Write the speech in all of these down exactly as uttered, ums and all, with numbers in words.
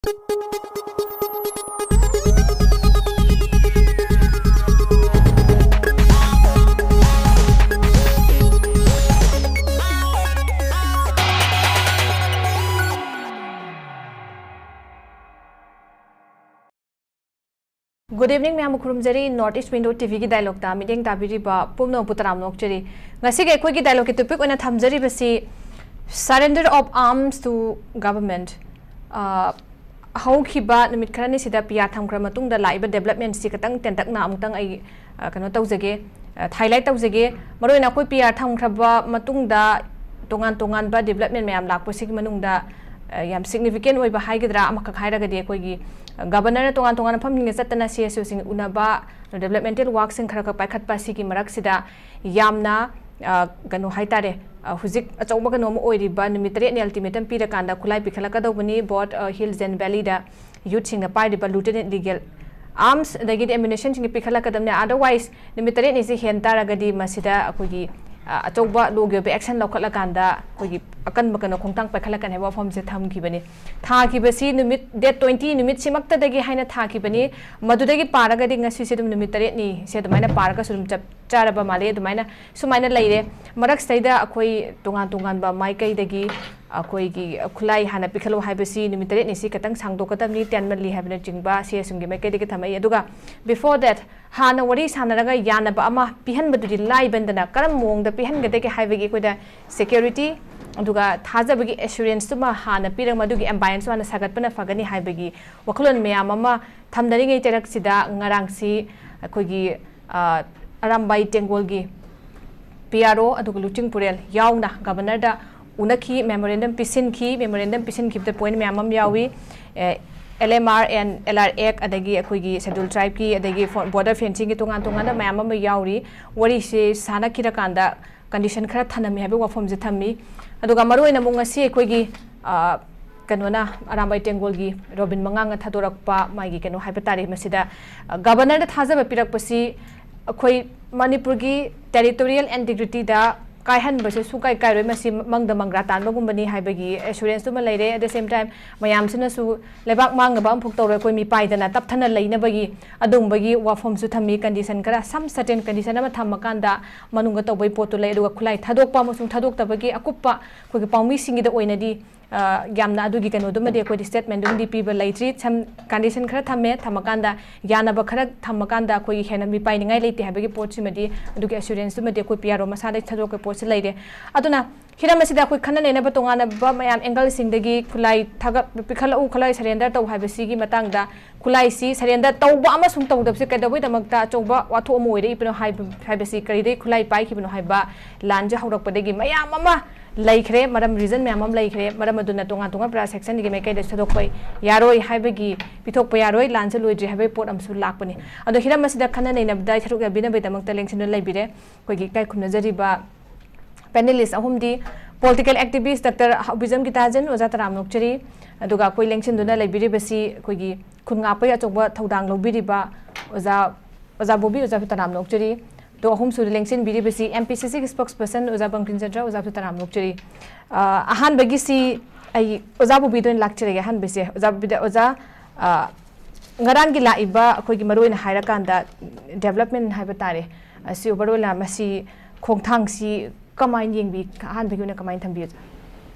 Good evening, ꯃꯌꯥꯝꯕꯨ ꯈꯨꯔꯨꯝꯖꯔꯤ꯫ North East Window T ꯚꯤꯒꯤ dialogueꯇ ꯃꯤꯠꯌꯦꯡ ꯇꯥꯕꯤꯔꯤꯕ ꯄꯨꯝꯅꯃꯛꯄꯨ ꯇꯔꯥꯝꯅ ꯑꯣꯛꯆꯔꯤ꯫ ꯉꯁꯤꯒꯤ ꯑꯩꯈꯣꯏꯒꯤ dialogueꯀꯤ topic ꯑꯣꯏꯅ ꯊꯝꯖꯔꯤꯕꯁꯤ surrender of arms to government꯫ ꯑ, ꯍꯧꯈꯤꯕ ꯅꯨꯃꯤꯠ ꯈꯔꯅꯤꯁꯤꯗ ꯄꯤ ꯑꯥꯔ ꯊꯝꯈ꯭ꯔ ꯃꯇꯨꯡꯗ ꯂꯥꯛꯏꯕ developmentꯁꯤ ꯈꯇꯪ ꯇꯦꯟꯇꯛꯅ ꯑꯃꯨꯛꯇꯪ ꯑꯩ, ꯑ, ꯀꯩꯅꯣ ꯇꯧꯖꯒꯦ, ꯑ, highlight ꯇꯧꯖꯒꯦ꯫ ꯃꯔꯨꯑꯣꯏꯅ ꯑꯩꯈꯣꯏ ꯄꯤ ꯑꯥꯔ ꯊꯝꯈ꯭ꯔꯕ ꯃꯇꯨꯡꯗ ꯇꯣꯉꯥꯟ ꯇꯣꯉꯥꯟꯕ development ꯃꯌꯥꯝ ꯂꯥꯛꯄꯁꯤꯒꯤ ꯃꯅꯨꯡꯗ, ꯑ, ꯌꯥꯝ significant ꯑꯣꯏꯕ ꯍꯥꯏꯒꯗ꯭ꯔꯥ, ꯑꯃꯈꯛ ꯍꯥꯏꯔꯒꯗꯤ ꯑꯩꯈꯣꯏꯒꯤ, ꯑ, governorꯅ ꯇꯣꯉꯥꯟ ꯇꯣꯉꯥꯟꯕ ꯃꯐꯝꯁꯤꯡꯗ ꯆꯠꯇꯅ ꯁꯤ ꯑꯦꯁ ꯌꯨꯁꯤꯡ ꯎꯅꯕ, developmental workꯁꯤꯡ ꯈꯔ ꯈꯔ ꯄꯥꯏꯈꯠꯄ ꯑꯁꯤꯒꯤ ꯃꯔꯛꯁꯤꯗ ꯌꯥꯝꯅ, ꯑ, ꯀꯩꯅꯣ ꯍꯥꯏꯇꯥꯔꯦ, ꯑ, ꯍꯧꯖꯤꯛ ꯑꯆꯧꯕ ꯀꯩꯅꯣ ꯑꯃ ꯑꯣꯏꯔꯤꯕ ꯅꯨꯃꯤꯠ ꯇꯔꯦꯠꯅꯤ ultimatum ꯄꯤꯔꯀꯥꯟꯗ ꯈꯨꯠꯂꯥꯏ ꯄꯤꯈꯠꯂꯛꯀꯗꯧꯕꯅꯤ, both, ꯑ, Hills and Valleyꯗ youthꯁꯤꯡꯅ ꯄꯥꯏꯔꯤꯕ lieutenant legal arms ꯑꯗꯒꯤꯗꯤ ammunitionꯁꯤꯡ ꯄꯤꯈꯠꯂꯛꯀꯗꯕꯅꯤ꯫ Otherwise ꯅꯨꯃꯤꯠ ꯇꯔꯦꯠꯅꯤꯁꯤ ꯍꯦꯟ ꯇꯥꯔꯒꯗꯤ ꯃꯁꯤꯗ ꯑꯩꯈꯣꯏꯒꯤ, ꯑ, ꯑꯆꯧꯕ lawꯒꯤ ꯑꯣꯏꯕ action ꯂꯧꯈꯠꯂꯀꯥꯟꯗ ꯑꯩꯈꯣꯏꯒꯤ ꯑꯀꯟꯕ ꯀꯩꯅꯣ ꯈꯣꯡꯊꯥꯡ ꯄꯥꯏꯈꯠꯂꯛꯀꯅꯤ ꯍꯥꯏꯕ ꯋꯥꯐꯝꯁꯦ ꯊꯝꯈꯤꯕꯅꯤ꯫ ꯊꯥꯈꯤꯕꯁꯤ ꯅꯨꯃꯤꯠ date twenty ꯅꯨꯃꯤꯠꯁꯤꯃꯛꯇꯗꯒꯤ ꯍꯥꯏꯅ ꯊꯥꯈꯤꯕꯅꯤ꯫ ꯃꯗꯨꯗꯒꯤ ꯄꯥꯔꯒꯗꯤ ꯉꯁꯤꯁꯦ ꯑꯗꯨꯝ ꯅꯨꯃꯤꯠ ꯇꯔꯦꯠꯅꯤꯁꯦ ꯑꯗꯨꯃꯥꯏꯅ ꯄꯥꯔꯒꯁꯨ ꯑꯗꯨꯝ ꯆꯞ ꯆꯥꯔꯕ ꯃꯥꯜꯂꯦ꯫ ꯑꯗꯨꯃꯥꯏꯅ ꯁꯨꯃꯥꯏꯅ ꯂꯩꯔꯦ꯫ ꯃꯔꯛꯁꯤꯗꯩꯗ ꯑꯩꯈꯣꯏ ꯇꯣꯉꯥꯟ ꯇꯣꯉꯥꯟꯕ ꯃꯥꯏꯀꯩꯗꯒꯤ ꯑꯩꯈꯣꯏꯒꯤ ꯈꯨꯠꯂꯥꯏ ꯍꯥꯟꯅ ꯄꯤꯈꯠꯂꯣ ꯍꯥꯏꯕꯁꯤ ꯅꯨꯃꯤꯠ ꯇꯔꯦꯠꯅꯤꯁꯤ ꯈꯤꯇꯪ ꯁꯥꯡꯗꯣꯛꯀꯗꯕꯅꯤ, ꯇꯦꯟꯃꯜꯂꯤ ꯍꯥꯏꯕꯅꯆꯤꯡꯕ ꯁꯤ ꯑꯦꯁ ꯌꯨꯒꯤ ꯃꯥꯏꯀꯩꯗꯒꯤ ꯊꯝꯃꯛꯏ꯫ ꯑꯗꯨꯒ before that ꯍꯥꯟꯅ ꯋꯥꯔꯤ ꯁꯥꯟꯅꯔꯒ ꯌꯥꯅꯕ ꯑꯃ ꯄꯤꯍꯟꯕꯗꯨꯗꯤ ꯂꯥꯏꯕꯅꯤꯗꯅ ꯀꯔꯝꯕ ꯃꯑꯣꯡꯗ ꯄꯤꯍꯟꯒꯗꯒꯦ ꯍꯥꯏꯕꯒꯤ ꯑꯩꯈꯣꯏꯗ security ꯑꯗꯨꯒ ꯊꯥꯖꯕꯒꯤ assuranceꯇꯨꯃ ꯍꯥꯟꯅ ꯄꯤꯔꯒ ꯃꯗꯨꯒꯤ ambienceꯇꯨ ꯍꯥꯟꯅ ꯁꯥꯒꯠꯄꯅ ꯐꯒꯅꯤ ꯍꯥꯏꯕꯒꯤ ꯋꯥꯈꯜꯂꯣꯟ ꯃꯌꯥꯝ ꯑꯃ ꯊꯝꯅꯔꯤꯉꯩ ꯇꯔꯛꯁꯤꯗ ꯉꯔꯥꯡꯁꯤ ꯑꯩꯈꯣꯏꯒꯤ, ꯑ, ꯑꯔꯥꯝꯕꯥꯏ ꯇꯦꯡꯒꯣꯜꯒꯤ ꯄꯤ ꯑꯥꯔ ꯑꯣ ꯑꯗꯨꯒ ꯂꯨꯆꯤꯡꯄꯨꯔꯦꯜ ꯌꯥꯎꯅ governorꯗ ꯎꯅꯈꯤ, memorandum ꯄꯤꯁꯤꯟꯈꯤ꯫ Memorandum ꯄꯤꯁꯤꯟꯈꯤꯕꯗ point ꯃꯌꯥꯝ ꯑꯃ ꯌꯥꯎꯏ꯫ ꯑꯦ, L M R and L R Act, ꯑꯗꯒꯤ ꯑꯩꯈꯣꯏꯒꯤ schedule tribeꯀꯤ, ꯑꯗꯒꯤ ꯐꯣ-, border fencingꯒꯤ ꯇꯣꯉꯥꯟ ꯇꯣꯉꯥꯟꯕ ꯃꯌꯥꯝ ꯑꯃ ꯌꯥꯎꯔꯤ꯫ ꯋꯥꯔꯤꯁꯦ ꯁꯥꯟꯅꯈꯤꯔꯀꯥꯟꯗ condition ꯈꯔ ꯊꯅꯝꯃꯤ ꯍꯥꯏꯕꯒꯤ ꯋꯥꯐꯝꯁꯦ ꯊꯝꯃꯤ꯫ ꯑꯗꯨꯒ ꯃꯔꯨꯑꯣꯏꯅ ꯑꯃꯨꯛ ꯉꯁꯤ ꯑꯩꯈꯣꯏꯒꯤ, ꯑ, ꯀꯩꯅꯣꯅ, ꯑꯔꯥꯝꯕꯥꯏ ꯇꯦꯡꯒꯣꯜꯒꯤ ꯔꯣꯕꯤꯟ ꯃꯉꯥꯡꯅ ꯊꯥꯗꯣꯔꯛꯄ ꯃꯥꯒꯤ ꯀꯩꯅꯣ ꯍꯥꯏꯕ ꯇꯥꯔꯦ, ꯃꯁꯤꯗ, ꯑ, governorꯗ ꯊꯥꯖꯕ ꯄꯤꯔꯛꯄꯁꯤ ꯑꯩꯈꯣꯏ ꯃꯅꯤꯄꯨꯔꯒꯤ territorial integrityꯗ ꯀꯥꯏꯍꯟꯕꯁꯦ ꯁꯨꯡꯀꯥꯏ ꯀꯥꯏꯔꯣꯏ, ꯃꯁꯤ ꯃꯪꯗ ꯃꯪꯒ꯭ꯔꯥ ꯇꯥꯟꯕꯒꯨꯝꯕꯅꯤ ꯍꯥꯏꯕꯒꯤ ꯑꯦꯁꯨꯔꯦꯟꯁꯇꯨꯃ ꯂꯩꯔꯦ꯫ At the same time, ꯃꯌꯥꯝꯁꯤꯅꯁꯨ ꯂꯩꯕꯥꯛ ꯃꯥꯡꯅꯕ ꯑꯃꯐꯥꯎ ꯇꯧꯔꯣꯏ, ꯑꯩꯈꯣꯏ ꯃꯤꯄꯥꯏꯗꯅ ꯇꯞꯊꯅ ꯂꯩꯅꯕꯒꯤ ꯑꯗꯨꯒꯨꯝꯕꯒꯤ ꯋꯥꯐꯝꯁꯨ ꯊꯝꯃꯤ꯫ Condition ꯈꯔ, some certain condition ꯑꯃ ꯊꯝꯃꯀꯥꯟꯗ ꯃꯅꯨꯡꯗ ꯇꯧꯕꯒꯤ ꯄꯣꯠꯇꯨ ꯂꯩ꯫ ꯑꯗꯨꯒ ꯈꯨꯠꯂꯥꯏ ꯊꯥꯗꯣꯛꯄ ꯑꯃꯁꯨꯡ ꯊꯥꯗꯣꯛꯇꯕꯒꯤ ꯑꯀꯨꯞꯄ ꯑꯩꯈꯣꯏꯒꯤ ꯄꯥꯎꯃꯤꯁꯤꯡꯒꯤꯗ ꯑꯣꯏꯅꯗꯤ, ꯑ, ꯌꯥꯝꯅ ꯑꯗꯨꯒꯤ ꯀꯩꯅꯣꯗꯨꯃꯗꯤ ꯑꯩꯈꯣꯏꯗꯤ statement ꯗꯨꯃꯗꯤ ꯄꯤꯕ ꯂꯩꯇ꯭ꯔꯤ꯫ Some condition ꯈꯔ ꯊꯝꯃꯦ, ꯊꯝꯃꯀꯥꯟꯗ ꯌꯥꯅꯕ ꯈꯔ ꯊꯝꯃꯀꯥꯟꯗ ꯑꯩꯈꯣꯏꯒꯤ ꯍꯦꯟꯅ ꯃꯤꯄꯥꯏꯅꯤꯡꯉꯥꯏ ꯂꯩꯇꯦ ꯍꯥꯏꯕꯒꯤ ꯄꯣꯠꯁꯤꯃꯗꯤ, ꯑꯗꯨꯒꯤ assurance ꯇꯨꯃꯗꯤ ꯑꯩꯈꯣꯏ P R O ꯃꯁꯥꯗꯒꯤ ꯊꯥꯗꯣꯔꯛꯄ ꯄꯣꯠꯁꯤ ꯂꯩꯔꯦ꯫ ꯑꯗꯨꯅ ꯍꯤꯔꯝ ꯑꯁꯤꯗ ꯑꯩꯈꯣꯏ ꯈꯟꯅ ꯅꯩꯅꯕ ꯇꯣꯉꯥꯟꯅꯕ ꯃꯌꯥꯝ angle ꯁꯤꯡꯗꯒꯤ ꯈꯨꯠꯂꯥꯏ ꯊꯥꯒꯠ-, ꯄꯤꯈꯠꯂꯛꯎ, ꯈꯨꯠꯂꯥꯏ surrender ꯇꯧ ꯍꯥꯏꯕꯁꯤꯒꯤ ꯃꯇꯥꯡꯗ, ꯈꯨꯠꯂꯥꯏꯁꯤ surrender ꯇꯧꯕ ꯑꯃꯁꯨꯡ ꯇꯧꯗꯕꯁꯦ ꯀꯩꯗꯧꯕꯩꯗꯃꯛꯇ ꯑꯆꯧꯕ ꯋꯥꯊꯣꯛ ꯑꯃ ꯑꯣꯏꯔꯛꯏꯕꯅꯣ ꯍꯥꯏꯕ, ꯍꯥꯏꯕꯁꯤ ꯀꯔꯤꯗꯩ ꯈꯨꯠꯂꯥꯏ ꯄꯥꯏꯈꯤꯕꯅꯣ ꯍꯥꯏꯕ ꯂꯥꯟꯁꯦ ꯍꯧꯔꯛꯄꯗꯒꯤ ꯃꯌꯥꯝ ꯑꯃ ꯂꯩꯈ꯭ꯔꯦ, ꯃꯔꯝ, reason ꯃꯌꯥꯝ ꯑꯃ ꯂꯩꯈ꯭ꯔꯦ꯫ ꯃꯔꯝ ꯑꯗꯨꯅ ꯇꯣꯉꯥꯟ ꯇꯣꯉꯥꯟꯕ section ꯒꯤ ꯃꯥꯏꯀꯩꯗ ꯊꯥꯗꯣꯛꯄ ꯌꯥꯔꯣꯏ ꯍꯥꯏꯕꯒꯤ, ꯄꯤꯊꯣꯛꯄ ꯌꯥꯔꯣꯏ, ꯂꯥꯟꯁꯦ ꯂꯣꯏꯗ꯭ꯔꯤ ꯍꯥꯏꯕꯒꯤ ꯄꯣꯠ ꯑꯃꯁꯨ ꯂꯥꯛꯄꯅꯤ꯫ ꯑꯗꯣ ꯍꯤꯔꯝ ꯑꯁꯤꯗ ꯈꯟꯅ ꯅꯩꯅꯕꯗ ꯁꯔꯨꯛ ꯌꯥꯕꯤꯅꯕꯒꯤꯗꯃꯛꯇ ꯂꯦꯡꯁꯤꯟꯗꯨꯅ ꯂꯩꯕꯤꯔꯦ ꯑꯩꯈꯣꯏꯒꯤ ꯏꯀꯥꯏ ꯈꯨꯝꯅꯖꯔꯤꯕ panelist ꯑꯍꯨꯝꯗꯤ, political activist Doctor ꯍꯥꯎꯕꯤꯖꯝ ꯒꯤꯇꯥꯖꯟ, ꯑꯣꯖꯥ ꯇꯔꯥꯝ ꯅꯣꯛꯆꯔꯤ꯫ ꯑꯗꯨꯒ ꯑꯩꯈꯣꯏ ꯂꯦꯡꯁꯤꯟꯗꯨꯅ ꯂꯩꯕꯤꯔꯤꯕꯁꯤ ꯑꯩꯈꯣꯏꯒꯤ ꯈꯨꯟ ꯉꯥꯛꯄꯒꯤ ꯑꯆꯧꯕ ꯊꯧꯗꯥꯡ ꯂꯧꯕꯤꯔꯤꯕ ꯑꯣꯖꯥ, ꯑꯣꯖꯥ ꯕꯣꯕꯤ, ꯑꯣꯖꯥꯁꯨ ꯇꯔꯥꯝ ꯅꯣꯛꯆꯔꯤ꯫ ꯑꯗꯣ ꯑꯍꯨꯝꯁꯨꯗ ꯂꯦꯡꯁꯤꯟꯕꯤꯔꯤꯕꯁꯤ M P C C ꯒꯤ spokesperson ꯑꯣꯖꯥ ꯕꯪꯀꯤꯝ ꯆꯟꯗ꯭ꯔ, ꯑꯣꯖꯥꯁꯨ ꯇꯔꯥꯝ ꯅꯣꯛꯆꯔꯤ꯫ ꯑ, ꯑꯍꯥꯟꯕꯒꯤꯁꯤ ꯑꯩ ꯑꯣꯖꯥ ꯕꯣꯕꯤꯗ ꯑꯣꯏꯅ ꯂꯥꯛꯆꯔꯒꯦ꯫ ꯑꯍꯥꯟꯕꯁꯦ ꯑꯣꯖꯥ ꯕꯣꯕꯤꯗ, ꯑꯣꯖꯥ, ꯑ, ꯉꯔꯥꯡꯒꯤ ꯂꯥꯛꯏꯕ ꯑꯩꯈꯣꯏꯒꯤ ꯃꯔꯨꯑꯣꯏꯅ ꯍꯥꯏꯔꯀꯥꯟꯗ development ꯍꯥꯏꯕ ꯇꯥꯔꯦ, ꯑꯁꯤ overall ꯃꯁꯤ ꯈꯣꯡꯊꯥꯡꯁꯤ ꯀꯃꯥꯏꯅ ꯌꯦꯡꯕꯤ? ꯑꯍꯥꯟꯕꯒꯤ ꯑꯣꯏꯅ ꯀꯃꯥꯏꯅ ꯊꯝꯕꯤ, ꯑꯣꯖꯥ?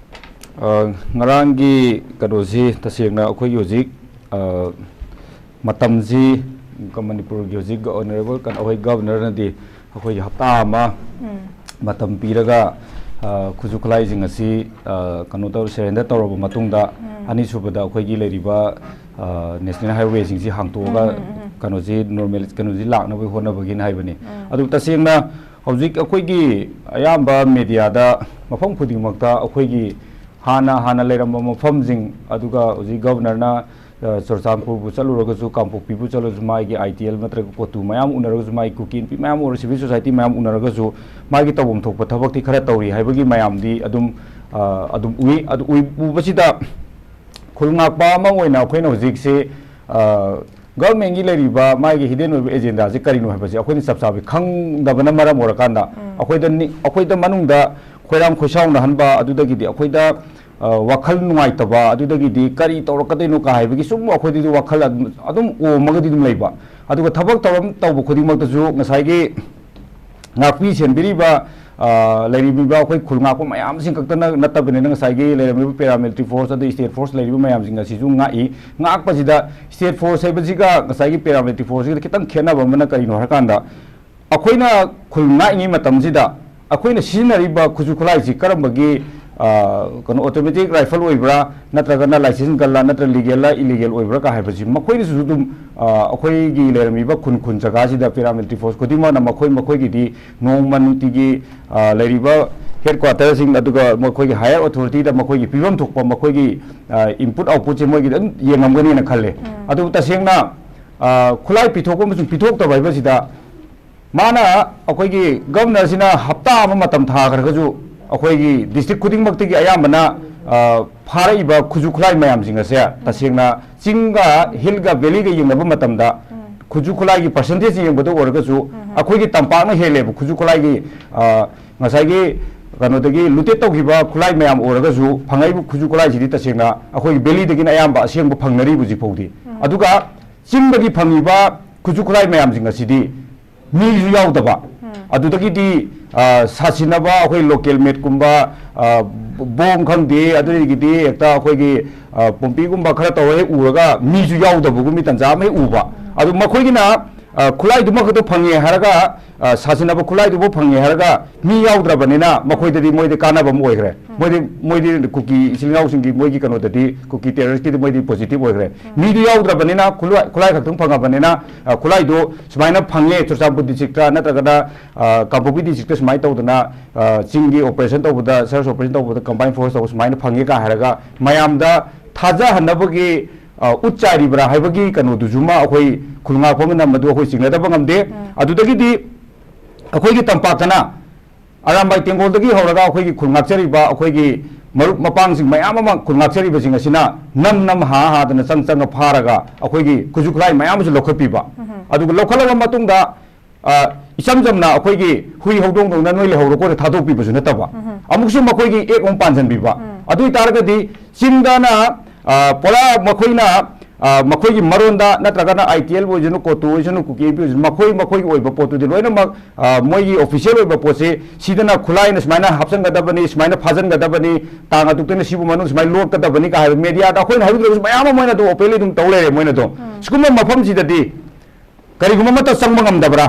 ꯑ, ꯉꯔꯥꯡꯒꯤ ꯀꯩꯅꯣꯁꯤ ꯇꯁꯦꯡꯅ ꯑꯩꯈꯣꯏꯒꯤ ꯍꯧꯖꯤꯛ, ꯑ, ꯃꯇꯝꯁꯤ ꯃꯅꯤꯄꯨꯔꯒꯤ ꯍꯧꯖꯤꯛ honourable ꯀꯩꯅꯣ, ꯑꯩꯈꯣꯏ Governor ꯅꯗꯤ ꯑꯩꯈꯣꯏꯒꯤ ꯍꯞꯇꯥ ꯑꯃ ꯎꯝ꯫ ꯃꯇꯝ ꯄꯤꯔꯒ, ꯑ, ꯈꯨꯠꯁꯨ ꯈꯨꯠꯂꯥꯏꯁꯤꯡ ꯑꯁꯤ, ꯑ, ꯀꯩꯅꯣ ꯇꯧꯔ, surrender ꯇꯧꯔꯕ ꯃꯇꯨꯡꯗ, ꯎꯝ꯫ ꯑꯅꯤꯁꯨꯕꯗ ꯑꯩꯈꯣꯏꯒꯤ ꯂꯩꯔꯤꯕ, ꯑ, national highway ꯁꯤꯡꯁꯤ ꯍꯥꯡꯇꯣꯛꯑꯒ ꯎꯝ, ꯎꯝ, ꯎꯝ꯫ ꯀꯩꯅꯣꯁꯤ normal ꯀꯩꯅꯣꯁꯤ ꯂꯥꯛꯅꯕꯒꯤ ꯍꯣꯠꯅꯕꯒꯤꯅꯤ ꯍꯥꯏꯕꯅꯤ꯫ ꯎꯝ꯫ ꯑꯗꯨ ꯇꯁꯦꯡꯅ ꯍꯧꯖꯤꯛ ꯑꯩꯈꯣꯏꯒꯤ ꯑꯌꯥꯝꯕ media ꯗ ꯃꯐꯝ ꯈꯨꯗꯤꯡꯃꯛꯇ ꯑꯩꯈꯣꯏꯒꯤ ꯍꯥꯟꯅ, ꯍꯥꯟꯅ ꯂꯩꯔꯝꯕ ꯃꯐꯝꯁꯤꯡ, ꯑꯗꯨꯒ ꯍꯧꯖꯤꯛ Governor ꯅ, ꯑ, ꯆꯨꯔꯆꯥꯟꯄꯨꯔꯕꯨ ꯆꯠꯂꯨꯔꯒꯁꯨ, ꯀꯥꯡꯄꯣꯛꯄꯤꯕꯨ ꯆꯠꯂꯁꯨ, ꯃꯥꯒꯤ I T L ꯅꯠꯇ꯭ꯔꯒ ꯀꯣꯇꯨ ꯃꯌꯥꯝ ꯎꯅꯔꯒꯁꯨ, ꯃꯥꯒꯤ ꯀꯨꯀꯤ ꯅꯨꯄꯤ ꯃꯌꯥꯝ ꯑꯣꯏꯔꯣ, civil society ꯃꯌꯥꯝ ꯎꯅꯔꯒꯁꯨ, ꯃꯥꯒꯤ ꯇꯧꯐꯝ ꯊꯣꯛꯄ ꯊꯕꯛꯇꯤ ꯈꯔ ꯇꯧꯔꯤ ꯍꯥꯏꯕꯒꯤ ꯃꯌꯥꯝꯗꯤ ꯑꯗꯨꯝ, ꯑ, ꯑꯗꯨꯝ ꯎꯏ꯫ ꯑꯗꯨ ꯎꯏ-, ꯎꯕꯁꯤꯗ ꯈꯨꯜ ꯉꯥꯛꯄ ꯑꯃ ꯑꯣꯏꯅ ꯑꯩꯈꯣꯏꯅ ꯍꯧꯖꯤꯛꯁꯦ, ꯑ, ꯒꯚꯔꯟꯃꯦꯟꯒꯤ ꯂꯩꯔꯤꯕ ꯃꯥꯒꯤ ꯍꯤꯗꯦꯟ ꯑꯣꯏꯕ ꯑꯦꯖꯦꯟꯗꯥꯁꯦ ꯀꯔꯤꯅꯣ ꯍꯥꯏꯕꯁꯦ ꯑꯩꯈꯣꯏꯅ ꯆꯞ ꯆꯥꯕꯤ ꯈꯪꯗꯕꯅ ꯃꯔꯝ ꯑꯣꯏꯔꯀꯥꯟꯗ, ꯑꯩꯈꯣꯏꯗ ꯅꯤ-, ꯑꯩꯈꯣꯏꯗ ꯃꯅꯨꯡꯗ ꯈꯣꯏꯔꯥꯡ ꯈꯣꯏꯁꯥꯎꯅꯍꯟꯕ, ꯑꯗꯨꯗꯒꯤꯗꯤ ꯑꯩꯈꯣꯏꯗ, ꯑ, ꯋꯥꯈꯜ ꯅꯨꯡꯉꯥꯏꯇꯕ, ꯑꯗꯨꯗꯒꯤꯗꯤ ꯀꯔꯤ ꯇꯧꯔꯛꯀꯗꯣꯏꯅꯣ ꯀꯥ ꯍꯥꯏꯕꯒꯤ ꯁꯨꯝ ꯑꯩꯈꯣꯏꯗꯗꯤ ꯋꯥꯈꯜ ꯑꯗꯨꯝ, ꯑꯗꯨꯝ ꯑꯣꯝꯃꯒꯗꯤ ꯑꯗꯨꯝ ꯂꯩꯕ꯫ ꯑꯗꯨꯒ ꯊꯕꯛ ꯊꯧꯔꯝ ꯇꯧꯕ ꯈꯨꯗꯤꯡꯃꯛꯇꯁꯨ ꯉꯁꯥꯏꯒꯤ ꯉꯥꯛꯄꯤ ꯁꯦꯟꯕꯤꯔꯤꯕ, ꯑ, ꯂꯩꯔꯤꯕ ꯑꯩꯈꯣꯏ ꯈꯨꯜ ꯉꯥꯛꯄ ꯃꯌꯥꯝꯁꯤꯡ ꯈꯛꯇꯅ ꯅꯠꯇꯕꯅꯤꯅ, ꯉꯁꯥꯏꯒꯤ ꯂꯩꯔꯝꯃꯤꯕ paramilitary force ꯑꯗꯩ state force ꯂꯩꯔꯤꯕ ꯃꯌꯥꯝꯁꯤꯡ ꯑꯁꯤꯁꯨ ꯉꯥꯛꯏ꯫ ꯉꯥꯛꯄꯁꯤꯗ state force ꯍꯥꯏꯕꯁꯤꯒ ꯉꯁꯥꯏꯒꯤ paramilitary forceꯁꯤꯒ ꯈꯤꯇꯪ ꯈꯦꯠꯅꯕ ꯑꯃꯅ ꯀꯔꯤꯅꯣ ꯍꯥꯏꯔꯀꯥꯟꯗ, ꯑꯩꯈꯣꯏꯅ ꯈꯨꯜ ꯉꯥꯛꯏꯉꯩ ꯃꯇꯝꯁꯤꯗ ꯑꯩꯈꯣꯏꯅ ꯁꯤꯖꯤꯟꯅꯔꯤꯕ ꯈꯨꯠꯁꯨ ꯈꯨꯠꯂꯥꯏꯁꯤ ꯀꯔꯝꯕꯒꯤ, ꯑ, ꯀꯩꯅꯣ, automatic rifle ꯑꯣꯏꯕ꯭ꯔꯥ, ꯅꯠꯇ꯭ꯔꯒꯅ license gunꯂ, ꯅꯠꯇ꯭ꯔꯒ legalꯂ, illegal ꯑꯣꯏꯕ꯭ꯔꯥ ꯀꯥ ꯍꯥꯏꯕꯁꯤ ꯃꯈꯣꯏꯅꯁꯨ ꯑꯗꯨꯝ, ꯑ, ꯑꯩꯈꯣꯏꯒꯤ ꯂꯩꯔꯝꯃꯤꯕ ꯈꯨꯟ ꯈꯨꯟ ꯖꯒꯥꯁꯤꯗ paramilitary force ꯈꯨꯗꯤꯡꯃꯛꯅ ꯃꯈꯣꯏ ꯃꯈꯣꯏꯒꯤꯗꯤ ꯅꯣꯡꯃ ꯅꯨꯡꯇꯤꯒꯤ, ꯑ, ꯂꯩꯔꯤꯕ headquarterꯁꯤꯡ, ꯑꯗꯨꯒ ꯃꯈꯣꯏꯒꯤ higher authorityꯗ ꯃꯈꯣꯏꯒꯤ ꯄꯤꯐꯝ ꯊꯣꯛꯄ ꯃꯈꯣꯏꯒꯤ, ꯑ, input outputꯁꯦ ꯃꯣꯏꯒꯤꯗꯤ ꯑꯗꯨꯝ ꯌꯦꯡꯉꯝꯒꯅꯤꯅ ꯈꯜꯂꯦ꯫ ꯑꯗꯨꯕꯨ ꯇꯁꯦꯡꯅ, ꯑ, ꯈꯨꯠꯂꯥꯏ ꯄꯤꯊꯣꯛꯄ ꯑꯃꯁꯨꯡ ꯄꯤꯊꯣꯛꯇꯕ ꯍꯥꯏꯕꯁꯤꯗ ꯃꯥꯅ, ꯑꯩꯈꯣꯏꯒꯤ governorꯁꯤꯅ ꯍꯞꯇꯥ ꯑꯃ ꯃꯇꯝ ꯊꯥꯈ꯭ꯔꯒꯁꯨ, ꯑꯩꯈꯣꯏꯒꯤ district ꯈꯨꯗꯤꯡꯃꯛꯇꯒꯤ ꯑꯌꯥꯝꯕꯅ, ꯑ, ꯐꯥꯔꯛꯏꯕ ꯈꯨꯠꯁꯨ ꯈꯨꯠꯂꯥꯏ ꯃꯌꯥꯝꯁꯤꯡ ꯑꯁꯦ ꯇꯁꯦꯡꯅ ꯆꯤꯡꯒ hillꯒ valleyꯒ ꯌꯦꯡꯅꯕ ꯃꯇꯝꯗ, ꯈꯨꯠꯁꯨ ꯈꯨꯠꯂꯥꯏꯒꯤ percentageꯁꯤ ꯌꯦꯡꯕꯗ ꯑꯣꯏꯔꯒꯁꯨ, ꯑꯩꯈꯣꯏꯒꯤ ꯇꯝꯄꯥꯛꯅ ꯍꯦꯜꯂꯦꯕ ꯈꯨꯠꯁꯨ ꯈꯨꯠꯂꯥꯏꯒꯤ, ꯑ, ꯉꯁꯥꯏꯒꯤ ꯀꯩꯅꯣꯗꯒꯤ looted ꯇꯧꯈꯤꯕ ꯈꯨꯠꯂꯥꯏ ꯃꯌꯥꯝ ꯑꯣꯏꯔꯒꯁꯨ, ꯐꯪꯉꯛꯏꯕ ꯈꯨꯠꯁꯨ ꯈꯨꯠꯂꯥꯏꯁꯤꯗꯤ ꯇꯁꯦꯡꯅ ꯑꯩꯈꯣꯏꯒꯤ valleyꯗꯒꯤꯅ ꯑꯌꯥꯝꯕ ꯑꯁꯦꯡꯕ ꯐꯪꯅꯔꯤꯕ ꯍꯧꯖꯤꯛ ꯐꯥꯎꯗꯤ꯫ ꯑꯗꯨꯒ ꯆꯤꯡꯗꯒꯤ ꯐꯪꯉꯤꯕ ꯈꯨꯠꯁꯨ ꯈꯨꯠꯂꯥꯏ ꯃꯌꯥꯝꯁꯤꯡ ꯑꯁꯤꯗꯤ ꯃꯤꯁꯨ ꯌꯥꯎꯗꯕ, ꯑꯗꯨꯗꯒꯤꯗꯤ, ꯑ, ꯁꯥꯁꯤꯟꯅꯕ ꯑꯩꯈꯣꯏ local madeꯀꯨꯝꯕ, ꯑ, ꯕꯣꯝ ꯈꯪꯗꯦ, ꯑꯗꯨꯗꯒꯤꯗꯤ ꯍꯦꯛꯇ ꯑꯩꯈꯣꯏꯒꯤ, ꯑ, ꯄꯣꯝꯄꯤꯒꯨꯝꯕ ꯈꯔ ꯇꯧꯔꯒ ꯍꯦꯛ ꯎꯔꯒ ꯃꯤꯁꯨ ꯌꯥꯎꯗꯕꯒꯨꯝꯕ ꯇꯟꯖꯥ ꯑꯃ ꯍꯦꯛ ꯎꯕ꯫ ꯑꯗꯨ ꯃꯈꯣꯏꯒꯤꯅ, ꯑ, ꯈꯨꯠꯂꯥꯏꯗꯨꯃ ꯈꯛꯇ ꯐꯪꯉꯦ ꯍꯥꯏꯔꯒ, ꯑ, ꯁꯥꯁꯤꯟꯅꯕ ꯈꯨꯠꯂꯥꯏꯗꯨꯕꯨ ꯐꯪꯉꯦ ꯍꯥꯏꯔꯒ ꯃꯤ ꯌꯥꯎꯗ꯭ꯔꯕꯅꯤꯅ ꯃꯈꯣꯏꯗꯗꯤ, ꯃꯣꯏꯗꯤ ꯀꯥꯟꯅꯕ ꯑꯃ ꯑꯣꯏꯈ꯭ꯔꯦ꯫ ꯃꯣꯏꯗꯤ, ꯃꯣꯏꯗꯤ ꯀꯨꯀꯤ ꯏꯆꯤꯜ ꯏꯅꯥꯎꯁꯤꯡꯒꯤ, ꯃꯣꯏꯒꯤ ꯀꯩꯅꯣꯗꯗꯤ, ꯀꯨꯀꯤ terroristꯀꯤꯗꯤ ꯃꯣꯏꯗꯤ positive ꯑꯣꯏꯈ꯭ꯔꯦ꯫ ꯃꯤꯗꯨ ꯌꯥꯎꯗ꯭ꯔꯕꯅꯤꯅ, ꯈꯨꯠꯂꯥꯏ, ꯈꯨꯠꯂꯥꯏ ꯈꯛꯇꯪ ꯐꯪꯉꯕꯅꯤꯅ, ꯑ, ꯈꯨꯠꯂꯥꯏꯗꯨ ꯁꯨꯃꯥꯏꯅ ꯐꯪꯉꯦ, ꯆꯨꯔꯆꯥꯟꯄꯨꯔ districtꯇ ꯅꯠꯇ꯭ꯔꯒꯅ, ꯑ, ꯀꯥꯡꯄꯣꯛꯄꯤ districtꯇ ꯁꯨꯃꯥꯏꯅ ꯇꯧꯗꯅ, ꯑ, ꯆꯤꯡꯒꯤ operation ꯇꯧꯕꯗ, search operation ꯇꯧꯕꯗ combined force ꯇꯧꯕ ꯁꯨꯃꯥꯏꯅ ꯐꯪꯉꯦ ꯀꯥ ꯍꯥꯏꯔꯒ ꯃꯌꯥꯝꯗ ꯊꯥꯖꯍꯟꯅꯕꯒꯤ, ꯑ, ꯎꯠ ꯆꯥꯏꯔꯤꯕ꯭ꯔꯥ ꯍꯥꯏꯕꯒꯤ ꯀꯩꯅꯣꯗꯨꯁꯨꯃ ꯑꯩꯈꯣꯏ ꯈꯨꯜ ꯉꯥꯛꯄ ꯑꯃꯅ ꯃꯗꯨ ꯑꯩꯈꯣꯏ ꯆꯤꯡꯅꯗꯕ ꯉꯝꯗꯦ꯫ ꯑꯗꯨꯗꯒꯤꯗꯤ ꯑꯩꯈꯣꯏꯒꯤ ꯇꯝꯄꯥꯛꯇꯅ ꯑꯔꯥꯝꯕꯥꯏ ꯇꯦꯡꯒꯣꯜꯗꯒꯤ ꯍꯧꯔꯒ ꯑꯩꯈꯣꯏꯒꯤ ꯈꯨꯜ ꯉꯥꯛꯆꯔꯤꯕ ꯑꯩꯈꯣꯏꯒꯤ ꯃꯔꯨꯞ ꯃꯄꯥꯡꯁꯤꯡ ꯃꯌꯥꯝ ꯑꯃ ꯈꯨꯜ ꯉꯥꯛꯆꯔꯤꯕꯁꯤꯡ ꯑꯁꯤꯅ ꯅꯝ ꯅꯝ ꯍꯥ ꯍꯥꯗꯅ ꯆꯪ ꯆꯪꯉ ꯐꯥꯔꯒ ꯑꯩꯈꯣꯏꯒꯤ ꯈꯨꯠꯁꯨ ꯈꯨꯠꯂꯥꯏ ꯃꯌꯥꯝ ꯑꯃꯁꯨ ꯂꯧꯈꯠꯄꯤꯕ꯫ ꯑꯗꯨꯒ ꯂꯧꯈꯠꯂꯕ ꯃꯇꯨꯡꯗ, ꯑ, ꯏꯆꯝ ꯆꯝꯅ ꯑꯩꯈꯣꯏꯒꯤ ꯍꯨꯏ ꯍꯧꯗꯣꯡꯗꯧꯅ ꯅꯣꯏ ꯂꯩꯍꯧꯔꯣꯀꯣꯅ ꯊꯥꯗꯣꯛꯄꯤꯕꯁꯨ ꯅꯠꯇꯕ, ꯑꯃꯨꯛꯁꯨ ꯃꯈꯣꯏꯒꯤ ꯑꯦꯛ ꯑꯃꯨꯛ ꯄꯥꯟꯁꯤꯟꯕꯤꯕ꯫ ꯑꯗꯨ ꯑꯣꯏꯇꯥꯔꯒꯗꯤ ꯆꯤꯡꯗꯅ, ꯑ, ꯄꯨꯔꯥ ꯃꯈꯣꯏꯅ, ꯑ, ꯃꯈꯣꯏꯒꯤ ꯃꯔꯣꯟꯗ ꯅꯠꯇ꯭ꯔꯒꯅ ꯑꯥꯏ ꯇꯤ ꯑꯦꯜ ꯑꯣꯏꯁꯅꯨ, ꯀꯣꯇꯨ ꯑꯣꯏꯁꯅꯨ, ꯀꯨꯀꯤ ꯑꯦꯝ ꯄꯤ ꯑꯣꯏꯁꯅꯨ, ꯃꯈꯣꯏ ꯃꯈꯣꯏꯒꯤ ꯑꯣꯏꯕ ꯄꯣꯠꯇꯨꯗꯤ ꯂꯣꯏꯅꯃꯛ, ꯑ, ꯃꯣꯏꯒꯤ ꯑꯣꯐꯤꯁꯤꯌꯦꯜ ꯑꯣꯏꯕ ꯄꯣꯠꯁꯤ ꯁꯤꯗꯅ ꯈꯨꯠꯂꯥꯏꯅ ꯁꯨꯃꯥꯏꯅ ꯍꯥꯞꯆꯤꯟꯒꯗꯕꯅꯤ, ꯁꯨꯃꯥꯏꯅ ꯐꯥꯖꯤꯟꯒꯗꯕꯅꯤ, ꯇꯥꯡ ꯑꯗꯨꯛꯇꯅ ꯁꯤꯕꯨ ꯃꯅꯨꯡ ꯁꯨꯃꯥꯏꯅ ꯂꯣꯠꯀꯗꯕꯅꯤ ꯀꯥ ꯍꯥꯏꯕ ꯃꯦꯗꯤꯌꯥꯗ ꯑꯩꯈꯣꯏꯅ ꯍꯥꯏꯗꯣꯛꯇ꯭ꯔꯒꯁꯨ ꯃꯌꯥꯝ ꯑꯃ ꯃꯣꯏꯅ ꯑꯗꯨꯝ ꯑꯣꯄꯦꯟꯂꯤ ꯑꯗꯨꯝ ꯇꯧ ꯂꯩꯔꯦ꯫ ꯃꯣꯏꯅ ꯑꯗꯨꯝ ꯁꯤꯒꯨꯝꯕ ꯃꯐꯝꯁꯤꯗꯗꯤ ꯀꯔꯤꯒꯨꯝꯕ ꯑꯃꯠꯇ ꯆꯪꯕ ꯉꯝꯗꯕ꯭ꯔꯥ?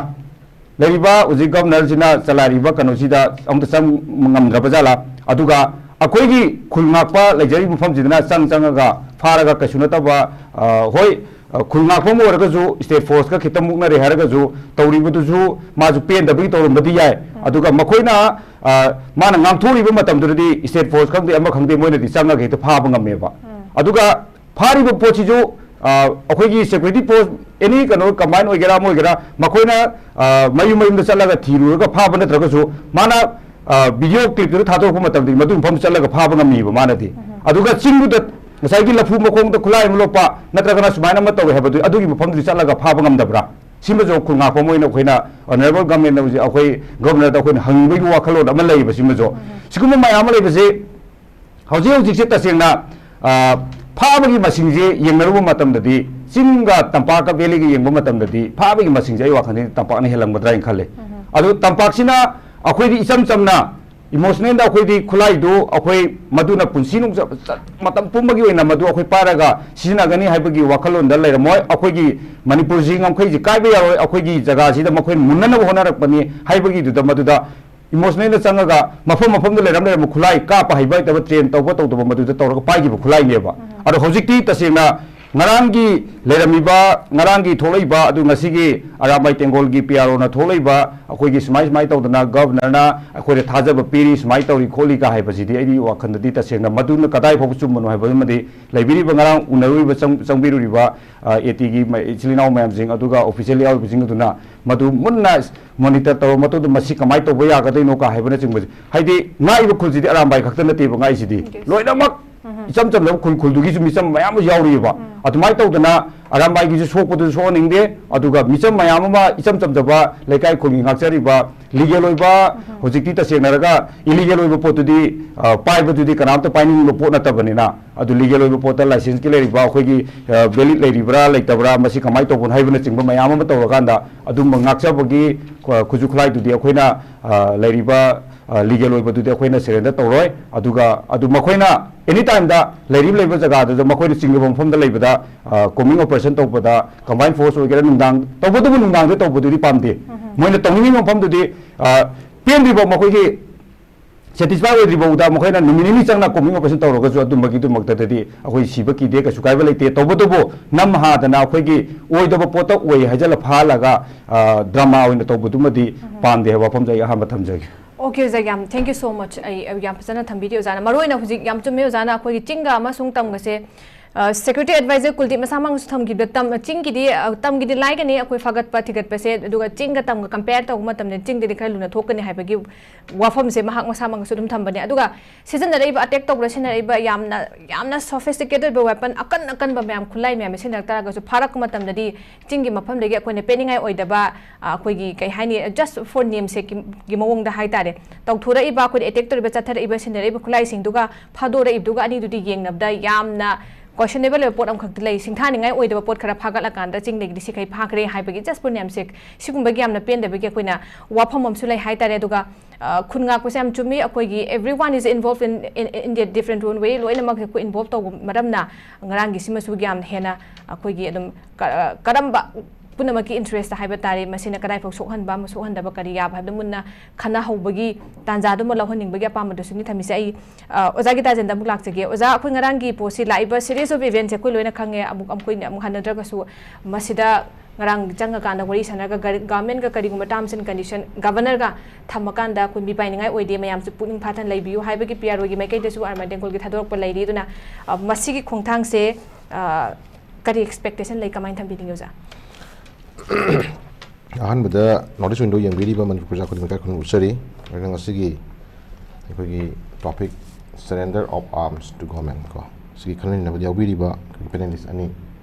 ꯂꯩꯔꯤꯕ ꯍꯧꯖꯤꯛ ꯒꯚꯔꯅꯔꯁꯤꯅ ꯆꯂꯥꯏꯔꯤꯕ ꯀꯩꯅꯣꯁꯤꯗ ꯑꯃꯨꯛꯇ ꯆꯪ ꯉꯝꯗ꯭ꯔꯕ ꯖꯥꯠꯂꯥ? ꯑꯗꯨꯒ ꯑꯩꯈꯣꯏꯒꯤ ꯈꯨꯜ ꯉꯥꯛꯄ ꯂꯩꯖꯔꯤꯕ ꯃꯐꯝꯁꯤꯗꯅ ꯆꯪ ꯆꯪꯉꯒ ꯐꯥꯔꯒ ꯀꯩꯁꯨ ꯅꯠꯇꯕ, ꯑ, ꯍꯣꯏ, ꯑ, ꯈꯨꯜ ꯉꯥꯛꯄ ꯑꯃ ꯑꯣꯏꯔꯒꯁꯨ ꯁ꯭ꯇꯦꯠ ꯐꯣꯔꯁꯀ ꯈꯤꯇꯪ ꯃꯨꯛꯅꯔꯦ ꯍꯥꯏꯔꯒꯁꯨ ꯇꯧꯔꯤꯕꯗꯨꯁꯨ ꯃꯥꯁꯨ ꯄꯦꯟꯗꯕꯒꯤ ꯇꯧꯔꯝꯕꯗꯤ ꯌꯥꯏ꯫ ꯑꯗꯨꯒ ꯃꯈꯣꯏꯅ, ꯑ, ꯃꯥꯅ ꯉꯥꯡꯊꯣꯛꯂꯤꯕ ꯃꯇꯝꯗꯨꯗꯗꯤ ꯁ꯭ꯇꯦꯠ ꯐꯣꯔꯁ ꯈꯪꯗꯦ ꯑꯃ ꯈꯪꯗꯦ ꯃꯣꯏꯅꯗꯤ ꯆꯪꯉꯒ ꯍꯦꯛꯇ ꯐꯥꯕ ꯉꯝꯃꯦꯕ꯫ ꯑꯗꯨꯒ ꯐꯥꯔꯤꯕ ꯄꯣꯠꯁꯤꯁꯨ, ꯑ, ꯑꯩꯈꯣꯏꯒꯤ ꯁꯦꯀ꯭ꯌꯨꯔꯤꯇꯤ ꯐꯣꯔꯁ ꯑꯦꯅꯤ ꯀꯩꯅꯣ ꯀꯝꯕꯥꯏꯟ ꯑꯣꯏꯒꯦꯔꯥ ꯑꯃ ꯑꯣꯏꯒꯦꯔꯥ ꯃꯈꯣꯏꯅ, ꯑ, ꯃꯌꯨꯝ ꯃꯌꯨꯝꯗ ꯆꯠꯂꯒ ꯊꯤꯔꯨꯔꯒ ꯐꯥꯕ ꯅꯠꯇ꯭ꯔꯒꯁꯨ ꯃꯥꯅ, ꯑ, ꯚꯤꯗꯤꯑꯣ ꯀ꯭ꯂꯤꯞꯇꯨꯗ ꯊꯥꯗꯣꯔꯛꯄ ꯃꯇꯝꯗꯗꯤ ꯃꯗꯨ ꯃꯐꯝ ꯆꯠꯂꯒ ꯐꯥꯕ ꯉꯝꯃꯤꯕ ꯃꯥꯅꯗꯤ꯫ ꯑꯗꯨꯒ ꯆꯤꯡꯗꯨꯗ ꯉꯁꯥꯏꯒꯤ ꯂꯐꯨ ꯃꯈꯣꯡꯗ ꯈꯨꯠꯂꯥꯏ ꯑꯃ ꯂꯣꯞꯄ ꯅꯠꯇ꯭ꯔꯒꯅ ꯁꯨꯃꯥꯏꯅ ꯑꯃ ꯇꯧꯋꯦ ꯍꯥꯏꯕꯗꯨ ꯑꯗꯨꯒꯤ ꯃꯐꯝꯗꯨꯗꯤ ꯆꯠꯂꯒ ꯐꯥꯕ ꯉꯝꯗꯕ꯭ꯔꯥ? ꯁꯤꯃꯁꯨ ꯈꯨꯜ ꯉꯥꯛꯄ ꯑꯃ ꯑꯣꯏꯅ ꯑꯩꯈꯣꯏꯅ ꯑꯣꯅꯔꯦꯕꯜ ꯒꯚꯔꯟꯃꯦꯟꯗ ꯍꯧꯖꯤꯛ ꯑꯩꯈꯣꯏ ꯒꯚꯔꯅꯔꯗ ꯑꯩꯈꯣꯏꯅ ꯍꯪꯅꯤꯡꯕꯒꯤ ꯋꯥꯈꯜꯂꯣꯟ ꯑꯃ ꯂꯩꯌꯦꯕ꯫ ꯁꯤꯃꯁꯨ ꯁꯤꯒꯨꯝꯕ ꯃꯌꯥꯝ ꯑꯃ ꯂꯩꯕꯁꯦ ꯍꯧꯖꯤꯛ ꯍꯧꯖꯤꯛꯁꯦ ꯇꯁꯦꯡꯅ, ꯑ, ꯐꯥꯕꯒꯤ ꯃꯁꯤꯡꯁꯦ ꯌꯦꯡꯅꯔꯨꯕ ꯃꯇꯝꯗꯗꯤ ꯆꯤꯡꯒ ꯇꯝꯄꯥꯛꯀ ꯚꯦꯂꯤꯒ ꯌꯦꯡꯕ ꯃꯇꯝꯗꯗꯤ ꯐꯥꯕꯒꯤ ꯃꯁꯤꯡꯁꯦ ꯑꯩ ꯋꯥꯈꯜꯗꯗꯤ ꯇꯝꯄꯥꯛꯅ ꯍꯦꯜꯂꯝꯒꯗ꯭ꯔꯥ ꯍꯥꯏꯅ ꯈꯜꯂꯦ꯫ ꯑꯗꯨ ꯇꯝꯄꯥꯛꯁꯤꯅ ꯑꯩꯈꯣꯏꯗꯤ ꯏꯆꯝ ꯆꯝꯅ ꯏꯃꯣꯁꯅꯦꯜꯗ ꯑꯩꯈꯣꯏꯗꯤ ꯈꯨꯠꯂꯥꯏꯗꯨ ꯑꯩꯈꯣꯏ ꯃꯗꯨꯅ ꯄꯨꯟꯁꯤ ꯅꯨꯡꯆ-, ꯆ-, ꯃꯇꯝ ꯄꯨꯝꯕꯒꯤ ꯑꯣꯏꯅ ꯃꯗꯨ ꯑꯩꯈꯣꯏ ꯄꯥꯏꯔꯒ ꯁꯤꯖꯤꯟꯅꯒꯅꯤ ꯍꯥꯏꯕꯒꯤ ꯋꯥꯈꯜꯂꯣꯟꯗ ꯂꯩꯔꯝꯃꯣꯏ꯫ ꯑꯩꯈꯣꯏꯒꯤ ꯃꯅꯤꯄꯨꯔꯁꯤ ꯉꯝꯈꯩꯁꯤ ꯀꯥꯏꯕ ꯌꯥꯔꯣꯏ, ꯑꯩꯈꯣꯏꯒꯤ ꯖꯒꯥꯁꯤꯗ ꯃꯈꯣꯏꯅ ꯃꯨꯟꯅꯅꯕ ꯍꯣꯠꯅꯔꯛꯄꯅꯤ ꯍꯥꯏꯕꯒꯤꯗꯨꯗ ꯃꯗꯨꯗ ꯏꯃꯣꯁꯅꯦꯜꯗ ꯆꯪꯉꯒ ꯃꯐꯝ ꯃꯐꯝꯗ ꯂꯩꯔꯝ ꯂꯩꯔꯝꯕ ꯈꯨꯠꯂꯥꯏ ꯀꯥꯞꯄ ꯍꯩꯕ ꯍꯩꯇꯕ, ꯇ꯭ꯔꯦꯟ ꯇꯧꯕ ꯇꯧꯗꯕ ꯃꯗꯨꯗ ꯇꯧꯔꯒ ꯄꯥꯏꯈꯤꯕ ꯈꯨꯠꯂꯥꯏꯅꯦꯕ꯫ ꯑꯗꯣ ꯍꯧꯖꯤꯛꯇꯤ ꯇꯁꯦꯡꯅ ꯉꯔꯥꯡꯒꯤ ꯂꯩꯔꯝꯃꯤꯕ, ꯉꯔꯥꯡꯒꯤ ꯊꯣꯛꯂꯛꯏꯕ, ꯑꯗꯨ ꯉꯁꯤꯒꯤ ꯑꯔꯥꯝꯕꯥꯏ ꯇꯦꯡꯒꯣꯜꯒꯤ ꯄꯤ ꯑꯥꯔ ꯑꯣꯅ ꯊꯣꯛꯂꯛꯏꯕ, ꯑꯩꯈꯣꯏꯒꯤ ꯁꯨꯃꯥꯏ ꯁꯨꯃꯥꯏ ꯇꯧꯗꯅ ꯒꯚꯔꯅꯔꯅ ꯑꯩꯈꯣꯏꯗ ꯊꯥꯖꯕ ꯄꯤꯔꯤ, ꯁꯨꯃꯥꯏ ꯇꯧꯔꯤ ꯈꯣꯠꯂꯤꯒ ꯍꯥꯏꯕꯁꯤꯗꯤ ꯑꯩꯗꯤ ꯋꯥꯈꯜꯗꯗꯤ ꯇꯁꯦꯡꯅ ꯃꯗꯨꯅ ꯀꯗꯥꯏ ꯐꯥꯎꯕ ꯆꯨꯝꯕꯅꯣ ꯍꯥꯏꯕ ꯑꯃꯗꯤ ꯂꯩꯕꯤꯔꯤꯕ ꯉꯔꯥꯡ ꯎꯅꯔꯨꯔꯤꯕ, ꯆꯪ-, ꯆꯪꯕꯤꯔꯨꯔꯤꯕ, ꯑ, ꯑꯦ ꯇꯤꯒꯤ ꯃ-, ꯏꯆꯤꯜ ꯏꯅꯥꯎ ꯃꯌꯥꯝꯁꯤꯡ, ꯑꯗꯨꯒ ꯑꯣꯐꯤꯁꯤꯌꯦꯜ ꯌꯥꯎꯔꯤꯕꯁꯤꯡ ꯑꯗꯨꯅ ꯃꯗꯨ ꯃꯨꯟꯅ ꯃꯣꯅꯤꯇꯔ ꯇꯧꯔꯕ ꯃꯇꯨꯡꯗ ꯃꯁꯤ ꯀꯃꯥꯏꯅ ꯇꯧꯕ ꯌꯥꯒꯗꯣꯏꯅꯣ ꯀ ꯍꯥꯏꯕꯅꯆꯤꯡꯕꯁꯦ, ꯍꯥꯏꯗꯤ ꯉꯥꯛꯏꯕ ꯈꯨꯜꯁꯤꯗꯤ ꯑꯔꯥꯝꯕꯥꯏ ꯈꯛꯇ ꯅꯠꯇꯦꯕ ꯉꯥꯛꯏꯁꯤꯗꯤ, Yes. ꯂꯣꯏꯅꯃꯛ ꯎꯝ꯫ ꯏꯆꯝ ꯆꯝꯖꯕ ꯈꯨꯜ, ꯈꯨꯜꯗꯨꯒꯤꯁꯨ ꯃꯤꯆꯝ ꯃꯌꯥꯝ ꯑꯃ ꯌꯥꯎꯔꯤꯑꯕ꯫ ꯎꯝ꯫ ꯑꯗꯨꯃꯥꯏꯅ ꯇꯧꯗꯅ ꯑꯔꯥꯝꯕꯥꯏꯒꯤꯁꯨ ꯁꯣꯛꯄꯗꯨꯁꯨ ꯁꯣꯛꯍꯟꯅꯤꯡꯗꯦ, ꯑꯗꯨꯒ ꯃꯤꯆꯝ ꯃꯌꯥꯝ ꯑꯃ ꯏꯆꯝ ꯆꯝꯖꯕ ꯂꯩꯀꯥꯏ ꯈꯨꯜꯒꯤ ꯉꯥꯛꯆꯔꯤꯕ ꯂꯤꯒꯦꯜ ꯑꯣꯏꯕ, ꯎꯝ꯫ ꯍꯧꯖꯤꯛꯇꯤ ꯇꯁꯦꯡꯅꯔꯒ ꯏꯂꯤꯒꯦꯜ ꯑꯣꯏꯕ ꯄꯣꯠꯇꯨꯗꯤ, ꯑ, ꯄꯥꯏꯕꯗꯨꯗꯤ ꯀꯅꯥꯝꯇ ꯄꯥꯏꯅꯤꯡꯕ ꯄꯣꯠ ꯅꯠꯇꯕꯅꯤꯅ, ꯑꯗꯨ ꯂꯤꯒꯦꯜ ꯑꯣꯏꯕ ꯄꯣꯠꯇ ꯂꯥꯏꯁꯦꯟꯁꯀꯤ ꯂꯩꯔꯤꯕ ꯑꯩꯈꯣꯏꯒꯤ, ꯑ, ꯚꯦꯂꯤꯠ ꯂꯩꯔꯤꯕ꯭ꯔꯥ ꯂꯩꯇꯕ꯭ꯔꯥ, ꯃꯁꯤ ꯀꯃꯥꯏꯅ ꯇꯧꯕꯅꯣ ꯍꯥꯏꯕꯅꯆꯤꯡꯕ ꯃꯌꯥꯝ ꯑꯃ ꯇꯧꯔꯀꯥꯟꯗ ꯑꯗꯨꯝꯕ ꯉꯥꯛꯆꯕꯒꯤ, ꯑ, ꯈꯨꯠꯁꯨ ꯈꯨꯠꯂꯥꯏꯗꯨꯗꯤ ꯑꯩꯈꯣꯏꯅ, ꯑ, ꯂꯩꯔꯤꯕ, ꯑ, ꯂꯤꯒꯦꯜ ꯑꯣꯏꯕꯗꯨꯗꯤ ꯑꯩꯈꯣꯏꯅ ꯁꯔꯦꯟꯗꯔ ꯇꯧꯔꯣꯏ꯫ ꯑꯗꯨꯒ ꯑꯗꯨ ꯃꯈꯣꯏꯅ ꯑꯦꯅꯤ ꯇꯥꯏꯝꯗ ꯂꯩꯔꯤꯕ, ꯂꯩꯕ ꯖꯒꯥꯗꯨꯗ ꯃꯈꯣꯏꯅ ꯆꯤꯡꯅꯕ ꯃꯐꯝꯗ ꯂꯩꯕꯗ, ꯑ, ꯀꯣꯝꯕꯤꯡ ꯑꯣꯄꯔꯦꯁꯟ ꯇꯧꯕꯗ ꯀꯝꯕꯥꯏꯟ ꯐꯣꯔꯁ ꯑꯣꯏꯒꯦꯔꯥ, ꯅꯨꯡꯗꯥꯡ ꯇꯧꯕꯗꯕꯨ ꯅꯨꯡꯗꯥꯡꯗ ꯇꯧꯕꯗꯨꯗꯤ ꯄꯥꯝꯗꯦ꯫ ꯎꯝ꯫ ꯃꯣꯏꯅ ꯇꯧꯅꯤꯡꯉꯤꯕ ꯃꯐꯝꯗꯨꯗꯤ, ꯑ, ꯄꯦꯟꯗ꯭ꯔꯤꯕ ꯃꯈꯣꯏꯒꯤ ꯁꯦꯇꯤꯁꯐꯥꯏ ꯑꯣꯏꯗ꯭ꯔꯤ ꯐꯥꯎꯗ ꯃꯈꯣꯏꯅ ꯅꯨꯃꯤꯠ ꯅꯤꯅꯤ ꯆꯪꯅ ꯀꯣꯝꯕꯤꯡ ꯑꯣꯄꯔꯦꯁꯟ ꯇꯧꯔꯒꯁꯨ ꯑꯗꯨꯝꯕꯒꯤꯗꯃꯛꯇꯗꯤ ꯑꯩꯈꯣꯏ ꯁꯤꯕ ꯀꯤꯗꯦ, ꯀꯩꯁꯨ ꯀꯥꯏꯕ ꯂꯩꯇꯦ꯫ ꯇꯧꯕꯇꯕꯨ ꯅꯝ ꯍꯥꯗꯅ ꯑꯩꯈꯣꯏꯒꯤ ꯑꯣꯏꯗꯕ ꯄꯣꯠꯇ ꯑꯣꯏ ꯍꯥꯏꯖꯜꯂ ꯐꯥꯍꯜꯂꯒ, ꯑ, ꯗ꯭ꯔꯃꯥ ꯑꯣꯏꯅ ꯇꯧꯕꯗꯨꯃꯗꯤ ꯎꯝ꯫ ꯄꯥꯝꯗꯦ ꯍꯥꯏꯕ ꯋꯥꯐꯝꯁꯦ ꯑꯩ ꯑꯍꯥꯟꯕ ꯊꯝꯖꯒꯦ꯫ ꯑꯣꯀꯦ, ꯑꯣꯖꯥ, ꯌꯥꯝ thank you so much꯫ ꯑꯩ, ꯑꯩ ꯌꯥꯝ ꯐꯖꯅ ꯊꯝꯕꯤꯔꯤ ꯑꯣꯖꯥꯅ꯫ ꯃꯔꯨ ꯑꯣꯏꯅ ꯍꯧꯖꯤꯛ ꯌꯥꯝ ꯆꯨꯝꯃꯦ ꯑꯣꯖꯥꯅ, ꯑꯩꯈꯣꯏꯒꯤ ꯆꯤꯡꯒ ꯑꯃꯁꯨꯡ ꯇꯝꯒꯁꯦ, ꯑ, ꯁꯦꯀ꯭ꯌꯨꯔꯤꯇꯤ ꯑꯦꯗꯚꯥꯏꯖꯔ ꯀꯨꯜꯗꯤꯞ ꯃꯁꯥꯃꯛꯅꯁꯨ ꯊꯝꯈꯤꯕꯗ, ꯇꯝ-, ꯆꯤꯡꯒꯤꯗꯤ, ꯑ, ꯇꯝꯒꯤꯗꯤ ꯂꯥꯏꯒꯅꯤ ꯑꯩꯈꯣꯏ ꯐꯒꯠꯄ ꯊꯤꯒꯠꯄꯁꯦ, ꯑꯗꯨꯒ ꯆꯤꯡꯒ ꯇꯝꯒ ꯀꯝꯄꯦꯌꯔ ꯇꯧꯕ ꯃꯇꯝꯗ ꯆꯤꯡꯗꯗꯤ ꯈꯔ ꯂꯨꯅ ꯊꯣꯛꯀꯅꯤ ꯍꯥꯏꯕꯒꯤ ꯋꯥꯐꯝꯁꯦ ꯃꯍꯥꯛ ꯃꯁꯥꯃꯛꯅꯁꯨ ꯑꯗꯨꯝ ꯊꯝꯕꯅꯦ꯫ ꯑꯗꯨꯒ ꯁꯤꯖꯤꯟꯅꯔꯛꯏꯕ, ꯑꯦꯇꯦꯛ ꯇꯧꯕꯗ ꯁꯤꯖꯤꯟꯅꯔꯛꯏꯕ ꯌꯥꯝꯅ, ꯌꯥꯝꯅ ꯁꯣꯐꯤꯁꯇꯤꯀꯦꯇꯦꯗ ꯑꯣꯏꯕ ꯋꯦꯄꯟ, ꯑꯀꯟ ꯑꯀꯟꯕ ꯃꯌꯥꯝ, ꯈꯨꯠꯂꯥꯏ ꯃꯌꯥꯝꯁꯦ ꯁꯤꯖꯤꯟꯅꯔꯛ ꯇꯥꯔꯒꯁꯨ, ꯐꯥꯔꯛꯄ ꯃꯇꯝꯗꯗꯤ ꯆꯤꯡꯒꯤ ꯃꯐꯝꯗꯒꯤ ꯑꯩꯈꯣꯏꯅ ꯄꯦꯟꯅꯤꯡꯉꯥꯏ ꯑꯣꯏꯗꯕ, ꯑ, ꯑꯩꯈꯣꯏꯒꯤ ꯀꯩ ꯍꯥꯏꯅꯤ, just for name sake ꯀꯤ, ꯒꯤ ꯃꯑꯣꯡꯗ ꯍꯥꯏꯇꯥꯔꯦ, ꯇꯧꯊꯣꯔꯛꯏꯕ, ꯑꯩꯈꯣꯏꯗ ꯑꯦꯇꯦꯛ ꯇꯧꯔꯤꯕ, ꯆꯠꯊꯔꯛꯏꯕ, ꯁꯤꯖꯤꯟꯅꯔꯛꯏꯕ ꯈꯨꯠꯂꯥꯏꯁꯤꯡꯗꯨꯒ ꯐꯥꯗꯣꯔꯛꯏꯕꯗꯨꯒ ꯑꯅꯤꯗꯨꯗꯤ ꯌꯦꯡꯅꯕꯗ ꯌꯥꯝꯅ questionable ꯑꯣꯏꯕ ꯄꯣꯠ ꯑꯃꯈꯛꯇꯤ ꯂꯩ꯫ ꯁꯤꯡꯊꯥꯅꯤꯡꯉꯥꯏ ꯑꯣꯏꯗꯕ ꯄꯣꯠ ꯈꯔ ꯐꯥꯒꯠꯂꯀꯥꯟꯗ ꯆꯤꯡꯗꯒꯤꯗꯤ ꯁꯤꯈꯩ ꯐꯥꯈ꯭ꯔꯦ ꯍꯥꯏꯕꯒꯤ just for name sake ꯁꯤꯒꯨꯝꯕꯒꯤ ꯌꯥꯝꯅ ꯄꯦꯟꯗꯕꯒꯤ ꯑꯩꯈꯣꯏꯅ ꯋꯥꯐꯝ ꯑꯃꯁꯨ ꯂꯩ ꯍꯥꯏꯇꯥꯔꯦ꯫ ꯑꯗꯨꯒ, ꯑ, ꯈꯨꯟ ꯉꯥꯛꯄꯁꯦ ꯌꯥꯝ ꯆꯨꯝꯃꯤ꯫ ꯑꯩꯈꯣꯏꯒꯤ everyone is involved in, in, in their different own way, ꯂꯣꯏꯅꯃꯛ ꯑꯩꯈꯣꯏ involve ꯇꯧꯕ ꯃꯔꯝꯅ ꯉꯔꯥꯡꯒꯤꯁꯤꯃꯁꯨ ꯌꯥꯝ ꯍꯦꯟꯅ ꯑꯩꯈꯣꯏꯒꯤ ꯑꯗꯨꯝ ꯀ-, ꯀꯔꯝꯕ ꯄꯨꯝꯅꯃꯛꯀꯤ ꯏꯟꯇꯔꯦꯁꯇ ꯍꯥꯏꯕ ꯇꯥꯔꯦ, ꯃꯁꯤꯅ ꯀꯗꯥꯏꯐꯥꯎ ꯁꯣꯛꯍꯟꯕ ꯑꯃ ꯁꯣꯛꯍꯟꯗꯕ ꯀꯔꯤ ꯌꯥꯕ ꯍꯥꯏꯕꯗꯨ ꯃꯨꯟꯅ ꯈꯟꯅꯍꯧꯕꯒꯤ ꯇꯥꯟꯖꯥꯗꯨꯃ ꯂꯧꯍꯟꯅꯤꯡꯕꯒꯤ ꯑꯄꯥꯝꯕꯗꯨꯁꯨꯅꯤ ꯊꯝꯃꯤꯁꯦ꯫ ꯑꯩ, ꯑ, ꯑꯣꯖꯥꯒꯤ ꯇꯥꯖꯦꯟꯗ ꯑꯃꯨꯛ ꯂꯥꯛꯆꯒꯦ꯫ ꯑꯣꯖꯥ, ꯑꯩꯈꯣꯏ ꯉꯔꯥꯡꯒꯤ ꯄꯣꯠꯁꯤ ꯂꯥꯛꯏꯕ series of events ꯁꯦ ꯑꯩꯈꯣꯏ ꯂꯣꯏꯅ ꯈꯪꯉꯦ, ꯑꯃꯨꯛ, ꯑꯃꯨꯛ ꯍꯟꯅꯗ꯭ꯔꯒꯁꯨ ꯃꯁꯤꯗ ꯉꯔꯥꯡ ꯆꯪꯉꯀꯥꯟꯗ ꯋꯥꯔꯤ ꯁꯥꯟꯅꯔꯒ ꯒꯔ-, ꯒꯚꯔꯟꯃꯦꯟꯠꯀ ꯀꯔꯤꯒꯨꯝꯕ terms and condition, ꯒꯚꯔꯅꯔꯒ ꯊꯝꯃꯀꯥꯟꯗ ꯑꯩꯈꯣꯏ ꯃꯤꯄꯥꯏꯅꯤꯡꯉꯥꯏ ꯑꯣꯏꯗꯦ, ꯃꯌꯥꯝꯁꯨ ꯄꯨꯛꯅꯤꯡ ꯐꯥꯊꯅ ꯂꯩꯕꯤꯌꯨ ꯍꯥꯏꯕꯒꯤ ꯄꯤ ꯑꯥꯔ ꯑꯣꯒꯤ ꯃꯥꯏꯀꯩꯗꯁꯨ ꯑꯔꯃꯟ ꯇꯦꯡꯒꯣꯜꯒꯤ ꯊꯥꯗꯣꯔꯛꯄ ꯂꯩꯔꯤ꯫ ꯑꯗꯨꯅ, ꯑ, ꯃꯁꯤꯒꯤ ꯈꯣꯡꯊꯥꯡꯁꯦ, ꯑ, ꯀꯔꯤ expectation ꯂꯩ, ꯀꯃꯥꯏꯅ ꯊꯝꯕꯤꯅꯤꯡꯉꯤ ꯑꯣꯖꯥ? ꯑꯍꯥꯟꯕꯗ North East Window ꯌꯦꯡꯕꯤꯔꯤꯕ ꯃꯅꯤꯄꯨꯔ ꯄ꯭ꯔꯖꯥ ꯈꯨꯗꯤꯡꯃꯛꯇ ꯑꯩꯈꯣꯏꯅ ꯎꯠꯆꯔꯤ꯫ ꯑꯗꯨꯅ ꯉꯁꯤꯒꯤ ꯑꯩꯈꯣꯏꯒꯤ topic surrender of arms to government ꯀꯣ, ꯁꯤꯒꯤ ꯈꯟꯅ ꯅꯩꯅꯕꯗ ꯌꯥꯎꯕꯤꯔꯤꯕ ꯑꯩꯈꯣꯏꯒꯤ panelist ꯑꯅꯤ,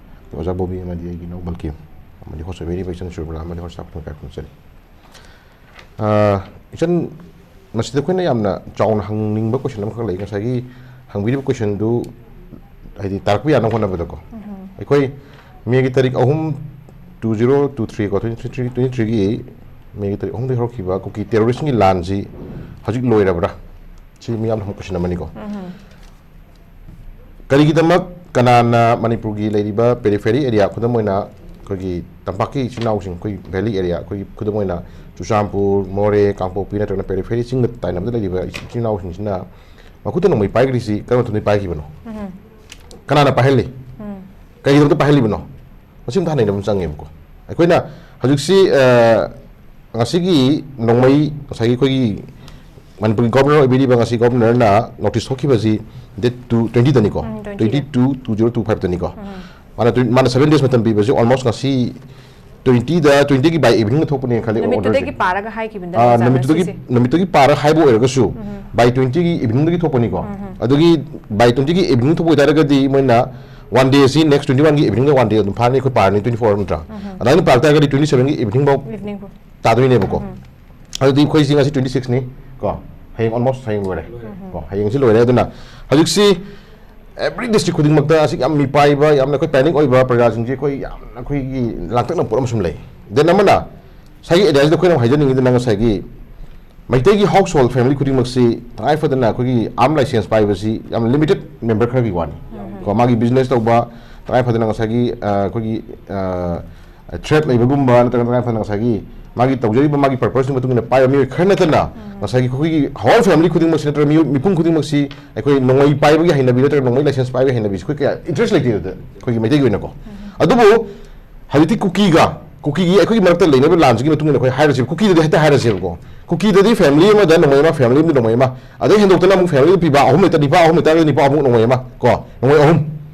ꯑꯣꯖꯥ ꯕꯣꯕꯤ ꯑꯃꯗꯤ ꯑꯩꯒꯤ ꯏꯅꯥꯎ ꯕꯜꯀꯤꯝ, ꯑꯃꯗꯤ host ꯑꯣꯏꯕꯤꯔꯤꯕ ꯏꯆꯟ ꯁꯨꯔꯕꯂꯥ ꯑꯃꯗꯤ host staff ꯈꯨꯗꯤꯡꯃꯛꯇ ꯑꯩꯈꯣꯏꯅ ꯎꯠꯆꯔꯤ꯫ ꯑ, ꯏꯆꯟ, ꯃꯁꯤꯗ ꯑꯩꯈꯣꯏꯅ ꯌꯥꯝꯅ ꯆꯥꯎꯅ ꯍꯪꯅꯤꯡꯕ question ꯑꯃꯈꯛ ꯂꯩ꯫ ꯉꯁꯥꯏꯒꯤ ꯍꯪꯕꯤꯔꯤꯕ questionꯗꯨ, ꯍꯥꯏꯗꯤ, ꯇꯥꯔꯛꯄ ꯌꯥꯅꯕ ꯍꯣꯠꯅꯕꯗꯀꯣ, ꯑꯩꯈꯣꯏ ꯃꯦꯒꯤ ꯇꯥꯔꯤꯛ ꯑꯍꯨꯝ, two zero two three ꯀꯣ, twenty three, twenty three ꯒꯤ ꯃꯦꯒꯤ ꯇꯥꯔꯤꯛ ꯑꯍꯨꯝꯗꯒꯤ ꯍꯧꯔꯛꯈꯤꯕ ꯀꯨꯀꯤ terroristꯀꯤ ꯂꯥꯟꯁꯤ ꯍꯧꯖꯤꯛ ꯂꯣꯏꯔꯕ꯭ꯔꯥ? ꯁꯤ ꯃꯤꯌꯥꯝꯅ ꯍꯪꯕ question ꯑꯃꯅꯤꯀꯣ꯫ ꯀꯔꯤꯒꯤꯗꯃꯛ, ꯀꯅꯥꯅ ꯃꯅꯤꯄꯨꯔꯒꯤ ꯂꯩꯔꯤꯕ periphery area, ꯈꯨꯗꯝ ꯑꯣꯏꯅ ꯑꯩꯈꯣꯏꯒꯤ ꯇꯝꯄꯥꯛꯀꯤ ꯏꯆꯤꯟ ꯏꯅꯥꯎꯁꯤꯡ, ꯑꯩꯈꯣꯏ valley area, ꯑꯩꯈꯣꯏꯒꯤ ꯈꯨꯗꯝ ꯑꯣꯏꯅ ꯆꯨꯔꯆꯥꯟꯄꯨꯔ, ꯃꯣꯔꯦ, ꯀꯥꯡꯄꯣꯛꯄꯤ ꯅꯠꯇ꯭ꯔꯒꯅ periphery ꯆꯤꯡꯒ ꯇꯥꯏꯅꯕꯗ ꯂꯩꯔꯤꯕ ꯏꯆꯤꯟ ꯏꯅꯥꯎꯁꯤꯡꯁꯤꯅ ꯃꯈꯨꯠꯇ ꯅꯣꯡꯃꯩ ꯄꯥꯏꯈ꯭ꯔꯤꯁꯤ ꯀꯔꯝꯕ ꯃꯇꯝꯗ ꯄꯥꯏꯈꯤꯕꯅꯣ? ꯀꯅꯥꯅ ꯄꯥꯏꯍꯜꯂꯤ? ꯀꯔꯤꯒꯤꯗꯃꯛꯇ ꯄꯥꯏꯍꯜꯂꯤꯕꯅꯣ? ꯃꯁꯤ ꯑꯝꯇ ꯍꯪꯅꯕ ꯑꯃ ꯆꯪꯉꯦꯕꯀꯣ꯫ ꯑꯩꯈꯣꯏꯅ ꯍꯧꯖꯤꯛꯁꯤ, ꯑ, ꯉꯁꯤꯒꯤ ꯅꯣꯡꯃꯩ, ꯉꯁꯥꯏꯒꯤ ꯑꯩꯈꯣꯏꯒꯤ ꯃꯅꯤꯄꯨꯔꯒꯤ ꯒꯣꯕꯔꯅꯔ ꯑꯣꯏꯕꯤꯔꯤꯕ ꯉꯁꯤ ꯒꯣꯕꯔꯅꯔꯅ notice ꯊꯣꯛꯈꯤꯕꯁꯤ date two, twenty ꯗꯅꯤꯀꯣ, ꯎꯝ, twenty ꯗ꯫ Twenty two, two zero two five ꯇꯅꯤꯀꯣ꯫ ꯎꯝ꯫ ꯃꯥꯅ twen-, ꯃꯥꯅ seven days ꯃꯇꯝ ꯄꯤꯕꯁꯤ almost ꯉꯁꯤ twenty ꯗ, twenty ꯒꯤ by evening ꯗ ꯊꯣꯛꯄꯅꯦꯅ ꯈꯜꯂꯤ order ꯁꯦ꯫ ꯅꯨꯃꯤꯠꯇꯨꯗꯒꯤ ꯄꯥꯔꯒ ꯍꯥꯏꯈꯤꯕꯅꯤꯗ, ꯑꯥ, ꯑꯣꯖꯥꯅ ꯅꯨꯃꯤꯠꯇꯨꯗꯒꯤ, ꯁꯤꯁꯦ꯫ ꯅꯨꯃꯤꯠꯇꯨꯒꯤ ꯄꯥꯔꯒ ꯍꯥꯏꯕ ꯑꯣꯏꯔꯒꯁꯨ, ꯎꯝ꯫ By twenty ꯒꯤ evening ꯗꯒꯤ ꯊꯣꯛꯄꯅꯤꯀꯣ꯫ ꯎꯝ꯫ ꯑꯗꯨꯒꯤ by twenty ꯒꯤ evening ꯊꯣꯛꯄ ꯑꯣꯏꯇꯥꯔꯒꯗꯤ ꯃꯣꯏꯅ one day ꯁꯤ next twenty one ꯒꯤ evening ꯗ one day ꯑꯗꯨꯝ ꯐꯥꯔꯅꯤ, ꯑꯩꯈꯣꯏ ꯄꯥꯔꯅꯤ twenty four hour ꯅꯠꯇ꯭ꯔꯥ? ꯎꯝ꯫ ꯑꯗꯨꯃꯥꯏꯅ ꯄꯥꯔꯛ ꯇꯥꯔꯒꯗꯤ twenty seven ꯒꯤ evening ꯐꯥꯎ evening ꯐꯥꯎ꯫ ꯇꯥꯗꯣꯏꯅꯦꯕꯀꯣ꯫ ꯎꯝ꯫ ꯑꯗꯨꯗꯤ ꯑꯩꯈꯣꯏꯁꯤ ꯉꯁꯤ twenty six ꯅꯤ ꯀꯣ, ꯍꯌꯦꯡ almost ꯍꯌꯦꯡ ꯂꯣꯏꯔꯦ꯫ ꯂꯣꯏꯔꯦ꯫ ꯀꯣ, ꯍꯌꯦꯡꯁꯤ ꯂꯣꯏꯔꯦ꯫ ꯑꯗꯨꯅ ꯍꯧꯖꯤꯛꯁꯤ every district ꯈꯨꯗꯤꯡꯃꯛꯇ ꯑꯁꯤ ꯌꯥꯝ ꯃꯤꯄꯥꯏꯕ, ꯌꯥꯝꯅ ꯑꯩꯈꯣꯏ panic ꯑꯣꯏꯕ ꯄ꯭ꯔꯖꯥꯁꯤꯡꯁꯦ ꯑꯩꯈꯣꯏ ꯌꯥꯝꯅ ꯑꯩꯈꯣꯏꯒꯤ ꯂꯥꯡꯇꯛꯅꯕ ꯄꯣꯠ ꯑꯃ ꯁꯨꯝ ꯂꯩ꯫ Then ꯑꯃꯅ ꯉꯁꯥꯏꯒꯤ area ꯁꯤꯗ ꯑꯩꯈꯣꯏꯅ ꯑꯃꯨꯛ ꯍꯥꯏꯖꯅꯤꯡꯉꯤꯗꯅ ꯉꯁꯥꯏꯒꯤ ꯃꯩꯇꯩꯒꯤ household family ꯈꯨꯗꯤꯡꯃꯛꯁꯤ ꯇꯉꯥꯏ ꯐꯗꯅ ꯑꯩꯈꯣꯏꯒꯤ arm license ꯄꯥꯏꯕꯁꯤ ꯌꯥꯝ limited member ꯈꯔꯒꯤ ꯋꯥꯅꯤ꯫ ꯎꯝ꯫ ꯀꯣ, ꯃꯥꯒꯤ business ꯇꯧꯕ, ꯇꯉꯥꯏ ꯐꯗꯅ ꯉꯁꯥꯏꯒꯤ, ꯑ, ꯑꯩꯈꯣꯏꯒꯤ, ꯑ, ꯊ꯭ꯔꯦꯠ ꯂꯩꯕꯒꯨꯝꯕ ꯅꯠꯇ꯭ꯔꯒ ꯇꯉꯥꯏ ꯐꯗꯅ ꯉꯁꯥꯏꯒꯤ ꯃꯥꯒꯤ ꯇꯧꯖꯔꯤꯕ ꯃꯥꯒꯤ ꯄꯔꯄꯁꯀꯤ ꯃꯇꯨꯡ ꯏꯟꯅ ꯄꯥꯏꯕ ꯃꯤꯑꯣꯏ ꯈꯔ ꯅꯠꯇꯅ ꯉꯁꯥꯏꯒꯤ ꯑꯩꯈꯣꯏꯒꯤ ꯍꯥꯎ ꯐꯦꯃꯤꯂꯤ ꯈꯨꯗꯤꯡꯃꯛꯁꯤ ꯅꯠꯇ꯭ꯔꯒ ꯃꯤꯑꯣꯏ ꯃꯤꯄꯨꯝ ꯈꯨꯗꯤꯡꯃꯛꯁꯤ ꯑꯩꯈꯣꯏ ꯅꯣꯡꯃꯩ ꯄꯥꯏꯕꯒꯤ ꯍꯩꯅꯕꯤ ꯅꯠꯇ꯭ꯔꯒ ꯅꯣꯡꯃꯩ ꯂꯥꯏꯁꯦꯟꯁ ꯄꯥꯏꯕꯒꯤ ꯍꯩꯅꯕꯤꯁꯤ ꯑꯩꯈꯣꯏ ꯀꯌꯥ ꯏꯟꯇꯔꯦꯁ ꯂꯩꯇꯦ ꯑꯗꯨꯗ ꯑꯩꯈꯣꯏꯒꯤ ꯃꯩꯇꯩꯒꯤ ꯑꯣꯏꯅꯀꯣ꯫ ꯑꯗꯨꯕꯨ ꯍꯧꯖꯤꯛꯇꯤ ꯀꯨꯀꯤꯒ ꯀꯨꯀꯤꯒꯤ ꯑꯩꯈꯣꯏꯒꯤ ꯃꯔꯛꯇ ꯂꯩꯅꯕ ꯂꯥꯟꯁꯤꯒꯤ ꯃꯇꯨꯡ ꯏꯟꯅ ꯑꯩꯈꯣꯏ ꯍꯥꯏꯔꯁꯦꯕ, ꯀꯨꯀꯤꯗꯗꯤ ꯍꯦꯛꯇ ꯍꯥꯏꯔꯁꯦꯕꯀꯣ꯫ ꯀꯨꯀꯤꯗꯗꯤ ꯐꯦꯃꯤꯂꯤ ꯑꯃꯗ ꯅꯣꯡꯃꯩ ꯑꯃ, ꯐꯦꯃꯤꯂꯤ ꯑꯃꯗ ꯅꯣꯡꯃꯩ ꯑꯃ, ꯑꯗꯩ ꯍꯦꯟꯗꯣꯛꯇꯅ ꯑꯃꯨꯛ ꯐꯦꯃꯤꯂꯤ ꯄꯤꯕ ꯑꯍꯨꯝ ꯂꯩꯇ, ꯅꯤꯄꯥ ꯑꯍꯨꯝ ꯂꯩꯇꯥꯔꯒꯗꯤ ꯅꯤꯄꯥ ꯑꯃꯨꯛ ꯅꯣꯡꯃꯩ ꯑꯃ ꯀꯣ, ꯅꯣꯡꯃꯩ ꯑꯍꯨꯝ꯫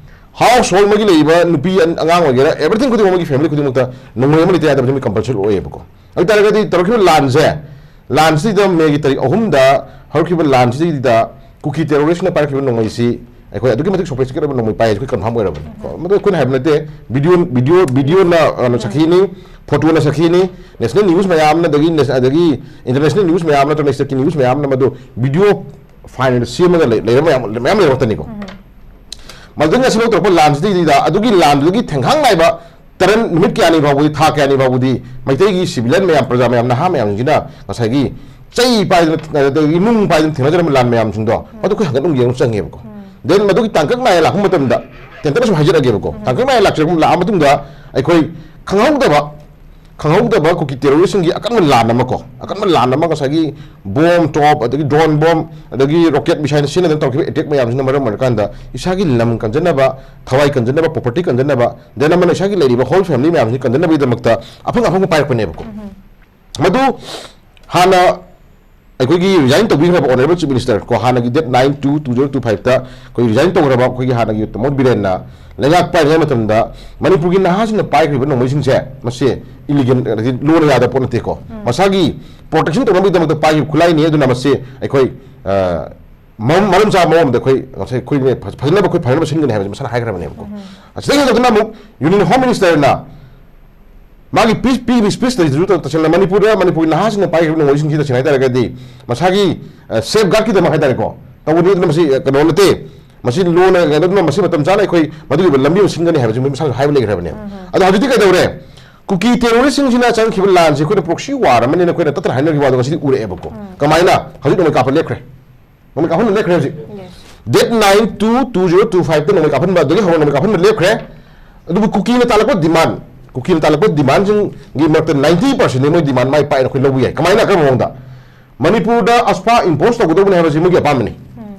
ꯍꯥꯎꯁ ꯍꯣꯜ ꯑꯃꯒꯤ ꯂꯩꯔꯤꯕ ꯅꯨꯄꯤ ꯑꯉꯥꯡ ꯑꯣꯏꯒꯦꯔꯥ, ꯑꯦꯕ꯭ꯔꯤꯊꯤꯡ ꯈꯨꯗꯤꯡꯃꯛ ꯑꯃꯒꯤ ꯐꯦꯃꯤꯂꯤ ꯈꯨꯗꯤꯡꯃꯛꯇ ꯅꯣꯡꯃꯩ ꯑꯃ ꯂꯩꯇ ꯌꯥꯗꯕꯁꯤ ꯃꯤ ꯀꯝꯄꯜꯁꯔꯤ ꯑꯣꯏꯌꯦꯕꯀꯣ꯫ ꯑꯗꯨ ꯇꯥꯔꯒꯗꯤ ꯇꯧꯔꯛꯈꯤꯕ ꯂꯥꯟꯁꯦ, ꯂꯥꯟꯁꯤꯗ ꯃꯦꯒꯤ ꯇꯥꯔꯤꯛ ꯑꯍꯨꯝꯗ ꯍꯧꯔꯛꯈꯤꯕ ꯂꯥꯟꯁꯤꯗ ꯀꯨꯀꯤ ꯇꯦꯔꯣꯔꯤꯁꯅ ꯄꯥꯏꯔꯛꯈꯤꯕ ꯅꯣꯡꯃꯩꯁꯤ ꯑꯩꯈꯣꯏ ꯑꯗꯨꯛꯀꯤ ꯃꯇꯤꯛ ꯁꯣꯐꯤꯁꯇꯤꯀꯦꯠ ꯑꯣꯏꯕ ꯅꯣꯡꯃꯩ ꯄꯥꯏ, ꯑꯩꯈꯣꯏ ꯀꯟꯐꯥꯔꯝ ꯑꯣꯏꯔꯕꯅꯤ꯫ ꯀꯣ, ꯃꯗꯨ ꯑꯩꯈꯣꯏꯅ ꯍꯥꯏꯕ ꯅꯠꯇꯦ, ꯚꯤꯗꯤꯑꯣ, ꯚꯤꯗꯤꯑꯣ, ꯚꯤꯗꯤꯑꯣꯅ, ꯑ, ꯁꯥꯈꯤꯅꯤ, ꯐꯣꯇꯣꯅ ꯁꯥꯈꯤꯅꯤ, ꯅꯦꯁꯅꯦꯜ ꯅ꯭ꯌꯨꯁ ꯃꯌꯥꯝꯅ, ꯑꯗꯒꯤ ꯅꯦꯁ-, ꯑꯗꯒꯤ ꯏꯟꯇꯔꯅꯦꯁꯅꯦꯜ ꯅ꯭ꯌꯨꯁ ꯃꯌꯥꯝ ꯅꯠꯇ꯭ꯔꯒ ꯁ꯭ꯇꯦꯠꯀꯤ ꯅ꯭ꯌꯨꯁ ꯃꯌꯥꯝꯅ ꯃꯗꯨ ꯚꯤꯗꯤꯑꯣ ꯐꯥꯏꯜ ꯑꯣꯏꯅ ꯁꯦꯝꯃꯒ ꯂꯩ-, ꯂꯩꯔ ꯃꯌꯥꯝ, ꯃꯌꯥꯝ ꯂꯩꯔꯛꯇꯅꯤꯀꯣ꯫ ꯃꯗꯨꯗꯒꯤ ꯉꯁꯤ ꯂꯧꯊꯣꯔꯛꯄ ꯂꯥꯟꯁꯤꯗꯩꯗ ꯑꯗꯨꯒꯤ ꯂꯥꯟꯗꯨꯗꯒꯤ ꯊꯦꯡꯈꯥꯡ ꯅꯥꯏꯕ ꯇꯔꯟ ꯅꯨꯃꯤꯠ ꯀꯌꯥꯅꯤ ꯐꯥꯎꯕꯗꯤ, ꯊꯥ ꯀꯌꯥꯅꯤ ꯐꯥꯎꯕꯗꯤ ꯃꯩꯇꯩꯒꯤ ꯁꯤꯚꯤꯂꯤꯌꯟ ꯃꯌꯥꯝ, ꯄ꯭ꯔꯖꯥ ꯃꯌꯥꯝ, ꯅꯍꯥ ꯃꯌꯥꯝꯁꯤꯡꯁꯤꯅ ꯉꯁꯥꯏꯒꯤ ꯆꯩ ꯄꯥꯏꯗꯅ, ꯑꯗꯒꯤ ꯅꯨꯡ ꯄꯥꯏꯗꯅ ꯊꯦꯡꯅꯖꯔꯝꯕ ꯂꯥꯟ ꯃꯌꯥꯝꯁꯤꯡꯗꯣ ꯃꯗꯨ ꯑꯩꯈꯣꯏ ꯍꯟꯒꯠ ꯍꯟꯗ ꯌꯦꯡꯕ ꯆꯪꯉꯦꯕꯀꯣ꯫ ꯗꯦꯟ ꯃꯗꯨꯒꯤ ꯇꯥꯡꯀꯛ ꯅꯥꯏꯅ ꯂꯥꯛꯄ ꯃꯇꯝꯗ ꯇꯦꯟꯇꯛꯅ ꯁꯨꯝ ꯍꯥꯏꯖꯔꯛꯑꯒꯦꯕꯀꯣ꯫ ꯇꯥꯡꯀꯛ ꯅꯥꯏꯅ ꯂꯥꯛꯆꯔꯛꯄ, ꯂꯥꯛꯑ ꯃꯇꯨꯡꯗ ꯑꯩꯈꯣꯏ ꯈꯪꯍꯧꯗꯕ, ꯈꯪꯍꯧꯗꯕ ꯀꯨꯀꯤ ꯇꯦꯔꯣꯔꯤꯁꯁꯤꯡꯒꯤ ꯑꯀꯟꯕ ꯂꯥꯟ ꯑꯃ ꯀꯣ, ꯑꯀꯟꯕ ꯂꯥꯟ ꯑꯃ ꯉꯁꯥꯏꯒꯤ ꯕꯣꯝ, ꯇꯣꯞ, ꯑꯗꯒꯤ ꯗ꯭ꯔꯣꯟ ꯕꯣꯝ, ꯑꯗꯒꯤ ꯔꯣꯀꯦꯠ ꯃꯤꯁꯥꯏꯜꯅ ꯁꯤꯖꯤꯟꯅꯗꯅ ꯇꯧꯔꯛꯈꯤꯕ ꯑꯦꯇꯦꯛ ꯃꯌꯥꯝꯁꯤꯅ ꯃꯔꯝ ꯑꯣꯏꯔꯀꯥꯟꯗ ꯏꯁꯥꯒꯤ ꯂꯝ ꯀꯟꯖꯅꯕ, ꯊꯋꯥꯏ ꯀꯟꯖꯅꯕ, ꯄ꯭ꯔꯣꯄꯔꯇꯤ ꯀꯟꯖꯅꯕ, ꯗꯦꯟ ꯑꯃꯅ ꯏꯁꯥꯒꯤ ꯂꯩꯔꯤꯕ ꯍꯣꯜ ꯐꯦꯃꯤꯂꯤ ꯃꯌꯥꯝꯁꯤ ꯀꯟꯖꯅꯕꯒꯤꯗꯃꯛꯇ ꯑꯐꯪ ꯑꯐꯪꯕ ꯄꯥꯏꯔꯛꯄꯅꯦꯕꯀꯣ꯫ ꯃꯗꯨ ꯍꯥꯟꯅ ꯑꯩꯈꯣꯏꯒꯤ ꯔꯤꯖꯥꯏꯟ ꯇꯧꯕꯤꯈ꯭ꯔꯕ ꯑꯣꯅꯔꯦꯕꯜ ꯆꯤꯐ ꯃꯤꯅꯤꯁꯇꯔ ꯀꯣ, ꯍꯥꯟꯅꯒꯤ date nine two two zero two ꯐꯥꯏꯚꯇ ꯑꯩꯈꯣꯏ ꯔꯤꯖꯥꯏꯟ ꯇꯧꯈ꯭ꯔꯕ ꯑꯩꯈꯣꯏꯒꯤ ꯍꯥꯟꯅꯒꯤ ꯇꯃꯣ ꯕꯤꯔꯦꯟꯅ ꯂꯩꯉꯥꯛ ꯄꯥꯏꯔꯤꯉꯩ ꯃꯇꯝꯗ ꯃꯅꯤꯄꯨꯔꯒꯤ ꯅꯍꯥꯁꯤꯡꯅ ꯄꯥꯏꯈ꯭ꯔꯤꯕ ꯅꯣꯡꯃꯩꯁꯤꯡꯁꯦ ꯃꯁꯤ ꯏꯂꯤꯒꯦꯜ, ꯂꯣꯟꯅ ꯌꯥꯗꯕ ꯄꯣꯠ ꯅꯠꯇꯦꯀꯣ꯫ ꯃꯁꯥꯒꯤ ꯄ꯭ꯔꯣꯇꯦꯛꯁꯟ ꯇꯧꯅꯕꯒꯤꯗꯃꯛꯇ ꯄꯥꯏꯈꯤꯕ ꯈꯨꯠꯂꯥꯏꯅꯤ꯫ ꯑꯗꯨꯅ ꯃꯁꯤ ꯑꯩꯈꯣꯏ, ꯑ, ꯃꯔꯝ, ꯃꯔꯝ ꯆꯥꯕ ꯃꯑꯣꯡꯗ ꯑꯩꯈꯣꯏ ꯉꯁꯥꯏ ꯑꯩꯈꯣꯏ ꯐꯖ-, ꯐꯖꯅꯕ ꯑꯩꯈꯣꯏ ꯐꯅꯕ ꯁꯤꯟꯒꯅꯤ ꯍꯥꯏꯕꯁꯤ ꯃꯁꯥꯅ ꯍꯥꯏꯈ꯭ꯔꯕꯅꯦꯕꯀꯣ꯫ ꯑꯁꯤꯗꯒꯤ ꯍꯦꯟꯗꯣꯛꯇꯅ ꯑꯃꯨꯛ ꯌꯨꯅꯤꯌꯟ ꯍꯣꯝ ꯃꯤꯅꯤꯁꯇꯔꯅ ꯃꯥꯒꯤ ꯄꯤꯁ ꯄꯤꯔꯤꯕ ꯁ꯭ꯄꯤꯁꯇꯁꯨ ꯇꯁꯦꯡꯅ ꯃꯅꯤꯄꯨꯔꯗ, ꯃꯅꯤꯄꯨꯔꯒꯤ ꯅꯍꯥꯁꯤꯡꯅ ꯄꯥꯏꯈ꯭ꯔꯤꯕ ꯅꯣꯡꯃꯩꯁꯤꯡꯁꯤ ꯇꯁꯦꯡꯅ ꯍꯥꯏ ꯇꯥꯔꯒꯗꯤ ꯃꯁꯥꯒꯤ, ꯑ, ꯁꯦꯐ ꯒꯥꯔꯗꯀꯤꯗꯃꯛ ꯍꯥꯏ ꯇꯥꯔꯦꯀꯣ꯫ ꯇꯧꯕꯅꯤ꯫ ꯑꯗꯨꯅ ꯃꯁꯤ, ꯑ, ꯀꯩꯅꯣ ꯅꯠꯇꯦ, ꯃꯁꯤ ꯂꯣꯟꯅ ꯀꯩꯅꯣ, ꯑꯗꯨꯅ ꯃꯁꯤ ꯃꯇꯝ ꯆꯥꯅ ꯑꯩꯈꯣꯏ ꯃꯗꯨꯒꯤ ꯑꯣꯏꯕ ꯂꯝꯕꯤ ꯑꯃ ꯁꯤꯟꯒꯅꯤ ꯍꯥꯏꯕꯁꯤ ꯃꯣꯏ ꯃꯁꯥꯅꯁꯨ ꯍꯥꯏꯕ ꯂꯩꯈ꯭ꯔꯕꯅꯦꯕ꯫ ꯑꯗꯣ ꯍꯧꯖꯤꯛꯇꯤ ꯀꯩꯗꯧꯔꯦ? ꯀꯨꯀꯤ ꯇꯦꯔꯣꯔꯤꯁꯁꯤꯡꯁꯤꯅ ꯆꯪꯈꯤꯕ ꯂꯥꯟꯁꯤ ꯑꯩꯈꯣꯏꯅ ꯄ꯭ꯔꯣꯛꯁꯤ ꯋꯥꯔ ꯑꯃꯅꯤꯅ ꯑꯩꯈꯣꯏꯅ ꯇꯠꯇꯅ ꯍꯥꯏꯅꯔꯤꯕ ꯋꯥꯗꯣ ꯉꯁꯤꯗꯤ ꯎꯔꯛꯑꯦꯕꯀꯣ꯫ ꯀꯃꯥꯏꯅ? ꯍꯧꯖꯤꯛ ꯅꯣꯡꯃꯩ ꯀꯥꯞꯄ ꯂꯦꯞꯈ꯭ꯔꯦ꯫ ꯅꯣꯡꯃꯩ ꯀꯥꯞꯍꯟꯕ ꯂꯦꯞꯈ꯭ꯔꯦ ꯍꯧꯖꯤꯛ꯫ Yes. Date nine two two zero two ꯐꯥꯏꯚꯇ ꯅꯣꯡꯃꯩ ꯀꯥꯞꯍꯟꯕ ꯑꯗꯨꯗꯒꯤ ꯍꯧꯅ ꯅꯣꯡꯃꯩ ꯀꯥꯞꯍꯟꯕ ꯂꯦꯞꯈ꯭ꯔꯦ꯫ ꯑꯗꯨꯕꯨ ꯀꯨꯀꯤꯅ ꯇꯥꯜꯂꯛꯄ ꯗꯤꯃꯥꯟ, ꯀꯨꯀꯤꯅ ꯇꯥꯜꯂꯛꯄ ꯗꯤꯃꯥꯟꯁꯤꯡꯒꯤ ꯃꯔꯛꯇ ꯅꯥꯏꯟꯇꯤ ꯄꯥꯔꯁꯦꯟꯗꯤ ꯃꯣꯏ ꯗꯤꯃꯥꯟ ꯃꯥꯏ ꯄꯥꯛꯑꯦꯅ ꯑꯩꯈꯣꯏ ꯂꯧꯕ ꯌꯥꯏ꯫ ꯀꯃꯥꯏꯅ, ꯀꯔꯝꯕ ꯃꯑꯣꯡꯗ? ꯃꯅꯤꯄꯨꯔꯗ ꯑꯁꯐꯥ ꯏꯝꯄꯣꯁ ꯇꯧꯒꯗꯧꯕꯅꯤ ꯍꯥꯏꯕꯁꯤ ꯃꯣꯏꯒꯤ ꯑꯄꯥꯝꯕꯅꯤ꯫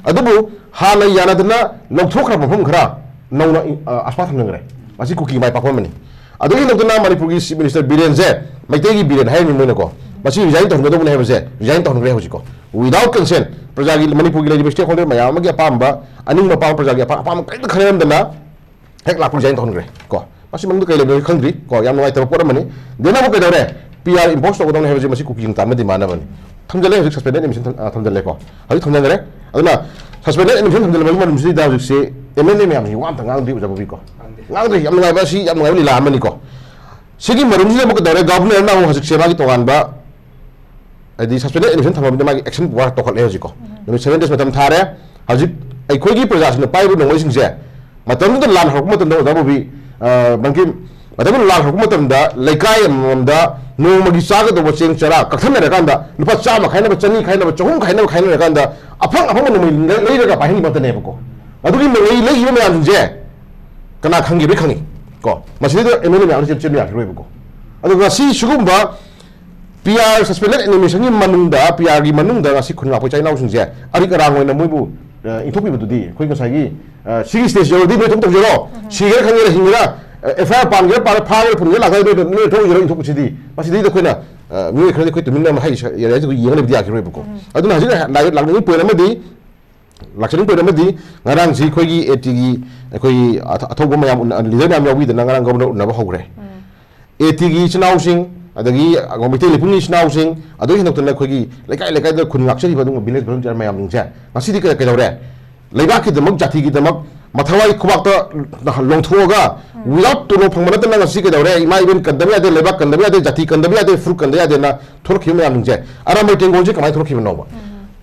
ꯑꯗꯨꯕꯨ ꯍꯥꯟꯅ ꯌꯥꯅꯗꯅ ꯂꯧꯊꯣꯛꯈ꯭ꯔꯕ ꯃꯐꯝ ꯈꯔ ꯅꯧꯅ, ꯑ, ꯑꯁꯐꯥ ꯊꯝꯖꯤꯟꯈ꯭ꯔꯦ꯫ ꯃꯁꯤ ꯀꯨꯀꯤ ꯃꯥꯏ ꯄꯥꯛꯄ ꯑꯃꯅꯤ꯫ ꯑꯗꯨꯒꯤ ꯍꯟꯗꯣꯛꯇꯅ ꯃꯅꯤꯄꯨꯔꯒꯤ ꯆꯤꯐ ꯃꯤꯅꯤꯁꯇꯔ ꯕꯤꯔꯦꯟꯁꯦ ꯃꯩꯇꯩꯒꯤ ꯕꯤꯔꯦꯟ ꯍꯥꯏꯔꯤꯕꯅꯤ ꯃꯣꯏꯅꯀꯣ꯫ ꯃꯁꯤ ꯔꯤꯖꯥꯏꯟ ꯇꯧꯍꯟꯒꯗꯧꯕꯅꯤ ꯍꯥꯏꯕꯁꯦ ꯔꯤꯖꯥꯏꯟ ꯇꯧꯍꯟꯈ꯭ꯔꯦ ꯍꯧꯖꯤꯛꯀꯣ꯫ Without consent, ꯄ꯭ꯔꯖꯥꯒꯤ, ꯃꯅꯤꯄꯨꯔꯒꯤ ꯂꯩꯔꯤꯕ stakeholder ꯃꯌꯥꯝ ꯑꯃꯒꯤ ꯑꯄꯥꯝꯕ, ꯑꯅꯤꯡꯕ ꯑꯄꯥꯝꯕ, ꯄ꯭ꯔꯖꯥꯒꯤ ꯑꯄꯥꯝ ꯑꯄꯥꯝꯕ ꯀꯔꯤꯝꯇ ꯈꯟꯅꯔꯝꯗꯅ ꯍꯦꯛ ꯂꯥꯛꯄ ꯔꯤꯖꯥꯏꯟ ꯇꯧꯍꯟꯈ꯭ꯔꯦ ꯀꯣ꯫ ꯃꯁꯤ ꯃꯅꯨꯡꯗ ꯀꯩ ꯂꯩꯕꯅꯣ ꯈꯪꯗ꯭ꯔꯤ ꯀꯣ꯫ ꯌꯥꯝ ꯅꯨꯡꯉꯥꯏꯇꯕ ꯄꯣꯠ ꯑꯃꯅꯤ꯫ Then ꯑꯃꯨꯛ ꯀꯩꯗꯧꯔꯦ? ꯄꯤ ꯑꯥꯔ ꯏꯝꯄꯣꯁ ꯇꯧꯒꯗꯧꯅꯤ ꯍꯥꯏꯕꯁꯤ ꯃꯁꯤ ꯀꯨꯀꯤꯁꯤꯡ ꯇꯥꯟꯕ ꯗꯤꯃꯥꯟ ꯑꯃꯅꯤ꯫ ꯊꯝꯖꯤꯜꯂꯦ ꯍꯧꯖꯤꯛ ꯁꯁꯄꯦꯟꯗꯦꯗ ꯑꯦꯗꯃꯤꯁꯟ ꯊꯝ-, ꯑ, ꯊꯝꯖꯤꯜꯂꯦꯀꯣ꯫ ꯍꯧꯖꯤꯛ ꯊꯝꯖꯤꯟꯈ꯭ꯔꯦ꯫ ꯑꯗꯨꯅ ꯁꯁꯄꯦꯟꯗꯦꯗ ꯑꯦꯗꯃꯤꯁꯟ ꯊꯝꯖꯤꯜꯂꯕꯒꯤ ꯃꯔꯝꯁꯤꯗ ꯍꯧꯖꯤꯛꯁꯤ ꯑꯦꯝ ꯑꯦꯜ ꯑꯦ ꯃꯌꯥꯝꯁꯤ ꯋꯥ ꯑꯝꯇ ꯉꯥꯡꯗ꯭ꯔꯤ, ꯑꯣꯖꯥ ꯕꯣꯕꯤ ꯀꯣ꯫ ꯉꯥꯡꯗ꯭ꯔꯤ꯫ ꯌꯥꯝ ꯅꯨꯡꯉꯥꯏꯕ, ꯁꯤ ꯌꯥꯝ ꯅꯨꯡꯉꯥꯏꯕ ꯂꯤꯂꯥ ꯑꯃꯅꯤꯀꯣ꯫ ꯁꯤꯒꯤ ꯃꯔꯨꯝꯁꯤꯗ ꯑꯃꯨꯛ ꯀꯩꯗꯧꯔꯦ? ꯒꯚꯔꯅꯔꯅ ꯑꯃꯨꯛ ꯍꯧꯖꯤꯛꯁꯦ ꯃꯥꯒꯤ ꯇꯣꯉꯥꯟꯕ, ꯍꯥꯏꯗꯤ ꯁꯁꯄꯦꯟꯗꯦꯗ ꯑꯦꯗꯃꯤꯁꯟ ꯊꯝꯃꯕꯅꯤꯅ ꯃꯥꯒꯤ ꯑꯦꯛꯁꯟ ꯋꯥꯔ ꯇꯧꯈꯠꯂꯦ ꯍꯧꯖꯤꯛꯀꯣ꯫ ꯅꯨꯃꯤꯠ ꯁꯚꯦꯟ ꯗꯦꯖ ꯃꯇꯝ ꯊꯥꯔꯦ꯫ ꯍꯧꯖꯤꯛ ꯑꯩꯈꯣꯏꯒꯤ ꯄ꯭ꯔꯖꯥꯁꯤꯡꯅ ꯄꯥꯏꯔꯤꯕ ꯅꯣꯡꯃꯩꯁꯤꯡꯁꯦ ꯃꯇꯝꯗꯨꯗ ꯂꯥꯟ ꯍꯧꯔꯛꯄ ꯃꯇꯝꯗ, ꯑꯣꯖꯥ ꯕꯣꯕꯤ, ꯑ, ꯕꯪꯀꯤꯝ, ꯃꯇꯝꯗꯨꯗ ꯂꯥꯟ ꯍꯧꯔꯛꯄ ꯃꯇꯝꯗ ꯂꯩꯀꯥꯏ ꯑꯃꯃꯝꯗ ꯅꯣꯡꯃꯒꯤ ꯆꯥꯒꯗꯧꯕ ꯆꯦꯡ ꯆꯔꯥ ꯀꯛꯊꯠꯅꯔꯀꯥꯟꯗ ꯂꯨꯄꯥ ꯆꯥꯝꯃ ꯈꯥꯏꯅꯕ, ꯆꯅꯤ ꯈꯥꯏꯅꯕ, ꯆꯍꯨꯝ ꯈꯥꯏꯅꯕ, ꯈꯥꯏꯅꯔꯀꯥꯟꯗ ꯑꯐꯪ ꯑꯐꯪꯕ ꯅꯣꯡꯃꯩ ꯂꯩ-, ꯂꯩꯔꯒ ꯄꯥꯏꯍꯟꯕ ꯉꯥꯛꯇꯅꯦꯕꯀꯣ꯫ ꯑꯗꯨꯒꯤ ꯅꯣꯡꯃꯩ ꯂꯩꯈꯤꯕ ꯃꯌꯥꯝꯁꯤꯡꯁꯦ ꯀꯅꯥ ꯈꯪꯈꯤꯕ꯭ꯔꯥ? ꯈꯪꯉꯤ ꯀꯣ꯫ ꯃꯁꯤꯗꯩꯗ ꯑꯦꯝ ꯑꯦꯜ ꯑꯦ ꯃꯌꯥꯝ ꯆꯦꯟ-, ꯆꯦꯟꯕ ꯌꯥꯈꯤꯔꯣꯏꯕꯀꯣ꯫ ꯑꯗꯣ ꯉꯁꯤ ꯁꯤꯒꯨꯝꯕ ꯄꯤ ꯑꯥꯔ, ꯁꯁꯄꯦꯟꯗꯦꯗ ꯑꯦꯗꯃꯤꯁꯟꯒꯤ ꯃꯅꯨꯡꯗ, ꯄꯤ ꯑꯥꯔꯒꯤ ꯃꯅꯨꯡꯗ ꯉꯁꯤ ꯈꯨꯟ ꯉꯥꯛꯄ ꯏꯆꯥ ꯏꯅꯥꯎꯁꯤꯡꯁꯦ ꯑꯔꯤꯛ ꯑꯔꯥꯡ ꯑꯣꯏꯅ ꯃꯣꯏꯕꯨ, ꯑ, ꯏꯟꯊꯣꯛꯄꯤꯕꯗꯨꯗꯤ ꯑꯩꯈꯣꯏ ꯉꯁꯥꯏꯒꯤ, ꯑ, ꯁꯤꯒꯤ ꯁ꯭ꯇꯦꯖ ꯌꯧꯔꯗꯤ ꯅꯣꯏ ꯊꯣꯛ ꯇꯧꯖꯔꯣ꯫ ꯁꯤꯒꯦꯔꯥ ꯈꯪꯒꯦꯔꯥ ꯍꯤꯡꯒꯦꯔꯥ, ꯑ, ꯑꯦꯐ ꯑꯥꯏ ꯑꯥꯔ ꯄꯥꯟꯒꯦꯔꯥ ꯄꯥꯜꯂꯦ, ꯐꯥꯒꯦꯔꯥ ꯐꯨꯟꯒꯦꯔꯥ ꯂꯥꯛꯀꯦꯔꯥ ꯅꯣꯏ, ꯅꯣꯏ ꯊꯣꯛ ꯇꯧꯖꯔꯣ ꯏꯟꯊꯣꯛꯄꯁꯤꯗꯤ꯫ ꯃꯁꯤꯗꯩꯗ ꯑꯩꯈꯣꯏꯅ, ꯑ, ꯃꯤꯑꯣꯏ ꯈꯔꯗꯤ ꯑꯩꯈꯣꯏ ꯇꯨꯃꯤꯟꯅ ꯑꯃ ꯍꯩ ꯁ-, ꯌꯥꯔꯦ ꯍꯥꯏꯗꯨ ꯌꯦꯡꯉ ꯂꯩꯕꯗꯤ ꯌꯥꯈꯤꯔꯣꯏꯕꯀꯣ꯫ ꯑꯗꯨꯅ ꯍꯧꯖꯤꯛ ꯂꯥꯛ-, ꯂꯥꯛꯅꯤꯡꯉꯤ ꯄꯣꯏꯟ ꯑꯃꯗꯤ ꯂꯥꯛꯆꯅꯤꯡꯕ ꯑꯃꯗꯤ ꯉꯔꯥꯡꯁꯤ ꯑꯩꯈꯣꯏꯒꯤ ꯑꯦ ꯇꯤꯒꯤ ꯑꯩꯈꯣꯏꯒꯤ ꯑꯊ-, ꯑꯊꯧꯕ ꯃꯌꯥꯝ ꯎꯟꯅ-, ꯂꯤꯗꯔ ꯃꯌꯥꯝ ꯌꯥꯎꯕꯤꯗꯅ ꯉꯔꯥꯡ ꯒꯕꯔꯅꯔ ꯎꯅꯕ ꯍꯧꯈ꯭ꯔꯦ꯫ ꯑꯦ ꯇꯤꯒꯤ ꯏꯆꯤꯟ ꯏꯅꯥꯎꯁꯤꯡ, ꯑꯗꯒꯤ ꯃꯩꯇꯩ ꯂꯩꯄꯨꯡꯒꯤ ꯏꯆꯤꯟ ꯏꯅꯥꯎꯁꯤꯡ, ꯑꯗꯨꯒꯤ ꯍꯦꯟꯗꯣꯛꯇꯅ ꯑꯩꯈꯣꯏꯒꯤ ꯂꯩꯀꯥꯏ ꯂꯩꯀꯥꯏꯗ ꯈꯨꯟ ꯉꯥꯛꯆꯔꯤꯕ ꯑꯗꯨꯒꯨꯝꯕ ꯚꯤꯂꯦꯖ ꯚꯣꯂꯨꯟꯇꯤꯌꯔ ꯃꯌꯥꯝꯁꯤꯡꯁꯦ ꯉꯁꯤꯗꯤ ꯀꯩ-, ꯀꯩꯗꯧꯔꯦ? ꯂꯩꯕꯥꯛꯀꯤꯗꯃꯛ, ꯖꯥꯇꯤꯒꯤꯗꯃꯛ ꯃꯊꯋꯥꯏ ꯈꯨꯕꯥꯛꯇ ꯂꯣꯡꯊꯣꯛꯑꯒ without ꯇꯣꯂꯣꯞ ꯐꯪꯕ ꯅꯠꯇꯅ ꯉꯁꯤ ꯀꯩꯗꯧꯔꯦ? ꯏꯃꯥ ꯏꯕꯦꯟ ꯀꯟꯗꯕ ꯌꯥꯗꯦ, ꯂꯩꯕꯥꯛ ꯀꯟꯗꯕ ꯌꯥꯗꯦ, ꯖꯥꯇꯤ ꯀꯟꯗꯕ ꯌꯥꯗꯦ, ꯐꯨꯔꯨꯞ ꯀꯟꯗꯕ ꯌꯥꯗꯦꯅ ꯊꯣꯛꯂꯛꯈꯤꯕ ꯃꯌꯥꯝꯁꯤꯡꯁꯦ ꯑꯔꯥꯝꯕꯥꯏ ꯇꯦꯡꯒꯣꯜꯁꯦ ꯀꯃꯥꯏꯅ ꯊꯣꯛꯂꯛꯈꯤꯕꯅꯣꯕ?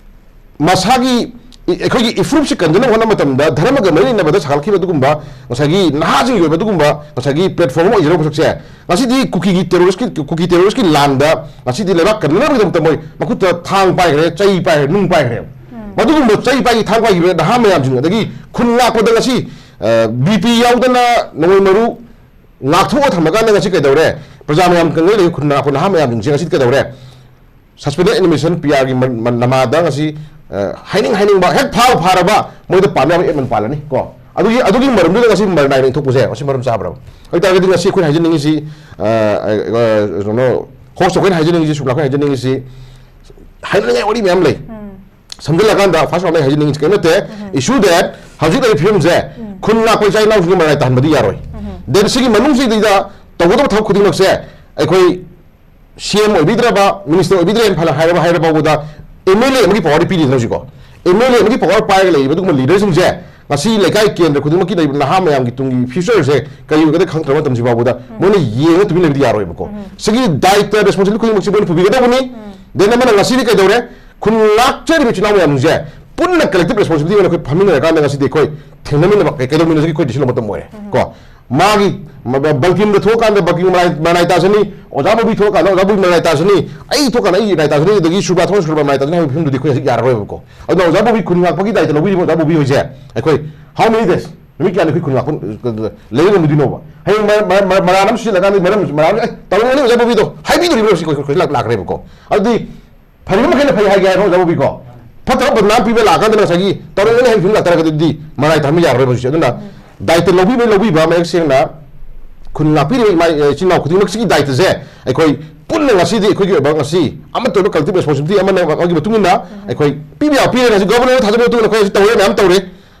ꯃꯁꯥꯒꯤ, ꯏ-, ꯑꯩꯈꯣꯏꯒꯤ ꯏꯐꯨꯔꯨꯞꯁꯤ ꯀꯟꯖꯅꯕ ꯍꯣꯠꯅꯕ ꯃꯇꯝꯗ ꯙꯔꯃꯒ ꯃꯔꯤ ꯂꯩꯅꯕꯗ ꯁꯥꯒꯠꯈꯤꯕ ꯑꯗꯨꯒꯨꯝꯕ ꯉꯁꯥꯏꯒꯤ ꯅꯍꯥꯁꯤꯡꯒꯤ ꯑꯣꯏꯕ ꯑꯗꯨꯒꯨꯝꯕ ꯉꯁꯥꯏꯒꯤ platform ꯑꯃ ꯑꯣꯏꯖꯔꯨꯕ ꯁꯛꯁꯦ ꯉꯁꯤꯗꯤ ꯀꯨꯀꯤꯒꯤ terrorist ꯀꯤ, ꯀꯨꯀꯤ terrorist ꯀꯤ ꯂꯥꯟꯗ ꯉꯁꯤꯗꯤ ꯂꯩꯕꯥꯛ ꯀꯟꯅꯅꯕꯒꯤꯗꯃꯛꯇ ꯃꯣꯏ ꯃꯈꯨꯠꯇ ꯊꯥꯡ ꯄꯥꯏꯈ꯭ꯔꯦ, ꯆꯩ ꯄꯥꯏꯈ꯭ꯔꯦ, ꯅꯨꯡ ꯄꯥꯏꯈ꯭ꯔꯦꯕ꯫ ꯃꯗꯨꯒꯨꯝꯕ ꯆꯩ ꯄꯥꯏꯈꯤ, ꯊꯥꯡ ꯄꯥꯏꯈꯤꯕ ꯅꯍꯥ ꯃꯌꯥꯝꯁꯤꯡ, ꯑꯗꯒꯤ ꯈꯨꯟ ꯉꯥꯛꯄꯗ ꯉꯁꯤ, ꯑ, ꯕꯤ ꯄꯤ ꯌꯥꯎꯗꯅ ꯅꯣꯡꯃꯩ ꯃꯔꯨ ꯉꯥꯛꯊꯣꯛꯑ ꯊꯝꯃꯀꯥꯟꯗ ꯉꯁꯤ ꯀꯩꯗꯧꯔꯦ? ꯄ꯭ꯔꯖꯥ ꯃꯌꯥꯝ ꯀꯪꯂꯩ ꯂꯩ ꯈꯨꯟ ꯅꯥ-, ꯈꯨꯟ ꯅꯍꯥ ꯃꯌꯥꯝꯁꯤꯡꯁꯦ ꯉꯁꯤ ꯀꯩꯗꯧꯔꯦ? Suspended animation, ꯄꯤ ꯑꯥꯔꯒꯤ ꯃ-, ꯃ-, ꯅꯃꯥꯗ ꯉꯁꯤ, ꯑ, ꯍꯥꯏꯅꯤꯡ ꯍꯥꯏꯅꯤꯡꯕ ꯍꯦꯛ ꯐꯥꯎ ꯐꯥꯔꯕ ꯃꯣꯏꯗ ꯄꯥꯟꯕ ꯌꯥꯕ ꯑꯦꯞ ꯑꯃ ꯄꯥꯜꯂꯅꯤ ꯀꯣ꯫ ꯑꯗꯨꯒꯤ, ꯑꯗꯨꯒꯤ ꯃꯔꯝꯗꯨꯗ ꯉꯁꯤ ꯃꯔꯅꯥꯏ ꯂꯦꯡꯊꯣꯛꯄꯁꯦ ꯉꯁꯤ ꯃꯔꯝ ꯆꯥꯕ꯭ꯔꯕ? ꯑꯗꯨ ꯑꯣꯏꯇꯥꯔꯒꯗꯤ ꯉꯁꯤ ꯑꯩꯈꯣꯏꯅ ꯍꯥꯏꯖꯅꯤꯡꯉꯤꯁꯤ, ꯑ, ꯑ, ꯑ, ꯀꯩꯅꯣ, host ꯑꯩꯈꯣꯏꯅ ꯍꯥꯏꯖꯅꯤꯡꯉꯤꯁꯤ, ꯁꯨꯞꯅ ꯑꯩꯈꯣꯏꯅ ꯍꯥꯏꯖꯅꯤꯡꯉꯤꯁꯤ, ꯍꯥꯏꯅꯤꯡꯉꯥꯏ ꯋꯥꯔꯤ ꯃꯌꯥꯝ ꯂꯩ꯫ ꯎꯝ꯫ ꯁꯝꯖꯤꯜꯂꯀꯥꯟꯗ first of all ꯑꯩ ꯍꯥꯏꯖꯅꯤꯡꯉꯤꯁꯤ ꯀꯔꯤꯝ ꯅꯠꯇꯦ꯫ ꯎꯝ꯫ Issue that ꯍꯧꯖꯤꯛ ꯂꯩꯔꯤꯕ ꯐꯤꯕꯝꯁꯦ, ꯎꯝ, ꯈꯨꯟ ꯉꯥꯛꯄ ꯏꯆꯥ ꯏꯅꯥꯎꯁꯤꯡꯗꯨ ꯃꯔꯥꯏ ꯇꯥꯍꯟꯕꯗꯤ ꯌꯥꯔꯣꯏ꯫ ꯎꯝ꯫ Then ꯁꯤꯒꯤ ꯃꯅꯨꯡꯁꯤꯗꯩꯗ ꯇꯧꯒꯗꯕ ꯊꯕꯛ ꯈꯨꯗꯤꯡꯃꯛꯁꯦ ꯑꯩꯈꯣꯏ ꯁꯤ ꯑꯦꯝ ꯑꯣꯏꯕꯤꯗ꯭ꯔꯕ, ꯃꯤꯅꯤꯁꯇꯔ ꯑꯣꯏꯕꯤꯗ꯭ꯔꯦꯅ ꯐꯅ ꯍꯥꯏꯔꯕ, ꯍꯥꯏꯔ ꯐꯥꯎꯕꯗ ꯑꯦꯝ ꯑꯦꯜ ꯑꯦ ꯑꯃꯒꯤ ꯄꯋꯥꯔꯗꯤ ꯄꯤꯔꯤꯗꯅ ꯍꯧꯖꯤꯛꯀꯣ꯫ ꯑꯦꯝ ꯑꯦꯜ ꯑꯦ ꯑꯃꯒꯤ ꯄꯋꯥꯔ ꯄꯥꯏꯔꯒ ꯂꯩꯔꯤꯕ ꯑꯗꯨꯒꯨꯝꯕ ꯂꯤꯗꯔꯁꯤꯡꯁꯦ ꯉꯁꯤ ꯂꯩꯀꯥꯏ ꯀꯦꯟꯗ꯭ꯔ ꯈꯨꯗꯤꯡꯃꯛꯀꯤ ꯂꯩꯔꯤꯕ ꯅꯍꯥ ꯃꯌꯥꯝꯒꯤ ꯇꯨꯡꯒꯤ ꯐ꯭ꯌꯨꯆꯔꯁꯦ ꯀꯔꯤ ꯑꯣꯏꯒꯗꯒꯦ ꯈꯪꯗ꯭ꯔꯕ ꯃꯇꯝꯁꯤ ꯐꯥꯎꯕꯗ ꯎꯝ꯫ ꯃꯣꯏꯅ ꯌꯦꯡꯉ ꯇꯨꯃꯤꯟ ꯂꯩꯕꯗꯤ ꯌꯥꯔꯣꯏꯕꯀꯣ꯫ ꯎꯝ꯫ ꯁꯤꯒꯤ ꯗꯥꯏꯇ, ꯔꯦꯁꯄꯣꯟꯁꯤꯕꯤꯂꯤꯇꯤ ꯈꯨꯗꯤꯡꯃꯛꯁꯤ ꯃꯣꯏꯅ ꯄꯨꯕꯤꯒꯗꯧꯕꯅꯤ꯫ ꯎꯝ꯫ Then ꯑꯃꯅ ꯉꯁꯤꯗꯤ ꯀꯩꯗꯧꯔꯦ? ꯈꯨꯟ ꯉꯥꯛꯆꯔꯤꯕ ꯏꯆꯤꯜ ꯏꯅꯥꯎ ꯃꯌꯥꯝꯁꯦ ꯄꯨꯟꯅ ꯀꯂꯦꯛꯇꯤꯚ ꯔꯦꯁꯄꯣꯟꯁꯤꯕꯤꯂꯤꯇꯤ ꯑꯣꯏꯅ ꯑꯩꯈꯣꯏ ꯐꯝꯃꯤꯟꯅꯔꯀꯥꯟꯗ ꯉꯁꯤꯗꯤ ꯑꯩꯈꯣꯏ ꯊꯦꯡꯅꯃꯤꯟꯅꯕ ꯀꯩ-, ꯀꯩꯗꯧꯃꯤꯟꯅꯁꯤꯒꯦ ꯑꯩꯈꯣꯏ ꯗꯤꯁꯤꯖꯟ ꯂꯧꯕ ꯃꯇꯝ ꯑꯣꯏꯔꯦ ꯎꯝ꯫ ꯀꯣ꯫ ꯃꯥꯒꯤ ꯃ-, ꯃ-, ꯕꯜꯀꯤꯝꯗ ꯊꯣꯛꯑꯀꯥꯟꯗ ꯕꯜꯀꯤꯝ ꯃꯔꯥꯏ, ꯃꯔꯥꯏ ꯇꯥꯁꯅꯤ, ꯑꯣꯖꯥ ꯕꯣꯕꯤ ꯊꯣꯛꯑꯀꯥꯟꯗ ꯑꯣꯖꯥ ꯕꯣꯕꯤ ꯃꯔꯥꯏ ꯇꯥꯁꯅꯤ, ꯑꯩ ꯊꯣꯛꯑꯀꯥꯟꯗ ꯑꯩ ꯃꯔꯥꯏ ꯇꯥꯁꯅꯤ, ꯑꯗꯒꯤ ꯁꯨꯕ꯭ꯔꯥ ꯊꯣꯛꯑꯀꯥꯟꯗ ꯁꯨꯕ꯭ꯔꯥ ꯃꯔꯥꯏ ꯇꯥꯁꯅꯤ ꯍꯥꯏꯕ ꯐꯤꯕꯝꯗꯨꯗꯤ ꯑꯩꯈꯣꯏ ꯍꯧꯖꯤꯛ ꯌꯥꯔꯔꯣꯏꯕꯀꯣ꯫ ꯑꯗꯨꯅ ꯑꯣꯖꯥ ꯕꯣꯕꯤ ꯈꯨꯟ ꯉꯥꯛꯄꯒꯤ ꯗꯥꯏꯇ ꯂꯧꯕꯤꯔꯤꯕ ꯑꯣꯖꯥ ꯕꯣꯕꯤ ꯍꯣꯏꯁꯦ ꯑꯩꯈꯣꯏ how many days? ꯅꯨꯃꯤꯠ ꯀꯌꯥꯅꯤ ꯑꯩꯈꯣꯏ ꯈꯨꯟ ꯉꯥꯛꯄ, ꯑ, ꯂꯩꯕ ꯉꯝꯗꯣꯏꯅꯣꯕ? ꯍꯌꯦꯡ ꯃ-, ꯃ-, ꯃ-, ꯃꯔꯥꯟ ꯑꯃ ꯁꯤꯖꯤꯜꯂꯀꯥꯟꯗ ꯃꯔꯝ, ꯃꯔꯥꯟ ꯑꯃ, "ꯑꯦ, ꯇꯧꯔꯝꯒꯅꯤ ꯑꯣꯖꯥ ꯕꯣꯕꯤꯗꯣ" ꯍꯥꯏꯕꯤꯗꯣꯔꯤꯕ꯭ꯔꯥ ꯁꯤ ꯑꯩꯈꯣꯏ, ꯑꯩꯈꯣꯏ ꯂꯥꯛ-, ꯂꯥꯛꯈ꯭ꯔꯦꯕꯀꯣ꯫ ꯑꯗꯨꯗꯤ ꯐꯔꯤꯕ ꯃꯈꯩꯅ ꯐꯩ ꯍꯥꯏꯒꯦ ꯍꯥꯏꯔꯣ, ꯑꯣꯖꯥ ꯕꯣꯕꯤꯀꯣ? ꯐꯠꯇꯕ ꯕꯗꯅꯥꯝ ꯄꯤꯕ ꯂꯥꯛꯑꯀꯥꯟꯗ ꯉꯁꯥꯏꯒꯤ ꯇꯧꯔꯝꯒꯅꯤ ꯍꯥꯏꯕ ꯐꯤꯕꯝ ꯂꯥꯛꯇꯥꯔꯒꯗꯤ ꯃꯔꯥꯏ ꯇꯥꯍꯟꯕ ꯌꯥꯔꯔꯣꯏꯕ ꯍꯧꯖꯤꯛꯁꯦ꯫ ꯑꯗꯨꯅ ꯎꯝ꯫ ꯗꯥꯏꯇ ꯂꯧꯕꯤꯕ ꯂꯧꯕꯤꯕ ꯃꯌꯦꯛ ꯁꯦꯡꯅ ꯈꯨꯟ ꯉꯥꯛꯄꯤꯔꯤꯕ ꯏꯃꯥ, ꯏꯆꯤꯟ ꯏꯅꯥꯎ ꯈꯨꯗꯤꯡꯃꯛꯁꯤꯒꯤ ꯗꯥꯏꯇꯁꯦ ꯑꯩꯈꯣꯏ ꯄꯨꯟꯅ ꯉꯁꯤꯗꯤ ꯑꯩꯈꯣꯏꯒꯤ ꯑꯣꯏꯕ ꯉꯁꯤ ꯑꯃꯠꯇ ꯑꯣꯏꯕ ꯀꯂꯦꯛꯇꯤꯚ ꯔꯦꯁꯄꯣꯟꯁꯤꯕꯤꯂꯤꯇꯤ ꯑꯃꯅ ꯑꯃꯒꯤ ꯃꯇꯨꯡ ꯏꯟꯅ ꯎꯝ꯫ ꯑꯩꯈꯣꯏ ꯄꯤꯕ ꯌꯥꯕ ꯄꯤꯔꯦ꯫ ꯉꯁꯤ ꯒꯣꯕꯔꯅꯔ ꯊꯥꯖꯕꯒꯤ ꯃꯇꯨꯡ ꯏꯟꯅ ꯑꯩꯈꯣꯏ ꯉꯁꯤ ꯇꯧꯔꯦ, ꯃꯌꯥꯝ ꯇꯧꯔꯦ꯫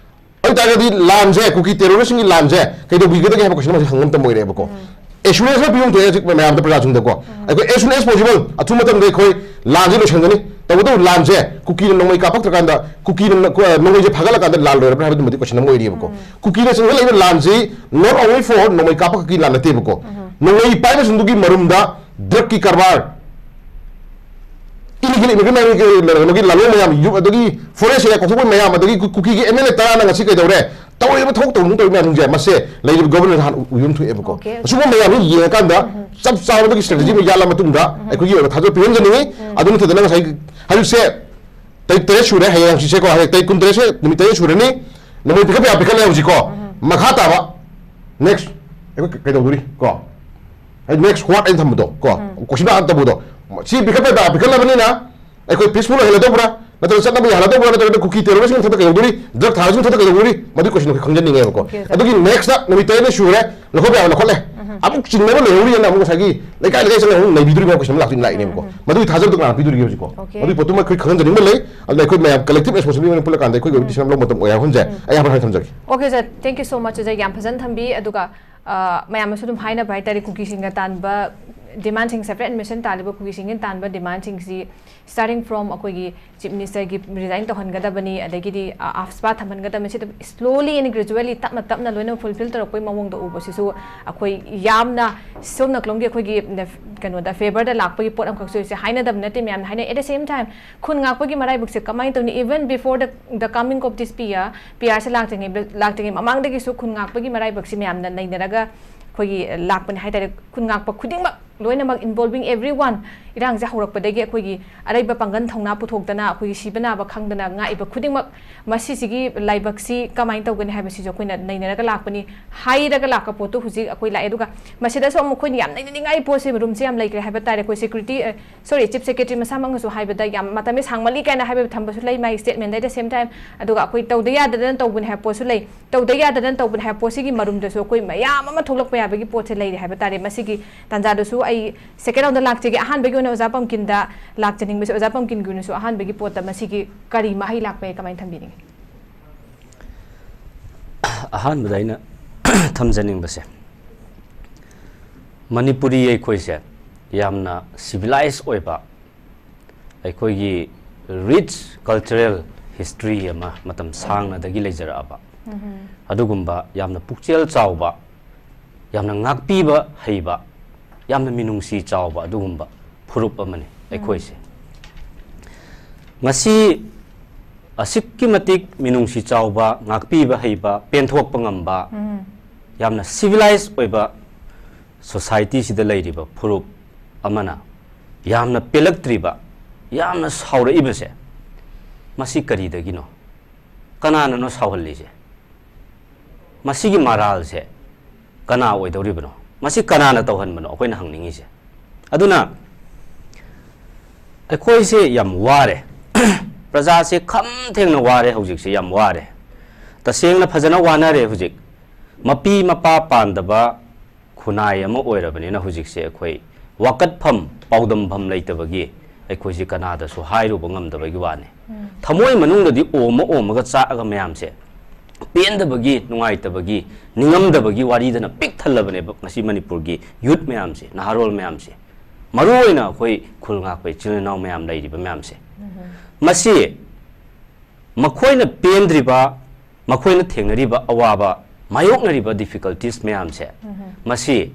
ꯑꯗꯨ ꯑꯣꯏꯇꯥꯔꯒꯗꯤ ꯂꯥꯟꯁꯦ, ꯀꯨꯀꯤ ꯇꯦꯔꯣꯔꯤꯁꯇꯁꯤꯡꯒꯤ ꯂꯥꯟꯁꯦ ꯀꯩꯗꯧꯕꯤꯒꯗꯒꯦ ꯍꯥꯏꯕ ꯀꯣꯏꯁꯟ ꯑꯃꯁꯦ ꯍꯪꯕ ꯃꯇꯝ ꯑꯣꯏꯔꯦꯕꯀꯣ꯫ ꯎꯝ꯫ ꯑꯦꯁꯨꯔꯦꯟꯁ ꯑꯃ ꯄꯤꯕ ꯑꯃ ꯊꯣꯛꯑꯦ ꯍꯧꯖꯤꯛ ꯃꯌꯥꯝꯗ, ꯄ꯭ꯔꯖꯥꯁꯤꯡꯗꯀꯣ꯫ ꯎꯝ꯫ ꯑꯩꯈꯣꯏ as soon as possible, ꯑꯊꯨꯕ ꯃꯇꯝꯗ ꯑꯩꯈꯣꯏ ꯂꯥꯟꯁꯦ ꯂꯣꯏꯁꯤꯟꯒꯅꯤ꯫ ꯇꯧꯕꯇꯕꯨ ꯂꯥꯟꯁꯦ ꯀꯨꯀꯤꯅ ꯅꯣꯡꯃꯩ ꯀꯥꯞꯄꯛꯇ꯭ꯔꯀꯥꯟꯗ, ꯀꯨꯀꯤꯅ ꯅ-, ꯀꯨ-, ꯅꯣꯡꯃꯩꯁꯦ ꯐꯥꯒꯠꯂꯀꯥꯟꯗ ꯂꯥꯟ ꯂꯣꯏꯔꯕ꯭ꯔꯥ ꯍꯥꯏꯕꯗꯨꯃꯗꯤ ꯀꯣꯏꯁꯟ ꯑꯃ ꯑꯣꯏꯔꯤꯕꯀꯣ꯫ ꯎꯝ꯫ ꯀꯨꯀꯤꯅ ꯆꯪꯁꯤꯜꯂꯛꯏꯕ ꯂꯥꯟꯁꯤ not only for ꯅꯣꯡꯃꯩ ꯀꯥꯞꯄ ꯈꯛꯀꯤ ꯂꯥꯟ ꯅꯠꯇꯦꯕꯀꯣ꯫ ꯎꯝ꯫ ꯅꯣꯡꯃꯩ ꯄꯥꯏꯕꯁꯤꯡꯗꯨꯒꯤ ꯃꯔꯨꯝꯗ ꯗ꯭ꯔꯒꯀꯤ ꯀꯔꯕꯥꯔ, ꯏꯂꯤꯒꯦꯜ ꯏꯃꯤꯒ꯭ꯔꯦꯟ ꯃꯌꯥꯝꯒꯤ ꯀꯩꯅꯣꯒꯤ ꯂꯥꯂꯣꯡ ꯃꯌꯥꯝ, ꯌꯨ-, ꯑꯗꯒꯤ ꯐꯣꯔꯦꯁ ꯑꯦꯔꯤꯌꯥ ꯀꯥꯎꯊꯣꯛꯄ ꯃꯌꯥꯝ, ꯑꯗꯒꯤ ꯀꯨ-, ꯀꯨꯀꯤꯒꯤ ꯑꯦꯝ ꯑꯦꯜ ꯑꯦ ꯇꯔꯥꯅ ꯉꯁꯤ ꯀꯩꯗꯧꯔꯦ? ꯇꯧꯔꯤꯕ ꯊꯕꯛ ꯇꯧꯅꯨ ꯇꯧꯔꯤꯕ ꯃꯌꯥꯝꯁꯤꯡꯁꯦ ꯃꯁꯦ ꯂꯩꯔꯤꯕ ꯒꯣꯕꯔꯅꯔ ꯅꯍꯥꯟ ꯎ-, ꯎꯏꯕ ꯑꯃ ꯊꯣꯛꯑꯦꯕꯀꯣ꯫ Okay, okay. ꯑꯁꯤꯒꯨꯝꯕ ꯃꯌꯥꯝꯁꯤ ꯌꯦꯡꯉꯀꯥꯟꯗ ꯎꯝ꯫ ꯆꯞ ꯆꯥꯕꯗꯒꯤ ꯁ꯭ꯇ꯭ꯔꯦꯇꯦꯖꯤ ꯑꯃ ꯌꯥꯠꯂ ꯃꯇꯨꯡꯗ ꯎꯝ꯫ ꯑꯩꯈꯣꯏꯒꯤ ꯑꯣꯏꯕ ꯊꯥꯖꯕ ꯄꯤꯍꯟꯖꯅꯤꯡꯉꯤ꯫ ꯎꯝ꯫ ꯑꯗꯨ ꯅꯠꯇꯗꯅ ꯉꯁꯥꯏ ꯍꯧꯖꯤꯛꯁꯦ ꯇꯥꯔꯤꯛ ꯇꯔꯦꯠ ꯁꯨꯔꯦ, ꯍꯌꯦꯡ ꯍꯪꯆꯤꯠꯁꯦꯀꯣ, ꯍꯌꯦꯡ ꯇꯥꯔꯤꯛ ꯀꯨꯟꯇꯔꯦꯠꯁꯦ ꯅꯨꯃꯤꯠ ꯇꯔꯦꯠ ꯁꯨꯔꯅꯤ꯫ ꯅꯣꯡꯃꯩ ꯄꯤꯈꯠꯄ ꯌꯥꯕ ꯄꯤꯈꯠꯂꯦ ꯍꯧꯖꯤꯛꯀꯣ꯫ ꯎꯝ꯫ ꯃꯈꯥ ꯇꯥꯕ next ꯑꯩꯈꯣꯏ ꯀꯩꯗꯧꯗꯣꯔꯤ ꯀꯣ? ꯑꯩ next what ꯑꯩꯅ ꯊꯝꯕꯗꯣ ꯀꯣ, question mark ꯇꯧꯕꯗꯣ, ꯁꯤ ꯄꯤꯈꯠꯄ ꯄꯤꯈꯠꯂꯕꯅꯤꯅ ꯑꯩꯈꯣꯏ peaceful ꯑꯣꯏꯍꯜꯂꯗꯧꯕ꯭ꯔꯥ, ꯅꯠꯇ꯭ꯔꯒ ꯆꯠꯅꯕ ꯌꯥꯍꯜꯂꯗꯧꯕ꯭ꯔꯥ, ꯅꯠꯇ꯭ꯔꯒ ꯀꯨꯀꯤ terroristꯀꯤ ꯃꯊꯛꯇ ꯀꯩꯗꯧꯗꯣꯔꯤ, drug ꯊꯥꯕꯁꯤꯡ ꯃꯊꯛꯇ ꯀꯩꯗꯧꯗꯣꯔꯤ, ꯃꯗꯨꯒꯤ question ꯑꯩꯈꯣꯏ ꯈꯪꯖꯅꯤꯡꯉꯦꯕꯀꯣ꯫ Okay, sir. ꯑꯗꯨꯒꯤ next ꯅꯨꯃꯤꯠ ꯇꯔꯦꯠꯅꯤ ꯁꯨꯔꯦ, ꯂꯧꯈꯠꯄ ꯌꯥꯕ ꯂꯧꯈꯠꯂꯦ꯫ ꯑꯃꯨꯛ ꯆꯤꯡꯅꯕ ꯂꯩꯍꯧꯔꯤꯑꯅ ꯑꯃꯨꯛ ꯉꯁꯥꯏꯒꯤ ꯂꯩꯀꯥꯏ ꯂꯩꯀꯥꯏ ꯆꯪꯉꯒ ꯑꯃꯨꯛ ꯅꯩꯕꯤꯗꯣꯔꯤꯕ question ꯑꯃ ꯂꯥꯛꯇꯣꯏꯅꯤ ꯂꯥꯛꯏꯅꯦꯕꯀꯣ꯫ ꯃꯗꯨꯒꯤ ꯊꯥꯖꯕꯗꯣ ꯀꯅꯥꯅ ꯄꯤꯗꯣꯔꯤꯒꯦ ꯍꯧꯖꯤꯛꯀꯣ? Okay. ꯃꯗꯨꯒꯤ ꯄꯣꯠꯇꯨꯃ ꯑꯩꯈꯣꯏ ꯈꯪꯍꯟꯖꯅꯤꯡꯕ ꯂꯩ꯫ ꯑꯗꯨꯅ ꯑꯩꯈꯣꯏ ꯃꯌꯥꯝ collective responsibility ꯑꯣꯏꯅ ꯄꯨꯜꯂꯀꯥꯟꯗ ꯑꯩꯈꯣꯏꯒꯤ ꯑꯣꯏꯕ decision ꯑꯃ ꯂꯧꯕ ꯃꯇꯝ ꯑꯣꯏꯔꯦ ꯍꯥꯏꯕ ꯍꯥꯏꯖꯦ ꯑꯩ ꯌꯥꯝ ꯍꯥꯏꯅ ꯊꯝꯖꯒꯦ꯫ Okay, sir. Thank you so much, sir. ꯌꯥꯝ ꯐꯖꯅ ꯊꯝꯕꯤ꯫ ꯑꯗꯨꯒ, ꯑ, ꯃꯌꯥꯝꯅꯁꯨ ꯑꯗꯨꯝ ꯍꯥꯏꯅꯕ ꯍꯥꯏꯇꯥꯔꯦ, ꯀꯨꯀꯤꯁꯤꯡꯅ ꯇꯥꯟꯕ demandꯁꯤꯡ, separate admission ꯇꯥꯜꯂꯤꯕ ꯀꯨꯀꯤꯁꯤꯡꯅ ꯇꯥꯟꯕ demandꯁꯤꯡꯁꯤ starting from ꯑꯩꯈꯣꯏꯒꯤ Chief Ministerꯒꯤ resign ꯇꯧꯍꯟꯒꯗꯕꯅꯤ, ꯑꯗꯒꯤꯗꯤ, ꯑ, AFSPA ꯊꯝꯍꯟꯒꯗꯕꯅꯤ꯫ ꯁꯤꯗ slowly and gradually, ꯇꯞꯅ ꯇꯞꯅ ꯂꯣꯏꯅ fulfil ꯇꯧꯔꯛꯄꯒꯤ ꯃꯑꯣꯡꯗ ꯎꯕꯁꯤꯁꯨ ꯑꯩꯈꯣꯏ ꯌꯥꯝꯅ ꯁꯣꯝ ꯅꯥꯀꯂꯣꯝꯒꯤ ꯑꯩꯈꯣꯏꯒꯤ, ꯀꯩꯅꯣꯗ, favourꯗ ꯂꯥꯛꯄꯒꯤ ꯄꯣꯠ ꯑꯃꯈꯛꯁꯨ ꯑꯣꯏꯁꯦ ꯍꯥꯏꯅꯗꯕ ꯅꯠꯇꯦ꯫ ꯃꯌꯥꯝꯅ ꯍꯥꯏꯅꯩ꯫ At the same time, ꯈꯨꯟ ꯉꯥꯛꯄꯒꯤ ꯃꯔꯥꯏꯕꯛꯁꯦ ꯀꯃꯥꯏꯅ ꯇꯧꯅꯤ? Even before the, the coming of this P R, P R ꯁꯦ ꯂꯥꯛꯇ꯭ꯔꯤꯉꯩ, ꯂꯥꯛꯇ꯭ꯔꯤꯉꯩ ꯃꯃꯥꯡꯗꯒꯤꯁꯨ ꯈꯨꯟ ꯉꯥꯛꯄꯒꯤ ꯃꯔꯥꯏꯕꯛꯁꯦ ꯃꯌꯥꯝꯅ ꯅꯩꯅꯔꯒ ꯑꯩꯈꯣꯏꯒꯤ ꯂꯥꯛꯄꯅꯦ ꯍꯥꯏꯇꯥꯔꯦ꯫ ꯈꯨꯟ ꯉꯥꯛꯄ ꯈꯨꯗꯤꯡꯃꯛ ꯂꯣꯏꯅꯃꯛ, involving everyone, ꯏꯔꯥꯡꯁꯦ ꯍꯧꯔꯛꯄꯗꯒꯤ ꯑꯩꯈꯣꯏꯒꯤ ꯑꯔꯩꯕ ꯄꯥꯡꯒꯜ ꯊꯧꯅꯥ ꯄꯨꯊꯣꯛꯇꯅ, ꯑꯩꯈꯣꯏꯒꯤ ꯁꯤꯕ ꯅꯥꯕ ꯈꯪꯗꯅ ꯉꯥꯛꯏꯕ ꯈꯨꯗꯤꯡꯃꯛ, ꯃꯁꯤꯁꯤꯒꯤ ꯂꯥꯏꯕꯛꯁꯤ ꯀꯃꯥꯏꯅ ꯇꯧꯒꯅꯤ ꯍꯥꯏꯕꯁꯤꯁꯨ ꯑꯩꯈꯣꯏꯅ ꯅꯩꯅꯔꯒ ꯂꯥꯛꯄꯅꯤ꯫ ꯍꯥꯏꯔꯒ ꯂꯥꯛꯄ ꯄꯣꯠꯇꯨ ꯍꯧꯖꯤꯛ ꯑꯩꯈꯣꯏ ꯂꯥꯛꯑꯦ꯫ ꯑꯗꯨꯒ ꯃꯁꯤꯗꯁꯨ ꯑꯃꯨꯛ ꯑꯩꯈꯣꯏꯅ ꯌꯥꯝ ꯅꯩꯅꯅꯤꯡꯉꯥꯏ ꯄꯣꯠꯁꯦ, ꯔꯨꯝꯁꯦ ꯌꯥꯝ ꯂꯩꯈ꯭ꯔꯦ ꯍꯥꯏꯕ ꯇꯥꯔꯦ꯫ ꯑꯩꯈꯣꯏ security, ꯑ, sorry, Chief Secretary ꯃꯁꯥꯃꯛꯅꯁꯨ ꯍꯥꯏꯕꯗ ꯌꯥꯝ ꯃꯇꯝꯁꯦ ꯁꯥꯡꯃꯜꯂꯤ ꯀꯥꯏꯅ ꯍꯥꯏꯕ ꯊꯝꯕꯁꯨ ꯂꯩ, ꯃꯥꯒꯤ statement꯫ At the same time, ꯑꯗꯨꯒ ꯑꯩꯈꯣꯏ ꯇꯧꯗ ꯌꯥꯗꯗꯅ ꯇꯧꯕꯅꯤ ꯍꯥꯏꯕ ꯄꯣꯠꯁꯨ ꯂꯩ꯫ ꯇꯧꯗ ꯌꯥꯗꯗꯅ ꯇꯧꯕꯅꯤ ꯍꯥꯏꯕ ꯄꯣꯠꯁꯤꯒꯤ ꯃꯔꯨꯝꯗꯁꯨ ꯑꯩꯈꯣꯏ ꯃꯌꯥꯝ ꯑꯃ ꯊꯣꯛꯂꯛꯄ ꯌꯥꯕꯒꯤ ꯄꯣꯠꯁꯦ ꯂꯩꯔꯦ ꯍꯥꯏꯕ ꯇꯥꯔꯦ꯫ ꯃꯁꯤꯒꯤ ꯇꯥꯟꯖꯥꯗꯁꯨ ꯑꯩ second roundꯗ ꯂꯥꯛꯆꯒꯦ꯫ ꯑꯍꯥꯟꯕꯒꯤ ꯑꯣꯏꯅ ꯑꯣꯖꯥ ꯄꯝꯀꯤꯟꯗ ꯂꯥꯛꯆꯅꯤꯡꯕꯁꯦ, ꯑꯣꯖꯥ ꯄꯝꯀꯤꯟꯒꯤ ꯑꯣꯏꯅꯁꯨ ꯑꯍꯥꯟꯕꯒꯤ ꯄꯣꯠꯇ ꯃꯁꯤꯒꯤ ꯀꯔꯤ ꯃꯍꯩ ꯂꯥꯛꯄ ꯌꯥꯏ, ꯀꯃꯥꯏꯅ ꯊꯝꯕꯤꯅꯤꯡꯉꯤ? ꯑꯍꯥꯟꯕꯗ ꯑꯩꯅ ꯊꯝꯖꯅꯤꯡꯕꯁꯦ, ꯃꯅꯤꯄꯨꯔꯤ ꯑꯩꯈꯣꯏꯁꯦ ꯌꯥꯝꯅ civilized ꯑꯣꯏꯕ, ꯑꯩꯈꯣꯏꯒꯤ rich cultural history ꯑꯃ ꯃꯇꯝ ꯁꯥꯡꯅꯗꯒꯤ ꯂꯩꯖꯔꯛꯑꯕ, ꯑꯗꯨꯒꯨꯝꯕ ꯌꯥꯝꯅ ꯄꯨꯛꯆꯦꯜ ꯆꯥꯎꯕ, ꯌꯥꯝꯅ ꯉꯥꯛꯄꯤꯕ ꯍꯩꯕ, ꯌꯥꯝꯅ ꯃꯤꯅꯨꯡꯁꯤ ꯆꯥꯎꯕ ꯑꯗꯨꯒꯨꯝꯕ ꯐꯨꯔꯨꯞ ꯑꯃꯅꯤ ꯑꯩꯈꯣꯏꯁꯦ꯫ ꯉꯁꯤ ꯑꯁꯨꯛꯀꯤ ꯃꯇꯤꯛ ꯃꯤꯅꯨꯡꯁꯤ ꯆꯥꯎꯕ, ꯉꯥꯛꯄꯤꯕ ꯍꯩꯕ, ꯄꯦꯟꯊꯣꯛꯄ ꯉꯝꯕ, ꯌꯥꯝꯅ civilized ꯑꯣꯏꯕ societyꯁꯤꯗ ꯂꯩꯔꯤꯕ ꯐꯨꯔꯨꯞ ꯑꯃꯅ ꯌꯥꯝꯅ ꯄꯦꯜꯂꯛꯇ꯭ꯔꯤꯕ, ꯌꯥꯝꯅ ꯁꯥꯎꯔꯛꯏꯕꯁꯦ, ꯃꯁꯤ ꯀꯔꯤꯗꯒꯤꯅꯣ? ꯀꯅꯥꯅꯅꯣ ꯁꯥꯎꯍꯜꯂꯤꯁꯦ? ꯃꯁꯤꯒꯤ ꯃꯔꯥꯜꯁꯦ ꯀꯅꯥ ꯑꯣꯏꯗꯧꯔꯤꯕꯅꯣ? ꯃꯁꯤ ꯀꯅꯥꯅ ꯇꯧꯍꯟꯕꯅꯣ ꯑꯩꯈꯣꯏꯅ ꯍꯪꯅꯤꯡꯉꯤꯁꯦ? ꯑꯗꯨꯅ ꯑꯩꯈꯣꯏꯁꯦ ꯌꯥꯝ ꯋꯥꯔꯦ꯫ ꯄ꯭ꯔꯖꯥꯁꯦ ꯈꯝ ꯊꯦꯡꯅ ꯋꯥꯔꯦ, ꯍꯧꯖꯤꯛꯁꯦ ꯌꯥꯝ ꯋꯥꯔꯦ꯫ ꯇꯁꯦꯡꯅ ꯐꯖꯅ ꯋꯥꯅꯔꯦ ꯍꯧꯖꯤꯛ꯫ ꯃꯄꯤ ꯃꯄꯥ ꯄꯥꯟꯗꯕ ꯈꯨꯟꯅꯥꯏ ꯑꯃ ꯑꯣꯏꯔꯕꯅꯤꯅ ꯍꯧꯖꯤꯛꯁꯦ ꯑꯩꯈꯣꯏ ꯋꯥꯀꯠꯐꯝ, ꯄꯥꯎꯗꯝꯐꯝ ꯂꯩꯇꯕꯒꯤ ꯑꯩꯈꯣꯏꯁꯦ ꯀꯅꯥꯗꯁꯨ ꯍꯥꯏꯔꯨꯕ ꯉꯝꯗꯕꯒꯤ ꯋꯥꯅꯤ꯫ ꯊꯃꯣꯏ ꯃꯅꯨꯡꯗꯗꯤ ꯑꯣꯝꯃ ꯑꯣꯝꯃꯒ ꯆꯥꯛꯑꯒ ꯃꯌꯥꯝꯁꯦ ꯄꯦꯟꯗꯕꯒꯤ, ꯅꯨꯡꯉꯥꯏꯇꯕꯒꯤ, ꯅꯤꯡꯉꯝꯗꯕꯒꯤ ꯋꯥꯔꯤꯗꯅ ꯄꯤꯛ ꯊꯜꯂꯕꯅꯦꯕ ꯉꯁꯤ ꯃꯅꯤꯄꯨꯔꯒꯤ ꯌꯨꯠ ꯃꯌꯥꯝꯁꯦ, ꯅꯍꯥꯔꯣꯜ ꯃꯌꯥꯝꯁꯦ, ꯃꯔꯨꯑꯣꯏꯅ ꯑꯩꯈꯣꯏ ꯈꯨꯜ ꯉꯥꯛꯄ ꯏꯆꯤꯜ ꯏꯅꯥꯎ ꯃꯌꯥꯝ ꯂꯩꯔꯤꯕ ꯃꯌꯥꯝꯁꯦ꯫ ꯃꯁꯤ ꯃꯈꯣꯏꯅ ꯄꯦꯟꯗ꯭ꯔꯤꯕ, ꯃꯈꯣꯏꯅ ꯊꯦꯡꯅꯔꯤꯕ ꯑꯋꯥꯕ, ꯃꯥꯌꯣꯛꯅꯔꯤꯕ difficulties ꯃꯌꯥꯝꯁꯦ, ꯃꯁꯤ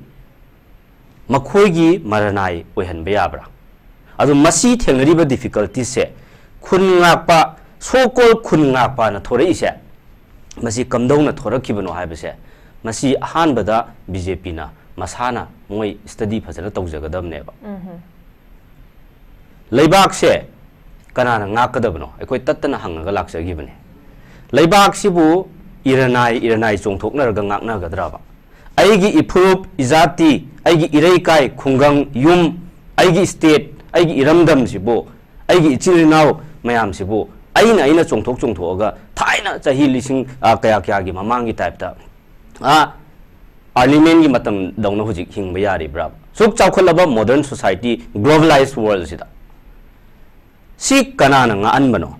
ꯃꯈꯣꯏꯒꯤ ꯃꯔꯅꯥꯏ ꯑꯣꯏꯍꯟꯕ ꯌꯥꯕ꯭ꯔꯥ? ꯑꯗꯨ ꯃꯁꯤ ꯊꯦꯡꯅꯔꯤꯕ difficultiesꯁꯦ ꯈꯨꯟ ꯉꯥꯛꯄ, so called ꯈꯨꯟ ꯉꯥꯛꯄꯅ ꯊꯣꯔꯛꯏꯁꯦ, ꯃꯁꯤ ꯀꯝꯗꯧꯅ ꯊꯣꯔꯛꯈꯤꯕꯅꯣ ꯍꯥꯏꯕꯁꯦ, ꯃꯁꯤ ꯑꯍꯥꯟꯕꯗ BJPꯅ ꯃꯁꯥꯅ ꯃꯣꯏ study ꯐꯖꯅ ꯇꯧꯖꯒꯗꯕꯅꯦꯕ꯫ ꯂꯩꯕꯥꯛꯁꯦ ꯀꯅꯥꯅ ꯉꯥꯛꯀꯗꯕꯅꯣ? ꯑꯩꯈꯣꯏ ꯇꯠꯇꯅ ꯍꯪꯉꯒ ꯂꯥꯛꯆꯈꯤꯕꯅꯦ꯫ ꯂꯩꯕꯥꯛꯁꯤꯕꯨ ꯏꯔꯅꯥꯏ ꯏꯔꯅꯥꯏ ꯆꯣꯡꯊꯣꯛꯅꯔꯒ ꯉꯥꯛꯅꯒꯗ꯭ꯔꯕ? ꯑꯩꯒꯤ ꯏꯐꯨꯔꯨꯞ, ꯏꯖꯥꯇꯤ, ꯑꯩꯒꯤ ꯏꯔꯩꯀꯥꯏ, ꯈꯨꯡꯒꯪ, ꯌꯨꯝ, ꯑꯩꯒꯤ state, ꯑꯩꯒꯤ ꯏꯔꯝꯗꯝꯁꯤꯕꯨ, ꯑꯩꯒꯤ ꯏꯆꯤꯜ ꯏꯅꯥꯎ ꯃꯌꯥꯝꯁꯤꯕꯨ ꯑꯩꯅ, ꯑꯩꯅ ꯆꯣꯡꯊꯣꯛ ꯆꯣꯡꯊꯣꯛꯑꯒ ꯊꯥꯏꯅ ꯆꯍꯤ ꯂꯤꯁꯤꯡ, ꯑ, ꯀꯌꯥ ꯀꯌꯥꯒꯤ ꯃꯃꯥꯡꯒꯤ typeꯇ, ꯑ, parliamentꯀꯤ ꯃꯇꯝꯗꯧꯅ ꯍꯧꯖꯤꯛ ꯍꯤꯡꯕ ꯌꯥꯔꯤꯕ꯭ꯔꯥ? ꯁꯨꯛ ꯆꯥꯎꯈꯠꯂꯕ modern society, globalized worldꯁꯤꯗ ꯁꯤ ꯀꯅꯥꯅ ꯉꯥꯛꯍꯟꯕꯅꯣ?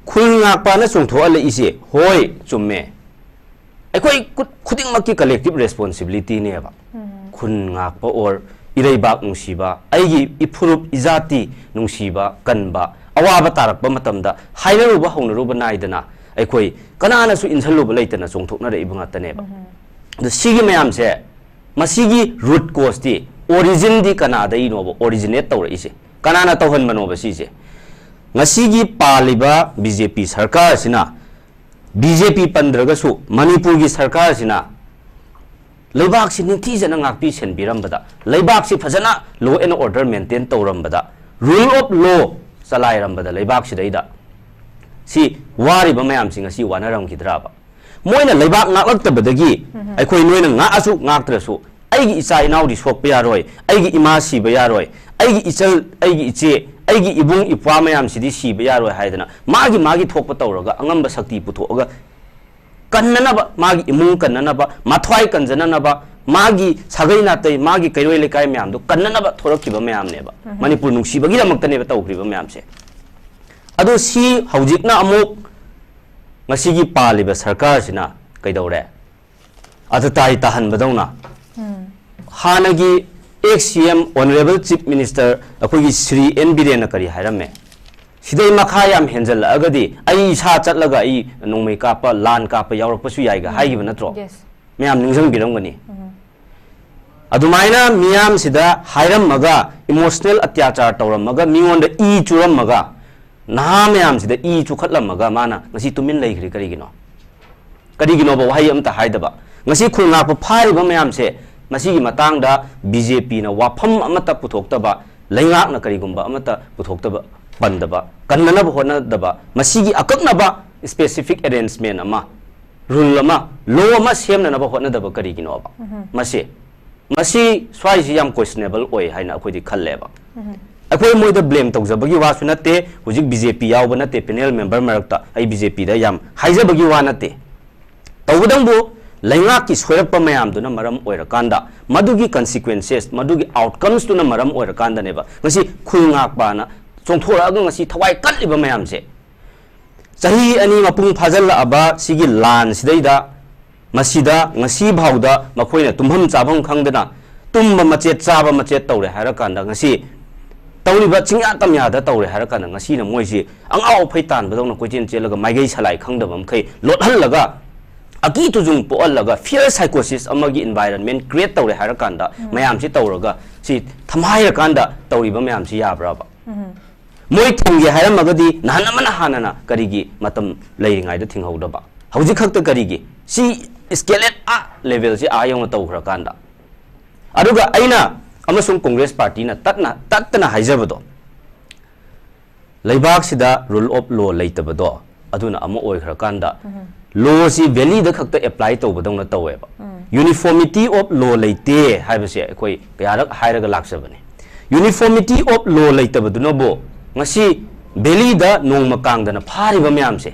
ꯈꯨꯜ ꯉꯥꯛꯄꯅ ꯆꯣꯡꯊꯣꯛꯍꯜꯂꯛꯏꯁꯦ, ꯍꯣꯏ, ꯆꯨꯝꯃꯦ꯫ ꯑꯩꯈꯣꯏ ꯈꯨ-, ꯈꯨꯗꯤꯡꯃꯛꯀꯤ collective responsibilityꯅꯦꯕ꯫ ꯈꯨꯟ ꯉꯥꯛꯄ or ꯏꯔꯩꯕꯥꯛ ꯅꯨꯡꯁꯤꯕ, ꯑꯩꯒꯤ ꯏꯐꯨꯔꯨꯞ ꯏꯖꯥꯇꯤ ꯅꯨꯡꯁꯤꯕ, ꯀꯟꯕ, ꯑꯋꯥꯕ ꯇꯥꯔꯛꯄ ꯃꯇꯝꯗ ꯍꯥꯏꯅꯔꯨꯕ ꯍꯧꯅꯔꯨꯕ ꯅꯥꯏꯗꯅ ꯑꯩꯈꯣꯏ ꯀꯅꯥꯅꯁꯨ ꯏꯟꯁꯤꯜꯂꯨꯕ ꯂꯩꯇꯅ ꯆꯣꯡꯊꯣꯛꯅꯔꯛꯏꯕ ꯉꯥꯛꯇꯅꯦꯕ꯫ ꯑꯗꯣ ꯁꯤꯒꯤ ꯃꯌꯥꯝꯁꯦ, ꯃꯁꯤꯒꯤ root causeꯇꯤ, originꯗꯤ ꯀꯅꯥꯗꯩꯅꯣꯕ originate ꯇꯧꯔꯛꯏꯁꯦ? ꯀꯅꯥꯅ ꯇꯧꯍꯟꯕꯅꯣꯕ ꯁꯤꯁꯦ? ꯉꯁꯤꯒꯤ ꯄꯥꯜꯂꯤꯕ BJP ꯁꯔꯀꯥꯔꯁꯤꯅ, BJP ꯄꯟꯗ꯭ꯔꯒꯁꯨ ꯃꯅꯤꯄꯨꯔꯒꯤ ꯁꯔꯀꯥꯔꯁꯤꯅ ꯂꯩꯕꯥꯛꯁꯤ ꯅꯤꯡꯊꯤꯖꯅ ꯉꯥꯛꯄꯤ ꯁꯦꯟꯕꯤꯔꯝꯕꯗ, ꯂꯩꯕꯥꯛꯁꯤ ꯐꯖꯅ law and order maintain ꯇꯧꯔꯝꯕꯗ, rule of law ꯆꯂꯥꯏꯔꯝꯕꯗ ꯂꯩꯕꯥꯛꯁꯤꯗꯩꯗ ꯁꯤ ꯋꯥꯔꯤꯕ ꯃꯌꯥꯝꯁꯤ ꯉꯁꯤ ꯋꯥꯅꯔꯝꯈꯤꯗ꯭ꯔꯕ? ꯃꯣꯏꯅ ꯂꯩꯕꯥꯛ ꯉꯥꯛꯂꯛꯇꯕꯗꯒꯤ, ꯎꯝ꯫ ꯑꯩꯈꯣꯏ ꯅꯣꯏꯅ ꯉꯥꯛꯑꯁꯨ ꯉꯥꯛꯇ꯭ꯔꯁꯨ, ꯑꯩꯒꯤ ꯏꯆꯥ ꯏꯅꯥꯎꯗꯤ ꯁꯣꯛꯄ ꯌꯥꯔꯣꯏ, ꯑꯩꯒꯤ ꯏꯃꯥ ꯁꯤꯕ ꯌꯥꯔꯣꯏ, ꯑꯩꯒꯤ ꯏꯆꯜ, ꯑꯩꯒꯤ ꯏꯆꯦ, ꯑꯩꯒꯤ ꯏꯕꯨꯡ ꯏꯄ꯭ꯋꯥ ꯃꯌꯥꯝꯁꯤꯗꯤ ꯁꯤꯕ ꯌꯥꯔꯣꯏ ꯍꯥꯏꯗꯅ ꯃꯥꯒꯤ ꯃꯥꯒꯤ ꯊꯣꯛꯄ ꯇꯧꯔꯒ ꯑꯉꯝꯕ ꯁꯛꯇꯤ ꯄꯨꯊꯣꯛꯑꯒ ꯀꯟꯅꯅꯕ, ꯃꯥꯒꯤ ꯏꯃꯨꯡ ꯀꯟꯅꯅꯕ, ꯃꯊ꯭ꯋꯥꯏ ꯀꯟꯖꯅꯅꯕ, ꯃꯥꯒꯤ ꯁꯥꯒꯩ ꯅꯥꯇꯩ, ꯃꯥꯒꯤ ꯀꯩꯔꯣꯏ ꯂꯩꯀꯥꯏ ꯃꯌꯥꯝꯗꯣ ꯀꯟꯅꯅꯕ ꯊꯣꯔꯛꯈꯤꯕ ꯃꯌꯥꯝꯅꯦꯕ꯫ ꯎꯝ꯫ ꯃꯅꯤꯄꯨꯔ ꯅꯨꯡꯁꯤꯕꯒꯤꯗꯃꯛꯇꯅꯦꯕ ꯇꯧꯈ꯭ꯔꯤꯕ ꯃꯌꯥꯝꯁꯦ꯫ ꯑꯗꯣ ꯁꯤ ꯍꯧꯖꯤꯛꯅ ꯑꯃꯨꯛ ꯉꯁꯤꯒꯤ ꯄꯥꯜꯂꯤꯕ ꯁꯔꯀꯥꯔꯁꯤꯅ ꯀꯩꯗꯧꯔꯦ? ꯑꯇꯇꯥꯏ ꯇꯥꯍꯟꯕꯗꯧꯅ꯫ ꯎꯝ꯫ ꯍꯥꯟꯅꯒꯤ ex C M, Honourable Chief Minister ꯑꯩꯈꯣꯏꯒꯤ ꯁ꯭ꯔꯤ ꯑꯦꯟ ꯕꯤꯔꯦꯟꯅ ꯀꯔꯤ ꯍꯥꯏꯔꯝꯃꯦ? "ꯁꯤꯗꯩ ꯃꯈꯥ ꯌꯥꯝ ꯍꯦꯟꯖꯜꯂꯛꯑꯒꯗꯤ ꯑꯩ ꯏꯁꯥ ꯆꯠꯂꯒ ꯑꯩ ꯅꯣꯡꯃꯩ ꯀꯥꯞꯄ, ꯂꯥꯟ ꯀꯥꯞꯄ ꯌꯥꯎꯔꯛꯄꯁꯨ ꯌꯥꯏꯒ" ꯎꯝ꯫ ꯍꯥꯏꯈꯤꯕ ꯅꯠꯇ꯭ꯔꯣ? Yes꯫ ꯃꯌꯥꯝ ꯅꯤꯡꯁꯤꯡꯕꯤꯔꯝꯒꯅꯤ꯫ ꯎꯝ꯫ ꯑꯗꯨꯃꯥꯏꯅ ꯃꯤꯌꯥꯝꯁꯤꯗ ꯍꯥꯏꯔꯝꯃꯒ, emotional ꯑꯇ꯭ꯌꯥꯆꯥꯔ ꯇꯧꯔꯝꯃꯒ, ꯃꯤꯉꯣꯟꯗ ꯏ ꯆꯨꯔꯝꯃꯒ, ꯅꯍꯥ ꯃꯌꯥꯝꯁꯤꯗ ꯏ ꯆꯨꯈꯠꯂꯝꯃꯒ ꯃꯥꯅ ꯉꯁꯤ ꯇꯨꯃꯤꯟ ꯂꯩꯈ꯭ꯔꯤ ꯀꯔꯤꯒꯤꯅꯣ? ꯀꯔꯤꯒꯤꯅꯣꯕ ꯋꯥꯍꯩ ꯑꯃꯇ ꯍꯥꯏꯗꯕ? ꯉꯁꯤ ꯈꯨꯜ ꯉꯥꯛꯄ ꯐꯥꯔꯤꯕ ꯃꯌꯥꯝꯁꯦ, ꯃꯁꯤꯒꯤ ꯃꯇꯥꯡꯗ B J P ꯅ ꯋꯥꯐꯝ ꯑꯃꯠꯇ ꯄꯨꯊꯣꯛꯇꯕ, ꯂꯩꯉꯥꯛꯅ ꯀꯔꯤꯒꯨꯝꯕ ꯑꯃꯠꯇ ꯄꯨꯊꯣꯛꯇꯕ, ꯄꯟꯗꯕ, ꯀꯟꯅꯅꯕ ꯍꯣꯠꯅꯗꯕ, ꯃꯁꯤꯒꯤ ꯑꯀꯛꯅꯕ specific arrangement ꯑꯃ, rule ꯑꯃ, law ꯑꯃ ꯁꯦꯝꯅꯅꯕ ꯍꯣꯠꯅꯗꯕ ꯀꯔꯤꯒꯤꯅꯣꯕ? ꯎꯝꯍꯨꯝ꯫ ꯃꯁꯤ ꯃꯁꯤ ꯁ꯭ꯋꯥꯏꯁꯤ ꯌꯥꯝ questionable ꯑꯣꯏ ꯍꯥꯏꯅ ꯑꯩꯈꯣꯏꯗꯤ ꯈꯜꯂꯦꯕ꯫ ꯎꯝ꯫ ꯑꯩꯈꯣꯏ ꯃꯣꯏꯗ blame ꯇꯧꯖꯕꯒꯤ ꯋꯥꯁꯨ ꯅꯠꯇꯦ, ꯍꯧꯖꯤꯛ B J P ꯌꯥꯎꯕ ꯅꯠꯇꯦ, panel member ꯃꯔꯛꯇ ꯑꯩ B J P ꯗ ꯌꯥꯝ ꯍꯥꯏꯖꯕꯒꯤ ꯋꯥ ꯅꯠꯇꯦ꯫ ꯇꯧꯕꯇꯕꯨ ꯂꯩꯉꯥꯛꯀꯤ ꯁꯣꯏꯔꯛꯄ ꯃꯌꯥꯝꯗꯨꯅ ꯃꯔꯝ ꯑꯣꯏꯔꯀꯥꯟꯗ, ꯃꯗꯨꯒꯤ consequences, ꯃꯗꯨꯒꯤ outcomes ꯇꯨꯅ ꯃꯔꯝ ꯑꯣꯏꯔꯀꯥꯟꯗꯅꯦꯕ ꯉꯁꯤ ꯈꯨꯜ ꯉꯥꯛꯄꯅ ꯆꯣꯡꯊꯣꯔꯛꯑꯒ ꯉꯁꯤ ꯊꯋꯥꯏ ꯀꯠꯂꯤꯕ ꯃꯌꯥꯝꯁꯦ꯫ ꯆꯍꯤ ꯑꯅꯤ ꯃꯄꯨꯡ ꯐꯥꯖꯤꯜꯂꯛꯑꯕ ꯁꯤꯒꯤ ꯂꯥꯟꯁꯤꯗꯩꯗ, ꯃꯁꯤꯗ ꯉꯁꯤ ꯐꯥꯎꯗ ꯃꯈꯣꯏꯅ ꯇꯨꯝꯐꯝ ꯆꯥꯐꯝ ꯈꯪꯗꯅ, ꯇꯨꯝꯕ ꯃꯆꯦꯠ ꯆꯥꯕ ꯃꯆꯦꯠ ꯇꯧꯔꯦ ꯍꯥꯏꯔꯀꯥꯟꯗ, ꯉꯁꯤ ꯇꯧꯔꯤꯕ ꯆꯤꯡꯌꯥ ꯇꯝꯌꯥꯗ ꯇꯧꯔꯦ ꯍꯥꯏꯔꯀꯥꯟꯗ, ꯉꯁꯤꯅ ꯃꯣꯏꯁꯤ ꯑꯉꯥꯎ ꯑꯐꯩ ꯇꯥꯟꯕꯗꯧꯅ ꯀꯣꯏꯆꯦꯟ ꯆꯦꯜꯂꯒ ꯃꯥꯏꯀꯩ ꯁꯂꯥꯏ ꯈꯪꯗꯕ ꯃꯈꯩ ꯂꯣꯠꯍꯜꯂꯒ, ꯑꯀꯤ ꯇꯨꯖꯨꯡ ꯄꯣꯛꯍꯜꯂꯒ, fear psychosis ꯑꯃꯒꯤ environment create ꯇꯧꯔꯦ ꯍꯥꯏꯔꯀꯥꯟꯗ, ꯎꯝ꯫ ꯃꯌꯥꯝꯁꯤ ꯇꯧꯔꯒ ꯁꯤ ꯊꯝꯍꯥꯏꯔꯀꯥꯟꯗ ꯇꯧꯔꯤꯕ ꯃꯌꯥꯝꯁꯤ ꯌꯥꯕ꯭ꯔꯕ? ꯎꯝ꯫ ꯃꯣꯏ ꯊꯤꯡꯒꯦ ꯍꯥꯏꯔꯝꯃꯒꯗꯤ ꯅꯍꯥꯟ ꯑꯃꯅ ꯍꯥꯟꯅꯅ ꯀꯔꯤꯒꯤ ꯃꯇꯝ ꯂꯩꯔꯤꯉꯩꯗ ꯊꯤꯡꯍꯧꯗꯕ? ꯍꯧꯖꯤꯛ ꯈꯛꯇ ꯀꯔꯤꯒꯤ? ꯁꯤ scale ꯑꯥ level ꯁꯤ ꯑꯥ ꯌꯧꯅ ꯇꯧꯈ꯭ꯔꯀꯥꯟꯗ꯫ ꯑꯗꯨꯒ ꯑꯩꯅ ꯑꯃꯁꯨꯡ Congress party ꯅ ꯇꯠꯅ, ꯇꯠꯇꯅ ꯍꯥꯏꯖꯕꯗꯣ, ꯂꯩꯕꯥꯛꯁꯤꯗ rule of law ꯂꯩꯇꯕꯗꯣ, ꯑꯗꯨꯅ ꯑꯃ ꯑꯣꯏꯈ꯭ꯔꯀꯥꯟꯗ, ꯂꯣꯁꯤ ꯚꯦꯂꯤꯗ ꯈꯛꯇ ꯑꯦꯄ꯭ꯂꯥꯏ ꯇꯧꯕꯗꯧꯅ ꯇꯧꯋꯦꯕ꯫ ꯌꯨꯅꯤꯐꯣꯔꯃꯤꯇꯤ ꯑꯣꯐ ꯂꯣ ꯂꯩꯇꯦ ꯍꯥꯏꯕꯁꯦ ꯑꯩꯈꯣꯏ ꯀꯌꯥꯔꯛ ꯍꯥꯏꯔꯒ ꯂꯥꯛꯆꯕꯅꯤ꯫ ꯌꯨꯅꯤꯐꯣꯔꯃꯤꯇꯤ ꯑꯣꯐ ꯂꯣ ꯂꯩꯇꯕꯗꯨꯅꯕꯨ ꯉꯁꯤ ꯚꯦꯂꯤꯗ ꯅꯣꯡꯃ ꯀꯥꯡꯗꯅ ꯐꯥꯔꯤꯕ ꯃꯌꯥꯝꯁꯦ,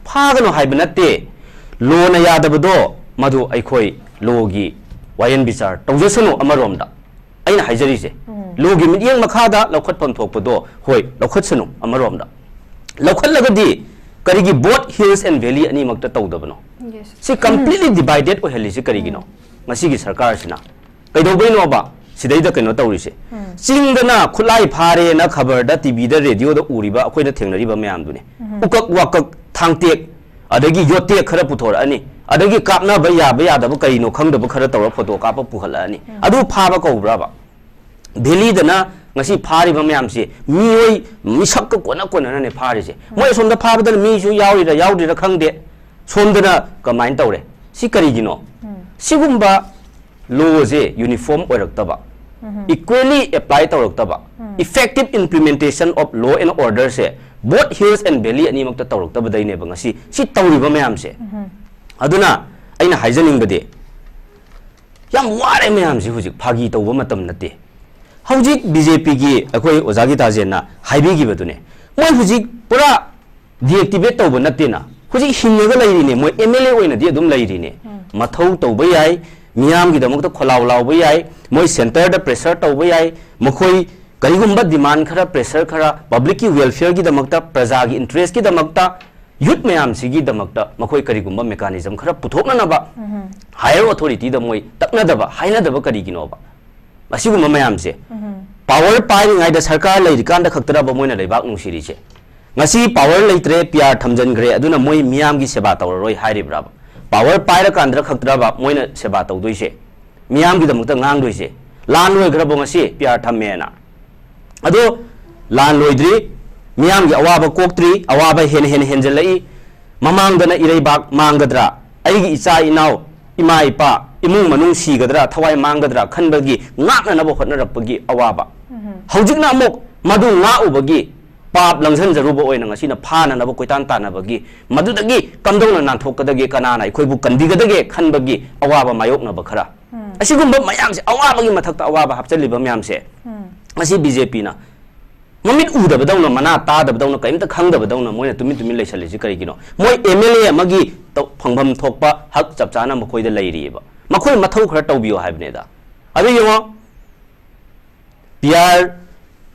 ꯐꯥꯒꯅꯨ ꯍꯥꯏꯕ ꯅꯠꯇꯦ꯫ ꯂꯣꯅ ꯌꯥꯗꯕꯗꯣ ꯃꯗꯨ ꯑꯩꯈꯣꯏ ꯂꯣꯒꯤ ꯋꯥꯌꯦꯟ ꯕꯤꯆꯥꯔ ꯇꯧꯖꯁꯅꯨ ꯑꯃꯔꯣꯝꯗ꯫ ꯑꯩꯅ ꯍꯥꯏꯖꯔꯤꯁꯦ, ꯂꯣꯒꯤ ꯃꯤꯠꯌꯦꯡ ꯃꯈꯥꯗ ꯂꯧꯈꯠꯐꯝ ꯊꯣꯛꯄꯗꯣ, ꯍꯣꯏ, ꯂꯧꯈꯠꯁꯅꯨ ꯑꯃꯔꯣꯝꯗ꯫ ꯂꯧꯈꯠꯂꯒꯗꯤ ꯀꯔꯤꯒꯤ both hills and valley ꯑꯅꯤꯃꯛꯇ ꯇꯧꯗꯕꯅꯣ? Yes. ꯁꯤ completely divided ꯑꯣꯏꯍꯜꯂꯤꯁꯤ ꯀꯔꯤꯒꯤꯅꯣ? ꯉꯁꯤꯒꯤ ꯁꯔꯀꯥꯔꯁꯤꯅ ꯀꯩꯗꯧꯕꯩꯅꯣꯕ ꯁꯤꯗꯩꯗ ꯀꯩꯅꯣ ꯇꯧꯔꯤꯁꯦ? ꯆꯤꯡꯗꯅ ꯈꯨꯠꯂꯥꯏ ꯐꯥꯔꯦꯅ ꯈꯕꯔꯗ, ꯇꯤꯚꯤꯗ, ꯔꯦꯗꯤꯑꯣꯗ ꯎꯔꯤꯕ, ꯑꯩꯈꯣꯏꯅ ꯊꯦꯡꯅꯔꯤꯕ ꯃꯌꯥꯝꯗꯨꯅꯦ꯫ ꯎꯀꯛ ꯋꯥꯀꯛ, ꯊꯥꯡꯇꯦꯛ, ꯑꯗꯒꯤ ꯌꯣꯠꯇꯦꯛ ꯈꯔ ꯄꯨꯊꯣꯔꯛꯑꯅꯤ, ꯑꯗꯒꯤ ꯀꯥꯞꯅꯕ ꯌꯥꯕ ꯌꯥꯗꯕ ꯀꯔꯤꯅꯣ ꯈꯪꯗꯕ ꯈꯔ ꯇꯧꯔ ꯐꯣꯇꯣ ꯀꯥꯞꯄ ꯄꯨꯈꯠꯂꯛꯑꯅꯤ꯫ ꯑꯗꯨ ꯐꯥꯕ ꯀꯧꯕ꯭ꯔꯕ? ꯚꯦꯂꯤꯗꯅ ꯉꯁꯤ ꯐꯥꯔꯤꯕ ꯃꯌꯥꯝꯁꯦ ꯃꯤꯑꯣꯏ ꯃꯤꯁꯛꯀ ꯀꯣꯟꯅ ꯀꯣꯟꯅꯅꯅꯦ ꯐꯥꯔꯤꯁꯦ꯫ ꯃꯣꯏ ꯑꯁꯣꯝꯗ ꯐꯥꯕꯗꯅ ꯃꯤꯁꯨ ꯌꯥꯎꯔꯤꯔꯥ ꯌꯥꯎꯗ꯭ꯔꯤꯔꯥ ꯈꯪꯗꯦ, ꯁꯣꯝꯗꯅ ꯀꯃꯥꯏꯅ ꯇꯧꯔꯦ? ꯁꯤ ꯀꯔꯤꯒꯤꯅꯣ? ꯁꯤꯒꯨꯝꯕ ꯂꯣꯁꯦ ꯌꯨꯅꯤꯐꯣꯔꯝ ꯑꯣꯏꯔꯛꯇꯕ, ꯏꯀ꯭ꯋꯦꯂꯤ ꯑꯦꯄ꯭ꯂꯥꯏ ꯇꯧꯔꯛꯇꯕ, effective implementation of law and orderꯁꯦ both hills and valley ꯑꯅꯤꯃꯛꯇ ꯇꯧꯔꯛꯇꯕꯗꯩꯅꯦꯕ ꯉꯁꯤ ꯁꯤ ꯇꯧꯔꯤꯕ ꯃꯌꯥꯝꯁꯦ꯫ ꯑꯗꯨꯅ ꯑꯩꯅ ꯍꯥꯏꯖꯅꯤꯡꯕꯗꯤ, ꯌꯥꯝ ꯋꯥꯔꯦ ꯃꯌꯥꯝꯁꯤ ꯍꯧꯖꯤꯛ, ꯐꯥꯒꯤ ꯇꯧꯕ ꯃꯇꯝ ꯅꯠꯇꯦ꯫ ꯍꯧꯖꯤꯛ ꯕꯤ ꯖꯦ ꯄꯤꯒꯤ ꯑꯩꯈꯣꯏ ꯑꯣꯖꯥ ꯒꯤꯇꯥꯖꯦꯟꯅ ꯍꯥꯏꯕꯤꯈꯤꯕꯗꯨꯅꯦ, ꯃꯣꯏ ꯍꯧꯖꯤꯛ ꯄꯨꯔꯥ deactivate ꯇꯧꯕ ꯅꯠꯇꯦꯅ, ꯍꯧꯖꯤꯛ ꯍꯤꯡꯉꯒ ꯂꯩꯔꯤꯅꯦ, ꯃꯣꯏ ꯑꯦꯝ ꯑꯦꯜ ꯑꯦ ꯑꯣꯏꯅꯗꯤ ꯑꯗꯨꯝ ꯂꯩꯔꯤꯅꯦ꯫ ꯃꯊꯧ ꯇꯧꯕ ꯌꯥꯏ, ꯃꯤꯌꯥꯝꯒꯤꯗꯃꯛꯇ ꯈꯣꯜꯂꯥꯎ ꯂꯥꯎꯕ ꯌꯥꯏ, ꯃꯣꯏ ꯁꯦꯟꯇꯔꯗ ꯄ꯭ꯔꯦꯁꯔ ꯇꯧꯕ ꯌꯥꯏ, ꯃꯈꯣꯏ ꯀꯔꯤꯒꯨꯝꯕ ꯗꯤꯃꯥꯟ ꯈꯔ, ꯄ꯭ꯔꯦꯁꯔ ꯈꯔ, ꯄꯕ꯭ꯂꯤꯛꯀꯤ ꯋꯦꯜꯐꯤꯌꯔꯒꯤꯗꯃꯛꯇ, ꯄ꯭ꯔꯖꯥꯒꯤ ꯏꯟꯇꯔꯦꯁꯀꯤꯗꯃꯛꯇ, ꯌꯨꯠ ꯃꯌꯥꯝꯁꯤꯒꯤꯗꯃꯛꯇ ꯃꯈꯣꯏ ꯀꯔꯤꯒꯨꯝꯕ ꯃꯦꯀꯥꯅꯤꯖꯝ ꯈꯔ ꯄꯨꯊꯣꯛꯅꯅꯕ ꯍꯥꯌꯔ ꯑꯣꯊꯣꯔꯤꯇꯤꯗ ꯃꯣꯏ ꯇꯛꯅꯗꯕ, ꯍꯥꯏꯅꯗꯕ ꯀꯔꯤꯒꯤꯅꯣꯕ? ꯑꯁꯤꯒꯨꯝꯕ ꯃꯌꯥꯝꯁꯦ ꯄꯥꯋꯔ ꯄꯥꯏꯔꯤꯉꯩꯗ, ꯁꯔꯀꯥꯔ ꯂꯩꯔꯤꯀꯥꯟꯗ ꯈꯛꯇꯔꯕ ꯃꯣꯏꯅ ꯂꯩꯕꯥꯛ ꯅꯨꯡꯁꯤꯔꯤꯁꯦ? ꯉꯁꯤ ꯄꯥꯋꯔ ꯂꯩꯇ꯭ꯔꯦ, ꯄꯤ ꯑꯥꯔ ꯊꯝꯖꯤꯟꯈ꯭ꯔꯦ, ꯑꯗꯨꯅ ꯃꯣꯏ ꯃꯤꯌꯥꯝꯒꯤ ꯁꯦꯕꯥ ꯇꯧꯔꯔꯣꯏ ꯍꯥꯏꯔꯤꯕ꯭ꯔꯕ? ꯄꯥꯋꯔ ꯄꯥꯏꯔꯀꯥꯟꯗ ꯈꯛꯇꯔꯕ ꯃꯣꯏꯅ ꯁꯦꯕꯥ ꯇꯧꯗꯣꯏꯁꯦ, ꯃꯤꯌꯥꯝꯒꯤꯗꯃꯛꯇ ꯉꯥꯡꯗꯣꯏꯁꯦ? ꯂꯥꯟ ꯂꯣꯏꯈ꯭ꯔꯕꯣ ꯉꯁꯤ ꯄꯤ ꯑꯥꯔ ꯊꯝꯃꯦꯅ? ꯑꯗꯣ ꯂꯥꯟ ꯂꯣꯏꯗ꯭ꯔꯤ, ꯃꯤꯌꯥꯝꯒꯤ ꯑꯋꯥꯕ ꯀꯣꯛꯇ꯭ꯔꯤ, ꯑꯋꯥꯕ ꯍꯦꯟꯅ ꯍꯦꯟꯅ ꯍꯦꯟꯖꯜꯂꯛꯏ꯫ ꯃꯃꯥꯡꯗꯅ ꯏꯔꯩꯕꯥꯛ ꯃꯥꯡꯒꯗ꯭ꯔꯥ, ꯑꯩꯒꯤ ꯏꯆꯥ ꯏꯅꯥꯎ, ꯏꯃꯥ ꯏꯄꯥ, ꯏꯃꯨꯡ ꯃꯅꯨꯡ ꯁꯤꯒꯗ꯭ꯔꯥ, ꯊꯋꯥꯏ ꯃꯥꯡꯒꯗ꯭ꯔꯥ ꯈꯟꯕꯒꯤ ꯉꯥꯛꯅꯅꯕ ꯍꯣꯠꯅꯔꯛꯄꯒꯤ ꯑꯋꯥꯕ꯫ ꯍꯧꯖꯤꯛꯅ ꯑꯃꯨꯛ ꯃꯗꯨ ꯉꯥꯛꯎꯕꯒꯤ ꯄꯥꯞ ꯂꯪꯁꯤꯟꯖꯔꯨꯕ ꯑꯣꯏꯅ ꯉꯁꯤꯅ ꯐꯥꯅꯅꯕ ꯀꯣꯏꯇꯥꯟ ꯇꯥꯟꯅꯕꯒꯤ, ꯃꯗꯨꯗꯒꯤ ꯀꯝꯗꯧꯅ ꯅꯥꯟꯊꯣꯛꯀꯗꯒꯦ, ꯀꯅꯥꯅ ꯑꯩꯈꯣꯏꯕꯨ ꯀꯟꯕꯤꯒꯗꯒꯦ ꯈꯟꯕꯒꯤ ꯑꯋꯥꯕ ꯃꯥꯌꯣꯛꯅꯕ ꯈꯔ, ꯑꯁꯤꯒꯨꯝꯕ ꯃꯌꯥꯝꯁꯦ, ꯑꯋꯥꯕꯒꯤ ꯃꯊꯛꯇ ꯑꯋꯥꯕ ꯍꯥꯞꯆꯤꯜꯂꯤꯕ ꯃꯌꯥꯝꯁꯦ, ꯉꯁꯤ ꯕꯤ ꯖꯦ ꯄꯤꯅ ꯃꯃꯤꯠ ꯎꯗꯕꯗꯧꯅ, ꯃꯅꯥ ꯇꯥꯗꯕꯗꯧꯅ, ꯀꯔꯤꯝꯇ ꯈꯪꯗꯕꯗꯧꯅ ꯃꯣꯏꯅ ꯇꯨꯃꯤꯟ ꯇꯨꯃꯤꯟ ꯂꯩꯁꯜꯂꯤꯁꯤ ꯀꯔꯤꯒꯤꯅꯣ? ꯃꯣꯏ ꯑꯦꯝ ꯑꯦꯜ ꯑꯦ ꯑꯃꯒꯤ ꯇꯧ-, ꯐꯪꯐꯝ ꯊꯣꯛꯄ ꯍꯛ ꯆꯞ ꯆꯥꯅ ꯃꯈꯣꯏꯗ ꯂꯩꯔꯤꯑꯕ꯫ ꯃꯈꯣꯏ ꯃꯊꯧ ꯈꯔ ꯇꯧꯕꯤꯌꯣ ꯍꯥꯏꯕꯅꯤꯗ꯫ ꯑꯗꯨ ꯌꯦꯡꯉꯣ, ꯄꯤ ꯑꯥꯔ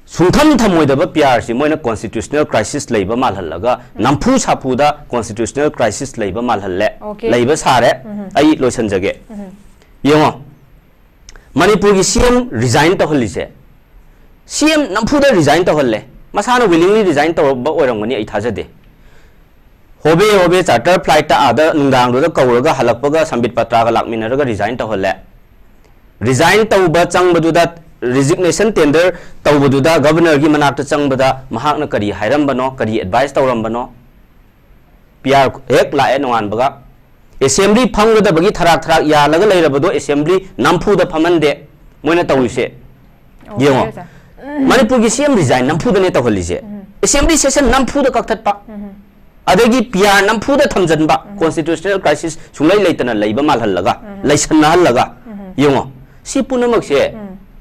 ꯁꯨꯡꯊꯝ ꯊꯝꯃꯣꯏꯗꯕ ꯄꯤ ꯑꯥꯔꯁꯤ ꯃꯣꯏꯅ constitutional crisis ꯂꯩꯕ ꯃꯥꯜꯍꯜꯂꯒ, ꯅꯝꯐꯨ ꯁꯥꯐꯨꯗ constitutional crisis ꯂꯩꯕ ꯃꯥꯜꯍꯜꯂꯦ, Okay. ꯂꯩꯕ ꯁꯥꯔꯦ꯫ ꯑꯩ ꯂꯣꯏꯁꯤꯟꯖꯒꯦ꯫ ꯌꯦꯡꯉꯣ, ꯃꯅꯤꯄꯨꯔꯒꯤ ꯁꯤ ꯑꯦꯝ resign ꯇꯧꯍꯜꯂꯤꯁꯦ, ꯁꯤ ꯑꯦꯝ ꯅꯝꯐꯨꯗ resign ꯇꯧꯍꯜꯂꯦ꯫ ꯃꯁꯥꯅ willingly resign ꯇꯧꯔꯝꯕ ꯑꯣꯏꯔꯝꯒꯅꯤ, ꯑꯩ ꯊꯥꯖꯗꯦ꯫ ꯍꯣꯕꯦ ꯍꯣꯕꯦ charter flightꯇ ꯑꯥꯗ ꯅꯨꯡꯗꯥꯡꯗꯨꯗ ꯀꯧꯔꯒ, ꯍꯜꯂꯛꯄꯒ ꯁꯝꯕꯤꯠ ꯄꯇ꯭ꯔꯥꯒ ꯂꯥꯛꯃꯤꯟꯅꯔꯒ resign ꯇꯧꯍꯜꯂꯦ꯫ Resign ꯇꯧꯕ ꯆꯪꯕꯗꯨꯗ, resignation tender ꯇꯧꯕꯗꯨꯗ, governorꯒꯤ ꯃꯅꯥꯛꯇ ꯆꯪꯕꯗ ꯃꯍꯥꯛꯅ ꯀꯔꯤ ꯍꯥꯏꯔꯝꯕꯅꯣ, ꯀꯔꯤ advice ꯇꯧꯔꯝꯕꯅꯣ? ꯄꯤ ꯑꯥꯔ ꯍꯦꯛ ꯂꯥꯛꯑꯦ ꯅꯣꯡꯉꯥꯟꯕꯒ, assembly ꯐꯝꯒꯗꯕꯒꯤ ꯊꯔꯥꯛ ꯊꯔꯥꯛ ꯌꯥꯜꯂꯒ ꯂꯩꯔꯕꯗꯣ assembly ꯅꯝꯐꯨꯗ ꯐꯝꯍꯟꯗꯦ ꯃꯣꯏꯅ ꯇꯧꯔꯤꯁꯦ꯫ ꯌꯦꯡꯉꯣ, ꯃꯅꯤꯄꯨꯔꯒꯤ ꯁꯤ ꯑꯦꯝ resign ꯅꯝꯐꯨꯗꯅꯦ ꯇꯧꯍꯜꯂꯤꯁꯦ꯫ Assembly session ꯅꯝꯐꯨꯗ ꯀꯛꯊꯠꯄ, ꯑꯗꯒꯤ ꯄꯤ ꯑꯥꯔ ꯅꯝꯐꯨꯗ ꯊꯝꯖꯤꯟꯕ, constitutional crisis ꯁꯨꯡꯂꯩ ꯂꯩꯇꯅ ꯂꯩꯕ ꯃꯥꯜꯍꯜꯂꯒ, ꯂꯩꯁꯟꯅꯍꯜꯂꯒ꯫ ꯌꯦꯡꯉꯣ, ꯁꯤ ꯄꯨꯝꯅꯃꯛꯁꯦ,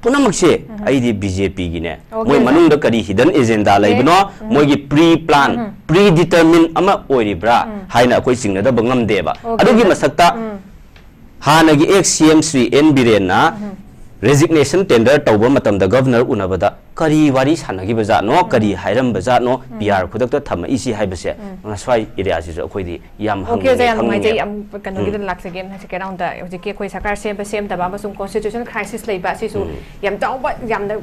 ꯄꯨꯝꯅꯃꯛꯁꯦ ꯑꯩꯗꯤ ꯕꯤ ꯖꯦ ꯄꯤꯒꯤꯅꯦ꯫ Okay, ꯃꯣꯏ sir. ꯃꯅꯨꯡꯗ ꯀꯔꯤ hidden agenda ꯂꯩꯕꯅꯣ, ꯃꯣꯏꯒꯤ pre plan, pre determine ꯑꯃ ꯑꯣꯏꯔꯤꯕ꯭ꯔꯥ ꯍꯥꯏꯅ ꯑꯩꯈꯣꯏ ꯆꯤꯡꯅꯗꯕ ꯉꯝꯗꯦꯕ꯫ Okay, ꯑꯗꯨꯒꯤ sir. ꯃꯊꯛꯇ ꯍꯥꯟꯅꯒꯤ ex C M Shri N ꯕꯤꯔꯦꯟꯅ resignation tender ꯇꯧꯕ ꯃꯇꯝꯗ governor ꯎꯅꯕꯗ ꯀꯔꯤ ꯋꯥꯔꯤ ꯁꯥꯟꯅꯈꯤꯕ ꯖꯥꯠꯅꯣ, ꯀꯔꯤ ꯍꯥꯏꯔꯝꯕ ꯖꯥꯠꯅꯣ, ꯄꯤ ꯑꯥꯔ ꯈꯨꯗꯛꯇ ꯊꯝꯃꯛꯏꯁꯤ ꯍꯥꯏꯕꯁꯦ ꯉꯁ꯭ꯋꯥꯏ area ꯁꯤꯁꯨ ꯑꯩꯈꯣꯏꯗꯤ ꯌꯥꯝ Okay, ꯍꯪꯅꯤꯡꯉꯦ, sir, ꯌꯥꯝ ꯈꯪꯅꯤꯡꯉꯦ꯫ ꯅꯨꯡꯉꯥꯏꯖꯩ꯫ ꯌꯥꯝ ꯀꯩꯅꯣꯒꯤꯗ ꯂꯥꯛꯆꯒꯦ, second round ꯗ ꯍꯧꯖꯤꯛꯀꯤ ꯑꯩꯈꯣꯏ ꯁꯔꯀꯥꯔ ꯁꯦꯝꯕ ꯁꯦꯝꯗꯕ ꯑꯃꯁꯨꯡ constitutional crisis ꯂꯩꯕ, ꯑꯁꯤꯁꯨ ꯌꯥꯝ ꯆꯥꯎꯕ, ꯌꯥꯝꯅ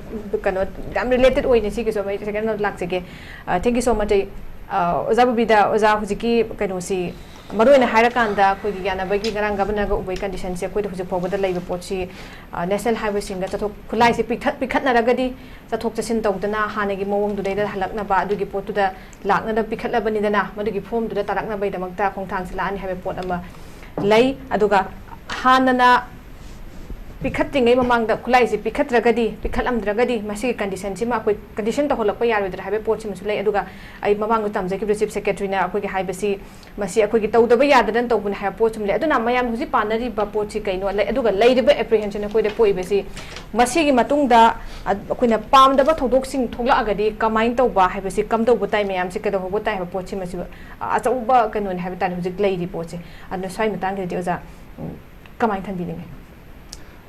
ꯀꯩꯅꯣ, ꯌꯥꯝ related ꯑꯣꯏꯅ ꯁꯤꯒꯤꯁꯨ ꯑꯩ second round ꯗ ꯂꯥꯛꯆꯒꯦ꯫ ꯑ, thank you so much꯫ ꯑꯩ, ꯑ, ꯑꯣꯖꯥ ꯕꯕꯤꯗ, ꯑꯣꯖꯥ, ꯍꯧꯖꯤꯛꯀꯤ ꯀꯩꯅꯣꯁꯤ, ꯃꯔꯨꯑꯣꯏꯅ ꯍꯥꯏꯔꯀꯥꯟꯗ ꯑꯩꯈꯣꯏꯒꯤ ꯌꯥꯅꯕꯒꯤ ꯉꯔꯥꯡ governorꯒ ꯎꯕꯒꯤ condition ꯁꯦ ꯑꯩꯈꯣꯏꯗ ꯍꯧꯖꯤꯛ ꯐꯥꯎꯕꯗ ꯂꯩꯕ ꯄꯣꯠꯁꯤ, ꯑ, national highway ꯁꯤꯡꯗ ꯆꯠꯊꯣꯛ ꯈꯨꯠꯂꯥꯏꯁꯦ ꯄꯤꯛꯊꯠ-, ꯄꯤꯈꯠꯅꯔꯒꯗꯤ ꯆꯠꯊꯣꯛ ꯆꯠꯁꯤꯟ ꯇꯧꯗꯅ ꯍꯥꯟꯅꯒꯤ ꯃꯑꯣꯡꯗꯨꯗꯩꯗ ꯍꯜꯂꯛꯅꯕ, ꯑꯗꯨꯒꯤ ꯄꯣꯠꯇꯨꯗ ꯂꯥꯛꯅꯕ ꯄꯤꯈꯠꯂꯕꯅꯤꯗꯅ, ꯃꯗꯨꯒꯤ form ꯗꯨꯗ ꯇꯥꯔꯛꯅꯕꯒꯤꯗꯃꯛꯇ ꯈꯣꯡꯊꯥꯡꯁꯤ ꯂꯥꯛꯑꯅꯤ ꯍꯥꯏꯕ ꯄꯣꯠ ꯑꯃ ꯂꯩ꯫ ꯑꯗꯨꯒ ꯍꯥꯟꯅꯅ ꯄꯤꯈꯠꯇ꯭ꯔꯤꯉꯩ ꯃꯃꯥꯡꯗ ꯈꯨꯠꯂꯥꯏꯁꯤ ꯄꯤꯈꯠꯇ꯭ꯔꯒꯗꯤ, ꯄꯤꯈꯠꯂꯝꯗ꯭ꯔꯒꯗꯤ ꯃꯁꯤꯒꯤ ꯀꯟꯗꯤꯁꯟꯁꯤꯃ ꯑꯩꯈꯣꯏ ꯀꯟꯗꯤꯁꯟ ꯇꯧꯍꯜꯂꯛꯄ ꯌꯥꯔꯣꯏꯗ꯭ꯔꯥ ꯍꯥꯏꯕ ꯄꯣꯠꯁꯤꯃꯁꯨ ꯂꯩ꯫ ꯑꯗꯨꯒ ꯑꯩ ꯃꯃꯥꯡꯗ ꯇꯝꯖꯈꯤꯕꯗ ꯆꯤꯐ ꯁꯦꯀ꯭ꯔꯦꯇꯔꯤꯅ ꯑꯩꯈꯣꯏꯒꯤ ꯍꯥꯏꯕꯁꯤ, ꯃꯁꯤ ꯑꯩꯈꯣꯏꯒꯤ ꯇꯧꯗꯕ ꯌꯥꯗꯗꯅ ꯇꯧꯕꯅꯤ ꯍꯥꯏꯕ ꯄꯣꯠꯁꯨ ꯂꯩ꯫ ꯑꯗꯨꯅ ꯃꯌꯥꯝ ꯍꯧꯖꯤꯛ ꯄꯥꯅꯔꯤꯕ ꯄꯣꯠꯁꯤ ꯀꯩꯅꯣ ꯂꯩ, ꯑꯗꯨꯒ ꯂꯩꯔꯤꯕ ꯑꯦꯄ꯭ꯔꯤꯍꯦꯟꯁꯟ ꯑꯩꯈꯣꯏꯗ ꯄꯣꯛꯏꯕꯁꯤ, ꯃꯁꯤꯒꯤ ꯃꯇꯨꯡꯗ ꯑ-, ꯑꯩꯈꯣꯏꯅ ꯄꯥꯝꯗꯕ ꯊꯧꯗꯣꯛꯁꯤꯡ ꯊꯣꯛꯂꯛꯑꯒꯗꯤ ꯀꯃꯥꯏꯅ ꯇꯧꯕ ꯍꯥꯏꯕꯁꯤ, ꯀꯝꯗꯧꯕ ꯇꯥꯏ, ꯃꯌꯥꯝꯁꯤ ꯀꯩꯗꯧꯍꯧꯕ ꯇꯥꯏ ꯍꯥꯏꯕ ꯄꯣꯠꯁꯤꯃꯁꯨ, ꯑ-, ꯑꯆꯧꯕ ꯀꯩꯅꯣꯅꯤ ꯍꯥꯏꯕ ꯇꯥꯔꯦ ꯍꯧꯖꯤꯛ ꯂꯩꯔꯤ ꯄꯣꯠꯁꯦ꯫ ꯑꯗꯨꯅ ꯁ꯭ꯋꯥꯏ ꯃꯇꯥꯡꯗꯗꯤ ꯑꯣꯖꯥ, ꯎꯝ, ꯀꯃꯥꯏꯅ ꯊꯝꯕꯤꯅꯤꯡꯉꯤ?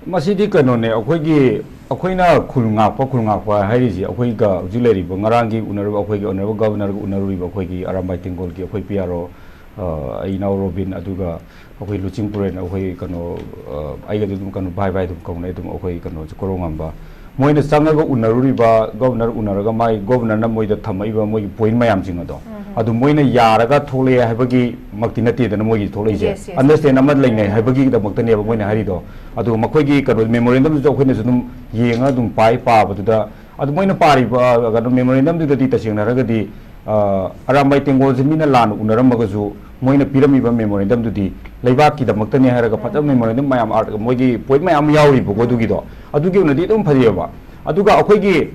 ꯃꯁꯤꯗꯤ ꯀꯩꯅꯣꯅꯦ, ꯑꯩꯈꯣꯏꯒꯤ, ꯑꯩꯈꯣꯏꯅ ꯈꯨꯜ ꯉꯥꯛꯄ, ꯈꯨꯜ ꯉꯥꯛꯄ ꯍꯥꯏꯔꯤꯁꯤ, ꯑꯩꯈꯣꯏꯒ ꯍꯧꯖꯤꯛ ꯂꯩꯔꯤꯕ, ꯉꯔꯥꯡꯒꯤ ꯎꯅꯔꯨꯕ, ꯑꯩꯈꯣꯏꯒꯤ ꯑꯣꯅꯔꯦꯕꯜ ꯒꯕꯔꯅꯔꯒ ꯎꯅꯔꯨꯔꯤꯕ ꯑꯩꯈꯣꯏꯒꯤ ꯑꯔꯥꯝꯕꯥꯏ ꯇꯦꯡꯒꯣꯜꯒꯤ ꯑꯩꯈꯣꯏ ꯄꯤ ꯑꯥꯔ ꯑꯣ, ꯑ, ꯑꯩ ꯏꯅꯥꯎ ꯔꯣꯕꯤꯟ, ꯑꯗꯨꯒ ꯑꯩꯈꯣꯏ ꯂꯨꯆꯤꯡ ꯄꯨꯔꯦꯟ, ꯑꯩꯈꯣꯏ ꯀꯩꯅꯣ, ꯑ, ꯑꯩꯒꯗꯤ ꯑꯗꯨꯝ ꯀꯩꯅꯣ ꯚꯥꯏ ꯚꯥꯏ ꯑꯗꯨꯝ ꯀꯧꯅꯩ ꯑꯗꯨꯝ, ꯑꯩꯈꯣꯏ ꯀꯩꯅꯣꯁꯦ, ꯀꯣꯔꯧꯉꯥꯟꯕ꯫ ꯃꯣꯏꯅ ꯆꯪꯉꯒ ꯎꯅꯔꯨꯔꯤꯕ, ꯒꯕꯔꯅꯔ ꯎꯅꯔꯒ ꯃꯥꯏ ꯒꯕꯔꯅꯔꯅ ꯃꯣꯏꯗ ꯊꯝꯃꯛꯏꯕ ꯃꯣꯏꯒꯤ ꯄꯣꯏꯟ ꯃꯌꯥꯝꯁꯤꯡ ꯑꯗꯣ, ꯎꯝ꯫ ꯑꯗꯨ ꯃꯣꯏꯅ ꯌꯥꯔꯒ ꯊꯣꯛꯂꯛꯑꯦ ꯍꯥꯏꯕꯒꯤꯃꯛꯇꯤ ꯅꯠꯇꯦꯗꯅ ꯃꯣꯏꯒꯤ ꯊꯣꯛꯂꯛꯏꯁꯦ꯫ Yes, yes. ꯑꯟꯗꯔꯁꯇꯦꯟ ꯑꯃ ꯂꯩꯅꯩ ꯍꯥꯏꯕꯒꯤꯗꯃꯛꯇꯅꯦꯕ ꯃꯣꯏꯅ ꯍꯥꯏꯔꯤꯗꯣ꯫ ꯑꯗꯨꯒ ꯃꯈꯣꯏꯒꯤ ꯀꯩꯅꯣ ꯃꯦꯃꯣꯔꯦꯟꯗꯝꯗꯨꯁꯨ ꯑꯩꯈꯣꯏꯅꯁꯨ ꯑꯗꯨꯝ ꯌꯦꯡꯉ ꯑꯗꯨꯝ ꯄꯥꯏ, ꯄꯥꯕꯗꯨꯗ ꯑꯗꯨ ꯃꯣꯏꯅ ꯄꯥꯔꯤꯕ, ꯑ, ꯀꯩꯅꯣ ꯃꯦꯃꯣꯔꯦꯟꯗꯝꯗꯨꯗꯗꯤ ꯇꯁꯦꯡꯅ ꯍꯥꯏꯔꯒꯗꯤ, ꯑ, ꯑꯔꯥꯝꯕꯥꯏ ꯇꯦꯡꯒꯣꯜꯁꯦ ꯃꯤꯅ ꯂꯥꯟꯅ ꯎꯅꯔꯝꯃꯒꯁꯨ ꯃꯣꯏꯅ ꯄꯤꯔꯝꯃꯤꯕ ꯃꯦꯃꯣꯔꯦꯟꯗꯝꯗꯨꯗꯤ ꯂꯩꯕꯥꯛꯀꯤꯗꯃꯛꯇꯅꯦ ꯍꯥꯏꯔꯒ ꯐꯖꯕ ꯎꯝ꯫ ꯃꯦꯃꯣꯔꯦꯟꯗꯝ ꯃꯌꯥꯝ, ꯑꯥꯔꯠ, ꯃꯣꯏꯒꯤ ꯄꯣꯏꯟ ꯃꯌꯥꯝ ꯑꯃ ꯌꯥꯎꯔꯤꯕꯀꯣ ꯎꯝ꯫ ꯑꯗꯨꯒꯤꯗꯣ꯫ ꯑꯗꯨꯒꯤ ꯑꯣꯏꯅꯗꯤ ꯑꯗꯨꯝ ꯐꯖꯩꯑꯕ꯫ ꯑꯗꯨꯒ ꯑꯩꯈꯣꯏꯒꯤ,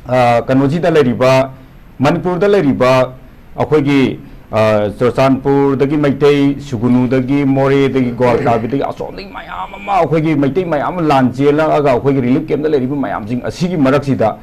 ꯑ, ꯀꯩꯅꯣꯁꯤꯗ ꯂꯩꯔꯤꯕ, ꯃꯅꯤꯄꯨꯔꯗ ꯂꯩꯔꯤꯕ ꯑꯩꯈꯣꯏꯒꯤ, ꯑ, ꯆꯨꯔꯆꯥꯟꯄꯨꯔꯗꯒꯤ ꯃꯩꯇꯩ, ꯁꯨꯒꯨꯅꯨꯗꯒꯤ, ꯃꯣꯔꯦꯗꯒꯤ, ꯒ꯭ꯋꯥꯜꯇꯥꯕꯤꯗꯒꯤ, ꯑꯁꯣꯝꯗꯒꯤ ꯃꯌꯥꯝ ꯑꯃ ꯑꯩꯈꯣꯏꯒꯤ ꯃꯩꯇꯩ ꯃꯌꯥꯝ ꯑꯃ ꯂꯥꯟ ꯆꯦꯜꯂꯛꯑꯒ ꯑꯩꯈꯣꯏꯒꯤ ꯔꯤꯂꯤꯐ ꯀꯦꯝꯞꯇ ꯂꯩꯔꯤꯕ ꯃꯌꯥꯝꯁꯤꯡ ꯑꯁꯤꯒꯤ ꯃꯔꯛꯁꯤꯗ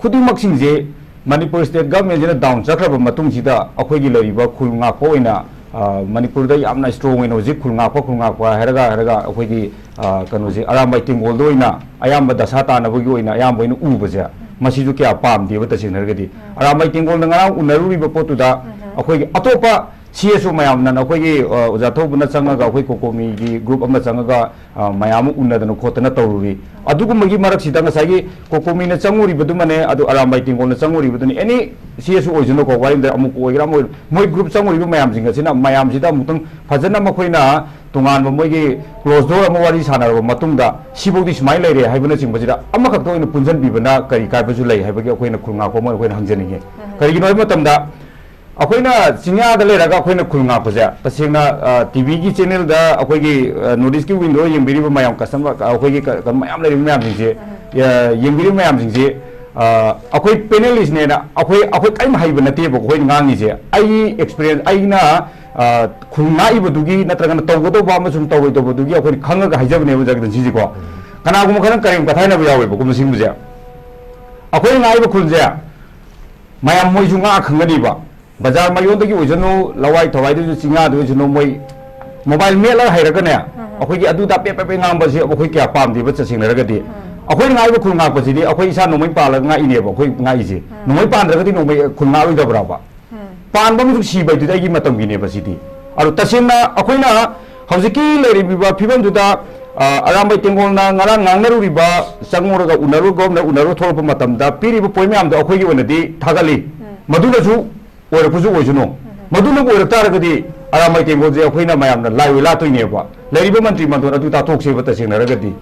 ꯈꯨꯗꯤꯡꯃꯛꯁꯤꯡꯁꯦ ꯃꯅꯤꯄꯨꯔ ꯁ꯭ꯇꯦꯠ ꯒꯚꯔꯟꯃꯦꯟꯁꯤꯅ ꯗꯥꯎꯟ ꯆꯠꯈ꯭ꯔꯕ ꯃꯇꯨꯡꯁꯤꯗ ꯑꯩꯈꯣꯏꯒꯤ ꯂꯩꯔꯤꯕ ꯈꯨꯜ ꯉꯥꯛꯄ ꯑꯣꯏꯅ, ꯑ, ꯃꯅꯤꯄꯨꯔꯗ ꯌꯥꯝꯅ ꯏꯁꯇ꯭ꯔꯣꯡ ꯑꯣꯏꯅ ꯍꯧꯖꯤꯛ ꯈꯨꯜ ꯉꯥꯛꯄ, ꯈꯨꯜ ꯉꯥꯛꯄ ꯍꯥꯏꯔꯒ, ꯍꯥꯏꯔꯒ ꯑꯩꯈꯣꯏꯒꯤ, ꯑ, ꯀꯩꯅꯣꯁꯦ, ꯑꯔꯥꯝꯕꯥꯏ ꯇꯦꯡꯒꯣꯜꯗ ꯑꯣꯏꯅ ꯑꯌꯥꯝꯕ ꯗꯁꯥ ꯇꯥꯅꯕꯒꯤ ꯑꯣꯏꯅ ꯑꯌꯥꯝꯕ ꯑꯣꯏꯅ ꯎꯕꯁꯦ, ꯃꯁꯤꯁꯨ ꯀꯌꯥ ꯄꯥꯝꯗꯦꯕ ꯇꯁꯦꯡꯅ ꯍꯥꯏꯔꯒꯗꯤ꯫ ꯑꯔꯥꯝꯕꯥꯏ ꯇꯦꯡꯒꯣꯜꯗ ꯉꯔꯥꯡ ꯎꯅꯔꯨꯔꯤꯕ ꯄꯣꯠꯇꯨꯗ ꯑꯩꯈꯣꯏꯒꯤ ꯑꯇꯣꯞꯄ ꯁꯤ ꯑꯦꯁ ꯑꯣ ꯃꯌꯥꯝꯅ ꯑꯩꯈꯣꯏꯒꯤ, ꯑ, ꯑꯣꯖꯥ ꯊꯧꯕꯅ ꯆꯪꯉꯒ ꯑꯩꯈꯣꯏ ꯀꯣꯀꯣꯃꯤꯒꯤ ꯒ꯭ꯔꯨꯞ ꯑꯃ ꯆꯪꯉꯒ, ꯑ, ꯃꯌꯥꯝ ꯑꯃ ꯎꯅꯗꯅ ꯈꯣꯠꯇꯅ ꯇꯧꯔꯨꯔꯤ꯫ ꯑꯗꯨꯒꯨꯝꯕꯒꯤ ꯃꯔꯛꯁꯤꯗ ꯉꯁꯥꯏꯒꯤ ꯀꯣꯀꯣꯃꯤꯅ ꯆꯪꯉꯨꯔꯤꯕꯗꯨꯃꯅꯦ, ꯑꯗꯨ ꯑꯔꯥꯝꯕꯥꯏ ꯇꯦꯡꯒꯣꯜꯅ ꯆꯪꯉꯨꯔꯤꯕꯗꯨꯅꯤ, ꯑꯦꯅꯤ ꯁꯤ ꯑꯦꯁ ꯑꯣ ꯑꯣꯏꯁꯅꯨꯀꯣ, ꯋꯥꯔꯤꯗ ꯑꯃꯨꯛ ꯑꯣꯏꯒꯦꯔꯥ ꯑꯃ ꯑꯣꯏꯒꯦꯔꯥ, ꯃꯣꯏ ꯒ꯭ꯔꯨꯞ ꯆꯪꯉꯨꯔꯤꯕ ꯃꯌꯥꯝꯁꯤꯡ ꯑꯁꯤꯅ ꯃꯌꯥꯝꯁꯤꯗ ꯑꯃꯨꯛꯇꯪ ꯐꯖꯅ ꯃꯈꯣꯏꯅ ꯇꯣꯉꯥꯟꯕ ꯃꯣꯏꯒꯤ ꯀ꯭ꯂꯣꯖ ꯗꯣꯔ ꯑꯃ ꯋꯥꯔꯤ ꯁꯥꯟꯅꯔꯕ ꯃꯇꯨꯡꯗ ꯁꯤꯐꯧꯗꯤ ꯁꯨꯃꯥꯏꯅ ꯂꯩꯔꯦ ꯍꯥꯏꯕꯅꯆꯤꯡꯕꯁꯤꯗ ꯑꯃꯈꯛꯇ ꯑꯣꯏꯅ ꯄꯨꯟꯁꯤꯟꯕꯤꯕꯅ ꯀꯔꯤ ꯀꯥꯏꯕꯁꯨ ꯂꯩ ꯍꯥꯏꯕꯒꯤ ꯑꯩꯈꯣꯏꯅ ꯈꯨꯜ ꯉꯥꯛꯄ ꯑꯃ ꯑꯩꯈꯣꯏꯅ ꯍꯪꯖꯅꯤꯡꯉꯤ꯫ ꯀꯔꯤꯒꯤꯅꯣ ꯍꯥꯏꯕ ꯃꯇꯝꯗ ꯑꯩꯈꯣꯏꯅ ꯆꯤꯡꯌꯥꯗ ꯂꯩꯔꯒ ꯑꯩꯈꯣꯏꯅ ꯈꯨꯜ ꯉꯥꯛꯄꯁꯦ, ꯇꯁꯦꯡꯅ, ꯑ, ꯇꯤꯚꯤꯒꯤ ꯆꯦꯅꯦꯜꯗ ꯑꯩꯈꯣꯏꯒꯤ, ꯑ, ꯅꯣꯔꯠ ꯏꯁꯀꯤ ꯋꯤꯟꯗꯣ ꯌꯦꯡꯕꯤꯔꯤꯕ ꯃꯌꯥꯝ, ꯀꯁꯇꯃꯔ, ꯑꯩꯈꯣꯏꯒꯤ ꯀ-, ꯀ-, ꯃꯌꯥꯝ ꯂꯩꯔꯤꯕ ꯃꯌꯥꯝꯁꯤꯡꯁꯦ, ꯑ, ꯌꯦꯡꯕꯤꯔꯤꯕ ꯃꯌꯥꯝꯁꯤꯡꯁꯦ, ꯑ, ꯑꯩꯈꯣꯏ ꯄꯦꯅꯦꯂꯤꯁꯅꯦꯅ ꯑꯩꯈꯣꯏ, ꯑꯩꯈꯣꯏ ꯀꯔꯤꯝ ꯍꯩꯕ ꯅꯠꯇꯦꯕ ꯑꯩꯈꯣꯏꯅ ꯉꯥꯡꯉꯤꯁꯦ꯫ ꯑꯩꯒꯤ ꯑꯦꯛꯁꯄꯤꯔꯤꯌꯦꯟꯁ, ꯑꯩꯅ, ꯑ, ꯈꯨꯜ ꯉꯥꯛꯏꯕꯗꯨꯒꯤ ꯅꯠꯇ꯭ꯔꯒꯅ ꯇꯧꯒꯗꯧꯕ ꯑꯃꯁꯨꯡ ꯇꯧꯔꯣꯏꯗꯧꯕꯗꯨꯒꯤ ꯑꯩꯈꯣꯏꯅ ꯈꯪꯉꯒ ꯍꯥꯏꯖꯕꯅꯦꯕ, ꯖꯒꯗꯟ, ꯁꯤꯁꯦꯀꯣ꯫ ꯀꯅꯥꯒꯨꯝꯕ ꯈꯔꯅ ꯀꯔꯦꯝ ꯀꯊꯥꯏꯅꯕ ꯌꯥꯎꯋꯦꯕꯀꯣ ꯃꯁꯤꯒꯨꯝꯕꯁꯦ꯫ ꯑꯩꯈꯣꯏꯅ ꯉꯥꯛꯏꯕ ꯈꯨꯜꯁꯦ ꯃꯌꯥꯝ ꯃꯣꯏꯁꯨ ꯉꯥꯛꯑ ꯈꯪꯒꯅꯤꯕ꯫ ꯕꯖꯥꯔ ꯃꯌꯣꯟꯗꯒꯤ ꯑꯣꯏꯁꯅꯨ, ꯂꯋꯥꯏ ꯊꯋꯥꯏꯗꯁꯨ, ꯆꯤꯡꯌꯥꯗ ꯑꯣꯏꯁꯅꯨ, ꯃꯣꯏ ꯃꯣꯕꯥꯏꯜ ꯃꯦꯠꯂꯒ ꯍꯩꯔꯒꯅꯦ, ꯑꯩꯈꯣꯏꯒꯤ ꯑꯗꯨ ꯇꯥ ꯄꯦ ꯄꯦ ꯄꯦ ꯉꯥꯡꯕꯁꯤ ꯑꯩꯈꯣꯏ ꯀꯌꯥ ꯄꯥꯝꯗꯦꯕ꯫ ꯇꯁꯦꯡꯅꯔꯒꯗꯤ ꯑꯩꯈꯣꯏꯅ ꯉꯥꯏꯕ ꯈꯨꯜ ꯉꯥꯛꯄꯁꯤꯗꯤ ꯑꯩꯈꯣꯏ ꯏꯁꯥ ꯅꯣꯡꯃꯩ ꯄꯥꯜꯂꯒ ꯉꯥꯛꯏꯅꯦꯕ꯫ ꯑꯩꯈꯣꯏ ꯉꯥꯛꯏꯁꯦ ꯅꯣꯡꯃꯩ ꯄꯥꯟꯗ꯭ꯔꯒꯗꯤ ꯅꯣꯡꯃꯩ ꯈꯨꯜ ꯉꯥꯛꯂꯣꯏꯗꯕ꯭ꯔꯕ? ꯄꯥꯟꯕ ꯑꯃꯁꯨꯡ ꯁꯤꯕ ꯍꯥꯏꯗꯨꯗꯤ ꯑꯩꯒꯤ ꯃꯇꯝꯒꯤꯅꯦꯕ ꯁꯤꯗꯤ꯫ ꯑꯗꯣ ꯇꯁꯦꯡꯅ ꯑꯩꯈꯣꯏꯅ ꯍꯧꯖꯤꯛꯀꯤ ꯂꯩꯔꯤꯕ ꯐꯤꯕꯝꯗꯨꯗ, ꯑ, ꯑꯔꯥꯝꯕꯥꯏ ꯇꯦꯡꯒꯣꯜꯅ ꯉꯔꯥꯡ ꯉꯥꯡꯅꯔꯨꯔꯤꯕ, ꯆꯪꯉꯨꯔꯒ ꯎꯅꯔꯨ, ꯒꯣꯔꯅꯔ ꯎꯅꯔꯨ ꯊꯣꯛꯂꯛꯄ ꯃꯇꯝꯗ ꯄꯤꯔꯤꯕ ꯄꯣꯏꯟ ꯃꯌꯥꯝꯗꯣ ꯑꯩꯈꯣꯏꯒꯤ ꯑꯣꯏꯅꯗꯤ ꯊꯥꯒꯠꯂꯤ꯫ ꯃꯗꯨꯅꯁꯨ ꯑꯣꯏꯔꯛꯄꯁꯨ ꯑꯣꯏꯁꯅꯨ꯫ ꯃꯗꯨꯅꯕꯨ ꯑꯣꯏꯔꯛ ꯇꯥꯔꯒꯗꯤ ꯑꯔꯥꯝꯕꯥꯏ ꯇꯦꯡꯒꯣꯜꯁꯦ ꯑꯩꯈꯣꯏꯅ ꯃꯌꯥꯝꯅ ꯂꯥꯏ ꯑꯣꯏ ꯂꯥꯠꯇꯣꯏꯅꯦꯕ꯫ ꯂꯩꯔꯤꯕ ꯃꯟꯇ꯭ꯔꯤ ꯃꯟꯗꯣꯟ ꯑꯗꯨ ꯇꯥꯊꯣꯛꯁꯦꯕ ꯇꯁꯦꯡꯅꯔꯒꯗꯤ꯫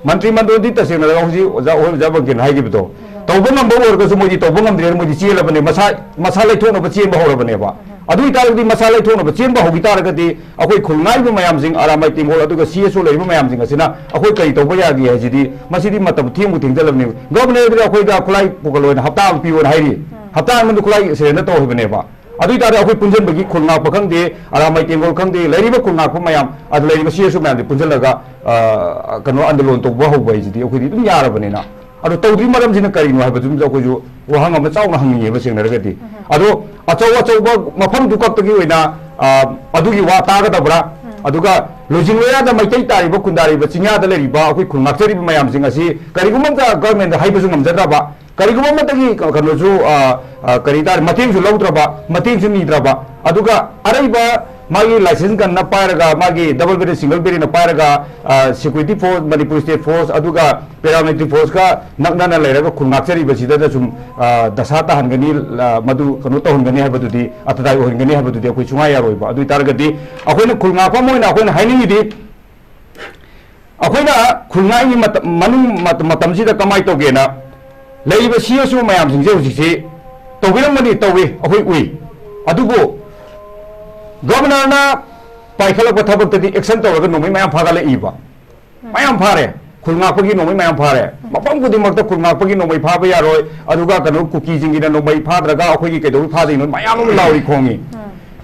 ꯃꯟꯇ꯭ꯔꯤ ꯃꯟꯗꯣꯟꯗꯤ ꯇꯁꯦꯡꯅ ꯍꯧꯖꯤꯛ ꯑꯣꯖꯥ, ꯑꯣꯏ ꯑꯣꯖꯥ ꯕꯪꯀꯤꯟ ꯍꯥꯏꯈꯤꯕꯗꯣ, ꯇꯧꯕ ꯉꯝꯕ ꯑꯣꯏꯔꯒꯁꯨ ꯃꯣꯏꯗꯤ ꯇꯧꯕ ꯉꯝꯗ꯭ꯔꯦꯅ ꯃꯣꯏꯗꯤ ꯆꯦꯜꯂꯕꯅꯦ, ꯃꯁꯥ, ꯃꯁꯥ ꯂꯩꯊꯣꯛꯅꯕ ꯆꯦꯟꯕ ꯍꯧꯔꯕꯅꯦꯕ꯫ ꯑꯗꯨ ꯑꯣꯏꯇꯥꯔꯒꯗꯤ ꯃꯁꯥ ꯂꯩꯊꯣꯛꯅꯕ ꯆꯦꯟꯕ ꯍꯧꯈꯤ ꯇꯥꯔꯒꯗꯤ ꯑꯩꯈꯣꯏ ꯈꯨꯜ ꯉꯥꯛꯏꯕ ꯃꯌꯥꯝꯁꯤꯡ ꯑꯔꯥꯝꯕꯥꯏ ꯇꯦꯡꯒꯣꯜ ꯑꯗꯨꯒ ꯁꯤ ꯑꯦꯁ ꯑꯣ ꯂꯩꯔꯤꯕ ꯃꯌꯥꯝꯁꯤꯡ ꯑꯁꯤꯅ ꯑꯩꯈꯣꯏ ꯀꯔꯤ ꯇꯧꯕ ꯌꯥꯒꯦ ꯍꯥꯏꯁꯤꯗꯤ ꯃꯁꯤꯗꯤ ꯃꯇꯝ ꯊꯦꯡꯕꯨ ꯊꯦꯡꯖꯜꯂꯕꯅꯦꯕ꯫ ꯒꯚꯔꯅꯔ ꯑꯗꯨꯗꯤ ꯑꯩꯈꯣꯏꯗ ꯈꯨꯠꯂꯥꯏ ꯄꯨꯈꯠꯂꯣꯅ ꯍꯞꯇꯥ ꯑꯃ ꯄꯤꯌꯣꯅ ꯍꯥꯏꯔꯤ, ꯍꯞꯇꯥ ꯑꯃꯗ ꯈꯨꯠꯂꯥꯏ ꯁꯔꯦꯟꯗꯔ ꯇꯧ ꯍꯥꯏꯕꯅꯦꯕ꯫ ꯑꯗꯨ ꯑꯣꯏꯇꯥꯔꯗꯤ ꯑꯩꯈꯣꯏ ꯄꯨꯟꯁꯤꯟꯕꯒꯤ ꯈꯨꯜ ꯉꯥꯛꯄ ꯈꯪꯗꯦ, ꯑꯔꯥꯝꯕꯥꯏ ꯇꯦꯡꯒꯣꯜ ꯈꯪꯗꯦ, ꯂꯩꯔꯤꯕ ꯈꯨꯜ ꯉꯥꯛꯄ ꯃꯌꯥꯝ, ꯑꯗꯨ ꯂꯩꯔꯤꯕ ꯁꯤ ꯑꯦꯁ ꯑꯣ ꯃꯌꯥꯝꯁꯦ ꯄꯨꯟꯁꯤꯜꯂꯒ, ꯑ, ꯀꯩꯅꯣ, ꯑꯟꯗꯣꯂꯣꯟ ꯇꯧꯕ ꯍꯧꯕ ꯍꯥꯏꯁꯤꯗꯤ ꯑꯩꯈꯣꯏꯗꯤ ꯑꯗꯨꯝ ꯌꯥꯔꯕꯅꯤꯅ꯫ ꯑꯗꯣ ꯇꯧꯗ꯭ꯔꯤ ꯃꯔꯝꯁꯤꯅ ꯀꯔꯤꯅꯣ ꯍꯥꯏꯕꯗꯨꯝꯁꯨ ꯑꯩꯈꯣꯏꯁꯨ ꯋꯥꯍꯪ ꯑꯃ ꯆꯥꯎꯅ ꯍꯪꯅꯤꯡꯉꯦꯕ ꯁꯦꯡꯅꯔꯒꯗꯤ꯫ ꯑꯗꯣ ꯑꯆꯧ ꯑꯆꯧꯕ ꯃꯐꯝꯗꯨ ꯈꯛꯇꯒꯤ ꯑꯣꯏꯅ, ꯑ, ꯑꯗꯨꯒꯤ ꯋꯥ ꯇꯥꯒꯗꯕ꯭ꯔꯥ? ꯑꯗꯨꯒ ꯂꯣꯏꯖꯤꯡ ꯂꯣꯌꯥꯗ ꯃꯩꯇꯩ ꯇꯥꯔꯤꯕ, ꯈꯨꯟꯗꯥꯔꯤꯕ, ꯆꯤꯡꯌꯥꯗ ꯂꯩꯔꯤꯕ ꯑꯩꯈꯣꯏ ꯈꯨꯜ ꯉꯥꯛꯆꯔꯤꯕ ꯃꯌꯥꯝꯁꯤꯡ ꯑꯁꯤ ꯀꯔꯤꯒꯨꯝꯕ ꯑꯝꯇ ꯒꯚꯔꯟꯃꯦꯟꯗ ꯍꯥꯏꯕꯁꯨ ꯉꯝꯖꯗ꯭ꯔꯕ, ꯀꯔꯤꯒꯨꯝꯕ ꯑꯃꯠꯇꯒꯤ ꯀ-, ꯀꯩꯅꯣꯁꯨ, ꯑ, ꯑ, ꯀꯔꯤ ꯇꯥꯔꯦ, ꯃꯇꯦꯡꯁꯨ ꯂꯧꯗ꯭ꯔꯕ, ꯃꯇꯦꯡꯁꯨ ꯅꯤꯗ꯭ꯔꯕ, ꯑꯗꯨꯒ ꯑꯔꯩꯕ ꯃꯥꯒꯤ ꯂꯥꯏꯁꯦꯟꯁ ꯒꯟꯅ ꯄꯥꯏꯔꯒ, ꯃꯥꯒꯤ ꯗꯕꯜ ꯕꯦꯔꯦꯠ, ꯁꯤꯡꯒꯜ ꯕꯦꯔꯦꯠꯅ ꯄꯥꯏꯔꯒ, ꯑ, security force, Manipur state force, ꯑꯗꯨꯒ ꯄꯦꯔꯥꯃꯤꯂꯤꯇꯔꯤ ꯐꯣꯔꯁꯀ ꯅꯛꯅꯅ ꯂꯩꯔꯒ ꯈꯨꯜ ꯉꯥꯛꯆꯔꯤꯕꯁꯤꯗ ꯁꯨꯝ, ꯑ, ꯗꯁꯥ ꯇꯥꯍꯟꯒꯅꯤ, ꯑ, ꯃꯗꯨ ꯀꯩꯅꯣ ꯇꯧꯍꯟꯒꯅꯤ ꯍꯥꯏꯕꯗꯨꯗꯤ, ꯑꯇꯗꯥꯏ ꯑꯣꯏꯍꯟꯒꯅꯤ ꯍꯥꯏꯕꯗꯨꯗꯤ ꯑꯩꯈꯣꯏ ꯁꯨꯡꯌꯥ ꯌꯥꯔꯣꯏꯕ꯫ ꯑꯗꯨ ꯑꯣꯏ ꯇꯥꯔꯒꯗꯤ ꯑꯩꯈꯣꯏꯅ ꯈꯨꯜ ꯉꯥꯛꯄ ꯑꯃ ꯑꯣꯏꯅ ꯑꯩꯈꯣꯏꯅ ꯍꯥꯏꯅꯤꯡꯉꯤꯗꯤ, ꯑꯩꯈꯣꯏꯅ ꯈꯨꯜ ꯉꯥꯛꯏꯉꯩ ꯃꯇꯝ, ꯃꯅꯨꯡ ꯃꯇꯝ, ꯃꯇꯝꯁꯤꯗ ꯀꯃꯥꯏꯅ ꯇꯧꯒꯦꯅ, ꯂꯩꯔꯤꯕ ꯁꯤ ꯑꯦꯁ ꯑꯣ ꯃꯌꯥꯝꯁꯤꯡꯁꯦ ꯍꯧꯖꯤꯛꯁꯤ ꯇꯧꯕꯤꯔꯝꯒꯅꯤ, ꯇꯧꯏ, ꯑꯩꯈꯣꯏ ꯎꯏ꯫ ꯑꯗꯨꯕꯨ ꯒꯕꯔꯅꯔꯅ ꯄꯥꯏꯈꯠꯂꯛꯄ ꯊꯕꯛꯇꯗꯤ ꯑꯦꯛꯁꯟ ꯇꯧꯔꯒ ꯅꯣꯡꯃꯩ ꯃꯌꯥꯝ ꯐꯥꯒꯠꯂꯛꯏꯕ꯫ ꯃꯌꯥꯝ ꯐꯥꯔꯦ꯫ ꯈꯨꯜ ꯉꯥꯛꯄꯒꯤ ꯅꯣꯡꯃꯩ ꯃꯌꯥꯝ ꯐꯥꯔꯦ꯫ ꯃꯐꯝ ꯈꯨꯗꯤꯡꯃꯛꯇ ꯈꯨꯜ ꯉꯥꯛꯄꯒꯤ ꯅꯣꯡꯃꯩ ꯐꯥꯕ ꯌꯥꯔꯣꯏ, ꯑꯗꯨꯒ ꯀꯩꯅꯣ, ꯀꯨꯀꯤꯁꯤꯡꯒꯤꯅ ꯅꯣꯡꯃꯩ ꯐꯥꯗ꯭ꯔꯒ ꯑꯩꯈꯣꯏꯒꯤ ꯀꯩꯗꯧꯕꯩ ꯐꯥꯗꯣꯏꯅꯣ ꯃꯌꯥꯝ ꯑꯃ ꯂꯥꯎꯔꯤ ꯈꯣꯡꯉꯤ꯫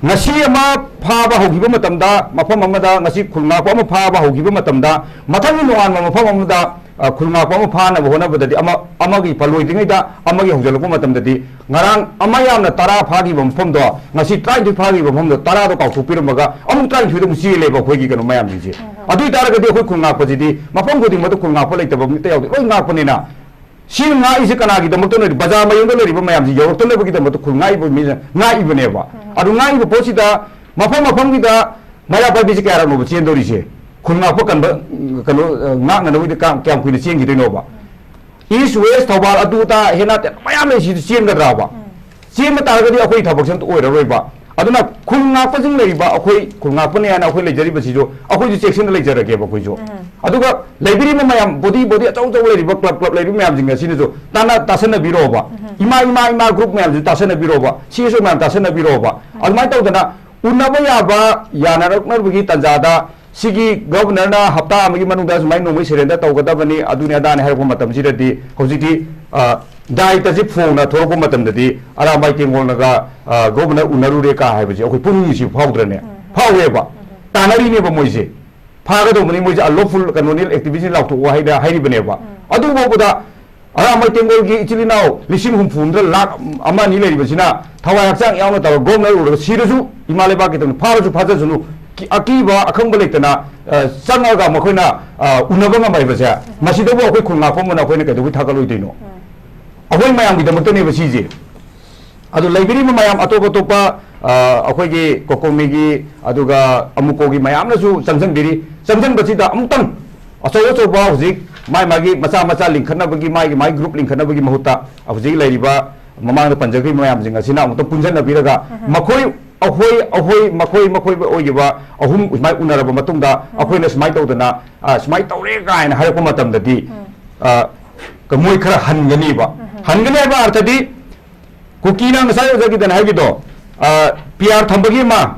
ꯉꯁꯤ ꯑꯃ ꯐꯥꯕ ꯍꯧꯈꯤꯕ ꯃꯇꯝꯗ, ꯃꯐꯝ ꯑꯃꯗ ꯉꯁꯤ ꯈꯨꯜ ꯉꯥꯛꯄ ꯑꯃ ꯐꯥꯕ ꯍꯧꯈꯤꯕ ꯃꯇꯝꯗ, ꯃꯊꯪꯒꯤ ꯅꯣꯡꯉꯥꯟꯕ ꯃꯐꯝ ꯑꯃꯗ, ꯑ, ꯈꯨꯜ ꯉꯥꯛꯄ ꯑꯃ ꯐꯥꯅꯕ ꯍꯣꯠꯅꯕꯗꯗꯤ, ꯑꯃ, ꯑꯃꯒꯤ ꯄꯜꯂꯣꯏꯗ꯭ꯔꯤꯉꯩꯗ ꯑꯃꯒꯤ ꯍꯧꯖꯤꯜꯂꯛꯄ ꯃꯇꯝꯗꯗꯤ, ꯉꯔꯥꯡ ꯑꯃ ꯌꯥꯝꯅ ꯇꯔꯥ ꯐꯥꯈꯤꯕ ꯃꯐꯝꯗꯣ, ꯉꯁꯤ ꯇꯔꯥꯅꯤꯊꯣꯏ ꯐꯥꯈꯤꯕ ꯃꯐꯝꯗꯣ, ꯇꯔꯥꯗꯣ ꯀꯥꯎꯊꯣꯛꯄꯤꯔꯝꯃꯒ ꯑꯃꯨꯛ ꯇꯔꯥꯅꯤꯊꯣꯏꯗ ꯑꯃꯨꯛ ꯆꯦꯜꯂꯦꯕ ꯑꯩꯈꯣꯏꯒꯤ ꯀꯩꯅꯣ ꯃꯌꯥꯝꯁꯤꯡꯁꯦ꯫ ꯑꯗꯨ ꯑꯣꯏꯇꯥꯔꯒꯗꯤ ꯑꯩꯈꯣꯏ ꯈꯨꯜ ꯉꯥꯛꯄꯁꯤꯗꯤ ꯃꯐꯝ ꯈꯨꯗꯤꯡꯃꯛꯇ ꯈꯨꯜ ꯉꯥꯛꯄ ꯂꯩꯇꯕ ꯑꯃꯠꯇ ꯌꯥꯎꯗꯦ, ꯂꯣꯏ ꯉꯥꯛꯄꯅꯤꯅ꯫ ꯁꯤ ꯉꯥꯛꯏꯁꯦ ꯀꯅꯥꯒꯤꯗꯃꯛꯇꯅꯣ? ꯕꯖꯥꯔ ꯃꯌꯣꯟꯗ ꯂꯩꯔꯤꯕ ꯃꯌꯥꯝꯁꯤ ꯌꯧꯔꯛꯇꯅꯕꯒꯤꯗꯃꯛꯇ ꯈꯨꯜ ꯉꯥꯛꯏꯕ ꯃꯤꯅ ꯉꯥꯛꯏꯕꯅꯦꯕ꯫ ꯑꯗꯨ ꯉꯥꯛꯏꯕ ꯄꯣꯠꯁꯤꯗ ꯃꯐꯝ ꯃꯐꯝꯒꯤꯗ ꯃꯩꯔꯥ ꯄꯥꯏꯕꯤꯁꯦ ꯀꯌꯥꯔꯛꯅꯣꯕ ꯆꯦꯟꯗꯧꯔꯤꯁꯦ? ꯈꯨꯜ ꯉꯥꯛꯄ ꯀꯟꯕ, ꯀꯩꯅꯣ, ꯉꯥꯛꯅꯅꯕꯒꯤꯗ ꯀꯌꯥꯝ, ꯀꯌꯥꯝ ꯀꯨꯏꯅ ꯆꯦꯟꯈꯤꯗꯣꯏꯅꯣꯕ? ꯏꯁ ꯋꯦꯁ ꯊꯧꯕꯥꯜ ꯑꯗꯨ ꯑꯗꯥ ꯍꯦꯟꯅ ꯃꯌꯥꯝ ꯂꯩꯁꯤꯗꯤ ꯆꯦꯟꯒꯗ꯭ꯔꯥꯕ? ꯆꯦꯟꯕ ꯇꯥꯔꯒꯗꯤ ꯑꯩꯈꯣꯏ ꯊꯕꯛꯁꯦ ꯑꯝꯇ ꯑꯣꯏꯔꯔꯣꯏꯕ꯫ ꯑꯗꯨꯅ ꯈꯨꯜ ꯉꯥꯛꯄꯁꯤꯡ ꯂꯩꯔꯤꯕ ꯑꯩꯈꯣꯏ ꯈꯨꯜ ꯉꯥꯛꯄꯅꯦ ꯍꯥꯏꯅ ꯑꯩꯈꯣꯏ ꯂꯩꯖꯔꯤꯕꯁꯤꯁꯨ ꯑꯩꯈꯣꯏꯁꯨ ꯆꯦꯛꯁꯤꯟꯅ ꯂꯩꯖꯔꯒꯦꯕ ꯑꯩꯈꯣꯏꯁꯨ꯫ ꯑꯗꯨꯒ ꯂꯩꯕꯤꯔꯤꯕ ꯃꯌꯥꯝ, ꯕꯣꯗꯤ, ꯕꯣꯗꯤ ꯑꯆꯧ ꯑꯆꯧꯕ ꯂꯩꯔꯤꯕ, ꯀ꯭ꯂꯕ, ꯀ꯭ꯂꯕ ꯂꯩꯔꯤꯕ ꯃꯌꯥꯝꯁꯤꯡ ꯑꯁꯤꯅꯁꯨ ꯇꯥꯟꯅ, ꯇꯥꯁꯟꯅꯕꯤꯔꯣꯕ꯫ ꯏꯃꯥ, ꯏꯃꯥ, ꯏꯃꯥ ꯒ꯭ꯔꯨꯞ ꯃꯌꯥꯝꯁꯨ ꯇꯥꯁꯟꯅꯕꯤꯔꯣꯕ꯫ ꯁꯤ ꯑꯦꯁ ꯑꯣ ꯃꯌꯥꯝ ꯇꯥꯁꯟꯅꯕꯤꯔꯣꯕ꯫ ꯑꯗꯨꯃꯥꯏꯅ ꯇꯧꯗꯅ ꯎꯅꯕ ꯌꯥꯕ, ꯌꯥꯅꯔꯛꯅꯕꯒꯤ ꯇꯥꯟꯖꯥꯗ ꯁꯤꯒꯤ ꯒꯕꯔꯅꯔꯅ ꯍꯞꯇꯥ ꯑꯃꯒꯤ ꯃꯅꯨꯡꯗ ꯁꯨꯃꯥꯏꯅ ꯅꯣꯡꯃꯩ ꯁꯔꯦꯟꯗꯔ ꯇꯧꯒꯗꯕꯅꯤ, ꯑꯗꯨꯅꯤ ꯑꯗꯥꯅꯤ ꯍꯥꯏꯔꯛꯄ ꯃꯇꯝꯁꯤꯗꯗꯤ ꯍꯧꯖꯤꯛꯇꯤ, ꯑ, ꯗꯥꯏꯇꯁꯤ ꯐꯣꯡꯅ ꯊꯣꯛꯂꯛꯄ ꯃꯇꯝꯗꯗꯤ ꯑꯔꯥꯝꯕꯥꯏ ꯇꯦꯡꯒꯣꯜꯅꯒ, ꯑ, ꯒꯣꯕꯔꯅꯔ ꯎꯅꯔꯨꯔꯦ ꯀꯥ ꯍꯥꯏꯕꯁꯦ ꯑꯩꯈꯣꯏ ꯄꯨꯛꯅꯤꯡ ꯅꯨꯡꯁꯤꯕ ꯐꯥꯎꯗ꯭ꯔꯅꯦ? ꯐꯥꯎꯋꯦꯕ꯫ ꯇꯥꯟꯅꯔꯤꯅꯦꯕ ꯃꯣꯏꯁꯦ꯫ ꯐꯥꯒꯗꯧꯕꯅꯤ ꯃꯣꯏꯁꯦ, unlawful ꯀꯩꯅꯣꯅꯤ, activistꯅꯤ ꯂꯥꯎꯊꯣꯛꯑꯣ ꯍꯥꯏꯅ ꯍꯥꯏꯔꯤꯕꯅꯦꯕ꯫ ꯑꯗꯨ ꯐꯥꯎꯕꯗ ꯑꯔꯥꯝꯕꯥꯏ ꯇꯦꯡꯒꯣꯜꯒꯤ ꯏꯆꯤꯜ ꯏꯅꯥꯎ ꯂꯤꯁꯤꯡ ꯍꯨꯝꯐꯨ ꯍꯨꯝꯗ꯭ꯔꯥ ꯂꯥꯛ ꯑꯃ ꯑꯅꯤ ꯂꯩꯔꯤꯕꯁꯤꯅ ꯊꯋꯥꯏ ꯍꯛꯆꯥꯡ ꯌꯥꯎꯅ ꯇꯧꯔꯒ ꯒꯣꯕꯔꯅꯔ ꯎꯔꯒ ꯁꯤꯔꯁꯨ ꯏꯃꯥ ꯂꯩꯕꯥꯛꯀꯤꯗꯃꯛ ꯐꯥꯔꯁꯨ ꯐꯥꯖꯁꯅꯨ, ꯀꯤ-, ꯑꯀꯤꯕ ꯑꯈꯪꯕ ꯂꯩꯇꯅ, ꯑ, ꯆꯪꯉꯒ ꯃꯈꯣꯏꯅ, ꯑ, ꯎꯅꯕ ꯉꯝꯕ ꯍꯥꯏꯕꯁꯦ, ꯃꯁꯤꯗꯕꯨ ꯑꯩꯈꯣꯏ ꯈꯨꯜ ꯉꯥꯛꯄ ꯑꯃꯅ ꯑꯩꯈꯣꯏꯅ ꯀꯩꯗꯧꯕꯩ ꯊꯥꯒꯠꯂꯣꯏꯗꯣꯏꯅꯣ? ꯑꯩꯈꯣꯏ ꯃꯌꯥꯝꯒꯤꯗꯃꯛꯇꯅꯦꯕ ꯁꯤꯁꯦ꯫ ꯑꯗꯨ ꯂꯩꯕꯤꯔꯤꯕ ꯃꯌꯥꯝ ꯑꯇꯣꯞ ꯑꯇꯣꯞꯄ, ꯑ, ꯑꯩꯈꯣꯏꯒꯤ ꯀꯣꯀꯣꯃꯤꯒꯤ, ꯑꯗꯨꯒ ꯑꯃꯨꯀꯣꯒꯤ ꯃꯌꯥꯝꯅꯁꯨ ꯆꯪꯁꯤꯟꯕꯤꯔꯤ꯫ ꯆꯪꯁꯤꯟꯕꯁꯤꯗ ꯑꯃꯨꯛꯇꯪ ꯑꯆꯧ ꯑꯆꯧꯕ ꯍꯧꯖꯤꯛ ꯃꯥꯏ ꯃꯥꯒꯤ ꯃꯆꯥ ꯃꯆꯥ ꯂꯤꯡꯈꯠꯅꯕꯒꯤ, ꯃꯥꯒꯤ ꯃꯥꯒꯤ ꯒ꯭ꯔꯨꯞ ꯂꯤꯡꯈꯠꯅꯕꯒꯤ ꯃꯍꯨꯠꯇ ꯍꯧꯖꯤꯛ ꯂꯩꯔꯤꯕ ꯃꯃꯥꯡꯗ ꯄꯟꯖꯈ꯭ꯔꯤꯕ ꯃꯌꯥꯝꯁꯤꯡ ꯑꯁꯤꯅ ꯑꯃꯨꯛꯇꯪ ꯄꯨꯟꯁꯤꯟꯅꯕꯤꯔꯒ, ꯃꯈꯣꯏ, ꯑꯩꯈꯣꯏ, ꯑꯩꯈꯣꯏ, ꯃꯈꯣꯏ, ꯃꯈꯣꯏ ꯑꯣꯏꯈꯤꯕ ꯑꯍꯨꯝ ꯁꯨꯃꯥꯏꯅ ꯎꯅꯔꯕ ꯃꯇꯨꯡꯗ ꯑꯩꯈꯣꯏꯅ ꯁꯨꯃꯥꯏꯅ ꯇꯧꯗꯅ, ꯑ, ꯁꯨꯃꯥꯏꯅ ꯇꯧꯔꯦ ꯀꯥꯏꯅ ꯍꯥꯏꯔꯛꯄ ꯃꯇꯝꯗꯗꯤ, ꯑ, ꯃꯣꯏ ꯈꯔ ꯍꯟꯒꯅꯤꯕ꯫ ꯍꯟꯒꯅꯤ ꯍꯥꯏꯕ ꯑꯥꯔꯊꯗꯤ ꯀꯨꯀꯤꯅ ꯉꯁꯥꯏ ꯑꯣꯖꯥꯒꯤꯗꯅ ꯍꯥꯏꯈꯤꯗꯣ, ꯄꯤ ꯑꯥꯔ ꯊꯝꯕꯒꯤ ꯑꯃ,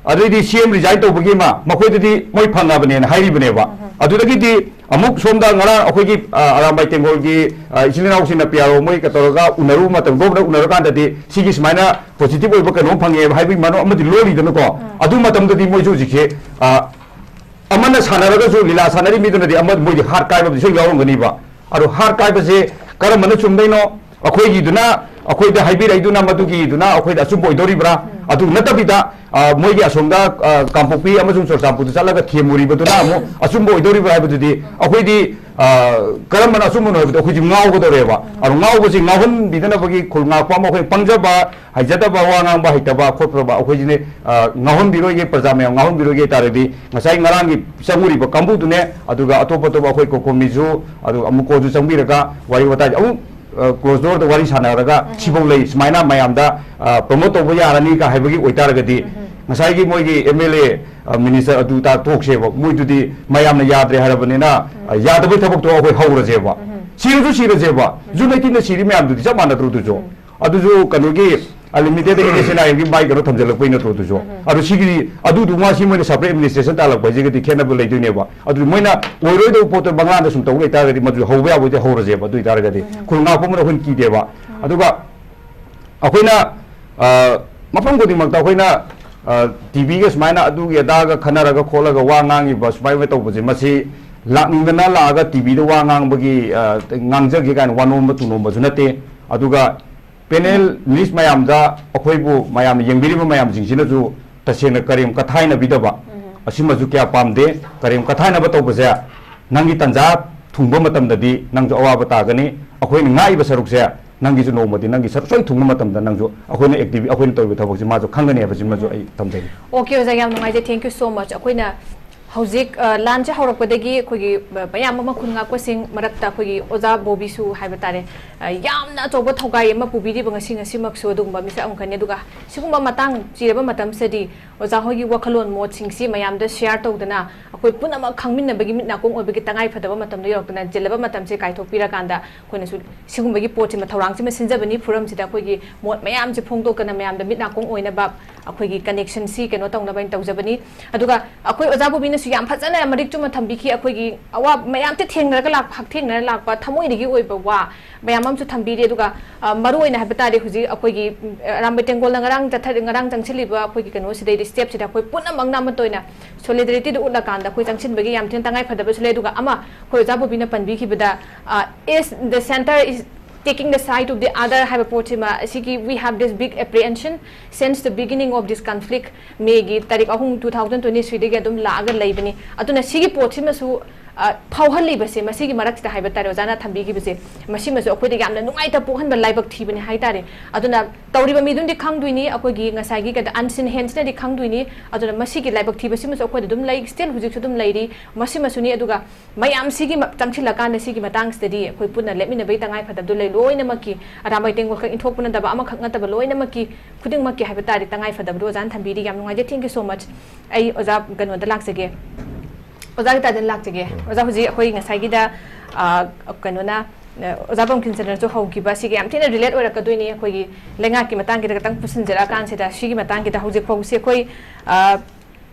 ꯑꯗꯩꯗꯤ ꯁꯤ ꯑꯦꯝ ꯔꯤꯖꯥꯏꯟ ꯇꯧꯕꯒꯤ ꯑꯃ, ꯃꯈꯣꯏꯗꯗꯤ ꯃꯣꯏ ꯐꯪꯉꯕꯅꯦꯅ ꯍꯥꯏꯔꯤꯕꯅꯦꯕ꯫ ꯑꯗꯨꯗꯒꯤꯗꯤ ꯑꯃꯨꯛ ꯁꯣꯝꯗ ꯉꯔꯥꯡ ꯑꯩꯈꯣꯏꯒꯤ, ꯑ, ꯑꯔꯥꯝꯕꯥꯏ ꯇꯦꯡꯒꯣꯜꯒꯤ, ꯑ, ꯏꯆꯤꯜ ꯏꯅꯥꯎꯁꯤꯡꯅ ꯄꯤ ꯑꯥꯔ ꯑꯣ ꯃꯣꯏꯒ ꯇꯧꯔꯒ ꯎꯅꯔꯨꯕ ꯃꯇꯝ, ꯒꯣꯕꯔꯅꯔ ꯎꯅꯔꯀꯥꯟꯗꯗꯤ ꯁꯤꯒꯤ ꯁꯨꯃꯥꯏꯅ ꯄꯣꯖꯤꯇꯤꯚ ꯑꯣꯏꯕ ꯀꯩꯅꯣꯝ ꯐꯪꯉꯦꯕ ꯍꯥꯏꯕꯒꯤ ꯃꯔꯣ ꯑꯃꯗꯤ ꯂꯣꯜꯂꯤꯗꯅꯀꯣ꯫ ꯑꯗꯨ ꯃꯇꯝꯗꯗꯤ ꯃꯣꯏꯁꯨ ꯍꯧꯖꯤꯛꯁꯦ, ꯑ, ꯑꯃꯅ ꯁꯥꯟꯅꯔꯒꯁꯨ ꯂꯤꯂꯥ ꯁꯥꯟꯅꯔꯤ ꯃꯤꯗꯨꯅꯗꯤ ꯑꯃ ꯃꯣꯏꯗꯤ ꯍꯥꯔꯠ ꯀꯥꯏꯕ ꯑꯃꯗꯤ ꯁꯣꯏ ꯌꯥꯎꯔꯝꯒꯅꯤꯕ꯫ ꯑꯗꯣ ꯍꯥꯔꯠ ꯀꯥꯏꯕꯁꯦ ꯀꯔꯝꯕꯅ ꯆꯨꯝꯗꯣꯏꯅꯣ? ꯑꯩꯈꯣꯏꯒꯤꯗꯨꯅ, ꯑꯩꯈꯣꯏꯗ ꯍꯥꯏꯕꯤꯔꯛꯏꯗꯨꯅ ꯃꯗꯨꯒꯤꯗꯨꯅ ꯑꯩꯈꯣꯏꯗ ꯑꯆꯨꯝꯕ ꯑꯣꯏꯗꯧꯔꯤꯕ꯭ꯔꯥ? ꯑꯗꯨ ꯅꯠꯇꯕꯤꯗ, ꯑ, ꯃꯣꯏꯒꯤ ꯑꯁꯣꯝꯗ, ꯑ, ꯀꯥꯡꯄꯣꯛꯄꯤ ꯑꯃꯁꯨꯡ ꯆꯨꯔꯆꯥꯟꯄꯨꯔꯗ ꯆꯠꯂꯒ ꯊꯦꯝꯃꯨꯔꯤꯕꯗꯨꯅ ꯑꯃꯨꯛ ꯑꯆꯨꯝꯕ ꯑꯣꯏꯗꯧꯔꯤꯕ꯭ꯔꯥ ꯍꯥꯏꯕꯗꯨꯗꯤ ꯑꯩꯈꯣꯏꯗꯤ, ꯑ, ꯀꯔꯝꯕꯅ ꯑꯆꯨꯝꯕꯅꯣ ꯍꯥꯏꯕꯗꯣ ꯑꯩꯈꯣꯏꯗꯤ ꯉꯥꯎꯒꯗꯧꯔꯦꯕ꯫ ꯑꯗꯣ ꯉꯥꯎꯕꯁꯤ ꯉꯥꯎꯍꯟꯕꯤꯗꯅꯕꯒꯤ ꯈꯨꯜ ꯉꯥꯛꯄ ꯑꯃ ꯑꯩꯈꯣꯏ ꯄꯪꯖꯕ, ꯍꯩꯖꯗꯕ, ꯋꯥ ꯉꯥꯡꯕ ꯍꯩꯇꯕ ꯈꯣꯠꯇꯕ ꯑꯩꯈꯣꯏꯁꯤꯅꯦ, ꯑ, ꯉꯥꯎꯍꯟꯕꯤꯔꯣꯏꯒꯦ, ꯄ꯭ꯔꯖꯥ ꯃꯌꯥꯝ ꯉꯥꯎꯍꯟꯕꯤꯔꯣꯏꯒꯦ ꯍꯥꯏ ꯇꯥꯔꯗꯤ ꯉꯁꯥꯏ ꯉꯔꯥꯡꯒꯤ ꯆꯪꯉꯨꯔꯤꯕ ꯀꯥꯡꯕꯨꯗꯨꯅꯦ, ꯑꯗꯨꯒ ꯑꯇꯣꯞ ꯑꯇꯣꯞꯄ ꯑꯩꯈꯣꯏ ꯀꯣꯀꯣꯃꯤꯁꯨ, ꯑꯗꯨꯒ ꯑꯃꯨꯛ ꯀꯣꯟꯁꯨ ꯆꯪꯕꯤꯔꯒ ꯋꯥꯔꯤ ꯋꯥꯇꯥꯏ ꯑꯃꯨꯛ, ꯑ, ꯀ꯭ꯂꯣꯖ ꯗꯣꯔꯗ ꯋꯥꯔꯤ ꯁꯥꯟꯅꯔꯒ ꯁꯤꯐꯧ ꯂꯩ, ꯁꯨꯃꯥꯏꯅ ꯃꯌꯥꯝꯗ, ꯑ, ꯄ꯭ꯔꯣꯃꯣꯠ ꯇꯧꯕ ꯌꯥꯔꯅꯤꯒ ꯍꯥꯏꯕꯒꯤ ꯑꯣꯏꯇꯥꯔꯒꯗꯤ ꯉꯁꯥꯏꯒꯤ ꯃꯣꯏꯒꯤ ꯑꯦꯝ ꯑꯦꯜ ꯑꯦ, ꯑ, ꯃꯤꯅꯤꯁꯇꯔ ꯑꯗꯨ ꯇꯥ ꯇꯣꯛꯁꯦꯕ, ꯃꯣꯏꯗꯨꯗꯤ ꯃꯌꯥꯝꯅ ꯌꯥꯗ꯭ꯔꯦ ꯍꯥꯏꯔꯕꯅꯤꯅ, ꯑ, ꯌꯥꯗꯕꯩ ꯊꯕꯛꯇꯣ ꯑꯩꯈꯣꯏ ꯍꯧꯔꯁꯦꯕ꯫ ꯁꯤꯔꯁꯨ ꯁꯤꯔꯁꯦꯕ, ꯖꯨꯟ ꯑꯩꯠꯇꯤꯟꯗ ꯁꯤꯔꯤ ꯃꯌꯥꯝꯗꯨꯗꯤ ꯆꯞ ꯃꯥꯟꯅꯗ꯭ꯔꯣ ꯑꯗꯨꯁꯨ? ꯑꯗꯨꯁꯨ ꯀꯩꯅꯣꯒꯤ ꯑꯟꯂꯤꯃꯤꯇꯦꯠ ꯑꯦꯁ ꯑꯦꯟ ꯑꯥꯏ ꯑꯦꯝꯒꯤ ꯃꯥꯏ ꯀꯩꯅꯣ ꯊꯝꯖꯤꯜꯂꯛꯄꯩ ꯅꯠꯇ꯭ꯔꯣ ꯑꯗꯨꯁꯨ? ꯑꯗꯨ ꯁꯤꯒꯤ, ꯑꯗꯨꯗꯨ ꯃꯥ ꯁꯤ ꯃꯣꯏꯅ ꯁꯄꯔꯦꯠ ꯑꯦꯗꯃꯤꯅꯤꯁꯇ꯭ꯔꯦꯁꯟ ꯇꯥꯜꯂꯛꯄ ꯍꯥꯏꯁꯤꯒꯗꯤ ꯈꯦꯠꯅꯕ ꯂꯩꯗꯣꯏꯅꯦꯕ꯫ ꯑꯗꯨ ꯃꯣꯏꯅ ꯑꯣꯏꯔꯣꯏꯗꯧꯕ ꯄꯣꯠꯇꯣ ꯃꯪꯂꯥꯟꯗ ꯁꯨꯝ ꯇꯧ ꯂꯩꯇꯥꯔꯒꯗꯤ ꯃꯗꯨ ꯍꯧꯕ ꯌꯥꯕ ꯑꯣꯏꯗꯤ ꯍꯧꯔꯁꯦꯕ꯫ ꯑꯗꯨ ꯑꯣꯏꯇꯥꯔꯒꯗꯤ ꯈꯨꯜ ꯉꯥꯛꯄ ꯑꯃꯅ ꯑꯩꯈꯣꯏꯅ ꯀꯤꯗꯦꯕ꯫ ꯑꯗꯨꯒ ꯑꯩꯈꯣꯏꯅ, ꯑ, ꯃꯐꯝ ꯈꯨꯗꯤꯡꯃꯛꯇ ꯑꯩꯈꯣꯏꯅ, ꯑ, ꯇꯤ ꯚꯤꯒ ꯁꯨꯃꯥꯏꯅ ꯑꯗꯨꯒꯤ ꯑꯗꯥꯒ ꯈꯟꯅꯔꯒ ꯈꯣꯠꯂꯒ ꯋꯥ ꯉꯥꯡꯉꯤꯕ ꯁꯨꯃꯥꯏꯅ ꯇꯧꯕꯁꯦ, ꯃꯁꯤ ꯂꯥꯛꯅꯤꯡꯗꯅ ꯂꯥꯛꯑꯒ ꯇꯤ ꯚꯤꯗ ꯋꯥ ꯉꯥꯡꯕꯒꯤ, ꯑ, ꯉꯥꯡꯖꯒꯦ ꯀꯥꯏꯅ ꯋꯥ ꯅꯣꯝꯕ ꯇꯨꯅꯣꯝꯕꯁꯨ ꯅꯠꯇꯦ꯫ ꯑꯗꯨꯒ ꯄꯦꯅꯦꯜ ꯂꯤꯁ ꯃꯌꯥꯝꯗ ꯑꯩꯈꯣꯏꯕꯨ ꯃꯌꯥꯝꯅ ꯌꯦꯡꯕꯤꯔꯤꯕ ꯃꯌꯥꯝꯁꯤꯡꯁꯤꯅꯁꯨ ꯇꯁꯦꯡꯅ ꯀꯔꯦꯝ ꯀꯊꯥꯏꯅꯕꯤꯗꯕ, ꯑꯁꯤꯃꯁꯨ ꯀꯌꯥ ꯄꯥꯝꯗꯦ꯫ ꯀꯔꯦꯝ ꯀꯊꯥꯏꯅꯕ ꯇꯧꯕꯁꯦ ꯅꯪꯒꯤ ꯇꯟꯖꯥ ꯊꯨꯡꯕ ꯃꯇꯝꯗꯗꯤ ꯅꯪꯁꯨ ꯑꯋꯥꯕ ꯇꯥꯒꯅꯤ꯫ ꯑꯩꯈꯣꯏꯅ ꯉꯥꯛꯏꯕ ꯁꯔꯨꯛꯁꯦ ꯅꯪꯒꯤꯁꯨ ꯅꯣꯡꯃꯗꯤ ꯅꯪꯒꯤ ꯁꯔꯨꯛ ꯁꯣꯏ ꯊꯨꯡꯕ ꯃꯇꯝꯗ ꯅꯪꯁꯨ ꯑꯩꯈꯣꯏꯅ ꯑꯦꯛꯇꯤꯚ-, ꯑꯩꯈꯣꯏꯅ ꯇꯧꯔꯤꯕ ꯊꯕꯛꯁꯦ ꯃꯥꯁꯨ ꯈꯪꯒꯅꯤ ꯍꯥꯏꯕꯁꯤꯃꯁꯨ ꯑꯩ ꯊꯝꯖꯒꯦ꯫ ꯑꯣꯀꯦ, ꯑꯣꯖꯥ, ꯌꯥꯝ ꯅꯨꯡꯉꯥꯏꯖꯩ꯫ Thank you so much꯫ ꯑꯩꯈꯣꯏꯅ ꯍꯧꯖꯤꯛ, ꯑ, ꯂꯥꯟꯁꯦ ꯍꯧꯔꯛꯄꯗꯒꯤ ꯑꯩꯈꯣꯏꯒꯤ, ꯑ, ꯃꯌꯥꯝ ꯑꯃ ꯈꯨꯟ ꯉꯥꯛꯄꯁꯤꯡ ꯃꯔꯛꯇ ꯑꯩꯈꯣꯏꯒꯤ ꯑꯣꯖꯥ ꯕꯣꯕꯤꯁꯨ ꯍꯥꯏꯕ ꯇꯥꯔꯦ, ꯑ, ꯌꯥꯝꯅ ꯑꯆꯧꯕ ꯊꯧꯒꯥꯏ ꯑꯃ ꯄꯨꯕꯤꯔꯤꯕ ꯉꯁꯤ, ꯉꯁꯤꯃꯛꯁꯨ ꯑꯗꯨꯒꯨꯝꯕ ꯃꯤꯁꯛ ꯑꯃꯈꯛꯅꯤ꯫ ꯑꯗꯨꯒ ꯁꯤꯒꯨꯝꯕ ꯃꯇꯥꯡ ꯆꯤꯔꯕ ꯃꯇꯝꯁꯤꯗꯗꯤ ꯑꯣꯖꯥ ꯍꯣꯏꯒꯤ ꯋꯥꯈꯜꯂꯣꯟ ꯃꯣꯠꯁꯤꯡꯁꯤ ꯃꯌꯥꯝꯗ share ꯇꯧꯗꯅ, ꯑꯩꯈꯣꯏ ꯄꯨꯝꯅꯃꯛ ꯈꯪꯃꯤꯟꯅꯕꯒꯤ ꯃꯤꯠ ꯅꯥꯀꯣꯡ ꯑꯣꯏꯕꯒꯤ ꯇꯉꯥꯏ ꯐꯗꯕ ꯃꯇꯝꯗ ꯌꯧꯔꯛꯇꯅ, ꯆꯤꯜꯂꯕ ꯃꯇꯝꯁꯦ ꯀꯥꯏꯊꯣꯛꯄꯤꯔꯀꯥꯟꯗ ꯑꯩꯈꯣꯏꯅꯁꯨ ꯁꯤꯒꯨꯝꯕꯒꯤ ꯄꯣꯠꯁꯤꯃ, ꯊꯧꯔꯥꯡꯁꯤꯃ ꯁꯤꯟꯖꯕꯅꯤ꯫ Forum ꯁꯤꯗ ꯑꯩꯈꯣꯏꯒꯤ ꯃꯣꯠ ꯃꯌꯥꯝꯁꯦ ꯐꯣꯡꯗꯣꯛꯇꯅ ꯃꯌꯥꯝꯗ ꯃꯤꯠ ꯅꯥꯀꯣꯡ ꯑꯣꯏꯅꯕ ꯑꯩꯈꯣꯏꯒꯤ connection ꯁꯤ ꯀꯩꯅꯣ ꯇꯧꯅꯕ ꯍꯥꯏꯅ ꯇꯧꯖꯕꯅꯤ꯫ ꯑꯗꯨꯒ ꯑꯩꯈꯣꯏ ꯑꯣꯖꯥ ꯕꯣꯕꯤꯅꯁꯨ ꯌꯥꯝ ꯐꯖꯅ ꯃꯔꯤꯛ ꯆꯨꯝꯅ ꯊꯝꯕꯤꯈꯤ꯫ ꯑꯩꯈꯣꯏꯒꯤ ꯑꯋꯥꯕ ꯃꯌꯥꯝꯁꯦ ꯊꯦꯡꯅꯔꯒ ꯂꯥꯛꯄ, ꯍꯛꯊꯦꯡꯅꯔ ꯂꯥꯛꯄ ꯊꯃꯣꯏꯗꯒꯤ ꯑꯣꯏꯕ ꯋꯥ ꯃꯌꯥꯝ ꯑꯃꯁꯨ ꯊꯝꯕꯤꯔꯤ꯫ ꯑꯗꯨꯒ, ꯑ, ꯃꯔꯨ ꯑꯣꯏꯅ ꯍꯥꯏꯕ ꯇꯥꯔꯗꯤ ꯍꯧꯖꯤꯛ ꯑꯩꯈꯣꯏꯒꯤ, ꯎꯝ, ꯑꯔꯥꯝꯕꯥꯏ ꯇꯦꯡꯒꯣꯜꯅ ꯉꯔꯥꯡ ꯆꯠꯊ-, ꯉꯔꯥꯡ ꯆꯪꯁꯤꯜꯂꯤꯕ ꯑꯩꯈꯣꯏꯒꯤ ꯀꯩꯅꯣꯁꯤꯗꯩꯗꯤ, step ꯁꯤꯗ ꯑꯩꯈꯣꯏ ꯄꯨꯝꯅꯃꯛꯅ ꯑꯃꯠꯇ ꯑꯣꯏꯅ solidarity ꯗꯨ ꯎꯠꯂꯀꯥꯟꯗ ꯑꯩꯈꯣꯏ ꯆꯪꯁꯤꯟꯕꯒꯤ ꯌꯥꯝ ꯊꯤꯅ ꯇꯉꯥꯏ ꯐꯗꯕꯁꯨ ꯂꯩ꯫ ꯑꯗꯨꯒ ꯑꯃ ꯑꯩꯈꯣꯏ ꯑꯣꯖꯥ ꯕꯣꯕꯤꯅ ꯄꯟꯕꯤꯈꯤꯕꯗ, ꯑ, is the center is taking the side of the other ꯍꯥꯏꯕ ꯄꯣꯠꯁꯤꯃ, ꯑꯁꯤꯒꯤ we have this big apprehension since the beginning of this conflict꯫ May ꯒꯤ ꯇꯥꯔꯤꯛ ꯑꯍꯨꯝ, two thousand twenty three ꯗꯒꯤ ꯑꯗꯨꯝ ꯂꯥꯛꯑꯒ ꯂꯩꯕꯅꯤ꯫ ꯑꯗꯨꯅ ꯁꯤꯒꯤ ꯄꯣꯠꯁꯤꯃꯁꯨ, ꯑ, ꯐꯥꯎꯍꯜꯂꯤꯕꯁꯦ, ꯃꯁꯤꯒꯤ ꯃꯔꯛꯁꯤꯗ ꯍꯥꯏꯕ ꯇꯥꯔꯦ, ꯑꯣꯖꯥꯅ ꯊꯝꯕꯤꯈꯤꯕꯁꯦ, ꯃꯁꯤꯃꯁꯨ ꯑꯩꯈꯣꯏꯗ ꯌꯥꯝꯅ ꯅꯨꯡꯉꯥꯏꯇꯕ ꯄꯣꯛꯍꯟꯕ, ꯂꯥꯏꯕꯛ ꯊꯤꯕꯅꯤ ꯍꯥꯏ ꯇꯥꯔꯦ꯫ ꯑꯗꯨꯅ ꯇꯧꯔꯤꯕ ꯃꯤꯗꯨꯅꯗꯤ ꯈꯪꯗꯣꯏꯅꯤ, ꯑꯩꯈꯣꯏꯒꯤ ꯉꯁꯥꯏꯒꯤ ꯀꯩꯗ unseen hand ꯁꯤꯅꯗꯤ ꯈꯪꯗꯣꯏꯅꯤ꯫ ꯑꯗꯨꯅ ꯃꯁꯤꯒꯤ ꯂꯥꯏꯕꯛ ꯊꯤꯕꯁꯤꯃꯁꯨ ꯑꯩꯈꯣꯏꯗ ꯑꯗꯨꯝ ꯂꯩ, still ꯍꯧꯖꯤꯛꯁꯨ ꯑꯗꯨꯝ ꯂꯩꯔꯤ꯫ ꯃꯁꯤꯃꯁꯨꯅꯤ꯫ ꯑꯗꯨꯒ ꯃꯌꯥꯝ ꯁꯤꯒꯤ ꯃ-, ꯆꯪꯁꯤꯜꯂꯀꯥꯟꯗ ꯁꯤꯒꯤ ꯃꯇꯥꯡꯁꯤꯗꯗꯤ ꯑꯩꯈꯣꯏ ꯄꯨꯟꯅ ꯂꯦꯞꯃꯤꯟꯅꯕꯒꯤ ꯇꯉꯥꯏ ꯐꯗꯕꯗꯨ ꯂꯩ꯫ ꯂꯣꯏꯅꯃꯛꯀꯤ, ꯑꯔꯥꯝꯕꯥꯏ ꯇꯦꯡꯒꯣꯜ ꯈꯛ ꯏꯟꯊꯣꯛꯄ ꯅꯠꯇꯕ, ꯑꯃꯈꯛ ꯅꯠꯇꯕ, ꯂꯣꯏꯅꯃꯛꯀꯤ, ꯈꯨꯗꯤꯡꯃꯛꯀꯤ ꯍꯥꯏꯕ ꯇꯥꯔꯗꯤ ꯇꯉꯥꯏ ꯐꯗꯕꯗꯨ ꯑꯣꯖꯥꯅ ꯊꯝꯕꯤꯔꯤ꯫ ꯌꯥꯝ ꯅꯨꯡꯉꯥꯏꯖꯩ꯫ Thank you so much꯫ ꯑꯩ ꯑꯣꯖꯥ ꯀꯩꯅꯣꯗ ꯂꯥꯛꯆꯒꯦ, ꯑꯣꯖꯥ ꯒꯤꯇꯥꯗ ꯂꯥꯛꯆꯒꯦ꯫ ꯑꯣꯖꯥ, ꯍꯧꯖꯤꯛ ꯑꯩꯈꯣꯏ ꯉꯁꯥꯏꯒꯤꯗ, ꯑ, ꯀꯩꯅꯣꯅ, ꯑ, ꯑꯣꯖꯥ ꯕꯪꯀꯤꯝ ꯆꯟꯗ꯭ꯔꯁꯨ ꯍꯧꯈꯤꯕ, ꯁꯤꯒ ꯌꯥꯝ ꯊꯤꯅ relate ꯑꯣꯏꯔꯛꯀꯗꯣꯏꯅꯤ꯫ ꯑꯩꯈꯣꯏꯒꯤ ꯂꯩꯉꯥꯛꯀꯤ ꯃꯇꯥꯡꯒꯤꯗ ꯈꯤꯇꯪ ꯄꯨꯁꯤꯟꯖꯔꯛꯑꯀꯥꯟꯁꯤꯗ, ꯁꯤꯒꯤ ꯃꯇꯥꯡꯒꯤꯗ ꯍꯧꯖꯤꯛ ꯐꯥꯎꯕꯁꯤ ꯑꯩꯈꯣꯏ, ꯑ,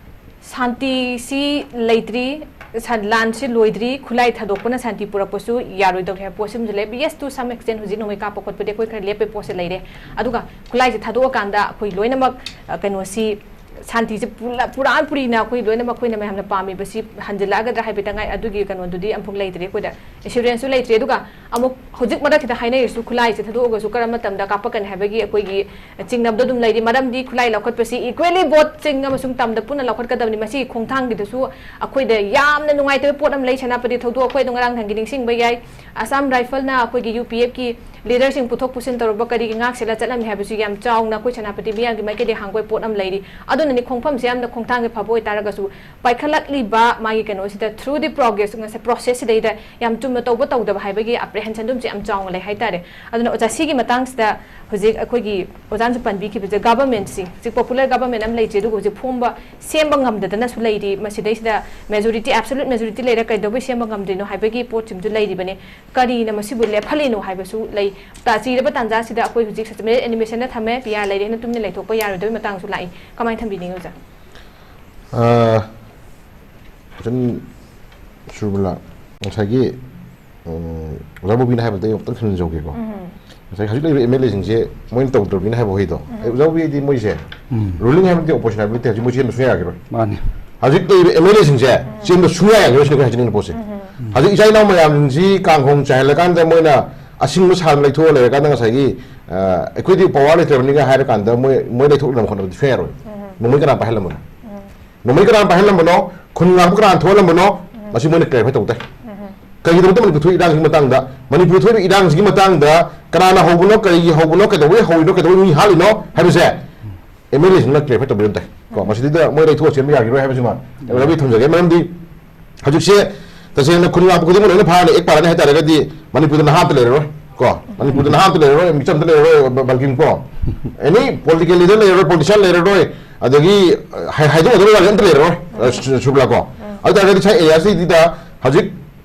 ꯁꯥꯟꯇꯤꯁꯤ ꯂꯩꯇ꯭ꯔꯤ, ꯁꯥꯟ-, ꯂꯥꯟꯁꯤ ꯂꯣꯏꯗ꯭ꯔꯤ, ꯈꯨꯠꯂꯥꯏ ꯊꯥꯗꯣꯛꯄꯅ ꯁꯥꯟꯇꯤ ꯄꯨꯔꯛꯄꯁꯨ ꯌꯥꯔꯣꯏꯗꯧꯔꯤ ꯍꯥꯏꯕ ꯄꯣꯠꯁꯤꯃꯁꯨ ꯂꯩ꯫ Yes, to some extent, ꯍꯧꯖꯤꯛ ꯅꯣꯡꯃꯩ ꯀꯥꯞꯄ ꯈꯣꯠꯄꯗꯤ ꯑꯩꯈꯣꯏ ꯈꯔ ꯂꯦꯞꯄꯩ ꯄꯣꯠꯁꯦ ꯂꯩꯔꯦ꯫ ꯑꯗꯨꯒ ꯈꯨꯠꯂꯥꯏꯁꯦ ꯊꯥꯗꯣꯛꯑꯀꯥꯟꯗ ꯑꯩꯈꯣꯏ ꯂꯣꯏꯅꯃꯛ, ꯑ, ꯀꯩꯅꯣꯁꯤ, ꯁꯥꯟꯇꯤꯁꯦ ꯄꯨꯂꯞ, ꯄꯨꯔꯥ ꯄꯨꯔꯤꯅ ꯑꯩꯈꯣꯏ ꯂꯣꯏꯅꯃꯛ, ꯑꯩꯈꯣꯏꯅ ꯃꯌꯥꯝꯅ ꯄꯥꯝꯃꯤꯕꯁꯤ ꯍꯟꯖꯤꯜꯂꯛꯑꯒꯗ꯭ꯔꯥ ꯍꯥꯏꯕ ꯇꯉꯥꯏ, ꯑꯗꯨꯒꯤ ꯀꯩꯅꯣꯗꯨꯗꯤ ꯑꯃꯐꯥꯎ ꯂꯩꯇ꯭ꯔꯤ, ꯑꯩꯈꯣꯏꯗ assurance ꯁꯨ ꯂꯩꯇ꯭ꯔꯤ꯫ ꯑꯗꯨꯒ ꯑꯃꯨꯛ ꯍꯧꯖꯤꯛ ꯃꯔꯛꯁꯤꯗ ꯍꯥꯏꯅꯔꯤꯁꯨ, ꯈꯨꯠꯂꯥꯏꯁꯦ ꯊꯥꯗꯣꯛꯑꯒꯁꯨ ꯀꯔꯝꯕ ꯃꯇꯝꯗ ꯀꯥꯞꯄꯛꯀꯅꯤ ꯍꯥꯏꯕꯒꯤ ꯑꯩꯈꯣꯏꯒꯤ ꯆꯤꯡꯅꯕꯗꯣ ꯑꯗꯨꯝ ꯂꯩꯔꯤ꯫ ꯃꯔꯝꯗꯤ ꯈꯨꯠꯂꯥꯏ ꯂꯧꯈꯠꯄꯁꯤ equally both ꯆꯤꯡ ꯑꯃꯁꯨꯡ ꯇꯝꯗ ꯄꯨꯟꯅ ꯂꯧꯈꯠꯀꯗꯕꯅꯤ꯫ ꯃꯁꯤꯒꯤ ꯈꯣꯡꯊꯥꯡꯒꯤꯗꯁꯨ ꯑꯩꯈꯣꯏꯗ ꯌꯥꯝꯅ ꯅꯨꯡꯉꯥꯏꯇꯕ ꯄꯣꯠ ꯑꯃ ꯂꯩ꯫ ꯁꯦꯅꯥꯄꯇꯤ ꯊꯧꯗꯣꯛ ꯑꯩꯈꯣꯏ ꯑꯗꯨꯝ ꯉꯔꯥꯡ ꯅꯍꯥꯟꯒꯤ ꯅꯤꯡꯁꯤꯡꯕ ꯌꯥꯏ꯫ ꯑꯁꯥꯝ ꯔꯥꯏꯐꯜꯅ ꯑꯩꯈꯣꯏꯒꯤ ꯌꯨ ꯄꯤ ꯑꯦꯐꯀꯤ ꯂꯤꯗꯔꯁꯤꯡ ꯄꯨꯊꯣꯛ ꯄꯨꯁꯤꯟ ꯇꯧꯔꯨꯕ ꯀꯔꯤꯒꯤ ꯉꯥꯛꯁꯦꯜꯂ ꯆꯠꯂꯝꯃꯤ ꯍꯥꯏꯕꯁꯨ ꯌꯥꯝ ꯆꯥꯎꯅ ꯑꯩꯈꯣꯏ ꯁꯦꯅꯥꯄꯇꯤ ꯃꯤꯌꯥꯝꯒꯤ ꯃꯥꯏꯀꯩꯗꯒꯤ ꯍꯥꯡꯕ ꯄꯣꯠ ꯑꯃ ꯂꯩꯔꯤ꯫ ꯑꯗꯨꯅꯅꯤ ꯈꯣꯡꯐꯝꯁꯦ ꯌꯥꯝꯅ ꯈꯣꯡꯊꯥꯡꯁꯦ ꯐꯕ ꯑꯣꯏꯇꯥꯔꯒꯁꯨ ꯄꯥꯏꯈꯠꯂꯛꯂꯤꯕ ꯃꯥꯒꯤ ꯀꯩꯅꯣꯁꯤꯗ through the progress ꯉꯁꯥꯏ ꯄ꯭ꯔꯣꯁꯦꯁꯁꯤꯗꯩꯗ ꯌꯥꯝ ꯆꯨꯝꯅ ꯇꯧꯕ ꯇꯧꯗꯕ ꯍꯥꯏꯕꯒꯤ ꯑꯦꯄ꯭ꯔꯤꯍꯦꯟꯁꯟꯗꯨꯝꯁꯨ ꯌꯥꯝ ꯆꯥꯎꯅ ꯂꯩ ꯍꯥꯏꯇꯥꯔꯦ꯫ ꯑꯗꯨꯅ ꯑꯣꯖꯥ, ꯁꯤꯒꯤ ꯃꯇꯥꯡꯁꯤꯗ ꯍꯧꯖꯤꯛ ꯑꯩꯈꯣꯏꯒꯤ ꯑꯣꯖꯥꯅꯁꯨ ꯄꯟꯕꯤꯈꯤꯕꯁꯦ, ꯒꯚꯔꯟꯃꯦꯟꯠꯁꯤ, ꯍꯧꯖꯤꯛ ꯄꯣꯄꯨꯂꯔ ꯒꯚꯔꯟꯃꯦꯟꯠ ꯑꯃ ꯂꯩꯇ꯭ꯔꯤ, ꯑꯗꯨꯒ ꯍꯧꯖꯤꯛ ꯐꯣꯝꯕ ꯁꯦꯝꯕ ꯉꯝꯗꯗꯅꯁꯨ ꯂꯩꯔꯤ꯫ ꯃꯁꯤꯗꯩꯁꯤꯗ ꯃꯦꯖꯣꯔꯤꯇꯤ, ꯑꯦꯕꯁꯣꯂꯨꯠ ꯃꯦꯖꯣꯔꯤꯇꯤ ꯂꯩꯔ ꯀꯩꯗꯧꯕꯩ ꯁꯦꯝꯕ ꯉꯝꯗ꯭ꯔꯤꯅꯣ ꯍꯥꯏꯕꯒꯤ ꯄꯣꯠꯁꯤꯃꯁꯨ ꯂꯩꯔꯤꯕꯅꯤ꯫ ꯀꯔꯤꯅ ꯃꯁꯤꯕꯨ ꯂꯦꯞꯍꯜꯂꯤꯅꯣ ꯍꯥꯏꯕꯁꯨ ꯂꯩ꯫ ꯇꯥ-, ꯆꯤꯔꯕ ꯇꯥꯟꯖꯥꯁꯤꯗ ꯑꯩꯈꯣꯏ ꯍꯧꯖꯤꯛ ꯁꯁꯄꯦꯟꯗꯦꯗ ꯑꯦꯅꯤꯃꯦꯁꯟꯗ ꯊꯝꯃꯦ, ꯄꯤ ꯑꯥꯔ ꯂꯩꯔꯦꯅ ꯇꯨꯃꯤꯟꯅ ꯂꯩꯊꯣꯛꯄ ꯌꯥꯔꯣꯏꯗꯕꯒꯤ ꯃꯇꯥꯡꯁꯨ ꯂꯥꯛꯏ꯫ ꯀꯃꯥꯏꯅ ꯊꯝꯕꯤꯅꯤꯡꯉꯤ ꯑꯣꯖꯥ? ꯑꯥ, ꯃꯆꯟ ꯁꯨꯔꯃꯤꯂꯥ, ꯉꯁꯥꯏꯒꯤ, ꯎꯝ, ꯑꯣꯖꯥ ꯕꯣꯕꯤꯅ ꯍꯥꯏꯕꯗ ꯑꯩ ꯑꯃꯨꯛꯇꯪ ꯊꯝꯖꯤꯟꯖꯍꯧꯒꯦꯀꯣ꯫ ꯎꯝ꯫ ꯉꯁꯥꯏ ꯍꯧꯖꯤꯛ ꯂꯩꯔꯤꯕ ꯑꯦꯝ ꯑꯦꯜ ꯑꯦꯁꯤꯡꯁꯦ ꯃꯣꯏꯅ ꯇꯧꯗ꯭ꯔꯕꯅꯤꯅ ꯍꯥꯏꯕ ꯋꯥꯍꯩꯗꯣ, ꯎꯝ꯫ ꯑꯩ ꯑꯣꯖꯥ ꯕꯣꯕꯤꯗꯤ ꯃꯣꯏꯁꯦ ꯎꯝ꯫ ꯔꯨꯂꯤꯡ ꯍꯥꯏꯕ ꯅꯠꯇꯦ, ꯑꯣꯄꯣꯖꯤꯁꯟ ꯍꯥꯏꯕ ꯅꯠꯇꯦ, ꯍꯧꯖꯤꯛ ꯃꯣꯏ ꯆꯦꯟꯕ ꯁꯨꯡꯌꯥ ꯌꯥꯈꯤꯔꯣꯏ꯫ ꯃꯥꯅꯤ꯫ ꯍꯧꯖꯤꯛ ꯂꯩꯔꯤꯕ ꯑꯦꯝ ꯑꯦꯜ ꯑꯦꯁꯤꯡꯁꯦ ꯎꯝ꯫ ꯆꯦꯟꯕ ꯁꯨꯡꯌꯥ ꯌꯥꯈꯤꯔꯣꯏ ꯁꯤꯅꯤ ꯑꯩꯈꯣꯏ ꯍꯥꯏꯖꯅꯤꯡꯉꯤꯕ ꯄꯣꯠꯁꯦ꯫ ꯎꯝ꯫ ꯍꯧꯖꯤꯛ ꯏꯆꯥ ꯏꯅꯥꯎ ꯃꯌꯥꯝꯁꯤ ꯀꯥꯡꯈꯣꯡ ꯆꯥꯏꯍꯜꯂꯀꯥꯟꯗ ꯃꯣꯏꯅ ꯑꯁꯤꯡꯕ ꯁꯥꯟꯅ ꯂꯩꯊꯣꯛꯑ ꯂꯩꯔꯀꯥꯟꯗ ꯉꯁꯥꯏꯒꯤ, ꯑ, ꯑꯩꯈꯣꯏꯗꯤ ꯄꯋꯥꯔ ꯂꯩꯇ꯭ꯔꯕꯅꯤꯒ ꯍꯥꯏꯔꯀꯥꯟꯗ ꯃꯣꯏ, ꯃꯣꯏ ꯂꯩꯊꯣꯛꯅꯕ ꯍꯣꯠꯅꯕꯗꯤ ꯁꯨꯡꯌꯥ ꯌꯥꯔꯣꯏ꯫ ꯎꯝ꯫ ꯅꯣꯡꯃꯩ ꯀꯅꯥ ꯄꯥꯏꯍꯜꯂꯝꯕꯅꯣ? ꯎꯝ꯫ ꯅꯣꯡꯃꯩ ꯀꯅꯥ ꯄꯥꯏꯍꯜꯂꯝꯕꯅꯣ? ꯈꯨꯟ ꯉꯥꯛꯄ ꯀꯅꯥ ꯊꯣꯛꯍꯜꯂꯝꯕꯅꯣ? ꯎꯝ꯫ ꯃꯁꯤ ꯃꯣꯏꯅ ꯀ꯭ꯂꯦꯔꯤꯐꯥꯏ ꯇꯧꯗꯦ꯫ ꯎꯝ꯫ ꯀꯩꯒꯤꯗꯃꯛꯇ ꯃꯅꯤꯄꯨꯔ ꯊꯣꯛꯏ ꯏꯔꯥꯡꯁꯤꯒꯤ ꯃꯇꯥꯡꯗ, ꯃꯅꯤꯄꯨꯔ ꯊꯣꯛꯏꯕ ꯏꯔꯥꯡꯁꯤꯒꯤ ꯃꯇꯥꯡꯗ ꯀꯅꯥꯅ ꯍꯧꯕꯅꯣ, ꯀꯔꯤꯒꯤ ꯍꯧꯕꯅꯣ, ꯀꯩꯗꯧꯕꯩ ꯍꯧꯔꯤꯅꯣ, ꯀꯩꯗꯧꯕꯩ ꯃꯤ ꯍꯥꯠꯂꯤꯅꯣ ꯍꯥꯏꯕꯁꯦ ꯑꯦꯝ ꯑꯦꯜ ꯑꯦꯁꯤꯡꯅ ꯀ꯭ꯂꯦꯔꯤꯐꯥꯏ ꯇꯧꯕꯤꯔꯝꯗꯦ꯫ ꯀꯣ, ꯎꯝ꯫ ꯃꯁꯤꯗꯩꯗ ꯃꯣꯏ ꯂꯩꯊꯣꯛꯑ ꯆꯦꯟꯕ ꯌꯥꯈꯤꯔꯣꯏ ꯍꯥꯏꯕꯁꯤꯃ ꯎꯝ꯫ ꯔꯕꯤ ꯊꯝꯖꯒꯦ꯫ ꯃꯔꯝꯗꯤ ꯍꯧꯖꯤꯛꯁꯦ ꯇꯁꯦꯡꯅ ꯈꯨꯟ ꯉꯥꯛꯄ ꯈꯨꯗꯤꯡꯃꯛ ꯂꯣꯏꯅ ꯐꯥꯔꯅꯤ, ꯑꯦꯛ ꯄꯥꯔꯅꯤ ꯍꯥꯏ ꯇꯥꯔꯒꯗꯤ ꯃꯅꯤꯄꯨꯔꯗ ꯅꯍꯥ ꯑꯝꯇ ꯂꯩꯔꯔꯣꯏ꯫ ꯀꯣ, ꯃꯅꯤꯄꯨꯔꯗ ꯅꯍꯥ ꯑꯝꯇ ꯂꯩꯔꯔꯣꯏ, ꯃꯤꯆꯝ ꯑꯝꯇ ꯂꯩꯔꯔꯣꯏ, ꯕ-, ꯕꯜꯀꯤꯟ ꯀꯣ꯫ ꯑꯦꯅꯤ ꯄꯣꯂꯤꯇꯤꯀꯦꯜ ꯂꯤꯗꯔ ꯂꯩꯔꯔꯣꯏ, ꯄꯣꯂꯤꯇꯤꯁꯤꯌꯥꯟ ꯂꯩꯔꯔꯣꯏ, ꯑꯗꯒꯤ, ꯑ, ꯍꯥꯏ-, ꯍꯥꯏꯗꯣꯛꯅꯗꯕ ꯋꯥꯔꯤ ꯑꯝꯇ ꯂꯩꯔꯔꯣꯏ, ꯑ, ꯁꯨ-, ꯁꯨꯔꯃꯤꯂꯥ ꯀꯣ꯫ ꯎꯝ꯫ ꯑꯗꯨ ꯇꯥꯔꯒꯗꯤ ꯁ꯭ꯋꯥꯏ ꯑꯦꯔꯤꯌꯥꯁꯤꯗꯩꯗ ꯍꯧꯖꯤꯛ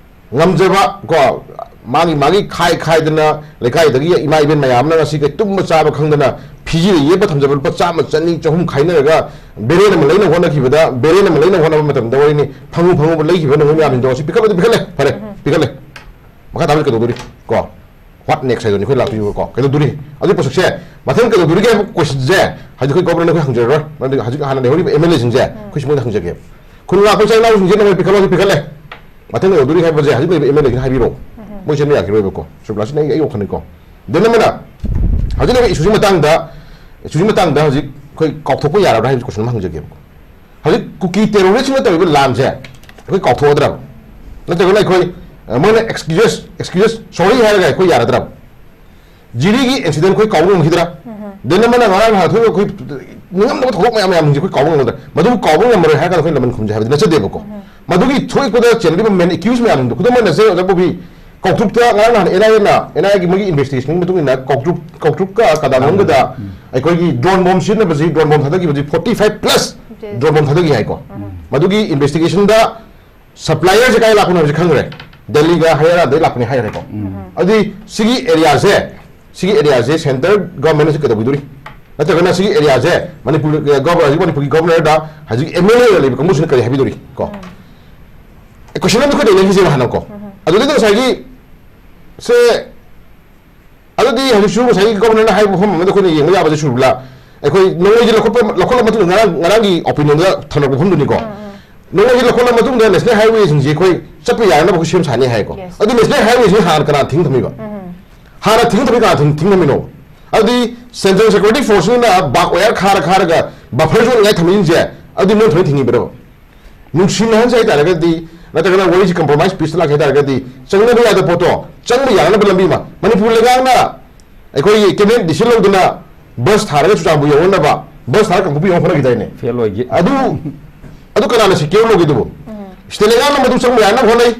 ꯉꯝꯖꯕ ꯀꯣ, ꯃꯥꯒꯤ, ꯃꯥꯒꯤ ꯈꯥꯏ ꯈꯥꯏꯗꯅ ꯂꯩꯀꯥꯏꯗꯒꯤ ꯏꯃꯥ ꯏꯕꯦꯟ ꯃꯌꯥꯝ ꯑꯃꯅ ꯉꯁꯤ ꯀꯩ ꯇꯨꯝꯕ ꯆꯥꯕ ꯈꯪꯗꯅ ꯐꯤꯖꯤꯗ ꯌꯦꯞꯄ ꯊꯝꯖꯕ ꯂꯨꯄꯥ ꯆꯥꯝꯃ, ꯆꯅꯤ, ꯆꯍꯨꯝ ꯈꯥꯏꯅꯔꯒ ꯕꯦꯔꯦꯟ ꯑꯃ ꯂꯩꯅꯕ ꯍꯣꯠꯅꯈꯤꯕꯗ, ꯕꯦꯔꯦꯟ ꯑꯃ ꯂꯩꯅꯕ ꯍꯣꯠꯅꯕ ꯃꯇꯝꯗ ꯋꯥꯔꯤꯅꯤ, ꯐꯪꯉꯨ ꯐꯪꯉꯨꯕ ꯂꯩꯈꯤꯕ ꯅꯪꯒꯤ ꯃꯌꯥꯝꯁꯤꯡꯗꯣ ꯉꯁꯤ ꯄꯤꯈꯠꯂꯗꯤ ꯄꯤꯈꯠꯂꯦ, ꯐꯔꯦ, ꯎꯝ꯫ ꯄꯤꯈꯠꯂꯦ꯫ ꯃꯈꯥ ꯇꯥꯕꯗꯤ ꯀꯩꯗꯧꯗꯣꯔꯤ? ꯀꯣ, what next ꯍꯥꯏꯗꯨꯅꯤ ꯑꯩꯈꯣꯏ ꯂꯥꯛꯇꯣꯏꯕꯀꯣ꯫ ꯀꯩꯗꯧꯗꯣꯔꯤ? ꯑꯗꯨꯒꯤ ꯄꯣꯠꯁꯛꯁꯦ ꯃꯊꯪ ꯀꯩꯗꯧꯗꯣꯔꯤꯒꯦ ꯍꯥꯏꯕ ꯀꯣꯏꯁꯟꯁꯦ ꯍꯧꯖꯤꯛ ꯑꯩꯈꯣꯏ ꯒꯣꯕꯔꯅꯔ ꯑꯩꯈꯣꯏ ꯍꯪꯖꯔꯔꯣꯏ꯫ ꯃꯔꯝꯗꯤ ꯍꯧꯖꯤꯛ ꯍꯥꯟꯅ ꯂꯩꯍꯧꯔꯤꯕ ꯑꯦꯝ ꯑꯦꯜ ꯑꯦꯁꯤꯡꯁꯦ ꯑꯩꯈꯣꯏ ꯁꯤ ꯃꯣꯏꯗ ꯍꯪꯖꯒꯦꯕ꯫ ꯈꯨꯟ ꯂꯥꯛꯄ ꯏꯆꯥ ꯏꯅꯥꯎꯁꯤꯡꯁꯦ ꯅꯈꯣꯏ ꯄꯤꯈꯠꯂꯣ, ꯁꯤ ꯄꯤꯈꯠꯂꯦ꯫ ꯃꯊꯪ ꯀꯩꯗꯧꯗꯣꯔꯤ ꯍꯥꯏꯕꯁꯦ ꯍꯧꯖꯤꯛ ꯂꯩꯔꯤꯕ ꯑꯦꯝ ꯑꯦꯜ ꯑꯦꯁꯤꯡꯅ ꯍꯥꯏꯕꯤꯔꯛꯑꯣ꯫ ꯃꯣꯏ ꯆꯦꯟꯕ ꯌꯥꯈꯤꯔꯣꯏꯕꯀꯣ꯫ ꯁꯨꯔꯃꯤꯂꯥ, ꯁꯤꯅ ꯑꯩ, ꯑꯩ ꯋꯥꯈꯜꯅꯤꯀꯣ꯫ ꯗꯦꯟ ꯑꯃꯅ ꯍꯧꯖꯤꯛ ꯂꯩꯔꯤꯕ ꯏꯁꯨꯁꯤ ꯃꯇꯥꯡꯗ, ꯏꯁꯨꯁꯤ ꯃꯇꯥꯡꯗ ꯍꯧꯖꯤꯛ ꯑꯩꯈꯣꯏ ꯀꯥꯎꯊꯣꯛꯄ ꯌꯥꯔꯕ꯭ꯔꯥ ꯍꯥꯏꯕ ꯀꯣꯏꯁꯟ ꯑꯃ ꯍꯪꯖꯒꯦꯕꯀꯣ꯫ ꯍꯧꯖꯤꯛ ꯀꯨꯀꯤ ꯇꯦꯔꯣꯔꯤꯁꯁꯤꯡꯅ ꯇꯧꯔꯤꯕ ꯂꯥꯟꯁꯦ ꯑꯩꯈꯣꯏ ꯀꯥꯎꯊꯣꯛꯑꯗ꯭ꯔꯕ? ꯅꯠꯇ꯭ꯔꯒꯅ ꯑꯩꯈꯣꯏ, ꯑ, ꯃꯣꯏꯅ ꯑꯦꯛꯁꯀ꯭ꯌꯨꯖꯦꯁ, ꯑꯦꯛꯁꯀ꯭ꯌꯨꯖꯦꯁ, ꯁꯣꯔꯤ ꯍꯥꯏꯔꯒ ꯑꯩꯈꯣꯏ ꯌꯥꯔꯗ꯭ꯔꯕ? ꯖꯤꯔꯤꯒꯤ ꯏꯟꯁꯤꯗꯦꯟ ꯑꯩꯈꯣꯏ ꯀꯥꯎꯕ ꯉꯝꯈꯤꯗ꯭ꯔꯥ? ꯗꯦꯟ ꯑꯃꯅ ꯉꯔꯥꯡ ꯅꯍꯥꯟ ꯊꯣꯛꯏꯕ ꯑꯩꯈꯣꯏ ꯅꯤꯡꯉꯝꯗꯕ ꯊꯧꯗꯣꯛ ꯃꯌꯥꯝ ꯃꯌꯥꯝꯁꯤꯡꯁꯦ ꯑꯩꯈꯣꯏ ꯀꯥꯎꯕ ꯉꯝꯒꯗ꯭ꯔꯥ? ꯃꯗꯨꯕꯨ ꯀꯥꯎꯕ ꯉꯝꯃꯔꯣꯏ ꯍꯥꯏꯔ ꯀꯥꯟꯗ ꯑꯩꯈꯣꯏ ꯂꯃꯟ ꯈꯨꯝꯁꯦ ꯍꯥꯏꯕꯗꯤ ꯅꯠꯆꯗꯦꯕꯀꯣ꯫ ꯃꯗꯨꯒꯤ ꯊꯣꯛꯂꯛꯄꯗ ꯆꯦꯟꯅꯔꯤꯕ ꯃꯦꯟ ꯑꯦꯀ꯭ꯌꯨꯁ ꯃꯌꯥꯝꯁꯤꯡꯗꯣ, ꯈꯨꯗꯝ ꯑꯣꯏꯅ ꯁꯦ ꯑꯣꯖꯥ ꯕꯣꯕꯤ, ꯀꯥꯎꯇ꯭ꯔꯨꯛꯇ ꯉꯔꯥꯡ ꯅꯍꯥꯟ ꯑꯦꯟ ꯑꯥꯏ ꯑꯦꯅ, ꯑꯦꯟ ꯑꯥꯏ ꯑꯦꯒꯤ ꯃꯣꯏꯒꯤ ꯏꯟꯚꯦꯁꯇꯤꯒꯦꯁꯟꯒꯤ ꯃꯇꯨꯡ ꯏꯟꯅ ꯀꯥꯎꯇ꯭ꯔꯨꯛ, ꯀꯥꯎꯇ꯭ꯔꯨꯛꯀ ꯀꯗꯥꯅꯣꯝꯒꯗ ꯑꯩꯈꯣꯏꯒꯤ ꯗ꯭ꯔꯣꯟ ꯕꯣꯝ ꯁꯤꯖꯤꯟꯅꯕꯁꯤ, ꯗ꯭ꯔꯣꯟ ꯕꯣꯝ ꯊꯥꯗꯈꯤꯕꯁꯤ forty five plus drone bomb ꯊꯥꯗꯈꯤ ꯍꯥꯏꯀꯣ꯫ ꯃꯗꯨꯒꯤ ꯏꯟꯚꯦꯁꯇꯤꯒꯦꯁꯟꯗ ꯁꯄ꯭ꯂꯥꯏꯌꯔꯁꯦ ꯀꯥꯏ ꯂꯥꯛꯄꯅꯣ ꯍꯥꯏꯕꯁꯤ ꯈꯪꯈ꯭ꯔꯦ, ꯗꯦꯜꯂꯤꯒ ꯍꯔꯤꯌꯥꯅꯥꯗꯒꯤ ꯂꯥꯛꯄꯅꯤ ꯍꯥꯏꯈ꯭ꯔꯦꯀꯣ꯫ ꯑꯗꯨꯗꯤ ꯁꯤꯒꯤ ꯑꯦꯔꯤꯌꯥꯁꯦ, ꯁꯤꯒꯤ ꯑꯦꯔꯤꯌꯥꯁꯦ ꯁꯦꯟꯇꯔ ꯒꯚꯔꯟꯃꯦꯟꯠꯅ ꯀꯩꯗꯧꯕꯤꯗꯣꯔꯤ? ꯅꯠꯇ꯭ꯔꯒꯅ ꯁꯤꯒꯤ ꯑꯦꯔꯤꯌꯥꯁꯦ ꯃꯅꯤꯄꯨꯔ ꯒꯚꯔ-, ꯍꯧꯖꯤꯛ ꯃꯅꯤꯄꯨꯔꯒꯤ ꯒꯚꯔꯅꯔꯗ ꯍꯧꯖꯤꯛ ꯑꯦꯝ ꯑꯦꯜ ꯑꯦ ꯂꯩꯕ ꯀꯥꯡꯕꯨꯁꯤꯅ ꯀꯔꯤ ꯍꯥꯏꯕꯤꯗꯣꯔꯤ ꯀꯣ? ꯀꯣꯏꯁꯟ ꯑꯃꯗꯤ ꯑꯩꯈꯣꯏ ꯂꯩꯅꯈꯤꯁꯦꯕ ꯍꯥꯟꯅꯀꯣ꯫ ꯑꯗꯨꯗꯩꯗ ꯉꯁꯥꯏꯒꯤ ꯁꯦ, ꯑꯗꯨꯗꯤ ꯍꯧꯖꯤꯛꯁꯨ ꯉꯁꯥꯏꯒꯤ ꯒꯚꯔꯅꯔꯅ ꯍꯥꯏꯕ ꯃꯐꯝ ꯑꯃꯗ ꯑꯩꯈꯣꯏꯅ ꯌꯦꯡꯕ ꯌꯥꯕꯁꯦ ꯁꯨꯔꯕꯤꯂꯥ, ꯑꯩꯈꯣꯏ ꯅꯣꯡꯃꯩꯁꯦ ꯂꯧꯈꯠꯄ, ꯂꯧꯈꯠꯂ ꯃꯇꯨꯡꯗ ꯉꯔꯥꯡ, ꯉꯔꯥꯡꯒꯤ ꯑꯣꯄꯤꯅꯤꯌꯟꯗ ꯊꯝꯂꯛꯄ ꯃꯐꯝꯗꯨꯅꯤꯀꯣ꯫ ꯅꯣꯡꯃꯩꯁꯦ ꯂꯧꯈꯠꯂ ꯃꯇꯨꯡꯗ ꯅꯦꯁꯅꯦꯜ ꯍꯥꯏꯋꯦꯁꯤꯡꯁꯦ ꯑꯩꯈꯣꯏ ꯆꯠꯄ ꯌꯥꯅꯕ ꯑꯩꯈꯣꯏ ꯁꯦꯝ ꯁꯥꯅꯤ ꯍꯥꯏꯀꯣ꯫ Yes. ꯑꯗꯨ ꯅꯦꯁꯅꯦꯜ ꯍꯥꯏꯋꯦꯁꯤꯡ ꯍꯥꯟꯅ ꯀꯅꯥ ꯊꯤꯡ ꯊꯝꯃꯤꯕ? ꯍꯥꯟꯅ ꯊꯤꯡ ꯊꯝꯃꯤ ꯀꯅꯥ ꯊꯤꯡ, ꯊꯤꯡ ꯊꯝꯃꯤꯅꯣ? ꯑꯗꯨꯗꯤ ꯁꯦꯟꯇ꯭ꯔꯦꯜ ꯁꯦꯀ꯭ꯌꯨꯔꯤꯇꯤ ꯐꯣꯔꯁꯁꯤꯡꯅ ꯕꯥꯔꯕ ꯋꯥꯌꯔ ꯈꯥꯔ ꯈꯥꯔꯒ ꯕꯐꯔ ꯖꯣꯟ ꯉꯥꯏ ꯊꯝꯃꯤꯁꯤꯡꯁꯦ, ꯑꯗꯨꯗꯤ ꯃꯣꯏꯅ ꯊꯣꯏꯅ ꯊꯤꯡꯉꯤꯕ꯭ꯔꯕ? ꯅꯨꯡꯁꯤꯅꯍꯟꯁꯦ ꯍꯥꯏꯇꯥꯔꯒꯗꯤ, ꯅꯠꯇ꯭ꯔꯒꯅ ꯋꯥꯔꯤꯁꯤ ꯀꯝꯄ꯭ꯔꯣꯃꯥꯏꯁ ꯄꯤꯁꯇ ꯂꯥꯛꯀꯦ ꯍꯥꯏꯇꯥꯔꯒꯗꯤ, ꯆꯪꯅꯕ ꯌꯥꯗꯕ ꯄꯣꯠꯇꯣ ꯆꯪꯕ ꯌꯥꯅꯕ ꯂꯝꯕꯤ ꯑꯃ꯫ ꯃꯅꯤꯄꯨꯔ ꯂꯩꯉꯥꯛꯅ ꯑꯩꯈꯣꯏꯒꯤ ꯀꯦꯕꯤꯅꯦꯠ ꯗꯤꯁꯤꯖꯟ ꯂꯧꯗꯨꯅ ꯕꯁ ꯊꯥꯔꯒ ꯆꯨꯔꯆꯥꯟꯄꯨꯔ ꯌꯧꯅꯅꯕ, ꯕꯁ ꯊꯥꯔꯒ ꯀꯥꯡꯄꯣꯛꯄꯤ ꯌꯧꯅ ꯍꯣꯠꯅꯈꯤꯗꯥꯏꯅꯦ? ꯐꯦꯜ ꯑꯣꯏꯈꯤ꯫ ꯑꯗꯨ, ꯑꯗꯨ ꯀꯅꯥꯅ ꯁꯦꯀ꯭ꯌꯣꯔ ꯂꯧꯒꯗꯕ? ꯁꯤꯗ ꯂꯩꯉꯥꯛꯅ ꯃꯗꯨ ꯆꯪꯕ ꯌꯥꯅꯕ ꯍꯣꯠꯅꯩ꯫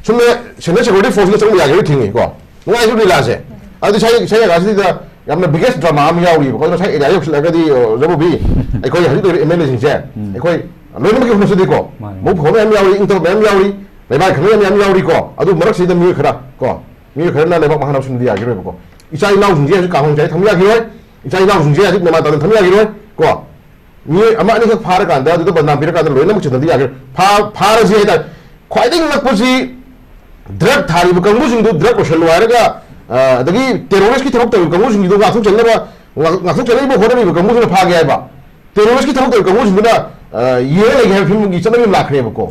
ꯁꯨꯝꯅ ꯁꯦꯟꯇ꯭ꯔꯦꯜ ꯁꯦꯀ꯭ꯌꯨꯔꯤꯇꯤ ꯐꯣꯔꯁꯅ ꯆꯪꯕ ꯌꯥꯒꯦ ꯊꯤꯡꯉꯤ ꯀꯣ꯫ ꯅꯨꯡꯉꯥꯏꯁꯨ ꯂꯤꯂꯥꯁꯦ꯫ ꯑꯗꯨ ꯁꯥꯏ, ꯁꯥꯏ ꯖꯒꯥꯁꯤꯗ ꯌꯥꯝꯅ ꯕꯤꯒꯦꯁ ꯗ꯭ꯔꯃꯥ ꯑꯃ ꯌꯥꯎꯔꯤꯕꯀꯣ꯫ ꯑꯗꯨꯅ ꯁꯥꯏ ꯑꯦꯔꯤꯌꯥ ꯌꯧꯁꯤꯜꯂꯛꯑꯒꯗꯤ, ꯑ, ꯖꯕꯨꯕꯤ, ꯑꯩꯈꯣꯏ ꯍꯧꯖꯤꯛ ꯂꯩꯔꯤꯕ ꯑꯦꯝ ꯑꯦꯜ ꯑꯦꯁꯤꯡꯁꯦ, ꯎꯝ꯫ ꯑꯩꯈꯣꯏ ꯂꯣꯏꯅꯃꯛꯀꯤ ꯍꯧꯅꯁꯤꯗꯤꯀꯣ꯫ ꯃꯥꯅꯦ꯫ ꯃꯕꯨꯛ ꯐꯕ ꯃꯌꯥꯝ ꯌꯥꯎꯔꯤ, ꯏꯪ ꯇꯞꯄ ꯃꯌꯥꯝ ꯌꯥꯎꯔꯤ, ꯂꯩꯃꯥꯏ ꯈꯪꯕ ꯃꯌꯥꯝ ꯌꯥꯎꯔꯤꯀꯣ꯫ ꯑꯗꯨ ꯃꯔꯛꯁꯤꯗ ꯃꯤꯑꯣꯏ ꯈꯔ ꯀꯣ, ꯃꯤꯑꯣꯏ ꯈꯔꯅ ꯂꯩꯕꯥꯛ ꯃꯥꯡꯍꯟꯅꯕ ꯁꯤꯟꯕꯗꯤ ꯌꯥꯈꯤꯔꯣꯏꯕꯀꯣ꯫ ꯏꯆꯥ ꯏꯅꯥꯎꯁꯤꯡꯁꯦ ꯍꯧꯖꯤꯛ ꯀꯥꯡꯍꯧ ꯆꯥꯏ ꯊꯝꯕ ꯌꯥꯈꯤꯔꯣꯏ, ꯏꯆꯥ ꯏꯅꯥꯎꯁꯤꯡꯁꯦ ꯍꯧꯖꯤꯛ ꯃꯦꯃꯥꯟ ꯇꯥꯗꯅ ꯊꯝꯕ ꯌꯥꯈꯤꯔꯣꯏ ꯀꯣ꯫ ꯃꯤꯑꯣꯏ ꯑꯃ ꯑꯅꯤꯈꯛ ꯐꯥꯔꯀꯥꯟꯗ, ꯑꯗꯨꯗ ꯕꯗꯅꯥꯝ ꯄꯤꯔꯀꯥꯟꯗ ꯂꯣꯏꯅꯃꯛ ꯆꯤꯟꯊꯕꯗꯤ ꯌꯥꯈꯤꯔꯣꯏ꯫ ꯐꯥ-, ꯐꯥꯔꯁꯤ ꯍꯥꯏꯇꯥꯔꯦ꯫ ꯈ꯭ꯋꯥꯏꯗꯒꯤ ꯉꯛꯄꯁꯤ ꯗ꯭ꯔꯒ ꯊꯥꯔꯤꯕ ꯀꯥꯡꯕꯨꯁꯤꯡꯗꯨ ꯗ꯭ꯔꯒ ꯂꯣꯏꯁꯜꯂꯨ ꯍꯥꯏꯔꯒ, ꯑ, ꯑꯗꯒꯤ ꯇꯦꯔꯣꯔꯤꯁꯀꯤ ꯊꯕꯛ ꯇꯧꯔꯤꯕ ꯀꯥꯡꯕꯨꯁꯤꯡꯗꯨ ꯉꯥꯛꯊꯣꯛꯆꯅꯕ, ꯉꯥꯛ-, ꯉꯥꯛꯊꯣꯛꯆꯅꯕ ꯍꯣꯠꯅꯔꯤꯕ ꯀꯥꯡꯕꯨꯁꯤꯅ ꯐꯥꯒꯦ ꯍꯥꯏꯕ꯫ ꯇꯦꯔꯣꯔꯤꯁꯀꯤ ꯊꯕꯛ ꯇꯧꯔꯤꯕ ꯀꯥꯡꯕꯨꯁꯤꯡꯗꯨꯅ, ꯑ, ꯌꯦꯡꯉ ꯂꯩꯒꯦ ꯍꯥꯏꯕ ꯐꯤꯕꯝꯒꯤ ꯆꯠꯅꯕꯤ ꯑꯃ ꯂꯥꯛꯈ꯭ꯔꯦꯕꯀꯣ꯫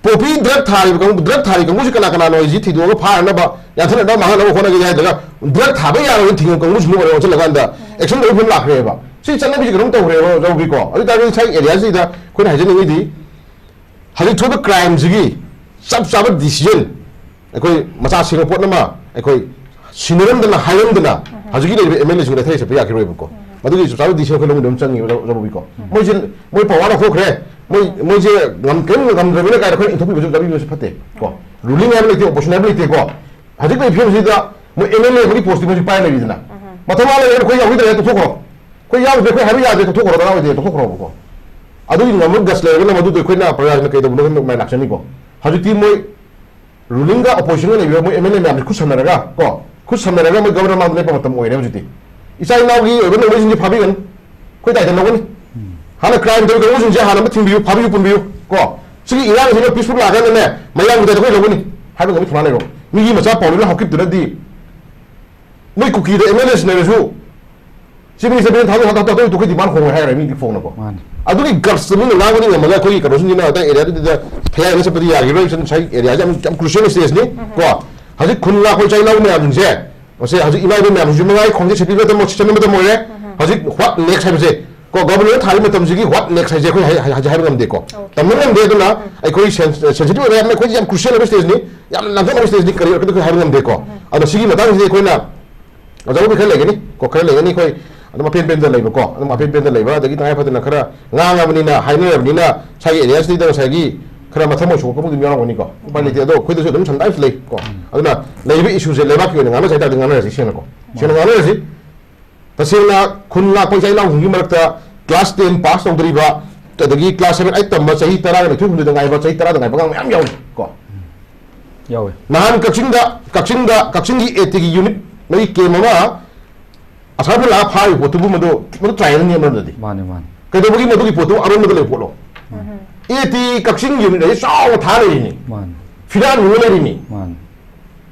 ꯄꯣꯄꯤ ꯗ꯭ꯔꯒ ꯊꯥꯔꯤꯕ ꯀꯥꯡꯕꯨ, ꯗ꯭ꯔꯒ ꯊꯥꯔꯤ ꯀꯥꯡꯕꯨꯁꯤ ꯀꯅꯥ ꯀꯅꯥꯅꯣ ꯍꯥꯏꯁꯤ ꯊꯤꯗꯣꯛꯑꯒ ꯐꯥꯅꯅꯕ, ꯌꯥꯟꯊꯠꯅꯅꯕ, ꯃꯥꯡꯍꯟꯅꯕ ꯍꯣꯠꯅꯒꯦ ꯍꯥꯏꯗ꯭ꯔꯒ ꯗ꯭ꯔꯒ ꯊꯥꯕ ꯌꯥꯔꯣꯏꯅ ꯊꯤꯡꯕ ꯀꯥꯡꯕꯨꯁꯤꯡꯗꯨ ꯑꯣꯏꯅ ꯑꯣꯟꯁꯤꯜꯂꯀꯥꯟꯗ ꯑꯦꯛꯁꯟ ꯂꯧꯕ ꯐꯤꯕꯝ ꯂꯥꯛꯈ꯭ꯔꯦꯕ꯫ ꯁꯤ ꯆꯠꯅꯕꯤꯁꯤ ꯀꯩꯅꯣꯝ ꯇꯧꯈ꯭ꯔꯦꯕ, ꯖꯧꯕꯤꯀꯣ꯫ ꯑꯗꯨ ꯑꯣꯏ ꯇꯥꯔꯒꯗꯤ ꯉꯁꯥꯏ ꯑꯦꯔꯤꯌꯥꯁꯤꯗ ꯑꯩꯈꯣꯏꯅ ꯍꯥꯏꯖꯅꯤꯡꯉꯤꯗꯤ, ꯍꯧꯖꯤꯛ ꯊꯣꯛꯏꯕ ꯀ꯭ꯔꯥꯏꯝꯁꯤꯒꯤ ꯆꯞ ꯆꯥꯕ ꯗꯤꯁꯤꯖꯟ ꯑꯩꯈꯣꯏ ꯃꯆꯥ ꯁꯦꯡꯕ ꯄꯣꯠ ꯑꯃ ꯑꯩꯈꯣꯏ ꯁꯤꯟꯅꯔꯝꯗꯅ, ꯍꯥꯏꯔꯝꯗꯅ ꯍꯧꯖꯤꯛꯀꯤ ꯂꯩꯔꯤꯕ ꯑꯦꯝ ꯑꯦꯜ ꯑꯦꯁꯤꯡ ꯂꯩꯊꯔ ꯆꯠꯄ ꯌꯥꯈꯤꯔꯣꯏꯕꯀꯣ꯫ ꯃꯗꯨꯒꯤ ꯆꯞ ꯆꯥꯕ ꯗꯤꯁꯤꯖꯟ ꯑꯩꯈꯣꯏ ꯂꯧꯃꯤꯟꯅꯕ ꯑꯃ ꯆꯪꯉꯤꯕ, ꯖ-, ꯖꯒꯣꯕꯤꯀꯣ꯫ ꯃꯣꯏꯁꯦ, ꯃꯣꯏ ꯄꯋꯥꯔ ꯂꯧꯊꯣꯛꯈ꯭ꯔꯦ, ꯃꯣꯏ, ꯃꯣꯏꯁꯦ ꯉꯝ-, ꯀꯔꯤꯝ ꯉꯝꯗ꯭ꯔꯕꯅꯤꯅ ꯀꯥꯏꯅ ꯑꯩꯈꯣꯏꯅ ꯏꯟꯊꯣꯛꯄꯤꯕꯁꯨ, ꯆꯥꯕꯤꯕꯁꯨ ꯐꯠꯇꯦ ꯀꯣ꯫ ꯔꯨꯂꯤꯡ ꯍꯥꯏꯕ ꯂꯩꯇꯦ, ꯑꯣꯄꯣꯖꯤꯁꯟ ꯍꯥꯏꯕ ꯂꯩꯇꯦꯀꯣ꯫ ꯍꯧꯖꯤꯛ ꯂꯩꯔꯤꯕ ꯐꯤꯕꯝꯁꯤꯗ ꯃꯣꯏ ꯑꯦꯝ ꯑꯦꯜ ꯑꯦ ꯑꯃꯒꯤ ꯄꯣꯁꯇꯤ ꯃꯣꯏꯁꯨ ꯄꯥꯏꯔ ꯂꯩꯔꯤꯗꯅ꯫ ꯃꯊꯧ ꯃꯥ ꯂꯩꯔꯒꯅ ꯑꯩꯈꯣꯏ ꯌꯥꯎꯕꯤꯗ꯭ꯔꯦ, ꯇꯣꯛꯊꯣꯛꯈ꯭ꯔꯣ꯫ ꯑꯩꯈꯣꯏ ꯌꯥꯎꯗ꯭ꯔꯦ, ꯑꯩꯈꯣꯏ ꯍꯥꯏꯕ ꯌꯥꯗ꯭ꯔꯦ, ꯇꯣꯛꯊꯣꯛꯈ꯭ꯔꯣ, ꯗꯔꯀꯥꯔ ꯑꯣꯏꯗꯦ, ꯇꯣꯛꯊꯣꯛꯈ꯭ꯔꯣꯕꯀꯣ꯫ ꯑꯗꯨꯒꯤ ꯉꯝꯕ ꯒꯠꯁ ꯂꯩꯔꯒꯅ ꯃꯗꯨꯗꯣ ꯑꯩꯈꯣꯏꯅ ꯄ꯭ꯔꯖꯥꯁꯤꯡꯅ ꯀꯩꯗꯧꯕꯅꯣ ꯈꯪꯗꯕ ꯃꯥꯏ ꯂꯥꯛꯆꯅꯤꯀꯣ꯫ ꯍꯧꯖꯤꯛꯇꯤ ꯃꯣꯏ ꯔꯨꯂꯤꯡꯒ ꯑꯣꯄꯣꯖꯤꯁꯟꯒ ꯂꯩꯕ ꯃꯣꯏ ꯑꯦꯝ ꯑꯦꯜ ꯑꯦ ꯃꯌꯥꯝꯁꯦ ꯈꯨꯠ ꯁꯝꯅꯔꯒ ꯀꯣ, ꯈꯨꯠ ꯁꯝꯅꯔꯒ ꯃꯣꯏ ꯒꯕꯔꯅꯔ ꯃꯥꯡꯗ ꯂꯦꯞꯄ ꯃꯇꯝ ꯑꯣꯏꯔꯦ ꯍꯧꯖꯤꯛꯇꯤ꯫ ꯏꯆꯥ ꯏꯅꯥꯎꯒꯤ ꯑꯣꯏꯕ ꯅꯣꯡꯃꯩꯁꯤꯡꯁꯦ ꯐꯥꯕꯤꯒꯅꯨ, ꯑꯩꯈꯣꯏ ꯗꯥꯏꯇ ꯂꯧꯒꯅꯤ꯫ ꯍꯥꯟꯅ ꯀ꯭ꯔꯥꯏꯝ ꯇꯧꯔꯤ ꯀꯥꯡꯕꯨꯁꯤꯡꯁꯦ ꯍꯥꯟꯅ ꯑꯃ ꯊꯤꯡꯕꯤꯌꯨ, ꯐꯥꯕꯤꯌꯨ, ꯄꯨꯟꯕꯤꯌꯨ ꯀꯣ꯫ ꯁꯤꯒꯤ ꯏꯔꯥꯡꯁꯤꯅ ꯄꯤꯁꯐꯨꯜ ꯂꯥꯛꯑꯀꯥꯟꯗꯅꯦ ꯃꯌꯥꯝꯒꯤ ꯗꯥꯏꯇ ꯑꯩꯈꯣꯏ ꯂꯧꯒꯅꯤ ꯍꯥꯏꯕ ꯉꯝꯕ ꯊꯧꯅꯥ ꯂꯩꯔꯣ꯫ ꯃꯤꯒꯤ ꯃꯆꯥ ꯄꯥꯎꯂꯤꯅ ꯍꯥꯎꯀꯤꯞꯇꯨꯅꯗꯤ ꯃꯣꯏ ꯀꯨꯀꯤꯗ ꯑꯦꯝ ꯑꯦꯜ ꯑꯦ ꯁꯤꯟꯅꯔꯁꯨ ꯆꯤꯞ ꯃꯤꯅꯤꯁꯇꯔ ꯊꯥꯗꯣꯛ ꯊꯥꯗꯣꯛ ꯊꯥꯗꯣꯛ ꯊꯣꯛꯈꯤꯗꯤ ꯃꯥꯅ ꯍꯣꯡꯉꯣꯏ ꯍꯥꯏꯔꯦ ꯃꯤꯗꯤ ꯐꯣꯡꯅꯀꯣ꯫ ꯃꯥꯅꯤ꯫ ꯑꯗꯨꯒꯤ ꯒꯠꯁꯇ ꯃꯤꯅ ꯉꯥꯡꯕꯗꯤ ꯉꯝꯃꯒ ꯑꯩꯈꯣꯏꯒꯤ ꯀꯩꯅꯣꯁꯤꯡꯁꯤꯅ ꯑꯇꯩ ꯑꯦꯔꯤꯌꯥꯗꯨꯗ ꯊꯌꯥꯏꯅ ꯆꯠꯄꯗꯤ ꯌꯥꯈꯤꯔꯣꯏ꯫ ꯉꯁꯥꯏ ꯑꯦꯔꯤꯌꯥꯁꯦ ꯌꯥꯝ, ꯌꯥꯝ ꯀ꯭ꯔꯨꯁꯤꯌꯦꯜ ꯁ꯭ꯇꯦꯖꯅꯤ ꯀꯣ꯫ ꯍꯧꯖꯤꯛ ꯈꯨꯟ ꯂꯥꯛꯄ ꯏꯆꯥ ꯏꯅꯥꯎ ꯃꯌꯥꯝꯁꯤꯡꯁꯦ, ꯃꯁꯦ ꯍꯧꯖꯤꯛ ꯏꯃꯥ ꯏꯕꯦꯟ ꯃꯌꯥꯝꯁꯤꯁꯨ ꯃꯉꯥꯏ ꯈꯣꯡꯖꯦ ꯁꯦꯠꯄꯤꯕ ꯃꯇꯝ, ꯁꯦꯠꯆꯟꯕ ꯃꯇꯝ ꯑꯣꯏꯔꯦ꯫ ꯍꯧꯖꯤꯛ ꯋꯥꯠ ꯅꯦꯛꯁ ꯍꯥꯏꯕꯁꯦ ꯀꯣ, ꯒꯣꯕꯔꯅꯔ ꯊꯥꯔꯤ ꯃꯇꯝꯁꯤꯒꯤ ꯋꯥꯠ ꯅꯦꯛꯁ ꯍꯥꯏꯁꯦ ꯑꯩꯈꯣꯏ ꯍꯥꯏ-, ꯍꯥꯏ-, ꯍꯥꯏꯕ ꯉꯝꯗꯦꯀꯣ꯫ ꯇꯝꯕ ꯉꯝꯗꯦ꯫ ꯑꯗꯨꯅ ꯑꯩꯈꯣꯏ ꯁꯦꯟ-, ꯁꯦꯟꯁꯤꯇꯤꯚ ꯑꯣꯏꯕ ꯌꯥꯝꯅ, ꯑꯩꯈꯣꯏꯁꯦ ꯌꯥꯝ ꯀ꯭ꯔꯨꯁꯤꯌꯦꯜ ꯑꯣꯏꯕ ꯁ꯭ꯇꯦꯖꯅꯤ, ꯌꯥꯝ ꯂꯥꯟꯊꯣꯛꯅꯕ ꯁ꯭ꯇꯦꯖꯅꯤ, ꯀꯔꯤ ꯑꯣꯏꯔꯛꯀꯗꯒꯦ ꯍꯥꯏꯕ ꯉꯝꯗꯦꯀꯣ꯫ ꯑꯗꯣ ꯁꯤꯒꯤ ꯃꯇꯥꯡꯁꯤꯗꯤ ꯑꯩꯈꯣꯏꯅ ꯑꯣꯖꯥ ꯈꯔ ꯂꯩꯒꯅꯤ ꯀꯣ, ꯈꯔ ꯂꯩꯒꯅꯤ ꯑꯩꯈꯣꯏ ꯑꯗꯨꯝ ꯑꯄꯦꯟ ꯄꯦꯟꯗ ꯂꯩꯕꯀꯣ, ꯑꯗꯨꯝ ꯑꯄꯦꯟ ꯄꯦꯟꯗ ꯂꯩꯕ, ꯑꯗꯒꯤ ꯇꯉꯥꯏ ꯐꯗꯅ ꯈꯔ ꯉꯥꯡꯉꯕꯅꯤꯅ, ꯍꯥꯏꯅꯔꯕꯅꯤꯅ ꯁ꯭ꯋꯥꯏꯒꯤ ꯑꯦꯔꯤꯌꯥꯁꯤꯗ ꯉꯁꯥꯏꯒꯤ ꯈꯔ ꯃꯊꯃꯣꯏ ꯁꯣꯛꯄ ꯀꯥꯡꯕꯨꯗꯤ ꯑꯗꯨꯝ ꯌꯥꯎꯔꯝꯒꯅꯤꯀꯣ꯫ ꯎꯄꯥꯏ ꯂꯩꯇꯦ꯫ ꯑꯗꯣ ꯑꯩꯈꯣꯏꯗꯁꯨ ꯑꯗꯨꯝ ꯁꯝꯇꯥꯏꯝꯁ ꯂꯩ ꯀꯣ꯫ ꯑꯗꯨꯅ ꯂꯩꯔꯤꯕ ꯏꯁꯨꯁꯦ ꯂꯩꯕꯥꯛꯀꯤ ꯑꯣꯏꯅ ꯉꯥꯡꯅꯁꯦ ꯍꯥꯏꯇꯥꯔꯗꯤ ꯉꯥꯡꯅꯔꯁꯤ ꯁꯦꯡꯅꯀꯣ꯫ ꯁꯦꯡꯅ ꯉꯥꯡꯅꯔꯁꯤ꯫ ꯇꯁꯦꯡꯅ ꯈꯨꯟ ꯂꯥꯛꯄ ꯏꯆꯥ ꯏꯅꯥꯎꯁꯤꯡꯒꯤ ꯃꯔꯛꯇ ꯀ꯭ꯂꯥꯁ ꯇꯦꯟ ꯄꯥꯁ ꯇꯧꯗ꯭ꯔꯤꯕ, ꯑꯗꯒꯤ ꯀ꯭ꯂꯥꯁ ꯁꯚꯦꯟ ꯑꯩꯠ ꯇꯝꯕ ꯆꯍꯤ ꯇꯔꯥꯒ ꯅꯤꯊꯣꯏ ꯍꯨꯝꯗꯣꯏꯗ ꯉꯥꯏꯕ, ꯆꯍꯤ ꯇꯔꯥꯗ ꯉꯥꯏꯕ ꯑꯉꯥꯡ ꯃꯌꯥꯝ ꯌꯥꯎꯔꯤ ꯀꯣ꯫ ꯌꯥꯎꯋꯦ꯫ ꯅꯍꯥꯟ ꯀꯛꯆꯤꯡꯗ, ꯀꯛꯆꯤꯡꯗ, ꯀꯛꯆꯤꯡꯒꯤ ꯑꯦ ꯇꯤꯒꯤ ꯌꯨꯅꯤꯠ ꯃꯣꯏꯒꯤ ꯀꯦꯝ ꯑꯃ ꯑꯁꯥꯝꯗ ꯂꯥꯛꯑ ꯐꯥꯔꯤꯕ ꯄꯣꯠꯇꯨꯕꯨ ꯃꯗꯨ, ꯃꯗꯨ ꯇ꯭ꯔꯥꯏꯌꯦꯜꯅꯤ ꯑꯃꯔꯣꯝꯗꯗꯤ꯫ ꯃꯥꯅꯦ, ꯃꯥꯅꯦ꯫ ꯀꯩꯗꯧꯕꯒꯤ ꯃꯗꯨꯒꯤ ꯄꯣꯠꯇꯨ ꯑꯔꯣꯟꯕꯗ ꯂꯩꯕ ꯄꯣꯠꯂꯣ? ꯑꯦ ꯇꯤ ꯀꯛꯆꯤꯡ ꯌꯨꯅꯤꯠ ꯍꯥꯏꯁꯦ ꯆꯥꯎꯅ ꯊꯥ ꯂꯩꯔꯤꯅꯤ꯫ ꯃꯥꯅꯦ꯫ ꯐꯤꯔꯥꯟ ꯍꯨꯝꯃ ꯂꯩꯔꯤꯅꯤ꯫ ꯃꯥꯅꯦ꯫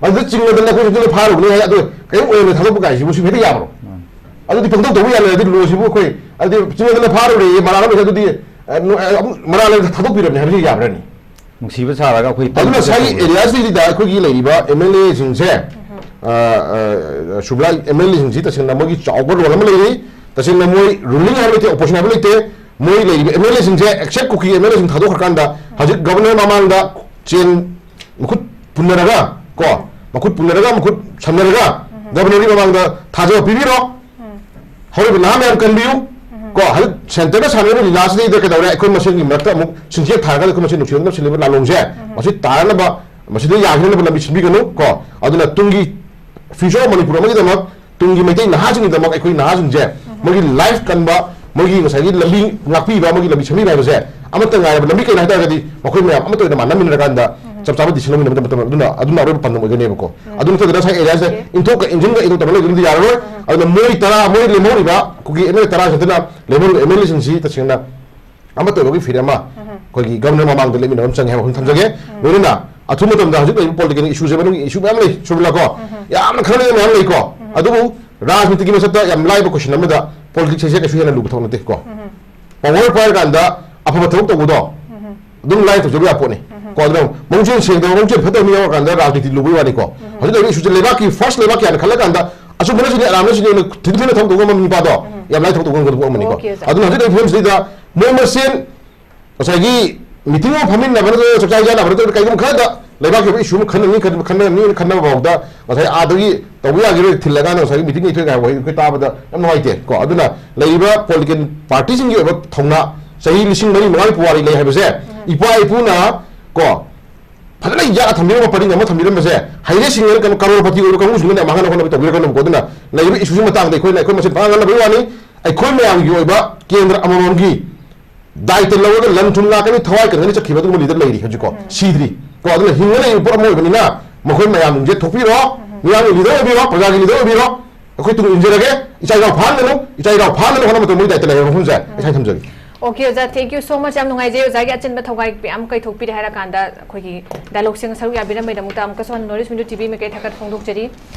ꯑꯗꯨꯗ ꯆꯤꯡꯅꯗꯅ ꯑꯩꯈꯣꯏꯁꯨ ꯑꯗꯨꯗ ꯐꯥꯔꯨꯕꯅꯤ ꯍꯥꯏ, ꯑꯗꯣ ꯀꯔꯤꯝ ꯑꯣꯏꯔꯝꯗ ꯊꯥꯗꯣꯛꯄ ꯀꯥꯏꯁꯤꯕꯨ ꯁꯤꯕꯨ ꯍꯦꯛꯇ ꯌꯥꯕ꯭ꯔꯣ? ꯃꯥꯅꯦ꯫ ꯑꯗꯨꯗꯤ ꯄꯪꯇꯧ ꯇꯧꯕ ꯌꯥꯅꯔꯗꯤ ꯂꯣꯁꯤꯕꯨ ꯑꯩꯈꯣꯏ, ꯑꯗꯨꯗꯤ ꯆꯤꯡꯅꯗꯅ ꯐꯥꯔꯨꯔꯦ, ꯃꯔꯥꯜ ꯑꯃ ꯑꯗꯨꯗꯤ, ꯑ, ꯅꯨ-, ꯑ, ꯑꯃꯨꯛ ꯃꯔꯥꯜ ꯑꯃ ꯊꯥꯗꯣꯛꯄꯤꯔꯕꯅꯤ ꯍꯥꯏꯕꯁꯤ ꯌꯥꯕ꯭ꯔꯅꯤ? ꯅꯨꯡꯁꯤꯕ ꯁꯥꯔꯒ ꯑꯩꯈꯣꯏ ꯑꯗꯨꯅ ꯉꯁꯥꯏꯒꯤ ꯇꯧꯕꯗꯣ꯫ ꯑꯦꯔꯤꯌꯥꯁꯤꯗꯩꯗ ꯑꯩꯈꯣꯏꯒꯤ ꯂꯩꯔꯤꯕ ꯑꯦꯝ ꯑꯦꯜ ꯑꯦꯁꯤꯡꯁꯦ, ꯑ, ꯑ, ꯁꯨꯕ꯭ꯂꯥ ꯑꯦꯝ ꯑꯦꯜ ꯑꯦꯁꯤꯡꯁꯤ ꯇꯁꯦꯡꯅ ꯃꯣꯏꯒꯤ ꯆꯥꯎꯕ ꯔꯣꯜ ꯑꯃ ꯂꯩꯔꯤ꯫ ꯇꯁꯦꯡꯅ ꯃꯣꯏ ꯔꯨꯂꯤꯡ ꯍꯥꯏꯕ ꯂꯩꯇꯦ, ꯑꯣꯄꯣꯖꯤꯁꯟ ꯍꯥꯏꯕ ꯂꯩꯇꯦ꯫ ꯃꯣꯏ ꯂꯩꯔꯤꯕ ꯑꯦꯝ ꯑꯦꯜ ꯑꯦꯁꯤꯡꯁꯦ, ꯑꯦꯛꯁꯦꯞ ꯀꯨꯀꯤ ꯑꯦꯝ ꯑꯦꯜ ꯑꯦꯁꯤꯡ ꯊꯥꯗꯣꯛꯈ꯭ꯔꯀꯥꯟꯗ, ꯍꯧꯖꯤꯛ ꯒꯕꯔꯅꯔ ꯃꯃꯥꯡꯗ ꯆꯦꯟ ꯃꯈꯨꯠ ꯄꯨꯟꯅꯔꯒ ꯀꯣ, ꯃꯈꯨꯠ ꯄꯨꯅꯔꯒ, ꯃꯈꯨꯠ ꯁꯝꯅꯔꯒ ꯒꯕꯔꯅꯔꯒꯤ ꯃꯃꯥꯡꯗ ꯊꯥꯖꯕ ꯄꯤꯕꯤꯔꯣ꯫ ꯍꯧꯔꯤꯕ ꯅꯍꯥ ꯃꯌꯥꯝ ꯀꯟꯕꯤꯌꯨ꯫ ꯀꯣ, ꯍꯧꯖꯤꯛ ꯁꯦꯟꯇꯔꯗ ꯁꯥꯟꯅꯔꯤꯕ ꯂꯤꯂꯥꯁꯤꯗꯩꯗ ꯀꯩꯗꯧꯔꯦ? ꯑꯩꯈꯣꯏ ꯃꯁꯦꯟꯒꯤ ꯃꯔꯛꯇ ꯑꯃꯨꯛ ꯁꯤꯟꯖꯦꯛ ꯊꯥꯔꯒ ꯑꯩꯈꯣꯏ ꯃꯁꯦꯟ ꯅꯨꯡꯁꯤꯅꯗꯅ ꯁꯤꯜꯂꯤꯕ ꯂꯥꯂꯣꯡꯁꯦ ꯃꯁꯤ ꯇꯥꯔꯅꯕ, ꯃꯁꯤꯗ ꯌꯥꯈꯤꯅꯕ ꯂꯝꯕꯤ ꯁꯤꯟꯕꯤꯒꯅꯨ꯫ ꯀꯣ, ꯑꯗꯨꯅ ꯇꯨꯡꯒꯤ future of ꯃꯅꯤꯄꯨꯔ ꯑꯃꯒꯤꯗꯃꯛ, ꯇꯨꯡꯒꯤ ꯃꯩꯇꯩ ꯅꯍꯥꯁꯤꯡꯒꯤꯗꯃꯛ, ꯑꯩꯈꯣꯏ ꯅꯍꯥꯁꯤꯡꯁꯦ ꯃꯣꯏꯒꯤ life ꯀꯟꯕ, ꯃꯣꯏꯒꯤ ꯉꯁꯥꯏꯒꯤ ꯂꯝꯕꯤ ꯉꯥꯛꯄꯤꯕ, ꯃꯣꯏꯒꯤ ꯂꯝꯕꯤ ꯁꯦꯝꯕꯤꯕ ꯍꯥꯏꯕꯁꯦ ꯑꯃꯠꯇ ꯉꯥꯏꯔꯕ ꯂꯝꯕꯤ ꯀꯩꯅꯣ ꯍꯥꯏ ꯇꯥꯔꯒꯗꯤ ꯃꯈꯣꯏ ꯃꯌꯥꯝ ꯑꯃꯠꯇ ꯑꯣꯏꯅ ꯃꯥꯟꯅꯃꯤꯟꯅꯔꯀꯥꯟꯗ ꯆꯞ ꯆꯥꯕ decision ꯂꯧꯃꯤꯟꯅꯕ ꯃꯇꯝ ꯑꯗꯨꯅ, ꯑꯗꯨꯅ ꯑꯔꯣꯏꯕ ꯄꯥꯟꯗꯝ ꯑꯣꯏꯒꯅꯦꯕꯀꯣ꯫ ꯑꯗꯨ ꯅꯠꯇ꯭ꯔꯒ ꯉꯁꯥꯏ areaꯁꯦ ꯏꯟꯊꯣꯛꯀ ꯏꯟꯁꯤꯟꯒ ꯏꯟꯊꯣꯛꯇꯕ ꯂꯩꯕꯗꯤ ꯌꯥꯔꯔꯣꯏ꯫ ꯑꯗꯨꯅ ꯃꯣꯏ ꯇꯔꯥ, ꯃꯣꯏ ꯂꯦꯝꯍꯧꯔꯤꯕ ꯑꯩꯈꯣꯏꯒꯤ MLA ꯇꯔꯥꯁꯤꯗꯅ ꯂꯦꯝꯍꯧꯔꯤꯕ MLAꯁꯤꯡꯁꯤ ꯇꯁꯦꯡꯅ ꯑꯃꯠꯇ ꯑꯣꯏꯕꯒꯤ ꯐꯤꯔꯦꯞ ꯑꯃ ꯑꯩꯈꯣꯏꯒꯤ ꯒꯕꯔꯅꯔ ꯃꯃꯥꯡꯗ ꯂꯦꯞꯃꯤꯟꯅꯕ ꯑꯃ ꯆꯪꯉꯦ ꯍꯥꯏꯕ ꯋꯥꯐꯝ ꯊꯝꯖꯒꯦ꯫ ꯂꯣꯏꯅꯅ ꯑꯊꯨꯕ ꯃꯇꯝꯗ ꯍꯧꯖꯤꯛ ꯂꯩꯔꯤꯕ political issueꯁꯦ ꯃꯅꯨꯡꯒꯤ issue ꯃꯌꯥꯝ ꯂꯩ, ꯁꯨꯕꯤꯂꯥ ꯀꯣ꯫ ꯌꯥꯝꯅ ꯈꯟꯅꯅꯤꯡꯉꯥꯏ ꯃꯌꯥꯝ ꯂꯩꯀꯣ꯫ ꯑꯗꯨꯕꯨ ꯔꯥꯖꯅꯤꯇꯤꯒꯤ ꯃꯁꯛꯇ ꯌꯥꯝ ꯂꯥꯏꯕ question ꯑꯃꯗ politics ꯍꯥꯏꯁꯦ ꯀꯩꯁꯨ ꯍꯦꯟꯅ ꯂꯨꯕ ꯊꯕꯛ ꯅꯠꯇꯦ ꯀꯣ꯫ Power ꯄꯥꯏꯔꯀꯥꯟꯗ ꯑꯐꯕ ꯊꯕꯛ ꯇꯧꯕꯗꯣ ꯑꯗꯨꯝ ꯂꯥꯏꯅ ꯇꯧꯖꯕ ꯌꯥꯕ ꯄꯣꯠꯅꯤ꯫ ꯀꯣ, ꯑꯗꯨꯅ ꯃꯕꯨꯛꯆꯦꯜ ꯁꯦꯡꯗꯕ, ꯃꯕꯨꯛꯆꯦꯜ ꯐꯠꯇꯕ ꯃꯤ ꯌꯥꯎꯔꯀꯥꯟꯗ ꯔꯥꯖꯅꯤꯇꯤ ꯂꯨꯕꯒꯤ ꯋꯥꯅꯤꯀꯣ꯫ ꯍꯧꯖꯤꯛ ꯂꯩꯔꯤꯕ issueꯁꯦ ꯂꯩꯕꯥꯛꯀꯤ first ꯂꯩꯕꯥꯛꯀꯤ ꯍꯥꯏꯅ ꯈꯜꯂꯀꯥꯟꯗ ꯑꯆꯨꯝꯕꯅ ꯁꯤꯅꯤ, ꯑꯔꯥꯟꯕꯅ ꯁꯤꯅꯤ ꯍꯥꯏꯅ ꯊꯤꯟ ꯊꯤꯅ ꯊꯕꯛ ꯇꯧꯕ ꯉꯝꯕ ꯅꯨꯄꯥꯗꯣ ꯌꯥꯝ ꯂꯥꯏꯅ ꯊꯕꯛ ꯇꯧꯕ ꯉꯝꯒꯗꯕ ꯑꯃꯅꯤꯀꯣ꯫ Okay, ꯑꯣꯖꯥ꯫ ꯑꯗꯨꯅ ꯍꯧꯖꯤꯛ ꯂꯩꯔꯤꯕ ꯐꯤꯕꯝꯁꯤꯗꯩꯗ ꯃꯣꯏ ꯃꯁꯦꯟ ꯉꯁꯥꯏꯒꯤ meeting ꯑꯃ ꯐꯝꯃꯤꯟꯅꯕ ꯅꯠꯇ꯭ꯔꯒ ꯆꯥꯛꯆꯥ ꯍꯩꯖꯥꯟꯅꯕ ꯅꯠꯇ꯭ꯔꯒ ꯀꯩꯒꯨꯝꯕ ꯈꯔꯗ ꯂꯩꯕꯥꯛꯀꯤ ꯑꯣꯏꯕ issue ꯑꯃ ꯈꯟꯅꯅꯤ, ꯈꯟ-, ꯈꯟꯅꯅꯤ ꯈꯟꯅꯕ ꯐꯥꯎꯗ ꯉꯁꯥꯏ ꯑꯥꯗꯒꯤ ꯇꯧꯕ ꯌꯥꯈꯤꯔꯣꯏ ꯊꯤꯜꯂꯀꯥꯟꯗ ꯉꯁꯥꯏꯒꯤ meeting ꯂꯩꯊꯣꯛꯑꯦ ꯍꯥꯏꯕ ꯋꯥꯍꯩ ꯑꯩꯈꯣꯏ ꯇꯥꯕꯗ ꯌꯥꯝ ꯅꯨꯡꯉꯥꯏꯇꯦ ꯀꯣ꯫ ꯑꯗꯨꯅ ꯂꯩꯔꯤꯕ political partyꯁꯤꯡꯒꯤ ꯑꯣꯏꯕ ꯊꯧꯅꯥ, ꯆꯍꯤ ꯂꯤꯁꯤꯡ ꯃꯔꯤ ꯃꯉꯥꯒꯤ ꯄꯨꯋꯥꯔꯤ ꯂꯩ ꯍꯥꯏꯕꯁꯦ ꯏꯄꯥ ꯏꯄꯨꯅ ꯀꯣ ꯐꯖꯅ ꯌꯥꯠꯂ ꯊꯝꯕꯤꯔꯝꯕ ꯄꯔꯤꯡ ꯑꯃ ꯊꯝꯕꯤꯔꯝꯕꯁꯦ ꯍꯩꯔꯦ ꯁꯤꯡꯉꯦꯅ ꯀꯩꯅꯣ ꯀꯔꯣꯔꯄꯇꯤ ꯑꯣꯏꯕ ꯀꯥꯡꯕꯨꯁꯤꯡꯗꯨꯅ ꯌꯥꯝ ꯃꯥꯡꯍꯟꯅ ꯍꯣꯠꯅꯕ ꯇꯧꯕꯤꯔꯛꯀꯅꯨꯀꯣ꯫ ꯑꯗꯨꯅ ꯂꯩꯔꯤꯕ issueꯁꯤ ꯃꯇꯥꯡꯗ ꯑꯩꯈꯣꯏꯅ ꯑꯩꯈꯣꯏ ꯃꯁꯦꯟ ꯄꯥꯡꯒꯜ ꯉꯝꯅꯕꯒꯤ ꯋꯥꯅꯤ꯫ ꯑꯩꯈꯣꯏ ꯃꯌꯥꯝꯒꯤ ꯑꯣꯏꯕ ꯀꯦꯟꯗ꯭ꯔ ꯑꯃꯃꯝꯒꯤ ꯗꯥꯏꯇ ꯂꯧꯔꯒ ꯂꯟ ꯊꯨꯝ ꯂꯥꯛꯀꯅꯤ, ꯊꯋꯥꯏ ꯀꯟꯒꯅꯤ ꯆꯠꯈꯤꯕ ꯑꯗꯨꯒꯨꯝꯕ leader ꯂꯩꯔꯤ ꯍꯧꯖꯤꯛꯀꯣ꯫ ꯁꯤꯗ꯭ꯔꯤ ꯀꯣ꯫ ꯑꯗꯨꯅ ꯍꯤꯡꯉ ꯂꯩꯔꯤꯕ ꯄꯣꯠ ꯑꯃ ꯑꯣꯏꯕꯅꯤꯅ ꯃꯈꯣꯏ ꯃꯌꯥꯝꯁꯦ ꯊꯣꯛꯄꯤꯔꯣ, ꯃꯤꯌꯥꯝꯒꯤ leader ꯑꯣꯏꯕꯤꯔꯣ, ꯄ꯭ꯔꯖꯥꯒꯤ leader ꯑꯣꯏꯕꯤꯔꯣ꯫ ꯑꯩꯈꯣꯏ ꯇꯨꯡ ꯏꯟꯖꯔꯒꯦ, ꯏꯆꯥ ꯏꯅꯥꯎ ꯐꯥꯍꯟꯒꯅꯨ, ꯏꯆꯥ ꯏꯅꯥꯎ ꯐꯥꯍꯟꯒꯅꯨ ꯍꯣꯠꯅꯕ ꯃꯇꯝꯗ ꯃꯣꯏ ꯗꯥꯏꯇ ꯂꯩꯔꯕ ꯃꯐꯝꯁꯦ ꯏꯁꯥ ꯊꯝꯖꯒꯦ꯫ Okay, ꯑꯣꯖꯥ, thank you so much. ꯌꯥꯝ ꯅꯨꯡꯉꯥꯏꯖꯩ ꯑꯣꯖꯥꯒꯤ ꯑꯆꯤꯟꯕ ꯊꯧꯒꯥꯏ ꯃꯌꯥꯝ ꯀꯥꯏꯊꯣꯛꯄꯤꯔꯦ ꯍꯥꯏꯔꯀꯥꯟꯗ ꯑꯩꯈꯣꯏꯒꯤ dialogueꯁꯦ ꯁꯔꯨꯛ ꯌꯥꯕꯤꯔꯝꯕꯒꯤꯗꯃꯛꯇ ꯑꯃꯨꯛꯀꯁꯨ ꯍꯟꯅ North East Window TV ꯃꯥꯏꯀꯩ ꯊꯥꯒꯠ ꯐꯣꯡꯗꯣꯛꯆꯔꯤ꯫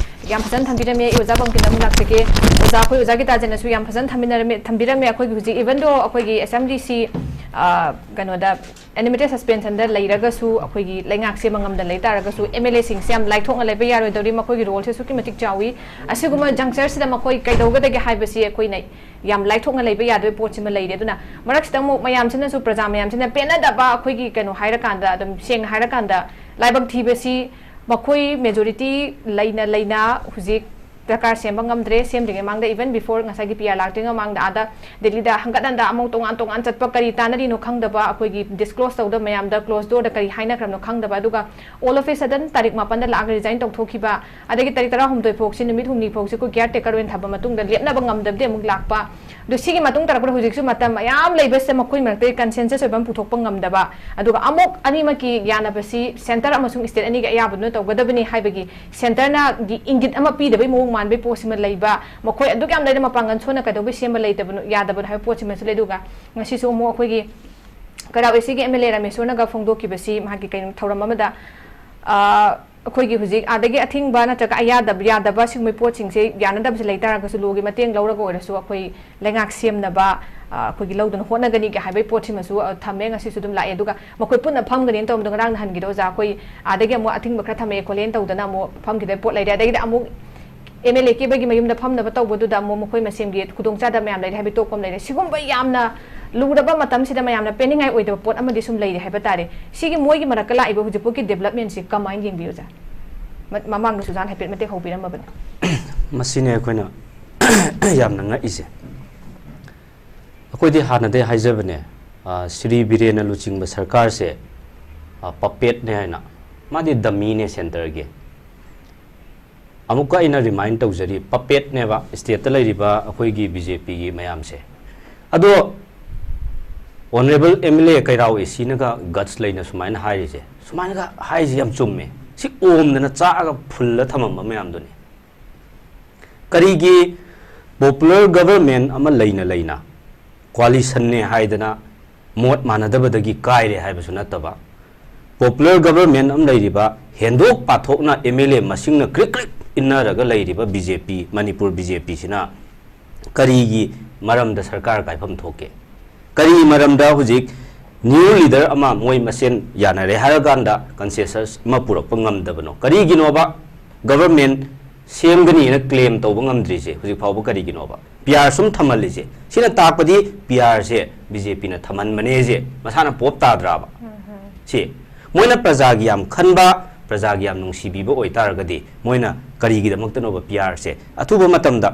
ꯌꯥꯝ ꯐꯖꯅ ꯊꯝꯕꯤꯔꯝꯃꯦ꯫ ꯑꯩ ꯑꯣꯖꯥ ꯕꯪꯀꯤꯟꯗ ꯑꯃꯨꯛ ꯂꯥꯛꯆꯒꯦ꯫ ꯑꯣꯖꯥ, ꯑꯩꯈꯣꯏ ꯑꯣꯖꯥ ꯒꯤꯇꯥꯖꯟꯅꯁꯨ ꯌꯥꯝ ꯐꯖꯅ ꯊꯝꯕꯤꯔꯝꯃꯦ, ꯊꯝꯕꯤꯔꯝꯃꯦ꯫ ꯑꯩꯈꯣꯏꯒꯤ ꯍꯧꯖꯤꯛ even though ꯑꯩꯈꯣꯏꯒꯤ assemblyꯁꯤ, ꯑ, ꯀꯩꯅꯣꯗ animated suspensionꯗ ꯂꯩꯔꯒꯁꯨ ꯑꯩꯈꯣꯏꯒꯤ ꯂꯩꯉꯥꯛꯁꯦ ꯃꯉꯝꯗ ꯂꯩ ꯇꯥꯔꯒꯁꯨ MLAꯁꯤꯡꯁꯦ ꯌꯥꯝ ꯂꯥꯏꯊꯣꯛꯅ ꯂꯩꯕ ꯌꯥꯔꯣꯏꯗꯧꯔꯤ꯫ ꯃꯈꯣꯏꯒꯤ roleꯁꯦ ꯑꯁꯨꯛꯀꯤ ꯃꯇꯤꯛ ꯆꯥꯎꯏ꯫ ꯑꯁꯤꯒꯨꯝꯕ junctureꯁꯤꯗ ꯃꯈꯣꯏ ꯀꯩꯗꯧꯒꯗꯒꯦ ꯍꯥꯏꯕꯁꯤ ꯑꯩꯈꯣꯏꯅ ꯌꯥꯝ ꯂꯥꯏꯊꯣꯛꯅ ꯂꯩꯕ ꯌꯥꯗꯕ ꯄꯣꯠꯁꯤꯃ ꯂꯩꯔꯦ꯫ ꯑꯗꯨꯅ ꯃꯔꯛꯁꯤꯗ ꯑꯃꯨꯛ ꯃꯌꯥꯝꯁꯤꯅꯁꯨ, ꯄ꯭ꯔꯖꯥ ꯃꯌꯥꯝꯁꯤꯅ ꯄꯦꯟꯅꯗꯕ, ꯑꯩꯈꯣꯏꯒꯤ ꯀꯩꯅꯣ ꯍꯥꯏꯔꯀꯥꯟꯗ, ꯑꯗꯨꯝ ꯁꯦꯡꯅ ꯍꯥꯏꯔꯀꯥꯟꯗ ꯂꯥꯏꯕꯛ ꯊꯤꯕꯁꯤ ꯃꯈꯣꯏ majority ꯂꯩꯅ ꯂꯩꯅ ꯍꯧꯖꯤꯛ ꯁꯔꯀꯥꯔ ꯁꯦꯝꯕ ꯉꯝꯗ꯭ꯔꯦ꯫ ꯁꯦꯝꯗ꯭ꯔꯤꯉꯩ ꯃꯃꯥꯡꯗ, even before ꯉꯁꯥꯏꯒꯤ P R ꯂꯥꯛꯇ꯭ꯔꯤꯉꯩ ꯃꯃꯥꯡꯗ, ꯑꯥꯗ ꯗꯦꯜꯂꯤꯗ ꯍꯪꯒꯠ ꯍꯟꯗ ꯑꯃꯨꯛ ꯇꯣꯉꯥꯟ ꯇꯣꯉꯥꯟ ꯆꯠꯄ, ꯀꯔꯤ ꯇꯥꯟꯅꯔꯤꯅꯣ ꯈꯪꯗꯕ, ꯑꯩꯈꯣꯏꯒꯤ disclose ꯇꯧꯗꯕ, ꯃꯌꯥꯝꯗ closed door ꯗ ꯀꯔꯤ ꯍꯥꯏꯅꯈ꯭ꯔꯕꯅꯣ ꯈꯪꯗꯕ, ꯑꯗꯨꯒ all of a sudden ꯇꯥꯔꯤꯛ ꯃꯥꯄꯟꯗ ꯂꯥꯛꯑꯒ resign ꯇꯧꯊꯣꯛꯈꯤꯕ, ꯑꯗꯒꯤ ꯇꯥꯔꯤꯛ ꯇꯔꯥꯍꯨꯝꯗꯣꯏ ꯐꯥꯎꯁꯤ, ꯅꯨꯃꯤꯠ ꯍꯨꯝꯅꯤ ꯐꯥꯎꯁꯤ ꯑꯩꯈꯣꯏ caretaker ꯑꯣꯏꯅ ꯊꯝꯕ ꯃꯇꯨꯡꯗ ꯂꯦꯞꯅꯕ ꯉꯝꯗꯕꯗꯤ ꯑꯃꯨꯛ ꯂꯥꯛꯄ꯫ ꯑꯗꯣ ꯁꯤꯒꯤ ꯃꯇꯨꯡ ꯇꯥꯔꯛꯄꯗ ꯍꯧꯖꯤꯛꯁꯨ ꯃꯇꯝ ꯃꯌꯥꯝ ꯂꯩꯕꯁꯤꯗ ꯃꯈꯣꯏ ꯃꯔꯛꯇꯒꯤ consensus ꯑꯣꯏꯕ ꯑꯃ ꯄꯨꯊꯣꯛꯄ ꯉꯝꯗꯕ, ꯑꯗꯨꯒ ꯑꯃꯨꯛ ꯑꯅꯤꯃꯛꯀꯤ ꯌꯥꯅꯕꯁꯤ centre ꯑꯃꯁꯨꯡ state ꯑꯅꯤꯒꯤ ꯑꯌꯥꯕꯗꯨꯅ ꯇꯧꯒꯗꯕꯅꯤ ꯍꯥꯏꯕꯒꯤ centre ꯅꯒꯤ ꯏꯪꯒꯤꯠ ꯑꯃ ꯄꯤꯗꯕꯩ ꯃꯑꯣꯡ ꯃꯥꯟꯕꯩ ꯄꯣꯠꯁꯤꯃ ꯂꯩꯕ, ꯃꯈꯣꯏ ꯑꯗꯨꯛ ꯌꯥꯝ ꯂꯩꯔꯦ, ꯃꯄꯥꯡꯒꯜ ꯁꯣꯟꯅ ꯀꯩꯗꯧꯕꯩ ꯁꯦꯝꯕ ꯂꯩꯇꯕꯅꯣ, ꯌꯥꯗꯕꯅꯣ ꯍꯥꯏꯕ ꯄꯣꯠꯁꯤꯃꯁꯨ ꯂꯩ꯫ ꯑꯗꯨꯒ ꯉꯁꯤꯁꯨ ꯑꯃꯨꯛ ꯑꯩꯈꯣꯏꯒꯤ ꯀꯩꯔꯥꯎ ꯑꯦ ꯁꯤꯒꯤ M L A ꯔꯥꯃꯦꯁꯣꯔꯅꯒ ꯐꯣꯡꯗꯣꯛꯈꯤꯕꯁꯤ, ꯃꯍꯥꯛꯀꯤ ꯀꯩꯅꯣ, ꯊꯧꯔꯝ ꯑꯃꯗ, ꯑ, ꯑꯩꯈꯣꯏꯒꯤ ꯍꯧꯖꯤꯛ ꯑꯥꯗꯒꯤ ꯑꯊꯤꯡꯕ ꯅꯠꯇ꯭ꯔꯒ ꯑꯌꯥꯗꯕ, ꯌꯥꯗꯕ ꯁꯤꯒꯨꯝꯕ ꯄꯣꯠꯁꯤꯡꯁꯦ, ꯌꯥꯅꯗꯕꯁꯦ ꯂꯩ ꯇꯥꯔꯒꯁꯨ, ꯂꯣꯒꯤ ꯃꯇꯦꯡ ꯂꯧꯔꯒ ꯑꯣꯏꯔꯁꯨ ꯑꯩꯈꯣꯏ ꯂꯩꯉꯥꯛ ꯁꯦꯝꯅꯕ, ꯑ, ꯑꯩꯈꯣꯏꯒꯤ ꯂꯧꯗꯅ ꯍꯣꯠꯅꯒꯅꯤꯒ ꯍꯥꯏꯕꯒꯤ ꯄꯣꯠꯁꯤꯃꯁꯨ, ꯑ, ꯊꯝꯃꯦ꯫ ꯉꯁꯤꯁꯨ ꯑꯗꯨꯝ ꯂꯥꯛꯑꯦ꯫ ꯑꯗꯨꯒ ꯃꯈꯣꯏ ꯄꯨꯟꯅ ꯐꯝꯒꯅꯤꯅ ꯇꯧꯔꯝꯕꯗꯣ, ꯉꯔꯥꯡ ꯅꯍꯥꯟꯒꯤꯗꯣ ꯑꯣꯖꯥ, ꯑꯩꯈꯣꯏ ꯑꯥꯗꯒꯤ ꯑꯃꯨꯛ ꯑꯊꯤꯡꯕ ꯈꯔ ꯊꯝꯃꯛꯑꯦ ꯈꯣꯠꯂꯦꯅ ꯇꯧꯗꯅ ꯑꯃꯨꯛ ꯐꯝꯈꯤꯗꯕ ꯄꯣꯠ ꯂꯩꯔꯦ꯫ ꯑꯗꯒꯤꯗꯤ ꯑꯃꯨꯛ M L A ꯀꯦꯕꯒꯤ ꯃꯌꯨꯝꯗ ꯐꯝꯅꯕ ꯇꯧꯕꯗꯨꯗ ꯑꯃꯨꯛ ꯃꯈꯣꯏ ꯃꯁꯦꯟꯒꯤ ꯈꯨꯗꯣꯡꯆꯥꯗꯕ ꯃꯌꯥꯝ ꯂꯩꯔꯦ ꯍꯥꯏꯕꯒꯤ ꯇꯣꯛꯄ ꯑꯃ ꯂꯩꯔꯦ꯫ ꯁꯤꯒꯨꯝꯕ ꯌꯥꯝꯅ ꯂꯨꯔꯕ ꯃꯇꯝꯁꯤꯗ ꯃꯌꯥꯝꯅ ꯄꯦꯟꯅꯤꯡꯉꯥꯏ ꯑꯣꯏꯗꯕ ꯄꯣꯠ ꯑꯃꯗꯤ ꯁꯨꯝ ꯂꯩꯔꯦ ꯍꯥꯏꯕ ꯇꯥꯔꯦ꯫ ꯁꯤꯒꯤ ꯃꯣꯏꯒꯤ ꯃꯔꯛꯇ ꯂꯥꯛꯏꯕ ꯍꯧꯖꯤꯛꯐꯥꯎꯒꯤ development ꯁꯤ ꯀꯃꯥꯏꯅ ꯌꯦꯡꯕꯤꯌꯨ, ꯑꯣꯖꯥ? ꯃ-, ꯃꯃꯥꯡꯗꯁꯨ ꯑꯣꯖꯥꯅ ꯍꯥꯏꯐꯦꯠ ꯃꯇꯦꯛ ꯍꯧꯕꯤꯔꯝꯃꯕꯅꯤ꯫ ꯃꯁꯤꯅꯦ ꯑꯩꯈꯣꯏꯅ ꯌꯥꯝꯅ ꯉꯛꯏꯁꯦ꯫ ꯑꯩꯈꯣꯏꯗꯤ ꯍꯥꯟꯅꯗꯩ ꯍꯥꯏꯖꯕꯅꯦ, ꯑ, ꯁ꯭ꯔꯤ ꯕꯤꯔꯦꯟꯅ ꯂꯨꯆꯤꯡꯕ ꯁꯔꯀꯥꯔꯁꯦ, ꯑ, puppet ꯅꯦ ꯍꯥꯏꯅ꯫ ꯃꯥꯗꯤ dummy ꯅꯦ centre ꯒꯤ꯫ ꯑꯃꯨꯛꯀ ꯑꯩꯅ remind ꯇꯧꯖꯔꯤ, puppet ꯅꯦꯕ state ꯇ ꯂꯩꯔꯤꯕ ꯑꯩꯈꯣꯏꯒꯤ B J P ꯒꯤ ꯃꯌꯥꯝꯁꯦ꯫ ꯑꯗꯣ Honourable M L A ꯀꯩꯔꯥꯎ A C ꯅꯒ guts ꯂꯩꯅ ꯁꯨꯃꯥꯏꯅ ꯍꯥꯏꯔꯤꯁꯦ, ꯁꯨꯃꯥꯏꯅꯒ ꯍꯥꯏꯔꯤꯁꯦ ꯌꯥꯝ ꯆꯨꯝꯃꯦ꯫ ꯁꯤ ꯑꯣꯝꯗꯅ ꯆꯥꯛꯑꯒ ꯐꯨꯜꯂ ꯊꯝꯃꯝꯕ ꯃꯌꯥꯝꯗꯨꯅꯤ꯫ ꯀꯔꯤꯒꯤ popular government ꯑꯃ ꯂꯩꯅ ꯂꯩꯅ coalition ꯅꯦ ꯍꯥꯏꯗꯅ ꯃꯣꯠ ꯃꯥꯟꯅꯗꯕꯗꯒꯤ ꯀꯥꯏꯔꯦ ꯍꯥꯏꯕꯁꯨ ꯅꯠꯇꯕ, popular government ꯑꯃ ꯂꯩꯔꯤꯕ ꯍꯦꯟꯗꯣꯛ ꯄꯥꯊꯣꯛꯅ M L A ꯃꯁꯤꯡꯅ ꯀ꯭ꯔꯤꯛ ꯀ꯭ꯔꯤꯛ ꯏꯟꯅꯔꯒ ꯂꯩꯔꯤꯕ B J P, Manipur B J P ꯁꯤꯅ ꯀꯔꯤꯒꯤ ꯃꯔꯝꯗ ꯁꯔꯀꯥꯔ ꯀꯥꯏꯐꯝ ꯊꯣꯛꯀꯦ? ꯀꯔꯤ ꯃꯔꯝꯗ ꯍꯧꯖꯤꯛ new leader ꯑꯃ ꯃꯣꯏ ꯃꯁꯦꯟ ꯌꯥꯅꯔꯦ ꯍꯥꯏꯔꯀꯥꯟꯗ consensus ꯑꯃ ꯄꯨꯔꯛꯄ ꯉꯝꯗꯕꯅꯣ? ꯀꯔꯤꯒꯤꯅꯣꯕ government ꯁꯦꯝꯒꯅꯤꯅ claim ꯇꯧꯕ ꯉꯝꯗ꯭ꯔꯤꯁꯦ ꯍꯧꯖꯤꯛ ꯐꯥꯎꯕ ꯀꯔꯤꯒꯤꯅꯣꯕ? P R ꯁꯨꯝ ꯊꯝꯍꯜꯂꯤꯁꯦ, ꯁꯤꯅ ꯇꯥꯛꯄꯗꯤ P R ꯁꯦ B J P ꯅ ꯊꯝꯍꯟꯕꯅꯦꯁꯦ ꯃꯁꯥꯅ ꯄꯣꯞ ꯇꯥꯗ꯭ꯔꯥꯕ? ꯁꯤ ꯃꯣꯏꯅ ꯄ꯭ꯔꯖꯥꯒꯤ ꯌꯥꯝ ꯈꯟꯕ, ꯄ꯭ꯔꯖꯥꯒꯤ ꯌꯥꯝ ꯅꯨꯡꯁꯤꯕꯤꯕ ꯑꯣꯏꯇꯥꯔꯒꯗꯤ ꯃꯣꯏꯅ ꯀꯔꯤꯒꯤꯗꯃꯛꯇꯅꯣꯕ ꯄꯤ ꯑꯥꯔꯁꯦ ꯑꯊꯨꯕ ꯃꯇꯝꯗ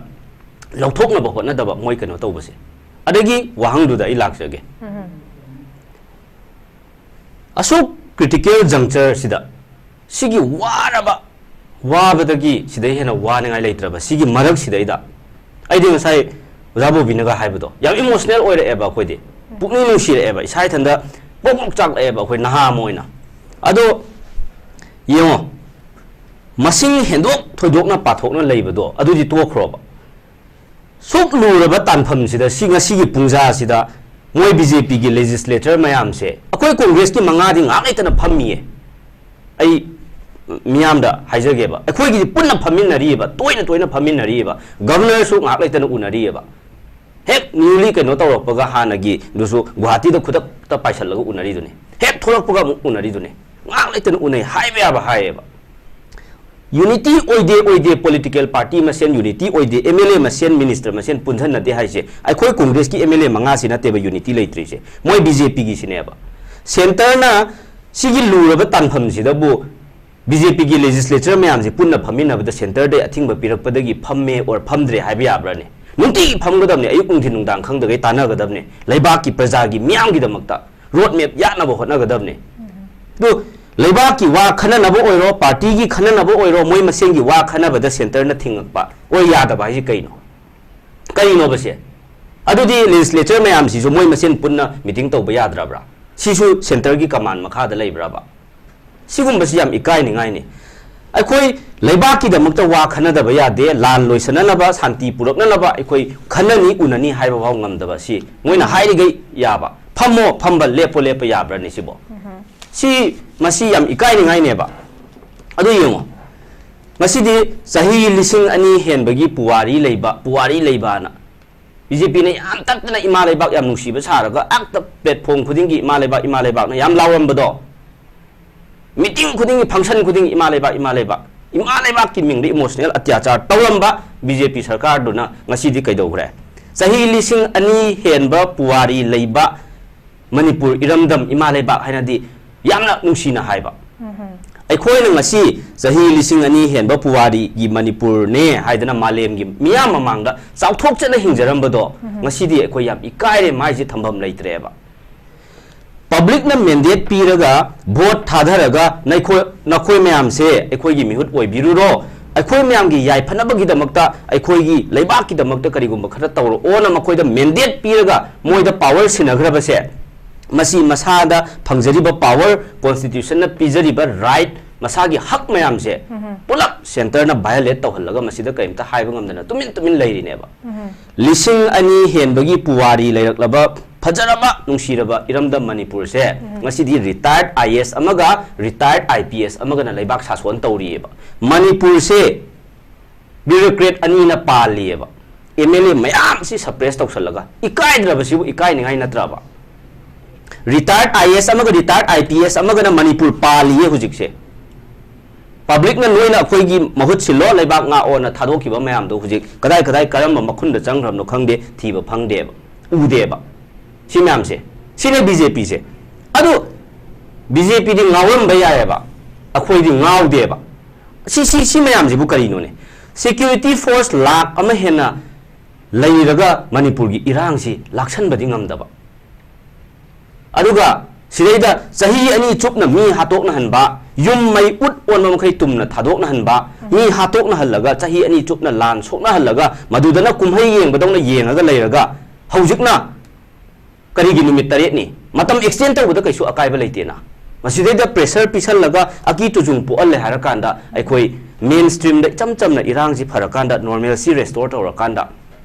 ꯂꯧꯊꯣꯛꯅꯕ ꯍꯣꯠꯅꯗꯕ ꯃꯣꯏ ꯀꯩꯅꯣ ꯇꯧꯕꯁꯦ? ꯑꯗꯒꯤ ꯋꯥꯍꯪꯗꯨꯗ ꯑꯩ ꯂꯥꯛꯆꯒꯦ꯫ ꯑꯁꯨꯛ ꯀ꯭ꯔꯤꯇꯤꯀꯦꯜ ꯖꯪꯆꯔꯁꯤꯗ ꯁꯤꯒꯤ ꯋꯥꯔꯕ, ꯋꯥꯕꯗꯒꯤ ꯁꯤꯗꯩ ꯍꯦꯟꯅ ꯋꯥꯅꯤꯡꯉꯥꯏ ꯂꯩꯇ꯭ꯔꯕ ꯁꯤꯒꯤ ꯃꯔꯛꯁꯤꯗꯩꯗ ꯑꯩꯗꯤ ꯉꯁꯥꯏ ꯑꯣꯖꯥ ꯕꯣꯕꯤꯅꯒ ꯍꯥꯏꯕꯗꯣ ꯌꯥꯝ ꯏꯃꯣꯁꯅꯦꯜ ꯑꯣꯏꯔꯛꯑꯦꯕ꯫ ꯑꯩꯈꯣꯏꯗꯤ ꯄꯨꯛꯅꯤꯡ ꯅꯨꯡꯁꯤꯔꯛꯑꯦꯕ, ꯏꯁꯥ ꯏꯊꯟꯗ ꯄ꯭ꯔꯣꯛ ꯄ꯭ꯔꯣꯛ ꯆꯥꯛꯂꯛꯑꯦꯕ ꯑꯩꯈꯣꯏ ꯅꯍꯥ ꯑꯃ ꯑꯣꯏꯅ꯫ ꯑꯗꯣ ꯌꯦꯡꯉꯣ, ꯃꯁꯤꯡ ꯍꯦꯟꯗꯣꯛ ꯊꯣꯏꯗꯣꯛꯅ ꯄꯥꯊꯣꯛꯅ ꯂꯩꯕꯗꯣ ꯑꯗꯨꯗꯤ ꯇꯣꯛꯈ꯭ꯔꯣꯕ꯫ ꯁꯨꯛ ꯂꯨꯔꯕ ꯇꯥꯟꯐꯝꯁꯤꯗ, ꯁꯤ ꯉꯁꯤꯒꯤ ꯄꯨꯡꯖꯥꯁꯤꯗ ꯃꯣꯏ ꯕꯤ ꯖꯦ ꯄꯤꯒꯤ ꯂꯦꯖꯤꯁꯂꯦꯇꯔ ꯃꯌꯥꯝꯁꯦ, ꯑꯩꯈꯣꯏ ꯀꯣꯡꯒ꯭ꯔꯦꯁꯀꯤ ꯃꯉꯥꯗꯤ ꯉꯥꯏꯍꯥꯛ ꯂꯩꯇꯅ ꯐꯝꯃꯤꯌꯦ꯫ ꯑꯩ ꯃꯤꯌꯥꯝꯗ ꯍꯥꯏꯖꯒꯦꯕ, ꯑꯩꯈꯣꯏꯒꯤꯗꯤ ꯄꯨꯟꯅ ꯐꯝꯃꯤꯟꯅꯔꯤꯕ, ꯇꯣꯏꯅ ꯇꯣꯏꯅ ꯐꯝꯃꯤꯟꯅꯔꯤꯕ, ꯒꯚꯔꯅꯔꯁꯨ ꯉꯥꯏꯍꯥꯛ ꯂꯩꯇꯅ ꯎꯅꯔꯤꯑꯕ꯫ ꯍꯦꯛ ꯅ꯭ꯌꯨꯂꯤ ꯀꯩꯅꯣ ꯇꯧꯔꯛꯄꯒ ꯍꯥꯟꯅꯒꯤꯗꯨꯁꯨ ꯒꯨꯍꯥꯇꯤꯗ ꯈꯨꯗꯛꯇ ꯄꯥꯏꯁꯜꯂꯒ ꯎꯅꯔꯤꯗꯨꯅꯤ, ꯍꯦꯛ ꯊꯣꯛꯂꯛꯄꯒ ꯑꯃꯨꯛ ꯎꯅꯔꯤꯗꯨꯅꯤ, ꯉꯥꯏꯍꯥꯛ ꯂꯩꯇꯅ ꯎꯅꯩ, ꯍꯥꯏꯕ ꯌꯥꯕ ꯍꯥꯏꯌꯦꯕ꯫ ꯌꯨꯅꯤꯇꯤ ꯑꯣꯏꯗꯦ, ꯑꯣꯏꯗꯦ, ꯄꯣꯂꯤꯇꯤꯀꯦꯜ ꯄꯥꯔꯇꯤ ꯃꯁꯦꯟ ꯌꯨꯅꯤꯇꯤ ꯑꯣꯏꯗꯦ, ꯑꯦꯝ ꯑꯦꯜ ꯑꯦ ꯃꯁꯦꯟ, ꯃꯤꯅꯤꯁꯇꯔ ꯃꯁꯦꯟ ꯄꯨꯟꯁꯟꯅꯗꯦ ꯍꯥꯏꯁꯦ ꯑꯩꯈꯣꯏ ꯀꯣꯡꯒ꯭ꯔꯦꯁꯀꯤ ꯑꯦꯝ ꯑꯦꯜ ꯑꯦ ꯃꯉꯥꯁꯤ ꯅꯠꯇꯦꯕ ꯌꯨꯅꯤꯇꯤ ꯂꯩꯇ꯭ꯔꯤꯁꯦ, ꯃꯣꯏ ꯕꯤ ꯖꯦ ꯄꯤꯒꯤꯁꯤꯅꯦꯕ꯫ ꯁꯦꯟꯇꯔꯅ ꯁꯤꯒꯤ ꯂꯨꯔꯕ ꯇꯥꯟꯐꯝꯁꯤꯗꯕꯨ ꯕꯤ ꯖꯦ ꯄꯤꯒꯤ ꯂꯦꯖꯤꯁꯂꯦꯆꯔ ꯃꯌꯥꯝꯁꯤ ꯄꯨꯟꯅ ꯐꯝꯃꯤꯟꯅꯕꯗ ꯁꯦꯟꯇꯔꯗꯩ ꯑꯊꯤꯡꯕ ꯄꯤꯔꯛꯄꯗꯒꯤ ꯐꯝꯃꯦ ꯑꯣꯔ ꯐꯝꯗ꯭ꯔꯦ ꯍꯥꯏꯕ ꯌꯥꯕ꯭ꯔꯅꯦ? ꯅꯨꯡꯇꯤꯒꯤ ꯐꯝꯒꯗꯕꯅꯦ, ꯑꯌꯨꯛ ꯅꯨꯡꯊꯤꯟ ꯅꯨꯡꯗꯥꯡ ꯈꯪꯗꯈꯩ ꯇꯥꯟꯅꯒꯗꯕꯅꯦ, ꯂꯩꯕꯥꯛꯀꯤ ꯄ꯭ꯔꯖꯥꯒꯤ ꯃꯤꯌꯥꯝꯒꯤꯗꯃꯛꯇ ꯔꯣꯗ ꯃꯦꯞ ꯌꯥꯠꯅꯕ ꯍꯣꯠꯅꯒꯗꯕꯅꯦ꯫ ꯑꯗꯨ ꯂꯩꯕꯥꯛꯀꯤ ꯋꯥ ꯈꯟꯅꯅꯕ ꯑꯣꯏꯔꯣ, ꯄꯥꯔꯇꯤꯒꯤ ꯈꯟꯅꯅꯕ ꯑꯣꯏꯔꯣ, ꯃꯣꯏ ꯃꯁꯦꯟꯒꯤ ꯋꯥ ꯈꯟꯅꯕꯗ ꯁꯦꯟꯇꯔꯅ ꯊꯤꯡꯉꯛꯄ ꯑꯣꯏ ꯌꯥꯗꯕ ꯍꯥꯏꯁꯤ ꯀꯩꯅꯣ? ꯀꯔꯤꯅꯣꯕꯁꯦ? ꯑꯗꯨꯗꯤ ꯂꯦꯖꯤꯁꯂꯦꯆꯔ ꯃꯌꯥꯝꯁꯤꯁꯨ ꯃꯣꯏ ꯃꯁꯦꯟ ꯄꯨꯟꯅ ꯃꯤꯇꯤꯡ ꯇꯧꯕ ꯌꯥꯗ꯭ꯔꯕ꯭ꯔꯥ? ꯁꯤꯁꯨ ꯁꯦꯟꯇꯔꯒꯤ ꯀꯃꯥꯟ ꯃꯈꯥꯗ ꯂꯩꯕ꯭ꯔꯕ? ꯁꯤꯒꯨꯝꯕꯁꯤ ꯌꯥꯝ ꯏꯀꯥꯏꯅꯤꯡꯉꯥꯏꯅꯤ꯫ ꯑꯩꯈꯣꯏ ꯂꯩꯕꯥꯛꯀꯤꯗꯃꯛꯇ ꯋꯥ ꯈꯟꯅꯗꯕ ꯌꯥꯗꯦ, ꯂꯥꯟ ꯂꯣꯏꯁꯤꯟꯅꯅꯕ, ꯁꯥꯟꯇꯤ ꯄꯨꯔꯛꯅꯅꯕ ꯑꯩꯈꯣꯏ ꯈꯟꯅꯅꯤ, ꯎꯅꯅꯤ ꯍꯥꯏꯕ ꯐꯥꯎ ꯉꯝꯗꯕ ꯁꯤ ꯃꯣꯏꯅ ꯍꯥꯏꯔꯤꯈꯩ ꯌꯥꯕ, ꯐꯝꯃꯣ, ꯐꯝꯕ, ꯂꯦꯞꯄꯣ, ꯂꯦꯞꯄ ꯌꯥꯕ꯭ꯔꯅꯤ ꯁꯤꯕꯣ? ꯁꯤ, ꯃꯁꯤ ꯌꯥꯝ ꯏꯀꯥꯏꯅꯤꯡꯉꯥꯏꯅꯦꯕ꯫ ꯑꯗꯨ ꯌꯦꯡꯉꯣ, ꯉꯁꯤꯗꯤ ꯆꯍꯤ ꯂꯤꯁꯤꯡ ꯑꯅꯤ ꯍꯦꯟꯕꯒꯤ ꯄꯨꯋꯥꯔꯤ ꯂꯩꯕ, ꯄꯨꯋꯥꯔꯤ ꯂꯩꯕꯅ ꯕꯤ ꯖꯦ ꯄꯤꯅ ꯌꯥꯝ ꯇꯠꯇꯅ ꯏꯃꯥ ꯂꯩꯕꯥꯛ ꯌꯥꯝ ꯅꯨꯡꯁꯤꯕ ꯁꯥꯔꯒ ꯑꯦꯛꯇ ꯄ꯭ꯂꯦꯠꯐꯣꯝ ꯈꯨꯗꯤꯡꯒꯤ ꯏꯃꯥ ꯂꯩꯕꯥꯛ, ꯏꯃꯥ ꯂꯩꯕꯥꯛꯅ ꯌꯥꯝ ꯂꯥꯎꯔꯝꯕꯗꯣ, ꯃꯤꯇꯤꯡ ꯈꯨꯗꯤꯡꯒꯤ, ꯐꯪꯁꯟ ꯈꯨꯗꯤꯡꯒꯤ ꯏꯃꯥ ꯂꯩꯕꯥꯛ, ꯏꯃꯥ ꯂꯩꯕꯥꯛ, ꯏꯃꯥ ꯂꯩꯕꯥꯛꯀꯤ ꯃꯤꯡꯗ ꯏꯃꯣꯁꯅꯦꯜ ꯑꯇ꯭ꯌꯥꯆꯥꯔ ꯇꯧꯔꯝꯕ ꯕꯤ ꯖꯦ ꯄꯤ ꯁꯔꯀꯥꯔꯗꯨꯅ ꯉꯁꯤꯗꯤ ꯀꯩꯗꯧꯈ꯭ꯔꯦ? ꯆꯍꯤ ꯂꯤꯁꯤꯡ ꯑꯅꯤ ꯍꯦꯟꯕ ꯄꯨꯋꯥꯔꯤ ꯂꯩꯕ ꯃꯅꯤꯄꯨꯔ ꯏꯔꯝꯗꯝ ꯏꯃꯥ ꯂꯩꯕꯥꯛ ꯍꯥꯏꯅꯗꯤ ꯌꯥꯝꯅ ꯅꯨꯡꯁꯤꯅ ꯍꯥꯏꯕ, ꯑꯩꯈꯣꯏꯅ ꯉꯁꯤ ꯆꯍꯤ ꯂꯤꯁꯤꯡ ꯑꯅꯤ ꯍꯦꯟꯕ ꯄꯨꯋꯥꯔꯤꯒꯤ ꯃꯅꯤꯄꯨꯔꯅꯦ ꯍꯥꯏꯗꯅ ꯃꯥꯂꯦꯝꯒꯤ ꯃꯤꯌꯥꯝ ꯃꯃꯥꯡꯗ ꯆꯥꯎꯊꯣꯛꯆꯅ ꯍꯤꯡꯖꯔꯝꯕꯗꯣ, ꯎꯝ꯫ ꯉꯁꯤꯗꯤ ꯑꯩꯈꯣꯏ ꯌꯥꯝ ꯏꯀꯥꯏꯔꯦ, ꯃꯥꯏꯁꯦ ꯊꯝꯐꯝ ꯂꯩꯇ꯭ꯔꯦꯕ꯫ ꯄꯕ꯭ꯂꯤꯛꯅ ꯃꯦꯟꯗꯦꯠ ꯄꯤꯔꯒ, ꯚꯣꯠ ꯊꯥꯗꯔꯒ, ꯅꯈꯣꯏ, ꯅꯈꯣꯏ ꯃꯌꯥꯝꯁꯦ ꯑꯩꯈꯣꯏꯒꯤ ꯃꯤꯍꯨꯠ ꯑꯣꯏꯕꯤꯔꯨꯔꯣ, ꯑꯩꯈꯣꯏ ꯃꯌꯥꯝꯒꯤ ꯌꯥꯏꯐꯅꯕꯒꯤꯗꯃꯛꯇ, ꯑꯩꯈꯣꯏꯒꯤ ꯂꯩꯕꯥꯛꯀꯤꯗꯃꯛꯇ ꯀꯔꯤꯒꯨꯝꯕ ꯈꯔ ꯇꯧꯔꯛꯑꯣꯅ ꯃꯈꯣꯏꯗ ꯃꯦꯟꯗꯦꯠ ꯄꯤꯔꯒ ꯃꯣꯏꯗ ꯄꯥꯋꯔ ꯁꯤꯟꯅꯈ꯭ꯔꯕꯁꯦ, ꯃꯁꯤ ꯃꯁꯥꯗ ꯐꯪꯖꯔꯤꯕ ꯄꯥꯋꯔ, ꯀꯣꯟꯁꯇꯤꯇ꯭ꯌꯨꯁꯟꯅ ꯄꯤꯖꯔꯤꯕ ꯔꯥꯏꯠ, ꯃꯁꯥꯒꯤ ꯍꯛ ꯃꯌꯥꯝꯁꯦ ꯎꯝꯍꯨꯝ꯫ ꯄꯨꯂꯞ ꯁꯦꯟꯇꯔꯅ ꯚꯥꯏꯑꯣꯂꯦꯠ ꯇꯧꯍꯜꯂꯒ ꯃꯁꯤꯗ ꯀꯔꯤꯝꯇ ꯍꯥꯏꯕ ꯉꯝꯗꯅ ꯇꯨꯃꯤꯟ ꯇꯨꯃꯤꯟ ꯂꯩꯔꯤꯅꯦꯕ꯫ ꯎꯝꯍꯨꯝ꯫ ꯂꯤꯁꯤꯡ ꯑꯅꯤ ꯍꯦꯟꯕꯒꯤ ꯄꯨꯋꯥꯔꯤ ꯂꯩꯔꯛꯂꯕ ꯐꯖꯔꯕ, ꯅꯨꯡꯁꯤꯔꯕ ꯏꯔꯝꯗꯝ ꯃꯅꯤꯄꯨꯔꯁꯦ ꯎꯝꯍꯨꯝ꯫ ꯉꯁꯤꯗꯤ ꯔꯤꯇꯥꯌꯔꯠ ꯑꯥꯏ ꯑꯦ ꯑꯦꯁ ꯑꯃꯒ ꯔꯤꯇꯥꯌꯔꯠ ꯑꯥꯏ ꯄꯤ ꯑꯦꯁ ꯑꯃꯒꯅ ꯂꯩꯕꯥꯛ ꯁꯥꯁꯣꯟ ꯇꯧꯔꯤꯑꯕ꯫ ꯃꯅꯤꯄꯨꯔꯁꯦ ꯕ꯭ꯌꯨꯔꯣꯀ꯭ꯔꯦꯠ ꯑꯅꯤꯅ ꯄꯥꯜꯂꯤꯑꯕ꯫ ꯑꯦꯝ ꯑꯦꯜ ꯑꯦ ꯃꯌꯥꯝꯁꯤ ꯁꯄ꯭ꯔꯦꯁ ꯇꯧꯁꯜꯂꯒ, ꯏꯀꯥꯏꯗ꯭ꯔꯕꯁꯤꯕꯨ ꯏꯀꯥꯏꯅꯤꯡꯉꯥꯏ ꯅꯠꯇ꯭ꯔꯕ? ꯔꯤꯇꯥꯌꯔꯠ ꯑꯥꯏ ꯑꯦ ꯑꯦꯁ ꯑꯃꯒ ꯔꯤꯇꯥꯌꯔꯠ ꯑꯥꯏ ꯄꯤ ꯑꯦꯁ ꯑꯃꯒꯅ ꯃꯅꯤꯄꯨꯔ ꯄꯥꯜꯂꯤꯌꯦ ꯍꯧꯖꯤꯛꯁꯦ꯫ ꯄꯕ꯭ꯂꯤꯛꯅ ꯅꯣꯏꯅ ꯑꯩꯈꯣꯏꯒꯤ ꯃꯍꯨꯠ ꯁꯤꯜꯂꯣ, ꯂꯩꯕꯥꯛ ꯉꯥꯛꯑꯣꯅ ꯊꯥꯗꯣꯛꯈꯤꯕ ꯃꯌꯥꯝꯗꯣ ꯍꯧꯖꯤꯛ ꯀꯗꯥꯏ ꯀꯗꯥꯏ ꯀꯔꯝꯕ ꯃꯈꯨꯟꯗ ꯆꯪꯈ꯭ꯔꯕꯅꯣ ꯈꯪꯗꯦ, ꯊꯤꯕ ꯐꯪꯗꯦꯕ, ꯎꯗꯦꯕ꯫ ꯁꯤ ꯃꯌꯥꯝꯁꯦ, ꯁꯤꯅꯦ ꯕꯤ ꯖꯦ ꯄꯤꯁꯦ꯫ ꯑꯗꯨ ꯕꯤ ꯖꯦ ꯄꯤꯗꯤ ꯉꯥꯎꯔꯝꯕ ꯌꯥꯏꯑꯕ, ꯑꯩꯈꯣꯏꯗꯤ ꯉꯥꯎꯗꯦꯕ꯫ ꯁꯤ, ꯁꯤ, ꯁꯤ ꯃꯌꯥꯝꯁꯤꯕꯨ ꯀꯔꯤꯅꯣꯅꯦ? ꯁꯦꯀ꯭ꯌꯨꯔꯤꯇꯤ ꯐꯣꯔꯁ ꯂꯥꯈ ꯑꯃ ꯍꯦꯟꯅ ꯂꯩꯔꯒ ꯃꯅꯤꯄꯨꯔꯒꯤ ꯏꯔꯥꯡꯁꯤ ꯂꯥꯛꯁꯟꯕꯗꯤ ꯉꯝꯗꯕ꯫ ꯑꯗꯨꯒ ꯁꯤꯗꯩꯗ ꯆꯍꯤ ꯑꯅꯤ ꯆꯨꯞꯅ ꯃꯤ ꯍꯥꯠꯇꯣꯛꯅꯍꯟꯕ, ꯌꯨꯝ ꯃꯩ ꯎꯠ ꯑꯣꯟꯕ ꯃꯈꯩ ꯇꯨꯝꯅ ꯊꯥꯗꯣꯛꯅꯍꯟꯕ, ꯃꯤ ꯍꯥꯠꯇꯣꯛꯅꯍꯜꯂꯒ ꯆꯍꯤ ꯑꯅꯤ ꯆꯨꯞꯅ ꯂꯥꯟ ꯁꯣꯛꯅꯍꯜꯂꯒ ꯃꯗꯨꯗꯅ ꯀꯨꯝꯍꯩ ꯌꯦꯡꯕꯗꯧꯅ ꯌꯦꯡꯉꯒ ꯂꯩꯔꯒ ꯍꯧꯖꯤꯛꯅ ꯀꯔꯤꯒꯤ ꯅꯨꯃꯤꯠ ꯇꯔꯦꯠꯅꯤ? ꯃꯇꯝ ꯑꯦꯛꯁꯇꯦꯟ ꯇꯧꯕꯗ ꯀꯩꯁꯨ ꯑꯀꯥꯏꯕ ꯂꯩꯇꯦꯅ꯫ ꯃꯁꯤꯗꯩꯗ ꯄ꯭ꯔꯦꯁꯔ ꯄꯤꯁꯜꯂꯒ ꯑꯀꯤ ꯇꯨꯖꯨꯡ ꯄꯣꯛꯍꯜꯂꯦ ꯍꯥꯏꯔꯀꯥꯟꯗ ꯑꯩꯈꯣꯏ ꯃꯦꯟ ꯁ꯭ꯇ꯭ꯔꯤꯝꯗ ꯏꯆꯝ ꯆꯝꯅ ꯏꯔꯥꯡꯁꯤ ꯐꯔꯀꯥꯟꯗ normalcy restore ꯇꯧꯔꯀꯥꯟꯗ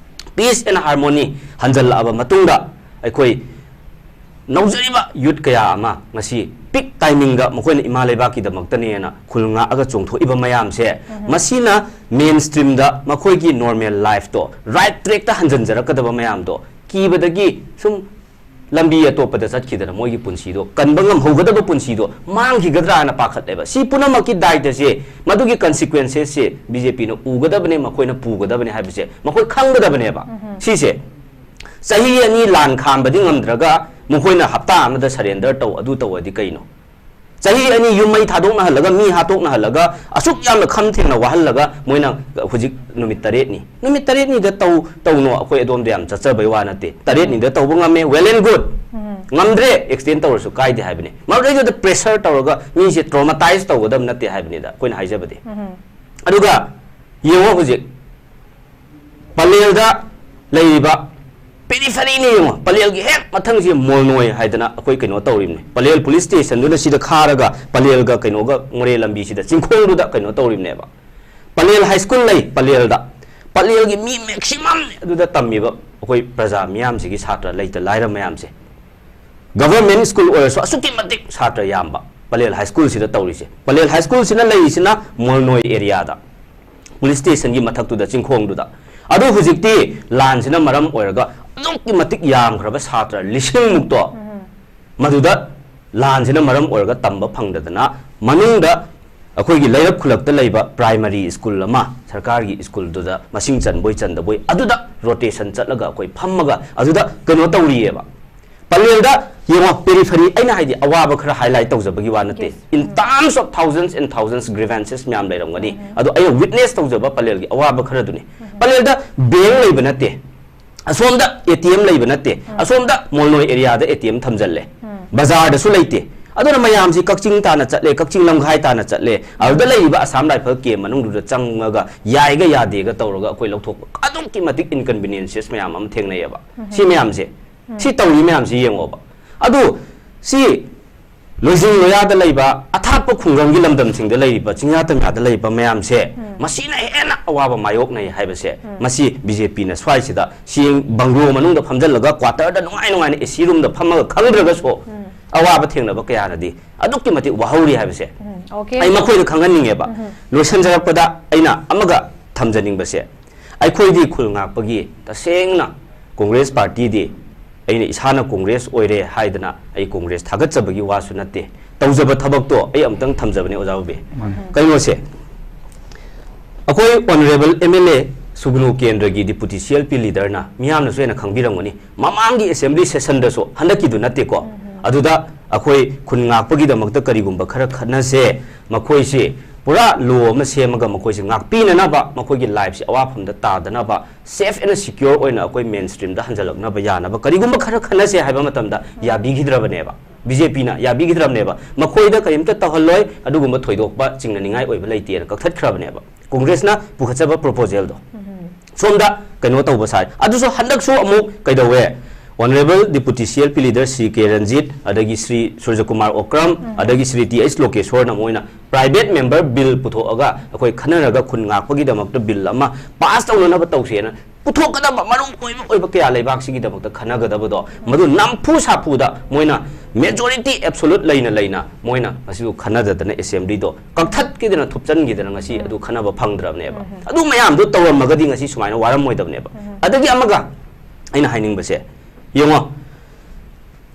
peace and harmony ꯍꯟꯖꯜꯂꯛꯑꯕ ꯃꯇꯨꯡꯗ ꯑꯩꯈꯣꯏ ꯅꯧꯖꯔꯤꯕ ꯌꯨꯠ ꯀꯌꯥ ꯑꯃ ꯉꯁꯤ ꯄꯤꯛ ꯇꯥꯏꯃꯤꯡꯗ ꯃꯈꯣꯏꯅ ꯏꯃꯥ ꯂꯩꯕꯥꯛꯀꯤꯗꯃꯛꯇꯅꯦꯅ ꯈꯨꯜ ꯉꯥꯛꯑꯒ ꯆꯣꯡꯊꯣꯛꯏꯕ ꯃꯌꯥꯝꯁꯦ, ꯎꯝ꯫ ꯃꯁꯤꯅ ꯃꯦꯟ ꯁ꯭ꯇ꯭ꯔꯤꯝꯗ ꯃꯈꯣꯏꯒꯤ ꯅꯣꯔꯃꯦꯜ ꯂꯥꯏꯐꯇꯣ, ꯔꯥꯏꯠ ꯇ꯭ꯔꯦꯛꯇ ꯍꯟꯖꯤꯟꯖꯔꯛꯀꯗꯕ ꯃꯌꯥꯝꯗꯣ ꯀꯤꯕꯗꯒꯤ ꯁꯨꯝ ꯂꯝꯕꯤ ꯑꯇꯣꯞꯄꯗ ꯆꯠꯈꯤꯗꯅ ꯃꯣꯏꯒꯤ ꯄꯨꯟꯁꯤꯗꯣ, ꯀꯟꯕ ꯉꯝꯍꯧꯒꯗꯕ ꯄꯨꯟꯁꯤꯗꯣ ꯃꯥꯡꯈꯤꯒꯗ꯭ꯔꯥꯅ ꯄꯥꯈꯠꯂꯦꯕ꯫ ꯁꯤ ꯄꯨꯝꯅꯃꯛꯀꯤ ꯗꯥꯏꯇꯁꯦ, ꯃꯗꯨꯒꯤ ꯀꯟꯁꯤꯀ꯭ꯋꯦꯟꯁꯦꯁꯁꯦ ꯕꯤ ꯖꯦ ꯄꯤꯅ ꯎꯒꯗꯕꯅꯦ, ꯃꯈꯣꯏꯅ ꯄꯨꯒꯗꯕꯅꯦ ꯍꯥꯏꯕꯁꯦ ꯃꯈꯣꯏ ꯈꯪꯒꯗꯕꯅꯦꯕ꯫ ꯎꯝꯍꯨꯝ꯫ ꯁꯤꯁꯦ ꯆꯍꯤ ꯑꯅꯤ ꯂꯥꯟ ꯈꯥꯝꯕꯗꯤ ꯉꯝꯗ꯭ꯔꯒ ꯃꯈꯣꯏꯅ ꯍꯞꯇꯥ ꯑꯃꯗ ꯁꯔꯦꯟꯗꯔ ꯇꯧ, ꯑꯗꯨ ꯇꯧꯑꯗꯤ ꯀꯩꯅꯣ? ꯆꯍꯤ ꯑꯅꯤ ꯌꯨꯝ ꯃꯩ ꯊꯥꯗꯣꯛꯅꯍꯜꯂꯒ, ꯃꯤ ꯍꯥꯠꯇꯣꯛꯅꯍꯜꯂꯒ, ꯑꯁꯨꯛ ꯌꯥꯝꯅ ꯈꯝ ꯊꯦꯡꯅ ꯋꯥꯍꯜꯂꯒ, ꯃꯣꯏꯅ ꯍꯧꯖꯤꯛ ꯅꯨꯃꯤꯠ ꯇꯔꯦꯠꯅꯤ, ꯅꯨꯃꯤꯠ ꯇꯔꯦꯠꯅꯤꯗ ꯇꯧ ꯇꯧꯅꯣ, ꯑꯩꯈꯣꯏ ꯑꯗꯣꯝꯗ ꯌꯥꯝ ꯆꯠꯆꯕꯩ ꯋꯥ ꯅꯠꯇꯦ꯫ ꯇꯔꯦꯠꯅꯤꯗ ꯇꯧꯕ ꯉꯝꯃꯦ, well and good꯫ ꯎꯝ꯫ ꯉꯝꯗ꯭ꯔꯦ, extend ꯇꯧꯔꯁꯨ ꯀꯥꯏꯗꯦ ꯍꯥꯏꯕꯅꯤ꯫ ꯃꯔꯛꯇꯩꯗꯨꯗ pressure ꯇꯧꯔꯒ ꯃꯤꯁꯦ traumatize ꯇꯧꯒꯗꯕ ꯅꯠꯇꯦ ꯍꯥꯏꯕꯅꯤꯗ ꯑꯩꯈꯣꯏꯅ ꯍꯥꯏꯖꯕꯗꯤ꯫ ꯎꯝ꯫ ꯑꯗꯨꯒ ꯌꯦꯡꯉꯣ, ꯍꯧꯖꯤꯛ ꯄꯂꯦꯜꯗ ꯂꯩꯔꯤꯕ peripheryꯅꯤ ꯌꯦꯡꯉꯣ, ꯄꯂꯦꯜꯒꯤ ꯍꯦꯛ ꯃꯊꯪꯁꯤ ꯃꯣꯜꯅꯣꯏ ꯍꯥꯏꯗꯅ ꯑꯩꯈꯣꯏ ꯀꯩꯅꯣ ꯇꯧꯔꯤꯕꯅꯤ꯫ ꯄꯂꯦꯜ police stationꯗꯨꯅ ꯁꯤꯗ ꯈꯥꯔꯒ ꯄꯂꯦꯜꯒ ꯀꯩꯅꯣꯒ ꯃꯣꯔꯦ ꯂꯝꯕꯤꯁꯤꯗ ꯆꯤꯡꯈꯣꯡꯗꯨꯗ ꯀꯩꯅꯣ ꯇꯧꯔꯤꯕꯅꯦꯕ꯫ ꯄꯂꯦꯜ high school ꯂꯩ ꯄꯂꯦꯜꯗ, ꯄꯂꯦꯜꯒꯤ ꯃꯤ maximum ꯑꯗꯨꯗ ꯇꯝꯃꯤꯕ ꯑꯩꯈꯣꯏ ꯄ꯭ꯔꯖꯥ ꯃꯤꯌꯥꯝꯁꯤꯒꯤ, ꯁꯥꯇ꯭ꯔ ꯂꯩꯇ ꯂꯥꯏꯔ ꯃꯌꯥꯝꯁꯦ꯫ Government school ꯑꯣꯏꯔꯁꯨ ꯑꯁꯨꯛꯀꯤ ꯃꯇꯤꯛ ꯁꯥꯇ꯭ꯔ ꯌꯥꯝꯕ ꯄꯂꯦꯜ high schoolꯁꯤꯗ ꯇꯧꯔꯤꯁꯦ꯫ ꯄꯂꯦꯜ high schoolꯁꯤꯅ ꯂꯩꯔꯤꯁꯤꯅ ꯃꯣꯜꯅꯣꯏ areaꯗ, police stationꯒꯤ ꯃꯊꯛꯇꯨꯗ, ꯆꯤꯡꯈꯣꯡꯗꯨꯗ꯫ ꯑꯗꯨ ꯍꯧꯖꯤꯛꯇꯤ ꯂꯥꯟꯁꯤꯅ ꯃꯔꯝ ꯑꯣꯏꯔꯒ ꯑꯗꯨꯛꯀꯤ ꯃꯇꯤꯛ ꯌꯥꯝꯈ꯭ꯔꯕ ꯁꯥꯇ꯭ꯔ ꯂꯤꯁꯤꯡꯃꯨꯛꯇꯣ ꯃꯗꯨꯗ ꯂꯥꯟꯁꯤꯅ ꯃꯔꯝ ꯑꯣꯏꯔꯒ ꯇꯝꯕ ꯐꯪꯗꯗꯅ, ꯃꯅꯨꯡꯗ ꯑꯩꯈꯣꯏꯒꯤ ꯂꯩꯔꯛ ꯈꯨꯂꯛꯇ ꯂꯩꯕ primary school ꯑꯃ, ꯁꯔꯀꯥꯔꯒꯤ schoolꯗꯨꯗ ꯃꯁꯤꯡ ꯆꯟꯕꯣꯏ ꯆꯟꯗꯕꯣꯏ, ꯑꯗꯨꯗ rotation ꯆꯠꯂꯒ ꯑꯩꯈꯣꯏ ꯐꯝꯃꯒ ꯑꯗꯨꯗ ꯀꯩꯅꯣ ꯇꯧꯔꯤꯑꯕ꯫ ꯄꯂꯦꯜꯗ ꯌꯦꯡꯉꯣ, periphery, ꯑꯩꯅ ꯍꯥꯏꯗꯤ ꯑꯋꯥꯕ ꯈꯔ highlight ꯇꯧꯖꯕꯒꯤ ꯋꯥ ꯅꯠꯇꯦ꯫ Yes. In terms of thousands and thousands grievances ꯃꯌꯥꯝ ꯂꯩꯔꯝꯒꯅꯤ꯫ ꯑꯗꯣ ꯑꯩꯅ witness ꯇꯧꯖꯕ ꯄꯂꯦꯜꯒꯤ ꯑꯋꯥꯕ ꯈꯔꯗꯨꯅꯤ꯫ ꯄꯂꯦꯜꯗ bank ꯂꯩꯕ ꯅꯠꯇꯦ, ꯑꯁꯣꯝꯗ ATM ꯂꯩꯕ ꯅꯠꯇꯦ, ꯑꯁꯣꯝꯗ ꯃꯣꯜꯅꯣꯏ areaꯗ ATM ꯊꯝꯖꯜꯂꯦ, ꯕꯖꯥꯔꯗꯁꯨ ꯂꯩꯇꯦ꯫ ꯑꯗꯨꯅ ꯃꯌꯥꯝꯁꯤ ꯀꯛꯆꯤꯡ ꯇꯥꯅ ꯆꯠꯂꯦ, ꯀꯛꯆꯤꯡ ꯂꯝꯈꯥꯏ ꯇꯥꯅ ꯆꯠꯂꯦ, ꯑꯗꯨꯗ ꯂꯩꯔꯤꯕ Assam Rifle camp ꯃꯅꯨꯡꯗꯨꯗ ꯆꯪꯉꯒ ꯌꯥꯏꯒ ꯌꯥꯗꯦꯒ ꯇꯧꯔꯒ ꯑꯩꯈꯣꯏ ꯂꯧꯊꯣꯛꯄ ꯑꯗꯨꯛꯀꯤ ꯃꯇꯤꯛ inconveniences ꯃꯌꯥꯝ ꯑꯃ ꯊꯦꯡꯅꯩꯑꯕ꯫ ꯁꯤ ꯃꯌꯥꯝꯁꯦ, ꯁꯤ ꯇꯧꯔꯤ ꯃꯌꯥꯝꯁꯤ ꯌꯦꯡꯉꯣꯕ꯫ ꯑꯗꯨ ꯁꯤ ꯂꯣꯏꯖꯤꯡ ꯂꯣꯌꯥꯗ ꯂꯩꯕ, ꯑꯊꯥꯞꯄ ꯈꯨꯡꯒꯪꯒꯤ ꯂꯝꯗꯝꯁꯤꯡꯗ ꯂꯩꯔꯤꯕ, ꯆꯤꯡꯌꯥ ꯇꯝꯌꯥꯗ ꯂꯩꯕ ꯃꯌꯥꯝꯁꯦ, ꯃꯁꯤꯅ ꯍꯦꯟꯅ ꯑꯋꯥꯕ ꯃꯥꯌꯣꯛꯅꯩ ꯍꯥꯏꯕꯁꯦ, ꯃꯁꯤ BJPꯅ ꯁ꯭ꯋꯥꯏꯁꯤꯗ ꯁꯤ bungalow ꯃꯅꯨꯡꯗ ꯐꯝꯖꯜꯂꯒ quarterꯗ ꯅꯨꯡꯉꯥꯏ ꯅꯨꯡꯉꯥꯏꯅ AC roomꯗ ꯐꯝꯃꯒ ꯈꯪꯗ꯭ꯔꯒꯁꯨ, ꯑꯋꯥꯕ ꯊꯦꯡꯅꯕ ꯀꯌꯥꯅꯗꯤ ꯑꯗꯨꯛꯀꯤ ꯃꯇꯤꯛ ꯋꯥꯍꯧꯔꯤ ꯍꯥꯏꯕꯁꯦ ꯑꯩ ꯃꯈꯣꯏꯗ ꯈꯪꯍꯟꯅꯤꯡꯉꯦꯕ꯫ ꯂꯣꯏꯁꯤꯟꯖꯔꯛꯄꯗ ꯑꯩꯅ ꯑꯃꯒ ꯊꯝꯖꯅꯤꯡꯕꯁꯦ, ꯑꯩꯈꯣꯏꯗꯤ ꯈꯨꯜ ꯉꯥꯛꯄꯒꯤ ꯇꯁꯦꯡꯅ Congress partyꯗꯤ, ꯑꯩꯅ ꯏꯁꯥꯅ Congress ꯑꯣꯏꯔꯦ ꯍꯥꯏꯗꯅ ꯑꯩ Congress ꯊꯥꯒꯠꯆꯕꯒꯤ ꯋꯥꯁꯨ ꯅꯠꯇꯦ꯫ ꯇꯧꯖꯕ ꯊꯕꯛꯇꯣ ꯑꯩ ꯑꯃꯨꯛꯇꯪ ꯊꯝꯖꯕꯅꯦ, ꯑꯣꯖꯥ ꯕꯣꯕꯤ꯫ ꯃꯥꯅꯦ꯫ ꯀꯩꯅꯣꯁꯦ, ꯑꯩꯈꯣꯏ honourable MLA ꯁꯨꯒꯅꯨ ꯀꯦꯟꯗ꯭ꯔꯒꯤ deputy CLP leaderꯅ, ꯃꯤꯌꯥꯝꯅꯁꯨ ꯍꯦꯟꯅ ꯈꯪꯕꯤꯔꯝꯒꯅꯤ, ꯃꯃꯥꯡꯒꯤ assembly sessionꯗꯁꯨ, ꯍꯟꯗꯛꯀꯤꯗꯨ ꯅꯠꯇꯦꯀꯣ, ꯑꯗꯨꯗ ꯑꯩꯈꯣꯏ ꯈꯨꯟ ꯉꯥꯛꯄꯒꯤꯗꯃꯛꯇ ꯀꯔꯤꯒꯨꯝꯕ ꯈꯔ ꯈꯟꯅꯁꯦ, ꯃꯈꯣꯏꯁꯤ ꯄꯨꯔꯥ ꯂꯣ ꯑꯃ ꯁꯦꯝꯃꯒ ꯃꯈꯣꯏꯁꯤ ꯉꯥꯛꯄꯤꯅꯅꯕ, ꯃꯈꯣꯏꯒꯤ ꯂꯥꯏꯐꯁꯤ ꯑꯋꯥꯐꯝꯗ ꯇꯥꯗꯅꯕ, ꯁꯦꯐ ꯑꯦꯟ ꯁꯤꯀ꯭ꯌꯣꯔ ꯑꯣꯏꯅ ꯑꯩꯈꯣꯏ ꯃꯦꯟ ꯁ꯭ꯇ꯭ꯔꯤꯝꯗ ꯍꯟꯖꯜꯂꯛꯅꯕ ꯌꯥꯅꯕ ꯀꯔꯤꯒꯨꯝꯕ ꯈꯔ ꯈꯟꯅꯁꯦ ꯍꯥꯏꯕ ꯃꯇꯝꯗ ꯌꯥꯕꯤꯈꯤꯗ꯭ꯔꯕꯅꯦꯕ꯫ ꯕꯤ ꯖꯦ ꯄꯤꯅ ꯌꯥꯕꯤꯈꯤꯗ꯭ꯔꯕꯅꯦꯕ꯫ ꯃꯈꯣꯏꯗ ꯀꯔꯤꯝꯇ ꯇꯧꯍꯜꯂꯣꯏ, ꯑꯗꯨꯒꯨꯝꯕ ꯊꯣꯏꯗꯣꯛꯄ ꯆꯤꯡꯅꯅꯤꯡꯉꯥꯏ ꯑꯣꯏꯕ ꯂꯩꯇꯦꯅ ꯀꯛꯊꯠꯈ꯭ꯔꯕꯅꯦꯕ ꯀꯣꯡꯒ꯭ꯔꯦꯁꯅ ꯄꯨꯈꯠꯆꯕ ꯄ꯭ꯔꯣꯄꯣꯖꯦꯜꯗꯣ꯫ ꯁꯣꯝꯗ ꯀꯩꯅꯣ ꯇꯧꯕ ꯁꯥꯏ꯫ ꯑꯗꯨꯁꯨ ꯍꯟꯗꯛꯁꯨ ꯑꯃꯨꯛ ꯀꯩꯗꯧꯋꯦ, honourable deputy C L P leader Shri K Ranjit, ꯑꯗꯒꯤ ꯁ꯭ꯔꯤ ꯁꯨꯔꯖꯀꯨꯃꯥꯔ ꯑꯣꯀ꯭ꯔꯝ, ꯑꯗꯒꯤ ꯁ꯭ꯔꯤ ꯇꯤ ꯑꯩꯆ ꯂꯣꯀꯦꯁꯣꯔꯅ ꯃꯣꯏꯅ ꯄ꯭ꯔꯥꯏꯚꯦꯠ ꯃꯦꯝꯕꯔ ꯕꯤꯜ ꯄꯨꯊꯣꯛꯑꯒ ꯑꯩꯈꯣꯏ ꯈꯟꯅꯔꯒ ꯈꯨꯟ ꯉꯥꯛꯄꯒꯤꯗꯃꯛꯇ ꯕꯤꯜ ꯑꯃ ꯄꯥꯁ ꯇꯧꯅꯅꯕ ꯇꯧꯁꯦꯅ ꯄꯨꯊꯣꯛꯀꯗꯕ ꯃꯔꯨ ꯑꯣꯏꯕ ꯑꯣꯏꯕ ꯀꯌꯥ ꯂꯩꯕꯥꯛꯁꯤꯒꯤꯗꯃꯛꯇ ꯈꯟꯅꯒꯗꯕꯗꯣ, ꯃꯗꯨ ꯅꯝꯐꯨ ꯁꯥꯐꯨꯗ ꯃꯣꯏꯅ ꯃꯦꯖꯣꯔꯤꯇꯤ ꯑꯦꯕꯁꯣꯂꯨꯠ ꯂꯩꯅ ꯂꯩꯅ ꯃꯣꯏꯅ ꯃꯁꯤꯕꯨ ꯈꯟꯅꯗꯗꯅ ꯑꯦꯁꯦꯝꯕ꯭ꯂꯤꯗꯣ ꯀꯛꯊꯠꯈꯤꯗꯅ ꯊꯨꯞꯆꯟꯈꯤꯗꯅ ꯉꯁꯤ ꯑꯗꯨ ꯈꯟꯅꯕ ꯐꯪꯗ꯭ꯔꯕꯅꯦꯕ꯫ ꯑꯗꯨ ꯃꯌꯥꯝꯗꯣ ꯇꯧꯔꯝꯃꯒꯗꯤ ꯉꯁꯤ ꯁꯨꯃꯥꯏꯅ ꯋꯥꯔꯝꯃꯣꯏꯗꯕꯅꯦꯕ꯫ ꯑꯗꯒꯤ ꯑꯃꯒ ꯑꯩꯅ ꯍꯥꯏꯅꯤꯡꯕꯁꯦ, ꯌꯦꯡꯉꯣ,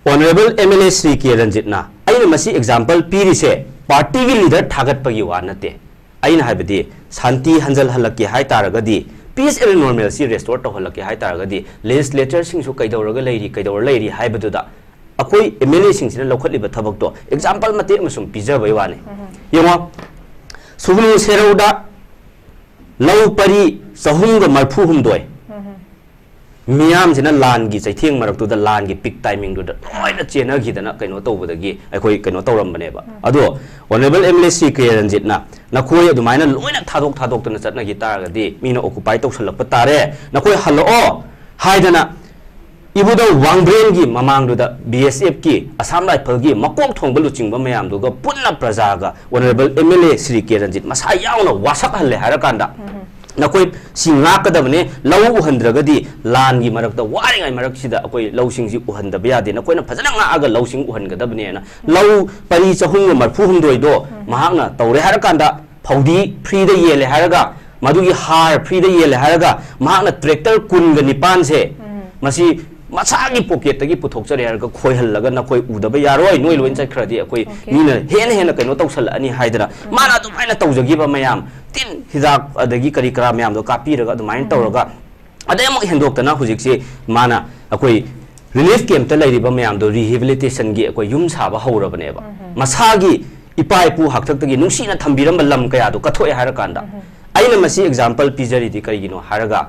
honourable M L A Shri K ꯔꯟꯖꯤꯠꯅ, ꯑꯩꯅ ꯃꯁꯤ ꯑꯦꯛꯖꯥꯝꯄꯜ ꯄꯤꯔꯤꯁꯦ ꯄꯥꯔꯇꯤꯒꯤ ꯂꯤꯗꯔ ꯊꯥꯒꯠꯄꯒꯤ ꯋꯥ ꯅꯠꯇꯦ꯫ ꯑꯩꯅ ꯍꯥꯏꯕꯗꯤ ꯁꯥꯟꯇꯤ ꯍꯟꯖꯜꯍꯜꯂꯛꯀꯦ ꯍꯥꯏ ꯇꯥꯔꯒꯗꯤ, ꯄꯤꯁ ꯑꯦꯟ ꯅꯣꯔꯃꯦꯜꯁꯤ ꯔꯦꯁꯇꯣꯔ ꯇꯧꯍꯜꯂꯛꯀꯦ ꯍꯥꯏ ꯇꯥꯔꯒꯗꯤ, ꯂꯦꯖꯤꯁꯂꯦꯆꯔꯁꯤꯡꯁꯨ ꯀꯩꯗꯧꯔꯒ ꯂꯩꯔꯤ, ꯀꯩꯗꯧꯔ ꯂꯩꯔꯤ ꯍꯥꯏꯕꯗꯨꯗ ꯑꯩꯈꯣꯏ ꯑꯦꯝ ꯑꯦꯜ ꯑꯦꯁꯤꯡꯁꯤꯅ ꯂꯧꯈꯠꯂꯤꯕ ꯊꯕꯛꯇꯣ ꯑꯦꯛꯖꯥꯝꯄꯜ ꯃꯇꯦꯛ ꯑꯃ ꯁꯨꯝ ꯄꯤꯖꯕꯩ ꯋꯥꯅꯤ꯫ ꯌꯦꯡꯉꯣ, ꯁꯨꯒꯅꯨ ꯁꯦꯔꯧꯗ ꯂꯧ ꯄꯔꯤ ꯆꯍꯨꯝꯒ ꯃꯔꯐꯨ ꯍꯨꯝꯗꯣꯏ, ꯃꯤꯌꯥꯝꯁꯤꯅ ꯂꯥꯟꯒꯤ ꯆꯩꯊꯦꯡ ꯃꯔꯛꯇꯨꯗ, ꯂꯥꯟꯒꯤ ꯄꯤꯛ ꯇꯥꯏꯃꯤꯡꯗꯨꯗ ꯂꯣꯏꯅ ꯆꯦꯟꯅꯈꯤꯗꯅ ꯀꯩꯅꯣ ꯇꯧꯕꯗꯒꯤ ꯑꯩꯈꯣꯏ ꯀꯩꯅꯣ ꯇꯧꯔꯝꯕꯅꯦꯕ꯫ ꯑꯗꯣ honourable M L A Shri K ꯔꯟꯖꯤꯠꯅ, "ꯅꯈꯣꯏ ꯑꯗꯨꯃꯥꯏꯅ ꯂꯣꯏꯅ ꯊꯥꯗꯣꯛ ꯊꯥꯗꯣꯛꯇꯅ ꯆꯠꯅꯈꯤ ꯇꯥꯔꯒꯗꯤ ꯃꯤꯅ ꯑꯣꯀꯨꯄꯥꯏ ꯇꯧꯁꯜꯂꯛꯄ ꯇꯥꯔꯦ, ꯅꯈꯣꯏ ꯍꯜꯂꯛꯑꯣ" ꯍꯥꯏꯗꯅ ꯏꯕꯨꯙꯧ ꯋꯥꯡꯕ꯭ꯔꯦꯟꯒꯤ ꯃꯃꯥꯡꯗꯨꯗ ꯕꯤ ꯑꯦꯁ ꯑꯦꯐꯀꯤ, ꯑꯁꯥꯝ ꯔꯥꯏꯐꯜꯒꯤ ꯃꯀꯣꯛ ꯊꯣꯡꯕ ꯂꯨꯆꯤꯡꯕ ꯃꯌꯥꯝꯗꯨꯒ ꯄꯨꯟꯅ ꯄ꯭ꯔꯖꯥꯒ honourable M L A Shri K Ranjit ꯃꯁꯥ ꯌꯥꯎꯅ ꯋꯥꯁꯛꯍꯜꯂꯦ ꯍꯥꯏꯔꯀꯥꯟꯗ, "ꯅꯈꯣꯏ ꯁꯤ ꯉꯥꯛꯀꯗꯕꯅꯦ, ꯂꯧ ꯎꯍꯟꯗ꯭ꯔꯒꯗꯤ ꯂꯥꯟꯒꯤ ꯃꯔꯛꯇ ꯋꯥꯔꯤꯉꯩ ꯃꯔꯛꯁꯤꯗ ꯑꯩꯈꯣꯏ ꯂꯧꯁꯤꯡꯁꯤ ꯎꯍꯟꯗꯕ ꯌꯥꯗꯦ, ꯅꯈꯣꯏꯅ ꯐꯖꯅ ꯉꯥꯛꯑꯒ ꯂꯧꯁꯤꯡ ꯎꯍꯟꯒꯗꯕꯅꯦꯅ" ꯂꯧ ꯄꯔꯤ ꯆꯍꯨꯝꯒ ꯃꯔꯐꯨ ꯍꯨꯝꯗꯣꯏꯗꯣ ꯃꯍꯥꯛꯅ ꯇꯧꯔꯦ ꯍꯥꯏꯔꯀꯥꯟꯗ, ꯐꯧꯗꯤ ꯐ꯭ꯔꯤꯗ ꯌꯦꯜꯂꯦ ꯍꯥꯏꯔꯒ, ꯃꯗꯨꯒꯤ ꯍꯥꯔ ꯐ꯭ꯔꯤꯗ ꯌꯦꯜꯂꯦ ꯍꯥꯏꯔꯒ, ꯃꯍꯥꯛꯅ ꯇ꯭ꯔꯦꯛꯇꯔ ꯀꯨꯟꯒ ꯅꯤꯄꯥꯟꯁꯦ ꯃꯁꯤ ꯃꯁꯥꯒꯤ ꯄꯣꯀꯦꯠꯇꯒꯤ ꯄꯨꯊꯣꯛꯆꯔꯦ ꯍꯥꯏꯔꯒ ꯈꯣꯏꯍꯜꯂꯒ, "ꯅꯈꯣꯏ ꯎꯗꯕ ꯌꯥꯔꯣꯏ, ꯅꯣꯏ ꯂꯣꯏꯅ ꯆꯠꯈ꯭ꯔꯗꯤ ꯑꯩꯈꯣꯏ ꯃꯤꯅ ꯍꯦꯟꯅ ꯍꯦꯟꯅ ꯀꯩꯅꯣ ꯇꯧꯁꯜꯂꯛꯑꯅꯤ" ꯍꯥꯏꯗꯅ ꯃꯥꯅ ꯑꯗꯨꯃꯥꯏꯅ ꯇꯧꯖꯈꯤꯕ ꯃꯌꯥꯝ, ꯇꯤꯟ ꯍꯤꯗꯥꯛ ꯑꯗꯒꯤ ꯀꯔꯤ ꯀꯔꯥ ꯃꯌꯥꯝꯗꯣ ꯀꯥꯞꯄꯤꯔꯒ ꯑꯗꯨꯃꯥꯏꯅ ꯇꯧꯔꯒ, ꯑꯗꯩ ꯑꯃꯨꯛ ꯍꯦꯟꯗꯣꯛꯇꯅ ꯍꯧꯖꯤꯛꯁꯤ ꯃꯥꯅ ꯑꯩꯈꯣꯏ ꯔꯤꯂꯤꯐ ꯀꯦꯝꯞꯇ ꯂꯩꯔꯤꯕ ꯃꯌꯥꯝꯗꯣ ꯔꯤꯍꯦꯕꯤꯂꯤꯇꯦꯁꯟꯒꯤ ꯑꯩꯈꯣꯏ ꯌꯨꯝ ꯁꯥꯕ ꯍꯧꯔꯕꯅꯦꯕ꯫ ꯃꯁꯥꯒꯤ ꯏꯄꯥ ꯏꯄꯨ ꯍꯥꯛꯇꯛꯇꯒꯤ ꯅꯨꯡꯁꯤꯅ ꯊꯝꯕꯤꯔꯝꯕ ꯂꯝ ꯀꯌꯥꯗꯣ ꯀꯠꯊꯣꯛꯑꯦ ꯍꯥꯏꯔꯀꯥꯟꯗ, ꯑꯩꯅ ꯃꯁꯤ ꯑꯦꯛꯖꯥꯝꯄꯜ ꯄꯤꯖꯔꯤꯗꯤ ꯀꯔꯤꯒꯤꯅꯣ ꯍꯥꯏꯔꯒ,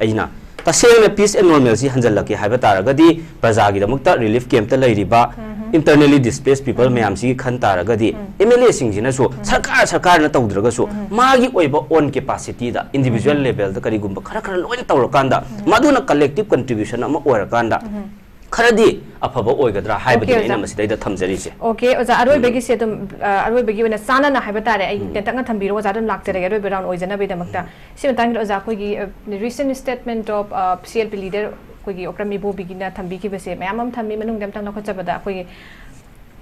ꯑꯩꯅ ꯇꯁꯦꯡꯅ peace and normalcy ꯍꯟꯖꯜꯂꯛꯀꯦ ꯍꯥꯏꯕ ꯇꯥꯔꯒꯗꯤ, ꯄ꯭ꯔꯖꯥꯒꯤꯗꯃꯛꯇ ꯔꯤꯂꯤꯐ ꯀꯦꯝꯞꯇ ꯂꯩꯔꯤꯕ internally displaced people ꯃꯌꯥꯝꯁꯤꯒꯤ ꯈꯟ ꯇꯥꯔꯒꯗꯤ, ꯑꯦꯝ ꯑꯦꯜ ꯑꯦꯁꯤꯡꯁꯤꯅꯁꯨ ꯁꯔꯀꯥꯔ ꯁꯔꯀꯥꯔꯅ ꯇꯧꯗ꯭ꯔꯒꯁꯨ, ꯃꯥꯒꯤ ꯑꯣꯏꯕ own capacityꯗ, individual levelꯗ ꯀꯔꯤꯒꯨꯝꯕ ꯈꯔ ꯈꯔ ꯂꯣꯏꯅ ꯇꯧꯔꯀꯥꯟꯗ, ꯃꯗꯨꯅ collective contribution ꯑꯃ ꯑꯣꯏꯔꯀꯥꯟꯗ, ꯈꯔꯗꯤ ꯑꯐꯕ ꯑꯣꯏꯒꯗ꯭ꯔꯥ ꯍꯥꯏꯕꯗꯨꯅꯤ ꯑꯩꯅ ꯃꯁꯤꯗꯩꯗ ꯊꯝꯖꯔꯤꯁꯦ꯫ ꯑꯣꯀꯦ ꯑꯣꯖꯥ, ꯑꯔꯣꯏꯕꯒꯤꯁꯦ ꯑꯗꯨꯝ ꯑ, ꯑꯔꯣꯏꯕꯒꯤ ꯑꯣꯏꯅ ꯆꯥꯟꯅꯅ ꯍꯥꯏꯕ ꯇꯥꯔꯦ, ꯑꯩ ꯇꯦꯟꯇꯛꯅ ꯊꯝꯕꯤꯔꯣ ꯑꯣꯖꯥ, ꯑꯗꯨꯝ ꯂꯥꯛꯆꯔꯒꯦ ꯑꯔꯣꯏꯕ ꯔꯥꯎꯟ ꯑꯣꯏꯖꯅꯕꯒꯤꯗꯃꯛꯇ꯫ ꯁꯤ ꯃꯇꯥꯡꯗ ꯑꯣꯖꯥ, ꯑꯩꯈꯣꯏꯒꯤ recent statement of C L P leader ꯑꯩꯈꯣꯏꯒꯤ ꯑꯣꯀ꯭ꯔꯝ ꯏꯕꯣꯕꯤꯒꯤꯅ ꯊꯝꯕꯤꯈꯤꯕꯁꯦ ꯃꯌꯥꯝ ꯑꯃ ꯊꯝꯃꯤ, ꯃꯅꯨꯡꯗ ꯑꯝꯇꯪ ꯂꯧꯈꯠꯆꯕꯗ ꯑꯩꯈꯣꯏꯒꯤ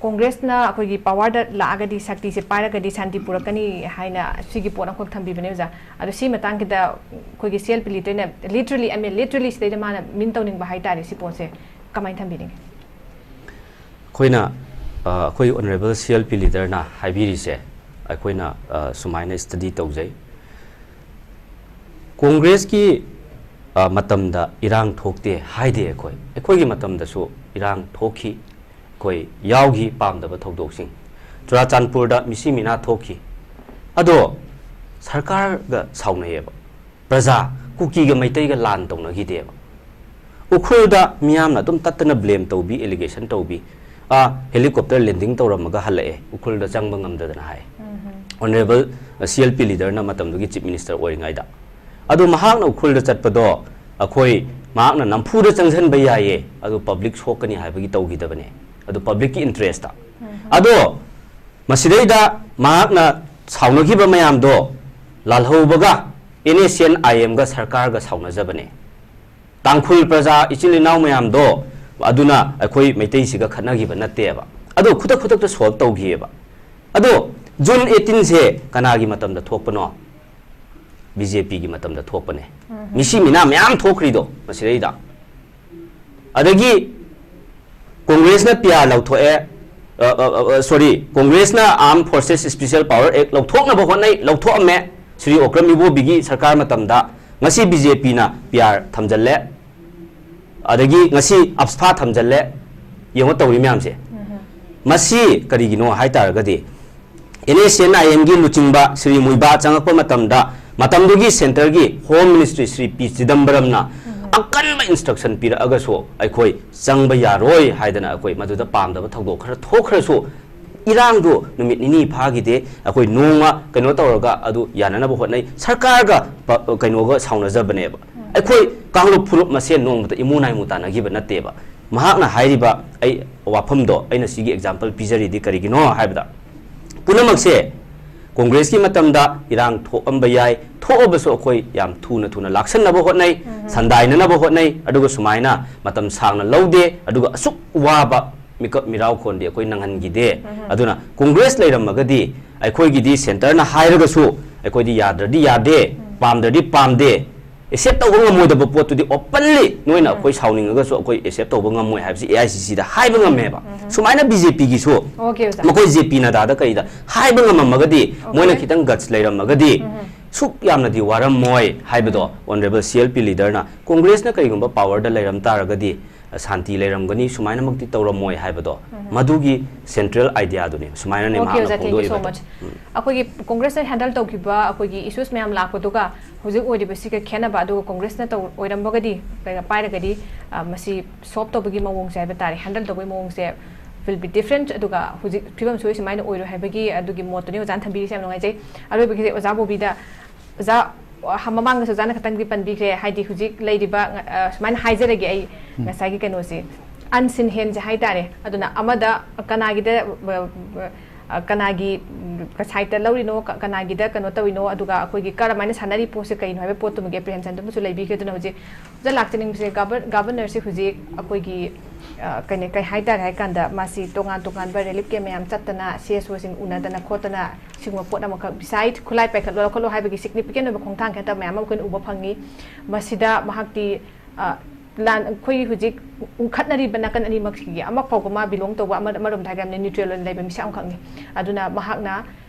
ꯀꯣꯡꯒ꯭ꯔꯦꯁꯅ ꯑꯩꯈꯣꯏꯒꯤ ꯄꯋꯥꯔꯗ ꯂꯥꯛꯑꯒꯗꯤ, ꯁꯛꯇꯤꯁꯦ ꯄꯥꯏꯔꯒꯗꯤ ꯁꯥꯟꯇꯤ ꯄꯨꯔꯛꯀꯅꯤ ꯍꯥꯏꯅ ꯁꯤꯒꯤ ꯄꯣꯠ ꯑꯃꯈꯛ ꯊꯝꯕꯤꯕꯅꯦ ꯑꯣꯖꯥ꯫ ꯑꯗꯣ ꯁꯤ ꯃꯇꯥꯡꯒꯤꯗ ꯑꯩꯈꯣꯏꯒꯤ C L P leaderꯅ literally, I mean literally ꯁꯤꯗꯩꯗ ꯃꯥꯅ mean ꯇꯧꯅꯤꯡꯕ ꯍꯥꯏ ꯇꯥꯔꯦ, ꯁꯤ ꯄꯣꯠꯁꯦ ꯀꯃꯥꯏꯅ ꯊꯝꯕꯤꯅꯤꯡꯉꯤ? ꯑꯩꯈꯣꯏꯅ ꯑ, ꯑꯩꯈꯣꯏ ꯑꯣꯅꯔꯦꯕꯜ C L P leaderꯅ ꯍꯥꯏꯕꯤꯔꯤꯁꯦ ꯑꯩꯈꯣꯏꯅ ꯑ, ꯁꯨꯃꯥꯏꯅ ꯁ꯭ꯇꯗꯤ ꯇꯧꯖꯩ꯫ ꯀꯣꯡꯒ꯭ꯔꯦꯁꯀꯤ ꯑ, ꯃꯇꯝꯗ ꯏꯔꯥꯡ ꯊꯣꯛꯇꯦ ꯍꯥꯏꯗꯦ ꯑꯩꯈꯣꯏ꯫ ꯑꯩꯈꯣꯏꯒꯤ ꯃꯇꯝꯗꯁꯨ ꯏꯔꯥꯡ ꯊꯣꯛꯈꯤ, ꯑꯩꯈꯣꯏ ꯌꯥꯎꯈꯤ ꯄꯥꯝꯗꯕ ꯊꯧꯗꯣꯛꯁꯤꯡ꯫ ꯆꯨꯔꯥꯆꯥꯟꯄꯨꯔꯗ ꯃꯤꯁꯤ ꯃꯤꯅꯥ ꯊꯣꯛꯈꯤ꯫ ꯑꯗꯣ ꯁꯔꯀꯥꯔꯒ ꯁꯥꯎꯅꯩꯌꯦꯕ꯫ ꯄ꯭ꯔꯖꯥ, ꯀꯨꯀꯤꯒ ꯃꯩꯇꯩꯒ ꯂꯥꯟ ꯇꯧꯅꯈꯤꯗꯦꯕ꯫ ꯎꯈ꯭ꯔꯨꯜꯗ ꯃꯤꯌꯥꯝꯅ ꯑꯗꯨꯝ ꯇꯠꯇꯅ blame ꯇꯧꯕꯤ, allegation ꯇꯧꯕꯤ, ꯑꯥ, helicopter landing ꯇꯧꯔꯝꯃꯒ ꯍꯜꯂꯛꯑꯦ, ꯎꯈ꯭ꯔꯨꯜꯗ ꯆꯪꯕ ꯉꯝꯗꯗꯅ ꯍꯥꯏ꯫ Honourable C L P leaderꯅ ꯃꯇꯝꯗꯨꯒꯤ Chief Minister ꯑꯣꯏꯔꯤꯉꯩꯗ꯫ ꯑꯗꯣ ꯃꯍꯥꯛꯅ ꯎꯈ꯭ꯔꯨꯜꯗ ꯆꯠꯄꯗꯣ ꯑꯩꯈꯣꯏ, ꯃꯍꯥꯛꯅ ꯅꯝꯐꯨꯗ ꯆꯪꯁꯤꯟꯕ ꯌꯥꯏꯌꯦ, ꯑꯗꯨ public ꯁꯣꯛꯀꯅꯤ ꯍꯥꯏꯕꯒꯤ ꯇꯧꯈꯤꯗꯕꯅꯦ, ꯑꯗꯨ publicꯀꯤ interestꯇ꯫ ꯑꯗꯣ ꯃꯁꯤꯗꯩꯗ ꯃꯍꯥꯛꯅ ꯁꯥꯎꯅꯈꯤꯕ ꯃꯌꯥꯝꯗꯣ ꯂꯥꯜꯍꯧꯕꯒ N S C N I Mꯒ ꯁꯔꯀꯥꯔꯒ ꯁꯥꯎꯅꯖꯕꯅꯦ꯫ ꯇꯥꯡꯈꯨꯜ ꯄ꯭ꯔꯖꯥ ꯏꯆꯤꯜ ꯏꯅꯥꯎ ꯃꯌꯥꯝꯗꯣ ꯑꯗꯨꯅ ꯑꯩꯈꯣꯏ ꯃꯩꯇꯩꯁꯤꯒ ꯈꯠꯅꯈꯤꯕ ꯅꯠꯇꯦꯕ꯫ ꯑꯗꯣ ꯈꯨꯗꯛ ꯈꯨꯗꯛꯇ solve ꯇꯧꯈꯤꯑꯕ꯫ ꯑꯗꯣ June eighteenꯁꯦ ꯀꯅꯥꯒꯤ ꯃꯇꯝꯗ ꯊꯣꯛꯄꯅꯣ? B J Pꯒꯤ ꯃꯇꯝꯗ ꯊꯣꯛꯄꯅꯦ꯫ ꯃꯤꯁꯤ ꯃꯤꯅꯥ ꯃꯌꯥꯝ ꯊꯣꯛꯈ꯭ꯔꯤꯗꯣ ꯃꯁꯤꯗꯩꯗ꯫ ꯑꯗꯒꯤ ꯀꯣꯡꯒ꯭ꯔꯦꯁꯅ P R ꯂꯧꯊꯣꯛꯑꯦ, ꯑ, ꯑ, ꯑ, sorry, ꯀꯣꯡꯒ꯭ꯔꯦꯁꯅ Armed Forces Special Power Act ꯂꯧꯊꯣꯛꯅꯕ ꯍꯣꯠꯅꯩ, ꯂꯧꯊꯣꯛꯑꯝꯃꯦ꯫ ꯁ꯭ꯔꯤ ꯑꯣꯀ꯭ꯔꯝ ꯏꯕꯣꯕꯤꯒꯤ ꯁꯔꯀꯥꯔ ꯃꯇꯝꯗ꯫ ꯉꯁꯤ B J Pꯅ P R ꯊꯝꯖꯜꯂꯦ꯫ ꯑꯗꯒꯤ ꯉꯁꯤ ꯑꯞꯁꯐꯥ ꯊꯝꯖꯜꯂꯦ꯫ ꯌꯦꯡꯉꯣ ꯇꯧꯔꯤ ꯃꯌꯥꯝꯁꯦ꯫ ꯃꯁꯤ ꯀꯔꯤꯒꯤꯅꯣ ꯍꯥꯏ ꯇꯥꯔꯒꯗꯤ, ꯑꯦꯟ ꯑꯦꯁ ꯑꯦꯟ ꯑꯥꯏ ꯑꯦꯝꯒꯤ ꯂꯨꯆꯤꯡꯕ ꯁ꯭ꯔꯤ ꯃꯨꯏꯕꯥ ꯆꯪꯉꯛꯄ ꯃꯇꯝꯗ, ꯃꯇꯝꯗꯨꯒꯤ ꯁꯦꯟꯇꯔꯒꯤ ꯍꯣꯝ ꯃꯤꯅꯤꯁꯇ꯭ꯔꯤ ꯁ꯭ꯔꯤ ꯄꯤ ꯆꯤꯗꯝꯕꯔꯝꯅ ꯑꯀꯟꯕ ꯏꯟꯁꯇ꯭ꯔꯛꯁꯟ ꯄꯤꯔꯛꯑꯒꯁꯨ ꯑꯩꯈꯣꯏ ꯆꯪꯕ ꯌꯥꯔꯣꯏ ꯍꯥꯏꯗꯅ, ꯑꯩꯈꯣꯏ ꯃꯗꯨꯗ ꯄꯥꯝꯗꯕ ꯊꯧꯗꯣꯛ ꯈꯔ ꯊꯣꯛꯈ꯭ꯔꯁꯨ, ꯏꯔꯥꯡꯗꯣ ꯅꯨꯃꯤꯠ ꯅꯤꯅꯤ ꯐꯥꯈꯤꯗꯦ꯫ ꯑꯩꯈꯣꯏ ꯅꯣꯡꯃ ꯀꯩꯅꯣ ꯇꯧꯔꯒ ꯑꯗꯨ ꯌꯥꯅꯅꯕ ꯍꯣꯠꯅꯩ꯫ ꯁꯔꯀꯥꯔꯒ ꯄ-, ꯀꯩꯅꯣꯒ ꯁꯥꯎꯅꯖꯕꯅꯦꯕ꯫ ꯑꯩꯈꯣꯏ ꯀꯥꯡꯂꯨꯞ ꯐꯨꯔꯨꯞ ꯃꯁꯦꯟ ꯅꯣꯡꯃꯇ ꯏꯃꯨ ꯅꯥꯏꯃꯨ ꯇꯥꯟꯅꯈꯤꯕ ꯅꯠꯇꯦꯕ꯫ ꯃꯍꯥꯛꯅ ꯍꯥꯏꯔꯤꯕ ꯑꯩ ꯋꯥꯐꯝꯗꯣ, ꯑꯩꯅ ꯁꯤꯒꯤ ꯑꯦꯛꯖꯥꯝꯄꯜ ꯄꯤꯖꯔꯤꯗꯤ ꯀꯔꯤꯒꯤꯅꯣ ꯍꯥꯏꯕꯗ, ꯄꯨꯝꯅꯃꯛꯁꯦ ꯀꯣꯡꯒ꯭ꯔꯦꯁꯀꯤ ꯃꯇꯝꯗ ꯏꯔꯥꯡ ꯊꯣꯛꯑꯝꯕ ꯌꯥꯏ, ꯊꯣꯛꯑꯕꯁꯨ ꯑꯩꯈꯣꯏ ꯌꯥꯝ ꯊꯨꯅ ꯊꯨꯅ ꯂꯥꯛꯁꯟꯅꯕ ꯍꯣꯠꯅꯩ, ꯁꯟꯗꯥꯏꯅꯅꯕ ꯍꯣꯠꯅꯩ, ꯑꯗꯨꯒ ꯁꯨꯃꯥꯏꯅ ꯃꯇꯝ ꯁꯥꯡꯅ ꯂꯧꯗꯦ, ꯑꯗꯨꯒ ꯑꯁꯨꯛ ꯋꯥꯕ ꯃꯤꯀꯞ ꯃꯤꯔꯥꯎꯈꯣꯟꯗꯤ ꯑꯩꯈꯣꯏ ꯅꯪꯍꯟꯈꯤꯗꯦ꯫ ꯑꯗꯨꯅ ꯀꯣꯡꯒ꯭ꯔꯦꯁ ꯂꯩꯔꯝꯃꯒꯗꯤ ꯑꯩꯈꯣꯏꯒꯤꯗꯤ ꯁꯦꯟꯇꯔꯅ ꯍꯥꯏꯔꯒꯁꯨ ꯑꯩꯈꯣꯏꯗꯤ ꯌꯥꯗ꯭ꯔꯗꯤ ꯌꯥꯗꯦ, ꯄꯥꯝꯗ꯭ꯔꯗꯤ ꯄꯥꯝꯗꯦ, ꯑꯦꯛꯁꯦꯞ ꯇꯧꯕ ꯉꯝꯃꯣꯏꯗꯕ ꯄꯣꯠꯇꯨꯗꯤ ꯑꯣꯄꯟꯂꯤ ꯅꯣꯏꯅ ꯑꯩꯈꯣꯏ ꯁꯥꯎꯅꯤꯡꯉꯒꯁꯨ ꯑꯩꯈꯣꯏ ꯑꯦꯛꯁꯦꯞ ꯇꯧꯕ ꯉꯝꯃꯣꯏ ꯍꯥꯏꯕꯁꯤ ꯑꯦ ꯑꯥꯏ ꯁꯤ ꯁꯤꯗ ꯍꯥꯏꯕ ꯉꯝꯃꯦꯕ꯫ ꯁꯨꯃꯥꯏꯅ ꯕꯤ ꯖꯦ ꯄꯤꯒꯤꯁꯨ ꯑꯣꯀꯦ, ꯑꯣꯖꯥ꯫ ꯃꯈꯣꯏ ꯖꯦ ꯄꯤ ꯅꯗꯥꯗ ꯀꯩꯗ ꯍꯥꯏꯕ ꯉꯝꯃꯝꯃꯒꯗꯤ, ꯑꯣꯀꯦ꯫ ꯃꯣꯏꯅ ꯈꯤꯇꯪ ꯒꯠꯁ ꯂꯩꯔꯝꯃꯒꯗꯤ, ꯁꯨꯛ ꯌꯥꯝꯅꯗꯤ ꯋꯥꯔꯝꯃꯣꯏ ꯍꯥꯏꯕꯗꯣ ꯑꯣꯅꯔꯦꯕꯜ ꯁꯤ ꯑꯦꯜ ꯄꯤ ꯂꯤꯗꯔꯅ, ꯀꯣꯡꯒ꯭ꯔꯦꯁꯅ ꯀꯔꯤꯒꯨꯝꯕ ꯄꯥꯋꯔꯗ ꯂꯩꯔꯝ ꯇꯥꯔꯒꯗꯤ, ꯁꯥꯟꯇꯤ ꯂꯩꯔꯝꯒꯅꯤ, ꯁꯨꯃꯥꯏꯅꯃꯛꯇꯤ ꯇꯧꯔꯝꯃꯣꯏ ꯍꯥꯏꯕꯗꯣ, ꯃꯗꯨꯒꯤ ꯁꯦꯟꯇ꯭ꯔꯦꯜ ꯑꯥꯏꯗꯤꯌꯥꯗꯨꯅꯤ꯫ ꯁꯨꯃꯥꯏꯅꯅꯦ ꯑꯣꯀꯦ, ꯃꯍꯥꯛꯅ ꯑꯣꯖꯥ, thank you so ꯐꯣꯡꯗꯣꯛꯏꯕꯗꯣ꯫ Much꯫ ꯑꯩꯈꯣꯏꯒꯤ ꯀꯣꯡꯒ꯭ꯔꯦꯁꯅ ꯍꯦꯟꯗꯜ ꯇꯧꯈꯤꯕ ꯑꯩꯈꯣꯏꯒꯤ ꯏꯁꯨꯁ ꯃꯌꯥꯝ ꯂꯥꯛꯄꯗꯨꯒ ꯍꯧꯖꯤꯛ ꯑꯣꯏꯔꯤꯕꯁꯤꯒ ꯈꯦꯠꯅꯕ, ꯑꯗꯨꯒ ꯀꯣꯡꯒ꯭ꯔꯦꯁꯅ ꯇꯧ-, ꯑꯣꯏꯔꯝꯕꯒꯗꯤ, ꯀꯩꯅꯣ, ꯄꯥꯏꯔꯒꯗꯤ, ꯑ, ꯃꯁꯤ ꯁꯣꯜꯕ ꯇꯧꯕꯒꯤ ꯃꯑꯣꯡꯁꯦ ꯍꯥꯏꯕ ꯇꯥꯔꯦ, ꯍꯦꯟꯗꯜ ꯇꯧꯕꯒꯤ ꯃꯑꯣꯡꯁꯦ will be different, ꯑꯗꯨꯒ ꯍꯧꯖꯤꯛ ꯐꯤꯕꯝ ꯁꯣꯏ ꯁꯨꯃꯥꯏꯅ ꯑꯣꯏꯔꯣꯏ ꯍꯥꯏꯕꯒꯤ ꯑꯗꯨꯒꯤ ꯃꯣꯠꯇꯨꯅꯤ ꯑꯣꯖꯥꯅ ꯊꯝꯕꯤꯔꯤꯁꯦ꯫ ꯌꯥꯝ ꯅꯨꯡꯉꯥꯏꯖꯩ꯫ ꯑꯔꯣꯏꯕꯒꯤꯁꯦ ꯑꯣꯖꯥ ꯕꯣꯕꯤꯗ, ꯑꯣꯖꯥ, ꯑ, ꯃꯃꯥꯡꯗꯁꯨ ꯑꯣꯖꯥꯅ ꯈꯇꯪꯗꯤ ꯄꯟꯕꯤꯈ꯭ꯔꯦ, ꯍꯥꯏꯗꯤ ꯍꯧꯖꯤꯛ ꯂꯩꯔꯤꯕ, ꯑ, ꯁꯨꯃꯥꯏꯅ ꯍꯥꯏꯖꯔꯒꯦ ꯑꯩ, ꯎꯝ꯫ ꯉꯁꯥꯏꯒꯤ ꯀꯩꯅꯣꯁꯦ, unseen handꯁꯦ ꯍꯥꯏ ꯇꯥꯔꯦ꯫ ꯑꯗꯨꯅ ꯑꯃꯗ ꯀꯅꯥꯒꯤꯗ, ꯑ, ꯑ, ꯀꯅꯥꯒꯤ, ꯎꯝ, ꯁꯥꯏꯠꯇ ꯂꯧꯔꯤꯅꯣ, ꯀ-, ꯀꯅꯥꯒꯤꯗ ꯀꯩꯅꯣ ꯇꯧꯔꯤꯅꯣ, ꯑꯗꯨꯒ ꯑꯩꯈꯣꯏꯒꯤ ꯀꯔꯝꯍꯥꯏꯅ ꯁꯥꯟꯅꯔꯤ ꯄꯣꯠꯁꯦ ꯀꯩꯅꯣ ꯍꯥꯏꯕ ꯄꯣꯠꯇꯨꯃꯒꯤ apprehensionꯗꯨꯃꯁꯨ ꯂꯩꯕꯤꯈ꯭ꯔꯦ꯫ ꯑꯗꯨꯅ ꯍꯧꯖꯤꯛ ꯑꯣꯖꯥ ꯂꯥꯛꯆꯅꯤꯡꯕꯁꯦ, ꯒꯕꯔ-, ꯒꯕꯔꯅꯔꯁꯦ ꯍꯧꯖꯤꯛ ꯑꯩꯈꯣꯏꯒꯤ, ꯑ, ꯀꯩꯅꯣ, ꯀꯩ ꯍꯥꯏ ꯇꯥꯔꯦ ꯍꯥꯏ ꯀꯥꯟꯗ, ꯃꯥꯁꯤ ꯇꯣꯉꯥꯟ ꯇꯣꯉꯥꯟꯕ relief camp ꯃꯌꯥꯝ ꯆꯠꯇꯅ, ꯁꯤ ꯑꯦꯁ ꯑꯣꯁꯤꯡ ꯎꯅꯗꯅ ꯈꯣꯠꯇꯅ, ꯁꯤꯒꯨꯝꯕ ꯄꯣꯠ ꯑꯃꯈꯛ, beside ꯈꯨꯠꯂꯥꯏ ꯄꯥꯏꯈꯠꯂꯣ, ꯂꯧꯈꯠꯂꯣ ꯍꯥꯏꯕꯒꯤ significant ꯑꯣꯏꯕ ꯈꯣꯡꯊꯥꯡ ꯈꯛꯇ ꯃꯌꯥꯝ ꯑꯃ ꯑꯩꯈꯣꯏꯅ ꯎꯕ ꯐꯪꯉꯤ꯫ ꯃꯁꯤꯗ ꯃꯍꯥꯛꯇꯤ, ꯑ, ꯂꯥꯟ, ꯑꯩꯈꯣꯏꯒꯤ ꯍꯧꯖꯤꯛ ꯎꯪꯈꯠꯅꯔꯤꯕ ꯅꯥꯀꯟ ꯑꯅꯤꯃꯛꯁꯤꯒꯤ ꯑꯃ ꯐꯥꯎꯕ ꯃꯥ belong ꯇꯧꯕ, ꯑꯃ, ꯑꯃꯔꯣꯝꯗ ꯍꯥꯏꯔꯒꯅ neutral ꯑꯣꯏꯅ ꯂꯩꯕ ꯃꯤꯁꯛ ꯑꯃꯈꯛꯅꯤ꯫ ꯑꯗꯨꯅ ꯃꯍꯥꯛꯅ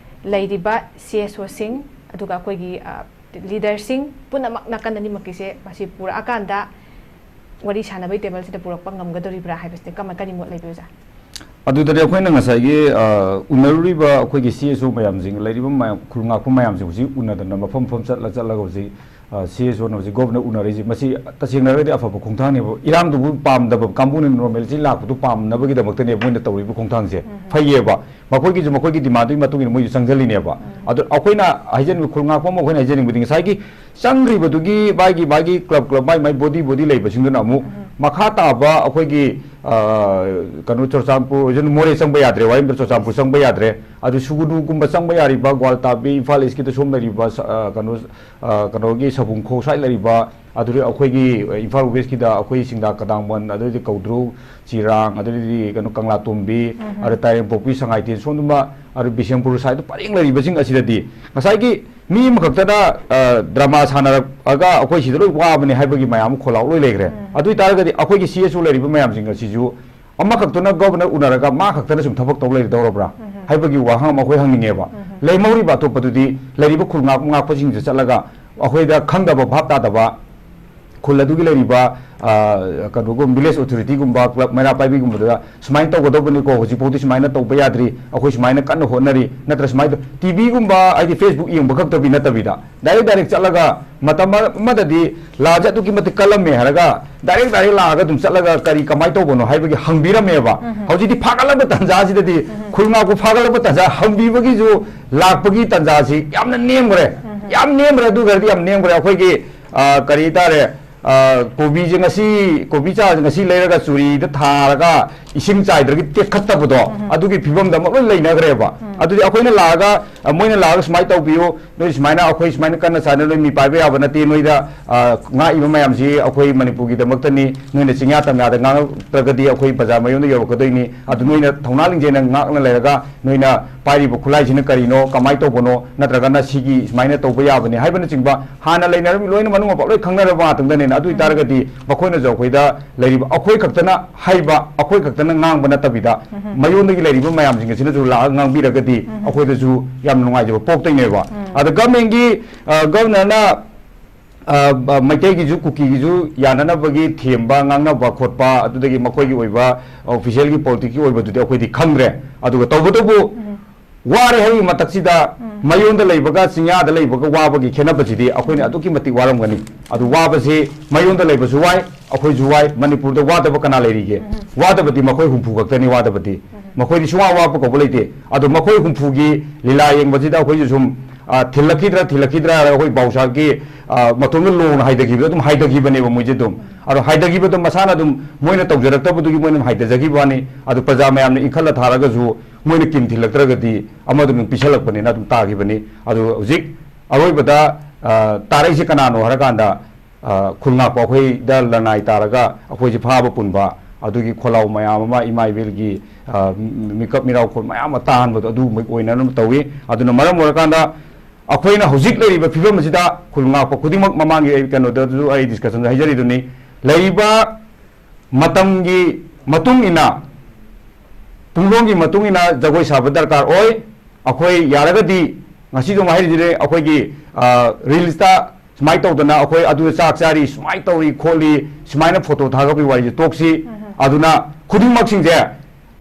ꯂꯩꯔꯤꯕ ꯁꯤ ꯑꯦꯁ ꯑꯣꯁꯤꯡ, ꯑꯗꯨꯒ ꯑꯩꯈꯣꯏꯒꯤ, ꯑ, leaderꯁꯤꯡ ꯄꯨꯝꯅꯃꯛ ꯅꯥꯀꯟ ꯑꯅꯤꯃꯛꯀꯤꯁꯦ ꯃꯁꯤ ꯄꯨꯔꯛꯑꯀꯥꯟꯗ ꯋꯥꯔꯤ ꯁꯥꯟꯅꯕꯒꯤ ꯇꯦꯕꯜꯁꯤꯗ ꯄꯨꯔꯛꯄ ꯉꯝꯒꯗꯧꯔꯤꯕ꯭ꯔꯥ ꯍꯥꯏꯕꯁꯤꯗꯤ ꯀꯃ-, ꯀꯔꯤ ꯃꯣꯠ ꯂꯩꯕꯤ, ꯑꯣꯖꯥ? ꯑꯗꯨꯗꯅꯦ ꯑꯩꯈꯣꯏꯅ ꯉꯁꯥꯏꯒꯤ, ꯑ, ꯎꯅꯔꯨꯔꯤꯕ ꯑꯩꯈꯣꯏꯒꯤ ꯁꯤ ꯑꯦꯁ ꯑꯣ ꯃꯌꯥꯝꯁꯤꯡ, ꯂꯩꯔꯤꯕ ꯃꯌꯥꯝ, ꯈꯨꯜ ꯉꯥꯛꯄ ꯃꯌꯥꯝꯁꯤꯡ ꯍꯧꯖꯤꯛ ꯎꯅꯗꯅ ꯃꯐꯝ ꯃꯐꯝ ꯆꯠꯂ ꯆꯠꯂꯒ ꯍꯧꯖꯤꯛ, ꯑ, ꯁꯤ ꯑꯦꯁ ꯑꯣꯅ ꯍꯧꯖꯤꯛ ꯒꯣꯚꯔꯅꯔ ꯎꯅꯔꯤꯁꯤ, ꯃꯁꯤ ꯇꯁꯦꯡꯅ ꯍꯥꯏꯔꯒꯗꯤ ꯑꯐꯕ ꯈꯣꯡꯊꯥꯡꯅꯦꯕ꯫ ꯏꯔꯥꯡꯗꯨꯕꯨ ꯄꯥꯝꯗꯕ ꯀꯥꯡꯕꯨꯅ ꯅꯣꯔꯃꯦꯂꯤꯇꯤ ꯂꯥꯛꯄꯗꯨ ꯄꯥꯝꯅꯕꯒꯤꯗꯃꯛꯇꯅꯦꯕ ꯃꯣꯏꯅ ꯇꯧꯔꯤꯕ ꯈꯣꯡꯊꯥꯡꯁꯦ꯫ ꯐꯩꯌꯦꯕ꯫ ꯃꯈꯣꯏꯒꯤꯁꯨ ꯃꯈꯣꯏꯒꯤ ꯗꯤꯃꯥꯟꯗꯨꯒꯤ ꯃꯇꯨꯡ ꯏꯟꯅ ꯃꯣꯏꯁꯨ ꯆꯪꯁꯤꯜꯂꯤꯅꯦꯕ꯫ ꯑꯗꯣ ꯑꯩꯈꯣꯏꯅ ꯍꯥꯏꯖꯅꯤꯡꯕ, ꯈꯨꯜ ꯉꯥꯛꯄ ꯑꯃ ꯑꯩꯈꯣꯏꯅ ꯍꯥꯏꯖꯅꯤꯡꯕꯗꯤ ꯉꯁꯥꯏꯒꯤ ꯆꯪꯈ꯭ꯔꯤꯕꯗꯨꯒꯤ ꯃꯥꯒꯤ, ꯃꯥꯒꯤ ꯀ꯭ꯂꯕ, ꯀ꯭ꯂꯕ, ꯃꯥꯒꯤ, ꯃꯥꯒꯤ ꯕꯣꯗꯤ, ꯕꯣꯗꯤ ꯂꯩꯕꯁꯤꯡꯗꯨꯅ ꯑꯃꯨꯛ ꯃꯈꯥ ꯇꯥꯕ ꯑꯩꯈꯣꯏꯒꯤ, ꯑ, ꯀꯩꯅꯣ, ꯆꯨꯔꯆꯥꯟꯄꯨꯔ ꯑꯣꯏꯁꯅꯨ, ꯃꯣꯔꯦ ꯆꯪꯕ ꯌꯥꯗ꯭ꯔꯦ, ꯋꯥꯍꯦꯡꯕꯝ ꯆꯨꯔꯆꯥꯟꯄꯨꯔ ꯆꯪꯕ ꯌꯥꯗ꯭ꯔꯦ, ꯑꯗꯨ ꯁꯨꯒꯅꯨꯒꯨꯝꯕ ꯆꯪꯕ ꯌꯥꯔꯤꯕ, ꯒ꯭ꯋꯥꯜꯇꯥꯕꯤ, ꯏꯝꯐꯥꯜ ꯏꯁꯀꯤꯗ ꯁꯣꯝ ꯂꯩꯔꯤꯕ, ꯁ-, ꯑ, ꯀꯩꯅꯣ, ꯑ, ꯀꯩꯅꯣꯒꯤ ꯁꯕꯨꯡꯈꯣꯛ ꯁ꯭ꯋꯥꯏ ꯂꯩꯔꯤꯕ, ꯑꯗꯨꯗꯤ ꯑꯩꯈꯣꯏꯒꯤ, ꯑ, ꯏꯝꯐꯥꯜ ꯋꯦꯁꯀꯤꯗ ꯑꯩꯈꯣꯏ ꯁꯤꯡꯗꯥ ꯀꯗꯥꯡꯕꯟ, ꯑꯗꯩꯗꯤ ꯀꯧꯗ꯭ꯔꯨ, ꯆꯤꯔꯥꯡ, ꯑꯗꯩꯗꯤ ꯀꯩꯅꯣ, ꯀꯪꯂꯥꯇꯣꯝꯕꯤ, ꯑꯗ ꯇꯥꯏꯔꯦꯝꯄꯣꯛꯄꯤ, ꯁꯉꯥꯏꯊꯦꯜ, ꯁꯣꯝꯗꯨꯃ, ꯑꯗꯨ ꯕꯤꯁꯦꯝꯄꯨꯔ ꯁꯥꯏꯗ ꯄꯔꯦꯡ ꯂꯩꯔꯤꯕꯁꯤꯡ ꯑꯁꯤꯗꯗꯤ ꯉꯁꯥꯏꯒꯤ ꯃꯤ ꯑꯃꯈꯛꯇꯅ, ꯑ, ꯗ꯭ꯔꯃꯥ ꯁꯥꯟꯅꯔꯛꯑꯒ ꯑꯩꯈꯣꯏ ꯁꯤꯗ ꯂꯣꯏ ꯋꯥꯕꯅꯦ ꯍꯥꯏꯕꯒꯤ ꯃꯌꯥꯝ ꯑꯃ ꯈꯣꯜꯂꯥꯎ ꯂꯣꯏ ꯂꯩꯈ꯭ꯔꯦ꯫ ꯑꯗꯨ ꯑꯣꯏꯇꯥꯔꯒꯗꯤ ꯑꯩꯈꯣꯏꯒꯤ ꯁꯤ ꯑꯦꯁ ꯑꯣ ꯂꯩꯔꯤꯕ ꯃꯌꯥꯝꯁꯤꯡ ꯑꯁꯤꯁꯨ ꯑꯃꯈꯛꯇꯅ ꯒꯣꯚꯔꯅꯔ ꯎꯅꯔꯒ ꯃꯥ ꯈꯛꯇꯅ ꯁꯨꯝ ꯊꯕꯛ ꯇꯧ ꯂꯩꯔꯗꯧꯔꯕ꯭ꯔꯥ ꯍꯥꯏꯕꯒꯤ ꯋꯥꯍꯪ ꯑꯃ ꯑꯩꯈꯣꯏ ꯍꯪꯅꯤꯡꯉꯦꯕ꯫ ꯂꯦꯝꯍꯧꯔꯤꯕ ꯑꯇꯣꯞꯄꯗꯨꯗꯤ ꯂꯩꯔꯤꯕ ꯈꯨꯜ ꯉꯥꯛ-, ꯉꯥꯛꯄꯁꯤꯡꯁꯤꯗ ꯆꯠꯂꯒ ꯑꯩꯈꯣꯏꯗ ꯈꯪꯗꯕ, ꯚꯥꯞ ꯇꯥꯗꯕ, ꯈꯨꯜ ꯑꯗꯨꯒꯤ ꯂꯩꯔꯤꯕ, ꯑ, ꯀꯩꯅꯣꯒꯨꯝ, ꯚꯤꯂꯦꯖ ꯑꯣꯊꯣꯔꯤꯇꯤꯒꯨꯝꯕ, ꯀ꯭ꯂꯕ ꯃꯩꯔꯥ ꯄꯥꯏꯕꯤꯒꯨꯝꯕꯗꯨꯗ ꯁꯨꯃꯥꯏꯅ ꯇꯧꯒꯗꯧꯕꯅꯤꯀꯣ, ꯍꯧꯖꯤꯛꯐꯥꯎꯗꯤ ꯁꯨꯃꯥꯏꯅ ꯇꯧꯕ ꯌꯥꯗ꯭ꯔꯤ, ꯑꯩꯈꯣꯏ ꯁꯨꯃꯥꯏꯅ ꯀꯟꯅ ꯍꯣꯠꯅꯔꯤ, ꯅꯠꯇ꯭ꯔ ꯁꯨꯃꯥꯏꯅ ꯇꯧ-, ꯇꯤ ꯚꯤꯒꯨꯝꯕ, ꯍꯥꯏꯗꯤ Facebook ꯌꯦꯡꯕ ꯈꯛꯇꯕꯤ ꯅꯠꯇꯕꯤꯗ, ꯗꯥꯏꯔꯦꯛ ꯗꯥꯏꯔꯦꯛ ꯆꯠꯂꯒ, ꯃꯇꯝ ꯑꯃꯗꯗꯤ ꯂꯥꯟꯁꯦ ꯑꯗꯨꯛꯀꯤ ꯃꯇꯤꯛ ꯀꯜꯂꯝꯃꯦ ꯍꯥꯏꯔꯒ, ꯗꯥꯏꯔꯦꯛ ꯗꯥꯏꯔꯦꯛ ꯂꯥꯛꯑꯒ ꯑꯗꯨꯝ ꯆꯠꯂꯒ ꯀꯔꯤ ꯀꯃꯥꯏꯅ ꯇꯧꯕꯅꯣ ꯍꯥꯏꯕꯒꯤ ꯍꯪꯕꯤꯔꯝꯃꯦꯕ꯫ ꯍꯧꯖꯤꯛꯇꯤ ꯐꯥꯒꯠꯂꯛꯄ ꯇꯥꯟꯖꯥꯁꯤꯗꯗꯤ, ꯈꯨꯜ ꯉꯥꯛꯄ ꯐꯥꯒꯠꯂꯛꯄ ꯇꯥꯟꯖꯥ ꯍꯪꯕꯤꯕꯒꯤꯁꯨ ꯂꯥꯛꯄꯒꯤ ꯇꯥꯟꯖꯥꯁꯤ ꯌꯥꯝꯅ ꯅꯦꯝꯈ꯭ꯔꯦ, ꯌꯥꯝ ꯅꯦꯝꯈ꯭ꯔꯦ, ꯑꯗꯨ ꯈꯔꯗꯤ ꯌꯥꯝ ꯅꯦꯝꯈ꯭ꯔꯦ꯫ ꯑꯩꯈꯣꯏꯒꯤ, ꯑ, ꯀꯔꯤ ꯍꯥꯏꯇꯥꯔꯦ, ꯑ, ꯀꯣꯕꯤꯁꯦ ꯉꯁꯤ, ꯀꯣꯕꯤ ꯆꯥꯔꯁꯦ ꯉꯁꯤ ꯂꯩꯔꯒ ꯆꯨꯔꯤꯗ ꯊꯥꯔꯒ ꯏꯁꯤꯡ ꯆꯥꯏꯗ꯭ꯔꯒꯗꯤ ꯇꯦꯛꯈꯠꯇꯕꯗꯣ, ꯑꯗꯨꯒꯤ ꯐꯤꯕꯝꯗ ꯑꯃ ꯂꯣꯏ ꯂꯩꯅꯈ꯭ꯔꯦꯕ꯫ ꯑꯗꯨꯗꯤ ꯑꯩꯈꯣꯏꯅ ꯂꯥꯛꯑꯒ, ꯑ, ꯃꯣꯏꯅ ꯂꯥꯛꯑꯒ ꯁꯨꯃꯥꯏꯅ ꯇꯧꯕꯤꯌꯨ, ꯅꯣꯏ ꯁꯨꯃꯥꯏꯅ, ꯑꯩꯈꯣꯏ ꯁꯨꯃꯥꯏꯅ ꯀꯟꯅ ꯁꯥꯟꯅ, ꯅꯣꯏ ꯃꯤ ꯄꯥꯏꯕ ꯌꯥꯕ ꯅꯠꯇꯦ, ꯅꯣꯏꯗ, ꯑ, ꯉꯥꯛꯏꯕ ꯃꯌꯥꯝꯁꯤ ꯑꯩꯈꯣꯏ ꯃꯅꯤꯄꯨꯔꯒꯤꯗꯃꯛꯇꯅꯤ, ꯅꯣꯏꯅ ꯆꯤꯡꯌꯥ ꯇꯝꯌꯥꯗ ꯉꯥꯡꯉꯛꯇ꯭ꯔꯒꯗꯤ ꯑꯩꯈꯣꯏ ꯕꯖꯥꯔ ꯃꯌꯣꯟꯗ ꯌꯧꯔꯛꯀꯗꯣꯏꯅꯤ꯫ ꯑꯗꯨ ꯅꯣꯏꯅ ꯊꯧꯅꯥ ꯂꯤꯡꯖꯦꯜꯅ ꯉꯥꯛꯅ ꯂꯩꯔꯒ, ꯅꯣꯏꯅ ꯄꯥꯏꯔꯤꯕ ꯈꯨꯠꯂꯥꯏꯁꯤꯅ ꯀꯔꯤꯅꯣ, ꯀꯃꯥꯏꯅ ꯇꯧꯕꯅꯣ, ꯅꯠꯇ꯭ꯔꯒꯅ ꯁꯤꯒꯤ ꯁꯨꯃꯥꯏꯅ ꯇꯧꯕ ꯌꯥꯕꯅꯤ ꯍꯥꯏꯕꯅꯆꯤꯡꯕ ꯍꯥꯟꯅ ꯂꯩꯅꯔꯝꯃꯤ, ꯂꯣꯏꯅ ꯃꯅꯨꯡ ꯃꯄꯥ ꯂꯣꯏ ꯈꯪꯅꯔꯕ ꯉꯥꯛꯇꯪꯗꯅꯤꯅ꯫ ꯑꯗꯨ ꯑꯣꯏꯇꯥꯔꯒꯗꯤ ꯃꯈꯣꯏꯅꯁꯨ ꯑꯩꯈꯣꯏꯗ ꯂꯩꯔꯤꯕ, ꯑꯩꯈꯣꯏ ꯈꯛꯇꯅ ꯍꯩꯕ, ꯑꯩꯈꯣꯏ ꯈꯛꯇꯅ ꯉꯥꯡꯕ ꯅꯠꯇꯕꯤꯗ, ꯃꯌꯣꯟꯗꯒꯤ ꯂꯩꯔꯤꯕ ꯃꯌꯥꯝꯁꯤꯡ ꯑꯁꯤꯅꯁꯨ ꯂꯥꯛꯑꯒ ꯉꯥꯡꯕꯤꯔꯒꯗꯤ ꯑꯩꯈꯣꯏꯗꯁꯨ ꯌꯥꯝ ꯅꯨꯡꯉꯥꯏꯖꯕ ꯄꯣꯛꯇꯣꯏꯅꯦꯕ꯫ ꯑꯗ ꯒꯚꯔꯟꯃꯦꯟꯒꯤ, ꯑ, ꯒꯚꯔꯅꯔꯅ ꯑ, ꯑ, ꯃꯩꯇꯩꯒꯤꯁꯨ ꯀꯨꯀꯤꯒꯤꯁꯨ ꯌꯥꯅꯅꯕꯒꯤ ꯊꯦꯝꯕ, ꯉꯥꯡꯅꯕ ꯈꯣꯠꯄ, ꯑꯗꯨꯗꯒꯤ ꯃꯈꯣꯏꯒꯤ ꯑꯣꯏꯕ ꯑꯣꯐꯤꯁꯤꯌꯦꯜꯒꯤ ꯄꯣꯂꯤꯇꯤꯛꯁꯀꯤ ꯑꯣꯏꯕꯗꯨꯗꯤ ꯑꯩꯈꯣꯏꯗꯤ ꯈꯪꯗ꯭ꯔꯦ꯫ ꯑꯗꯨꯒ ꯇꯧꯕꯇꯕꯨ ꯋꯥꯔꯦ ꯍꯥꯏꯕꯒꯤ ꯃꯊꯛꯁꯤꯗ ꯃꯌꯣꯟꯗ ꯂꯩꯕꯒ ꯆꯤꯡꯌꯥꯗ ꯂꯩꯕꯒ ꯋꯥꯕꯒꯤ ꯈꯦꯠꯅꯕꯁꯤꯗꯤ ꯑꯩꯈꯣꯏꯅ ꯑꯗꯨꯛꯀꯤ ꯃꯇꯤꯛ ꯋꯥꯔꯝꯒꯅꯤ꯫ ꯑꯗꯨ ꯋꯥꯕꯁꯤ ꯃꯌꯣꯟꯗ ꯂꯩꯕꯁꯨ ꯋꯥꯏ, ꯑꯩꯈꯣꯏꯁꯨ ꯋꯥꯏ, ꯃꯅꯤꯄꯨꯔꯗ ꯋꯥꯗꯕ ꯀꯅꯥ ꯂꯩꯔꯤꯒꯦ? ꯋꯥꯗꯕꯗꯤ ꯃꯈꯣꯏ ꯍꯨꯝꯐꯨ ꯈꯛꯇꯅꯤ ꯋꯥꯗꯕꯗꯤ꯫ ꯃꯈꯣꯏꯗꯤ ꯁꯨꯡꯋꯥ ꯋꯥꯕ ꯀꯧꯕ ꯂꯩꯇꯦ꯫ ꯑꯗꯣ ꯃꯈꯣꯏ ꯍꯨꯝꯐꯨꯒꯤ ꯂꯤꯂꯥ ꯌꯦꯡꯕꯁꯤꯗ ꯑꯩꯈꯣꯏꯁꯨ ꯁꯨꯝ, ꯑ, ꯊꯤꯜꯂꯛꯈꯤꯗ꯭ꯔꯥ, ꯊꯤꯜꯂꯛꯈꯤꯗ꯭ꯔꯥ ꯍꯥꯏꯔꯒ ꯑꯩꯈꯣꯏ ꯕꯥꯎꯁꯥꯒꯤ, ꯑ, ꯃꯇꯣꯝꯗ ꯂꯣꯡꯅ ꯍꯥꯏꯊꯈꯤꯕꯗꯣ ꯑꯗꯨꯝ ꯍꯥꯏꯊꯈꯤꯕꯅꯦꯕ ꯃꯣꯏꯁꯦ ꯑꯗꯨꯝ꯫ ꯑꯗꯣ ꯍꯥꯏꯊꯈꯤꯕꯗꯣ ꯃꯁꯥꯅ ꯑꯗꯨꯝ ꯃꯣꯏꯅ ꯇꯧꯖꯔꯛꯇꯕꯗꯨꯒꯤ ꯃꯣꯏꯅ ꯑꯗꯨꯝ ꯍꯥꯏꯊꯖꯈꯤꯕ ꯋꯥꯅꯤ꯫ ꯑꯗꯨ ꯄ꯭ꯔꯖꯥ ꯃꯌꯥꯝꯅ ꯏꯟꯈꯠꯂ ꯊꯥꯔꯒꯁꯨ ꯃꯣꯏꯅ ꯀꯤꯝ ꯊꯤꯜꯂꯛꯇ꯭ꯔꯒꯗꯤ ꯑꯃꯗꯨ ꯑꯗꯨꯝ ꯄꯤꯁꯜꯂꯛꯄꯅꯤꯅ ꯑꯗꯨꯝ ꯇꯥꯈꯤꯕꯅꯤ꯫ ꯑꯗꯨ ꯍꯧꯖꯤꯛ ꯑꯔꯣꯏꯕꯗ, ꯑ, ꯇꯥꯔꯛꯏꯁꯦ ꯀꯅꯥꯅꯣ ꯍꯥꯏꯔꯀꯥꯟꯗ, ꯑ, ꯈꯨꯜ ꯉꯥꯛꯄ ꯑꯩꯈꯣꯏꯗ ꯂꯅꯥꯏ ꯇꯥꯔꯒ ꯑꯩꯈꯣꯏꯁꯦ ꯐꯥꯕ ꯄꯨꯟꯕ, ꯑꯗꯨꯒꯤ ꯈꯣꯜꯂꯥꯎ ꯃꯌꯥꯝ ꯑꯃ ꯏꯃꯥ ꯏꯕꯦꯜꯒꯤ, ꯑ, ꯃꯤꯀꯞ ꯃꯤꯔꯥꯎꯈꯣꯜ ꯃꯌꯥꯝ ꯑꯃ ꯇꯥꯍꯟꯕꯗꯣ ꯑꯗꯨꯒꯨꯝꯕ ꯑꯣꯏꯅꯅꯕ ꯇꯧꯏ꯫ ꯑꯗꯨꯅ ꯃꯔꯝ ꯑꯣꯏꯔꯀꯥꯟꯗ ꯑꯩꯈꯣꯏꯅ ꯍꯧꯖꯤꯛ ꯂꯩꯔꯤꯕ ꯐꯤꯕꯝ ꯑꯁꯤꯗ ꯈꯨꯜ ꯉꯥꯛꯄ ꯈꯨꯗꯤꯡꯃꯛ, ꯃꯃꯥꯡꯒꯤ ꯑꯩ ꯀꯩꯅꯣꯗꯁꯨ ꯑꯩ ꯗꯤꯁꯀꯁꯟꯗ ꯍꯥꯏꯖꯔꯤꯗꯨꯅꯤ, ꯂꯩꯔꯤꯕ ꯃꯇꯝꯒꯤ ꯃꯇꯨꯡ ꯏꯟꯅ, ꯄꯨꯡꯗꯣꯟꯒꯤ ꯃꯇꯨꯡ ꯏꯟꯅ ꯖꯒꯣꯏ ꯁꯥꯕ ꯗꯔꯀꯥꯔ ꯑꯣꯏ꯫ ꯑꯩꯈꯣꯏ ꯌꯥꯔꯒꯗꯤ ꯉꯁꯤꯁꯨ ꯑꯃꯨꯛ ꯍꯥꯏꯔꯤꯁꯤꯅꯦ, ꯑꯩꯈꯣꯏꯒꯤ, ꯑ, ꯔꯤꯜꯁꯇ ꯁꯨꯃꯥꯏꯅ ꯇꯧꯗꯅ ꯑꯩꯈꯣꯏ ꯑꯗꯨꯗ ꯆꯥꯛ ꯆꯥꯔꯤ, ꯁꯨꯃꯥꯏꯅ ꯇꯧꯔꯤ ꯈꯣꯠꯂꯤ, ꯁꯨꯃꯥꯏꯅ ꯐꯣꯇꯣ ꯊꯥꯒꯠꯄꯒꯤ ꯋꯥꯔꯤꯁꯦ ꯇꯣꯛꯁꯤ꯫ ꯑꯗꯨꯅ ꯈꯨꯗꯤꯡꯃꯛꯁꯤꯡꯁꯦ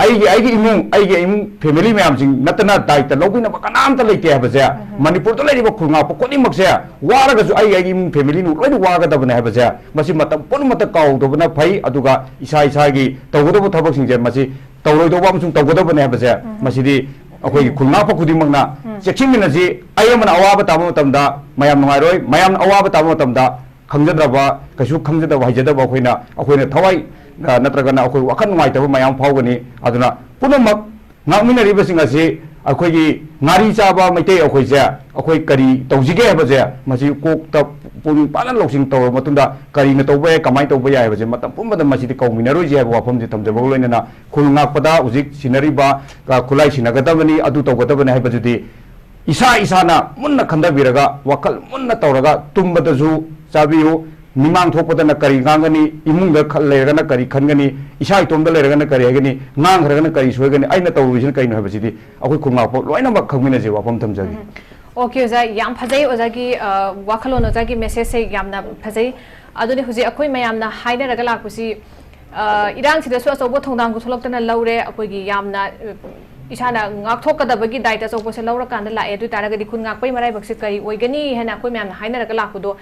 ꯑꯩꯒꯤ, ꯑꯩꯒꯤ ꯏꯃꯨꯡ, ꯑꯩꯒꯤ ꯏꯃꯨꯡ ꯐꯦꯃꯤꯂꯤ ꯃꯌꯥꯝꯁꯤꯡ ꯅꯠꯇꯅ ꯗꯥꯏꯇ ꯂꯧꯕꯤꯅꯕ ꯀꯅꯥꯝꯇ ꯂꯩꯇꯦ ꯍꯥꯏꯕꯁꯦ, ꯃꯅꯤꯄꯨꯔꯗ ꯂꯩꯔꯤꯕ ꯈꯨꯜ ꯉꯥꯛꯄ ꯈꯨꯗꯤꯡꯃꯛꯁꯦ ꯋꯥꯔꯒꯁꯨ ꯑꯩꯒꯤ, ꯑꯩꯒꯤ ꯏꯃꯨꯡ ꯐꯦꯃꯤꯂꯤꯅ ꯂꯣꯏꯅ ꯋꯥꯒꯗꯕꯅꯦ ꯍꯥꯏꯕꯁꯦ, ꯃꯁꯤ ꯃꯇꯝ ꯄꯨꯝꯅꯃꯛꯇ ꯀꯥꯎꯗꯕꯅ ꯐꯩ꯫ ꯑꯗꯨꯒ ꯏꯁꯥ ꯏꯁꯥꯒꯤ ꯇꯧꯒꯗꯕ ꯊꯕꯛꯁꯤꯡꯁꯦ ꯃꯁꯤ ꯇꯧꯔꯣꯏꯗꯧꯕ ꯑꯃꯁꯨꯡ ꯇꯧꯒꯗꯕꯅꯦ ꯍꯥꯏꯕꯁꯦ, ꯃꯁꯤꯗꯤ ꯑꯩꯈꯣꯏꯒꯤ ꯈꯨꯜ ꯉꯥꯛꯄ ꯈꯨꯗꯤꯡꯃꯛꯅ ꯆꯦꯛꯁꯤꯟꯃꯤꯟꯅꯁꯤ꯫ ꯑꯩ ꯑꯃꯅ ꯑꯋꯥꯕ ꯇꯥꯕ ꯃꯇꯝꯗ ꯃꯌꯥꯝ ꯅꯨꯡꯉꯥꯏꯔꯣꯏ, ꯃꯌꯥꯝꯅ ꯑꯋꯥꯕ ꯇꯥꯕ ꯃꯇꯝꯗ ꯈꯪꯖꯗ꯭ꯔꯕ, ꯀꯩꯁꯨ ꯈꯪꯖꯗꯕ, ꯍꯩꯖꯗꯕ ꯑꯩꯈꯣꯏꯅ, ꯑꯩꯈꯣꯏꯅ ꯊꯋꯥꯏ, ꯑ, ꯅꯠꯇ꯭ꯔꯒꯅ ꯑꯩꯈꯣꯏ ꯋꯥꯈꯜ ꯅꯨꯡꯉꯥꯏꯇꯕ ꯃꯌꯥꯝ ꯐꯥꯎꯒꯅꯤ꯫ ꯑꯗꯨꯅ ꯄꯨꯝꯅꯃꯛ ꯉꯥꯛꯃꯤꯟꯅꯔꯤꯕꯁꯤꯡ ꯑꯁꯤ ꯑꯩꯈꯣꯏꯒꯤ ꯉꯥꯔꯤ ꯆꯥꯕ ꯃꯩꯇꯩ ꯑꯩꯈꯣꯏꯁꯦ ꯑꯩꯈꯣꯏ ꯀꯔꯤ ꯇꯧꯁꯤꯒꯦ ꯍꯥꯏꯕꯁꯦ ꯃꯁꯤ ꯀꯣꯛꯇ ꯄꯨꯛꯅꯤꯡ ꯐꯖꯅ ꯂꯧꯁꯤꯡ ꯇꯧꯔꯕ ꯃꯇꯨꯡꯗ ꯀꯔꯤꯅ ꯇꯧꯕ ꯌꯥꯏ, ꯀꯃꯥꯏꯅ ꯇꯧꯕ ꯌꯥꯏ ꯍꯥꯏꯕꯁꯦ ꯃꯇꯝ ꯄꯨꯝꯕꯗ ꯃꯁꯤꯗꯤ ꯀꯧꯃꯤꯟꯅꯔꯣꯏꯁꯤ ꯍꯥꯏꯕ ꯋꯥꯐꯝꯁꯤ ꯊꯝꯖꯕꯒ ꯂꯣꯏꯅꯅ ꯈꯨꯜ ꯉꯥꯛꯄꯗ ꯍꯧꯖꯤꯛ ꯁꯤꯟꯅꯔꯤꯕ, ꯑ, ꯈꯨꯠꯂꯥꯏ ꯁꯤꯟꯅꯒꯗꯕꯅꯤ, ꯑꯗꯨ ꯇꯧꯒꯗꯕꯅꯤ ꯍꯥꯏꯕꯗꯨꯗꯤ ꯏꯁꯥ ꯏꯁꯥꯅ ꯃꯨꯟꯅ ꯈꯟꯊꯕꯤꯔꯒ, ꯋꯥꯈꯜ ꯃꯨꯟꯅ ꯇꯧꯔꯒ, ꯇꯨꯝꯕꯗꯁꯨ ꯆꯥꯕꯤꯌꯨ, ꯃꯤꯃꯥꯡ ꯊꯣꯛꯄꯗꯅ ꯀꯔꯤ ꯉꯥꯡꯒꯅꯤ, ꯏꯃꯨꯡꯗ ꯈ-, ꯂꯩꯔꯒꯅ ꯀꯔꯤ ꯈꯟꯒꯅꯤ, ꯏꯁꯥ ꯏꯇꯣꯝꯗ ꯂꯩꯔꯒꯅ ꯀꯔꯤ ꯍꯥꯏꯒꯅꯤ, ꯉꯥꯡꯈ꯭ꯔꯒꯅ ꯀꯔꯤ ꯁꯣꯏꯒꯅꯤ, ꯑꯩꯅ ꯇꯧꯔꯨꯔꯤꯁꯤꯅ ꯀꯔꯤꯅꯣ ꯍꯥꯏꯕꯁꯤꯗꯤ ꯑꯩꯈꯣꯏ ꯈꯨꯜ ꯉꯥꯛꯄ ꯂꯣꯏꯅꯃꯛ ꯈꯪꯃꯤꯟꯅꯁꯦ꯫ ꯋꯥꯐꯝ ꯊꯝꯖꯒꯦ꯫ ꯎꯝ꯫ ꯑꯣꯀꯦ ꯑꯣꯖꯥ, ꯌꯥꯝ ꯐꯖꯩ ꯑꯣꯖꯥꯒꯤ, ꯑ, ꯋꯥꯈꯜꯂꯣꯟ, ꯑꯣꯖꯥꯒꯤ message ꯁꯦ ꯌꯥꯝꯅ ꯐꯖꯩ꯫ ꯑꯗꯨꯅꯤ ꯍꯧꯖꯤꯛ ꯑꯩꯈꯣꯏ ꯃꯌꯥꯝꯅ ꯍꯥꯏꯅꯔꯒ ꯂꯥꯛꯄꯁꯤ, ꯑ, ꯏꯔꯥꯡꯁꯤꯗꯁꯨ ꯑꯆꯧꯕ ꯊꯧꯗꯥꯡ ꯂꯧꯊꯣꯛꯂꯛꯇꯅ ꯂꯧꯔꯦ꯫ ꯑꯩꯈꯣꯏꯒꯤ ꯌꯥꯝꯅ, ꯑ, ꯏꯁꯥꯅ ꯉꯥꯛꯊꯣꯛꯀꯗꯕꯒꯤ ꯗꯥꯏꯇ ꯑꯆꯧꯕꯁꯦ ꯂꯧꯔꯀꯥꯟꯗ ꯂꯥꯛꯑꯦ꯫ ꯑꯗꯨ ꯑꯣꯏ ꯇꯥꯔꯒꯗꯤ ꯈꯨꯟ ꯉꯥꯛꯄꯒꯤ ꯃꯔꯥꯏꯕꯛꯁꯦ ꯀꯔꯤ ꯑꯣꯏꯒꯅꯤ ꯍꯥꯏꯅ ꯑꯩꯈꯣꯏ ꯃꯌꯥꯝꯅ ꯍꯥꯏꯅꯔꯒ ꯂꯥꯛꯄꯗꯣ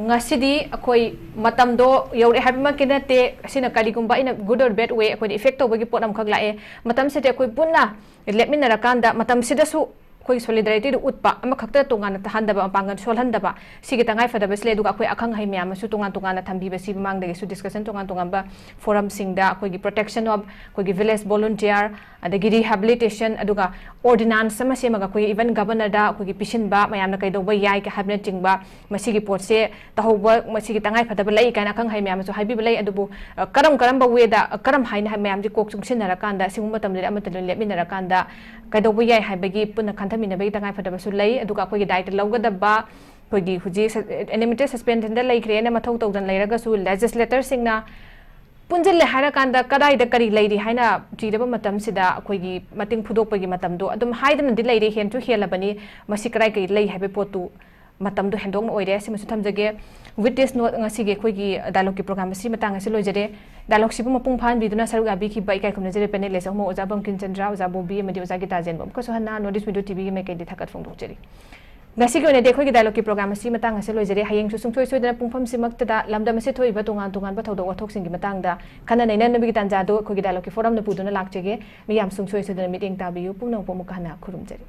ꯉꯁꯤꯗꯤ ꯑꯩꯈꯣꯏ ꯃꯇꯝꯗꯣ ꯌꯧꯔꯛꯑꯦ ꯍꯥꯏꯕꯃꯛꯀꯤ ꯅꯠꯇꯦ꯫ ꯑꯁꯤꯅ ꯀꯔꯤꯒꯨꯝꯕ ꯑꯩꯅ good or bad way ꯑꯩꯈꯣꯏꯗ effect ꯇꯧꯕꯒꯤ ꯄꯣꯠ ꯑꯃꯈꯛ ꯂꯥꯛꯑꯦ꯫ ꯃꯇꯝꯁꯤꯗ ꯑꯩꯈꯣꯏ ꯄꯨꯟꯅ ꯂꯦꯞꯃꯤꯟꯅꯔꯀꯥꯟꯗ ꯃꯇꯝꯁꯤꯗꯁꯨ ꯑꯩꯈꯣꯏꯒꯤ solidarity ꯗꯨ ꯎꯠꯄ, ꯑꯃꯈꯛꯇ ꯇꯣꯉꯥꯟꯅ ꯇꯥꯍꯟꯗꯕ, ꯃꯄꯥꯡꯒꯜ ꯁꯣꯜꯍꯟꯗꯕ, ꯁꯤꯒꯤ ꯇꯉꯥꯏ ꯐꯗꯕꯁꯤ ꯂꯩ꯫ ꯑꯗꯨꯒ ꯑꯩꯈꯣꯏ ꯑꯈꯪ ꯑꯍꯩ ꯃꯌꯥꯝ ꯑꯃꯁꯨ ꯇꯣꯉꯥꯟ ꯇꯣꯉꯥꯟꯅ ꯊꯝꯕꯤꯕꯁꯤ ꯃꯃꯥꯡꯗꯒꯤꯁꯨ discussion ꯇꯣꯉꯥꯟ ꯇꯣꯉꯥꯟꯕ forum ꯁꯤꯡꯗ ꯑꯩꯈꯣꯏꯒꯤ protection of ꯑꯩꯈꯣꯏꯒꯤ village volunteer, ꯑꯗꯒꯤ rehabilitation, ꯑꯗꯨꯒ ordinance ꯑꯃ ꯁꯦꯝꯃꯒ ꯑꯩꯈꯣꯏꯒꯤ even governor ꯗ ꯑꯩꯈꯣꯏꯒꯤ ꯄꯤꯁꯤꯟꯕ, ꯃꯌꯥꯝꯅ ꯀꯩꯗꯧꯕ ꯌꯥꯏ ꯍꯥꯏꯕꯅꯆꯤꯡꯕ, ꯃꯁꯤꯒꯤ ꯄꯣꯠꯁꯦ ꯇꯧꯍꯧꯕ, ꯃꯁꯤꯒꯤ ꯇꯉꯥꯏ ꯐꯗꯕ ꯂꯩ ꯀꯥꯏꯅ ꯑꯈꯪ ꯑꯍꯩ ꯃꯌꯥꯝꯅꯁꯨ ꯍꯥꯏꯕꯤꯕ ꯂꯩ꯫ ꯑꯗꯨꯕꯨ, ꯑ, ꯀꯔꯝ ꯀꯔꯝꯕ way ꯗ, ꯑ, ꯀꯔꯝ ꯍꯥꯏꯅ ꯍꯥꯏ-, ꯃꯌꯥꯝꯁꯦ ꯀꯣꯛ ꯆꯨꯡꯁꯤꯟꯅꯔꯀꯥꯟꯗ, ꯁꯤꯒꯨꯝꯕ ꯃꯇꯝꯗꯗꯤ ꯑꯃꯠꯇ ꯂꯣꯏ ꯂꯦꯞꯃꯤꯟꯅꯔꯀꯥꯟꯗ ꯀꯩꯗꯧꯕ ꯌꯥꯏ ꯍꯥꯏꯕꯒꯤ ꯄꯨꯟꯅ ꯈꯟꯊꯃꯤꯟꯅꯕꯒꯤ ꯇꯉꯥꯏ ꯐꯗꯕꯁꯨ ꯂꯩ꯫ ꯑꯗꯨꯒ ꯑꯩꯈꯣꯏꯒꯤ ꯗꯥꯏꯇ ꯂꯧꯒꯗꯕ, ꯑꯩꯈꯣꯏꯒꯤ ꯍꯧꯖꯤꯛ ꯁ-, administrative suspension ꯗ ꯂꯩꯈ꯭ꯔꯦꯅ ꯃꯊꯧ ꯇꯧꯗꯅ ꯂꯩꯔꯒꯁꯨ legislator ꯁꯤꯡꯅ ꯄꯨꯟꯁꯤꯜꯂꯦ ꯍꯥꯏꯔꯀꯥꯟꯗ ꯀꯗꯥꯏꯗ ꯀꯔꯤ ꯂꯩꯔꯤ ꯍꯥꯏꯅ ꯊꯤꯔꯕ ꯃꯇꯝꯁꯤꯗ ꯑꯩꯈꯣꯏꯒꯤ ꯃꯇꯤꯡ ꯐꯨꯗꯣꯛꯄꯒꯤ ꯃꯇꯝꯗꯣ ꯑꯗꯨꯝ ꯍꯥꯏꯗꯅꯗꯤ ꯂꯩꯔꯦ, ꯍꯦꯟꯁꯨ ꯍꯦꯜꯂꯕꯅꯤ꯫ ꯃꯁꯤ ꯀꯗꯥꯏ ꯀꯔꯤ ꯂꯩ ꯍꯥꯏꯕꯒꯤ ꯄꯣꯠꯇꯨ ꯃꯇꯝꯗꯣ ꯍꯦꯟꯗꯣꯛꯅ ꯑꯣꯏꯔꯦ꯫ ꯁꯤꯃꯁꯨ ꯊꯝꯖꯒꯦ꯫ With this note, ꯉꯁꯤꯒꯤ ꯑꯩꯈꯣꯏꯒꯤ dialogue ꯀꯤ program ꯑꯁꯤ ꯃꯇꯥꯡ ꯑꯁꯤ ꯂꯣꯏꯖꯔꯦ꯫ Dialogue ꯁꯤꯕꯨ ꯃꯄꯨꯡ ꯐꯥꯍꯟꯕꯤꯗꯨꯅ ꯁꯔꯨꯛ ꯌꯥꯕꯤꯈꯤꯕ ꯏꯀꯥꯏ ꯈꯨꯝꯅꯖꯔꯤ panelist ꯑꯍꯨꯝꯃꯛ, ꯑꯣꯖꯥ ꯕꯪꯀꯤꯝ ꯆꯟꯗ꯭ꯔ, ꯑꯣꯖꯥ ꯕꯣꯕꯤ ꯑꯃꯗꯤ ꯑꯣꯖꯥ ꯒꯤꯇꯥꯖꯦꯟꯕꯨ ꯑꯃꯨꯛꯀꯁꯨ ꯍꯟꯅ North East Window T V ꯒꯤ ꯃꯥꯏꯀꯩꯗꯒꯤ ꯊꯥꯒꯠ ꯐꯣꯡꯗꯣꯛꯆꯔꯤ꯫ ꯉꯁꯤꯒꯤ ꯑꯣꯏꯅꯗꯤ ꯑꯩꯈꯣꯏꯒꯤ dialogue ꯀꯤ program ꯑꯁꯤ ꯃꯇꯥꯡ ꯑꯁꯤ ꯂꯣꯏꯖꯔꯦ꯫ ꯍꯌꯦꯡꯁꯨ ꯁꯨꯡꯁꯣꯏ ꯁꯣꯏꯗꯅ ꯄꯨꯡꯐꯝꯁꯤꯃꯛꯇꯗ ꯂꯝꯗꯝ ꯑꯁꯤꯗ ꯊꯣꯛꯏꯕ ꯇꯣꯉꯥꯟ ꯇꯣꯉꯥꯟꯕ ꯊꯧꯗꯣꯛ ꯋꯥꯊꯣꯛꯁꯤꯡꯒꯤ ꯃꯇꯥꯡꯗ ꯈꯟꯅ ꯅꯩꯅꯅꯕꯒꯤ ꯇꯥꯟꯖꯥꯗꯨ ꯑꯩꯈꯣꯏꯒꯤ dialogue ꯀꯤ forum ꯅ ꯄꯨꯗꯨꯅ ꯂꯥꯛꯆꯒꯦ꯫ ꯃꯤꯌꯥꯝ ꯁꯨꯡꯁꯣꯏ ꯁꯣꯏꯗꯅ ꯃꯤꯠꯌꯦꯡ ꯇꯥꯕꯤꯌꯨ꯫ ꯄꯨꯝꯅꯃꯛꯄꯨ ꯑꯃꯨꯛꯀ ꯍꯟꯅ ꯈꯨꯔꯨꯝꯖꯔꯤ꯫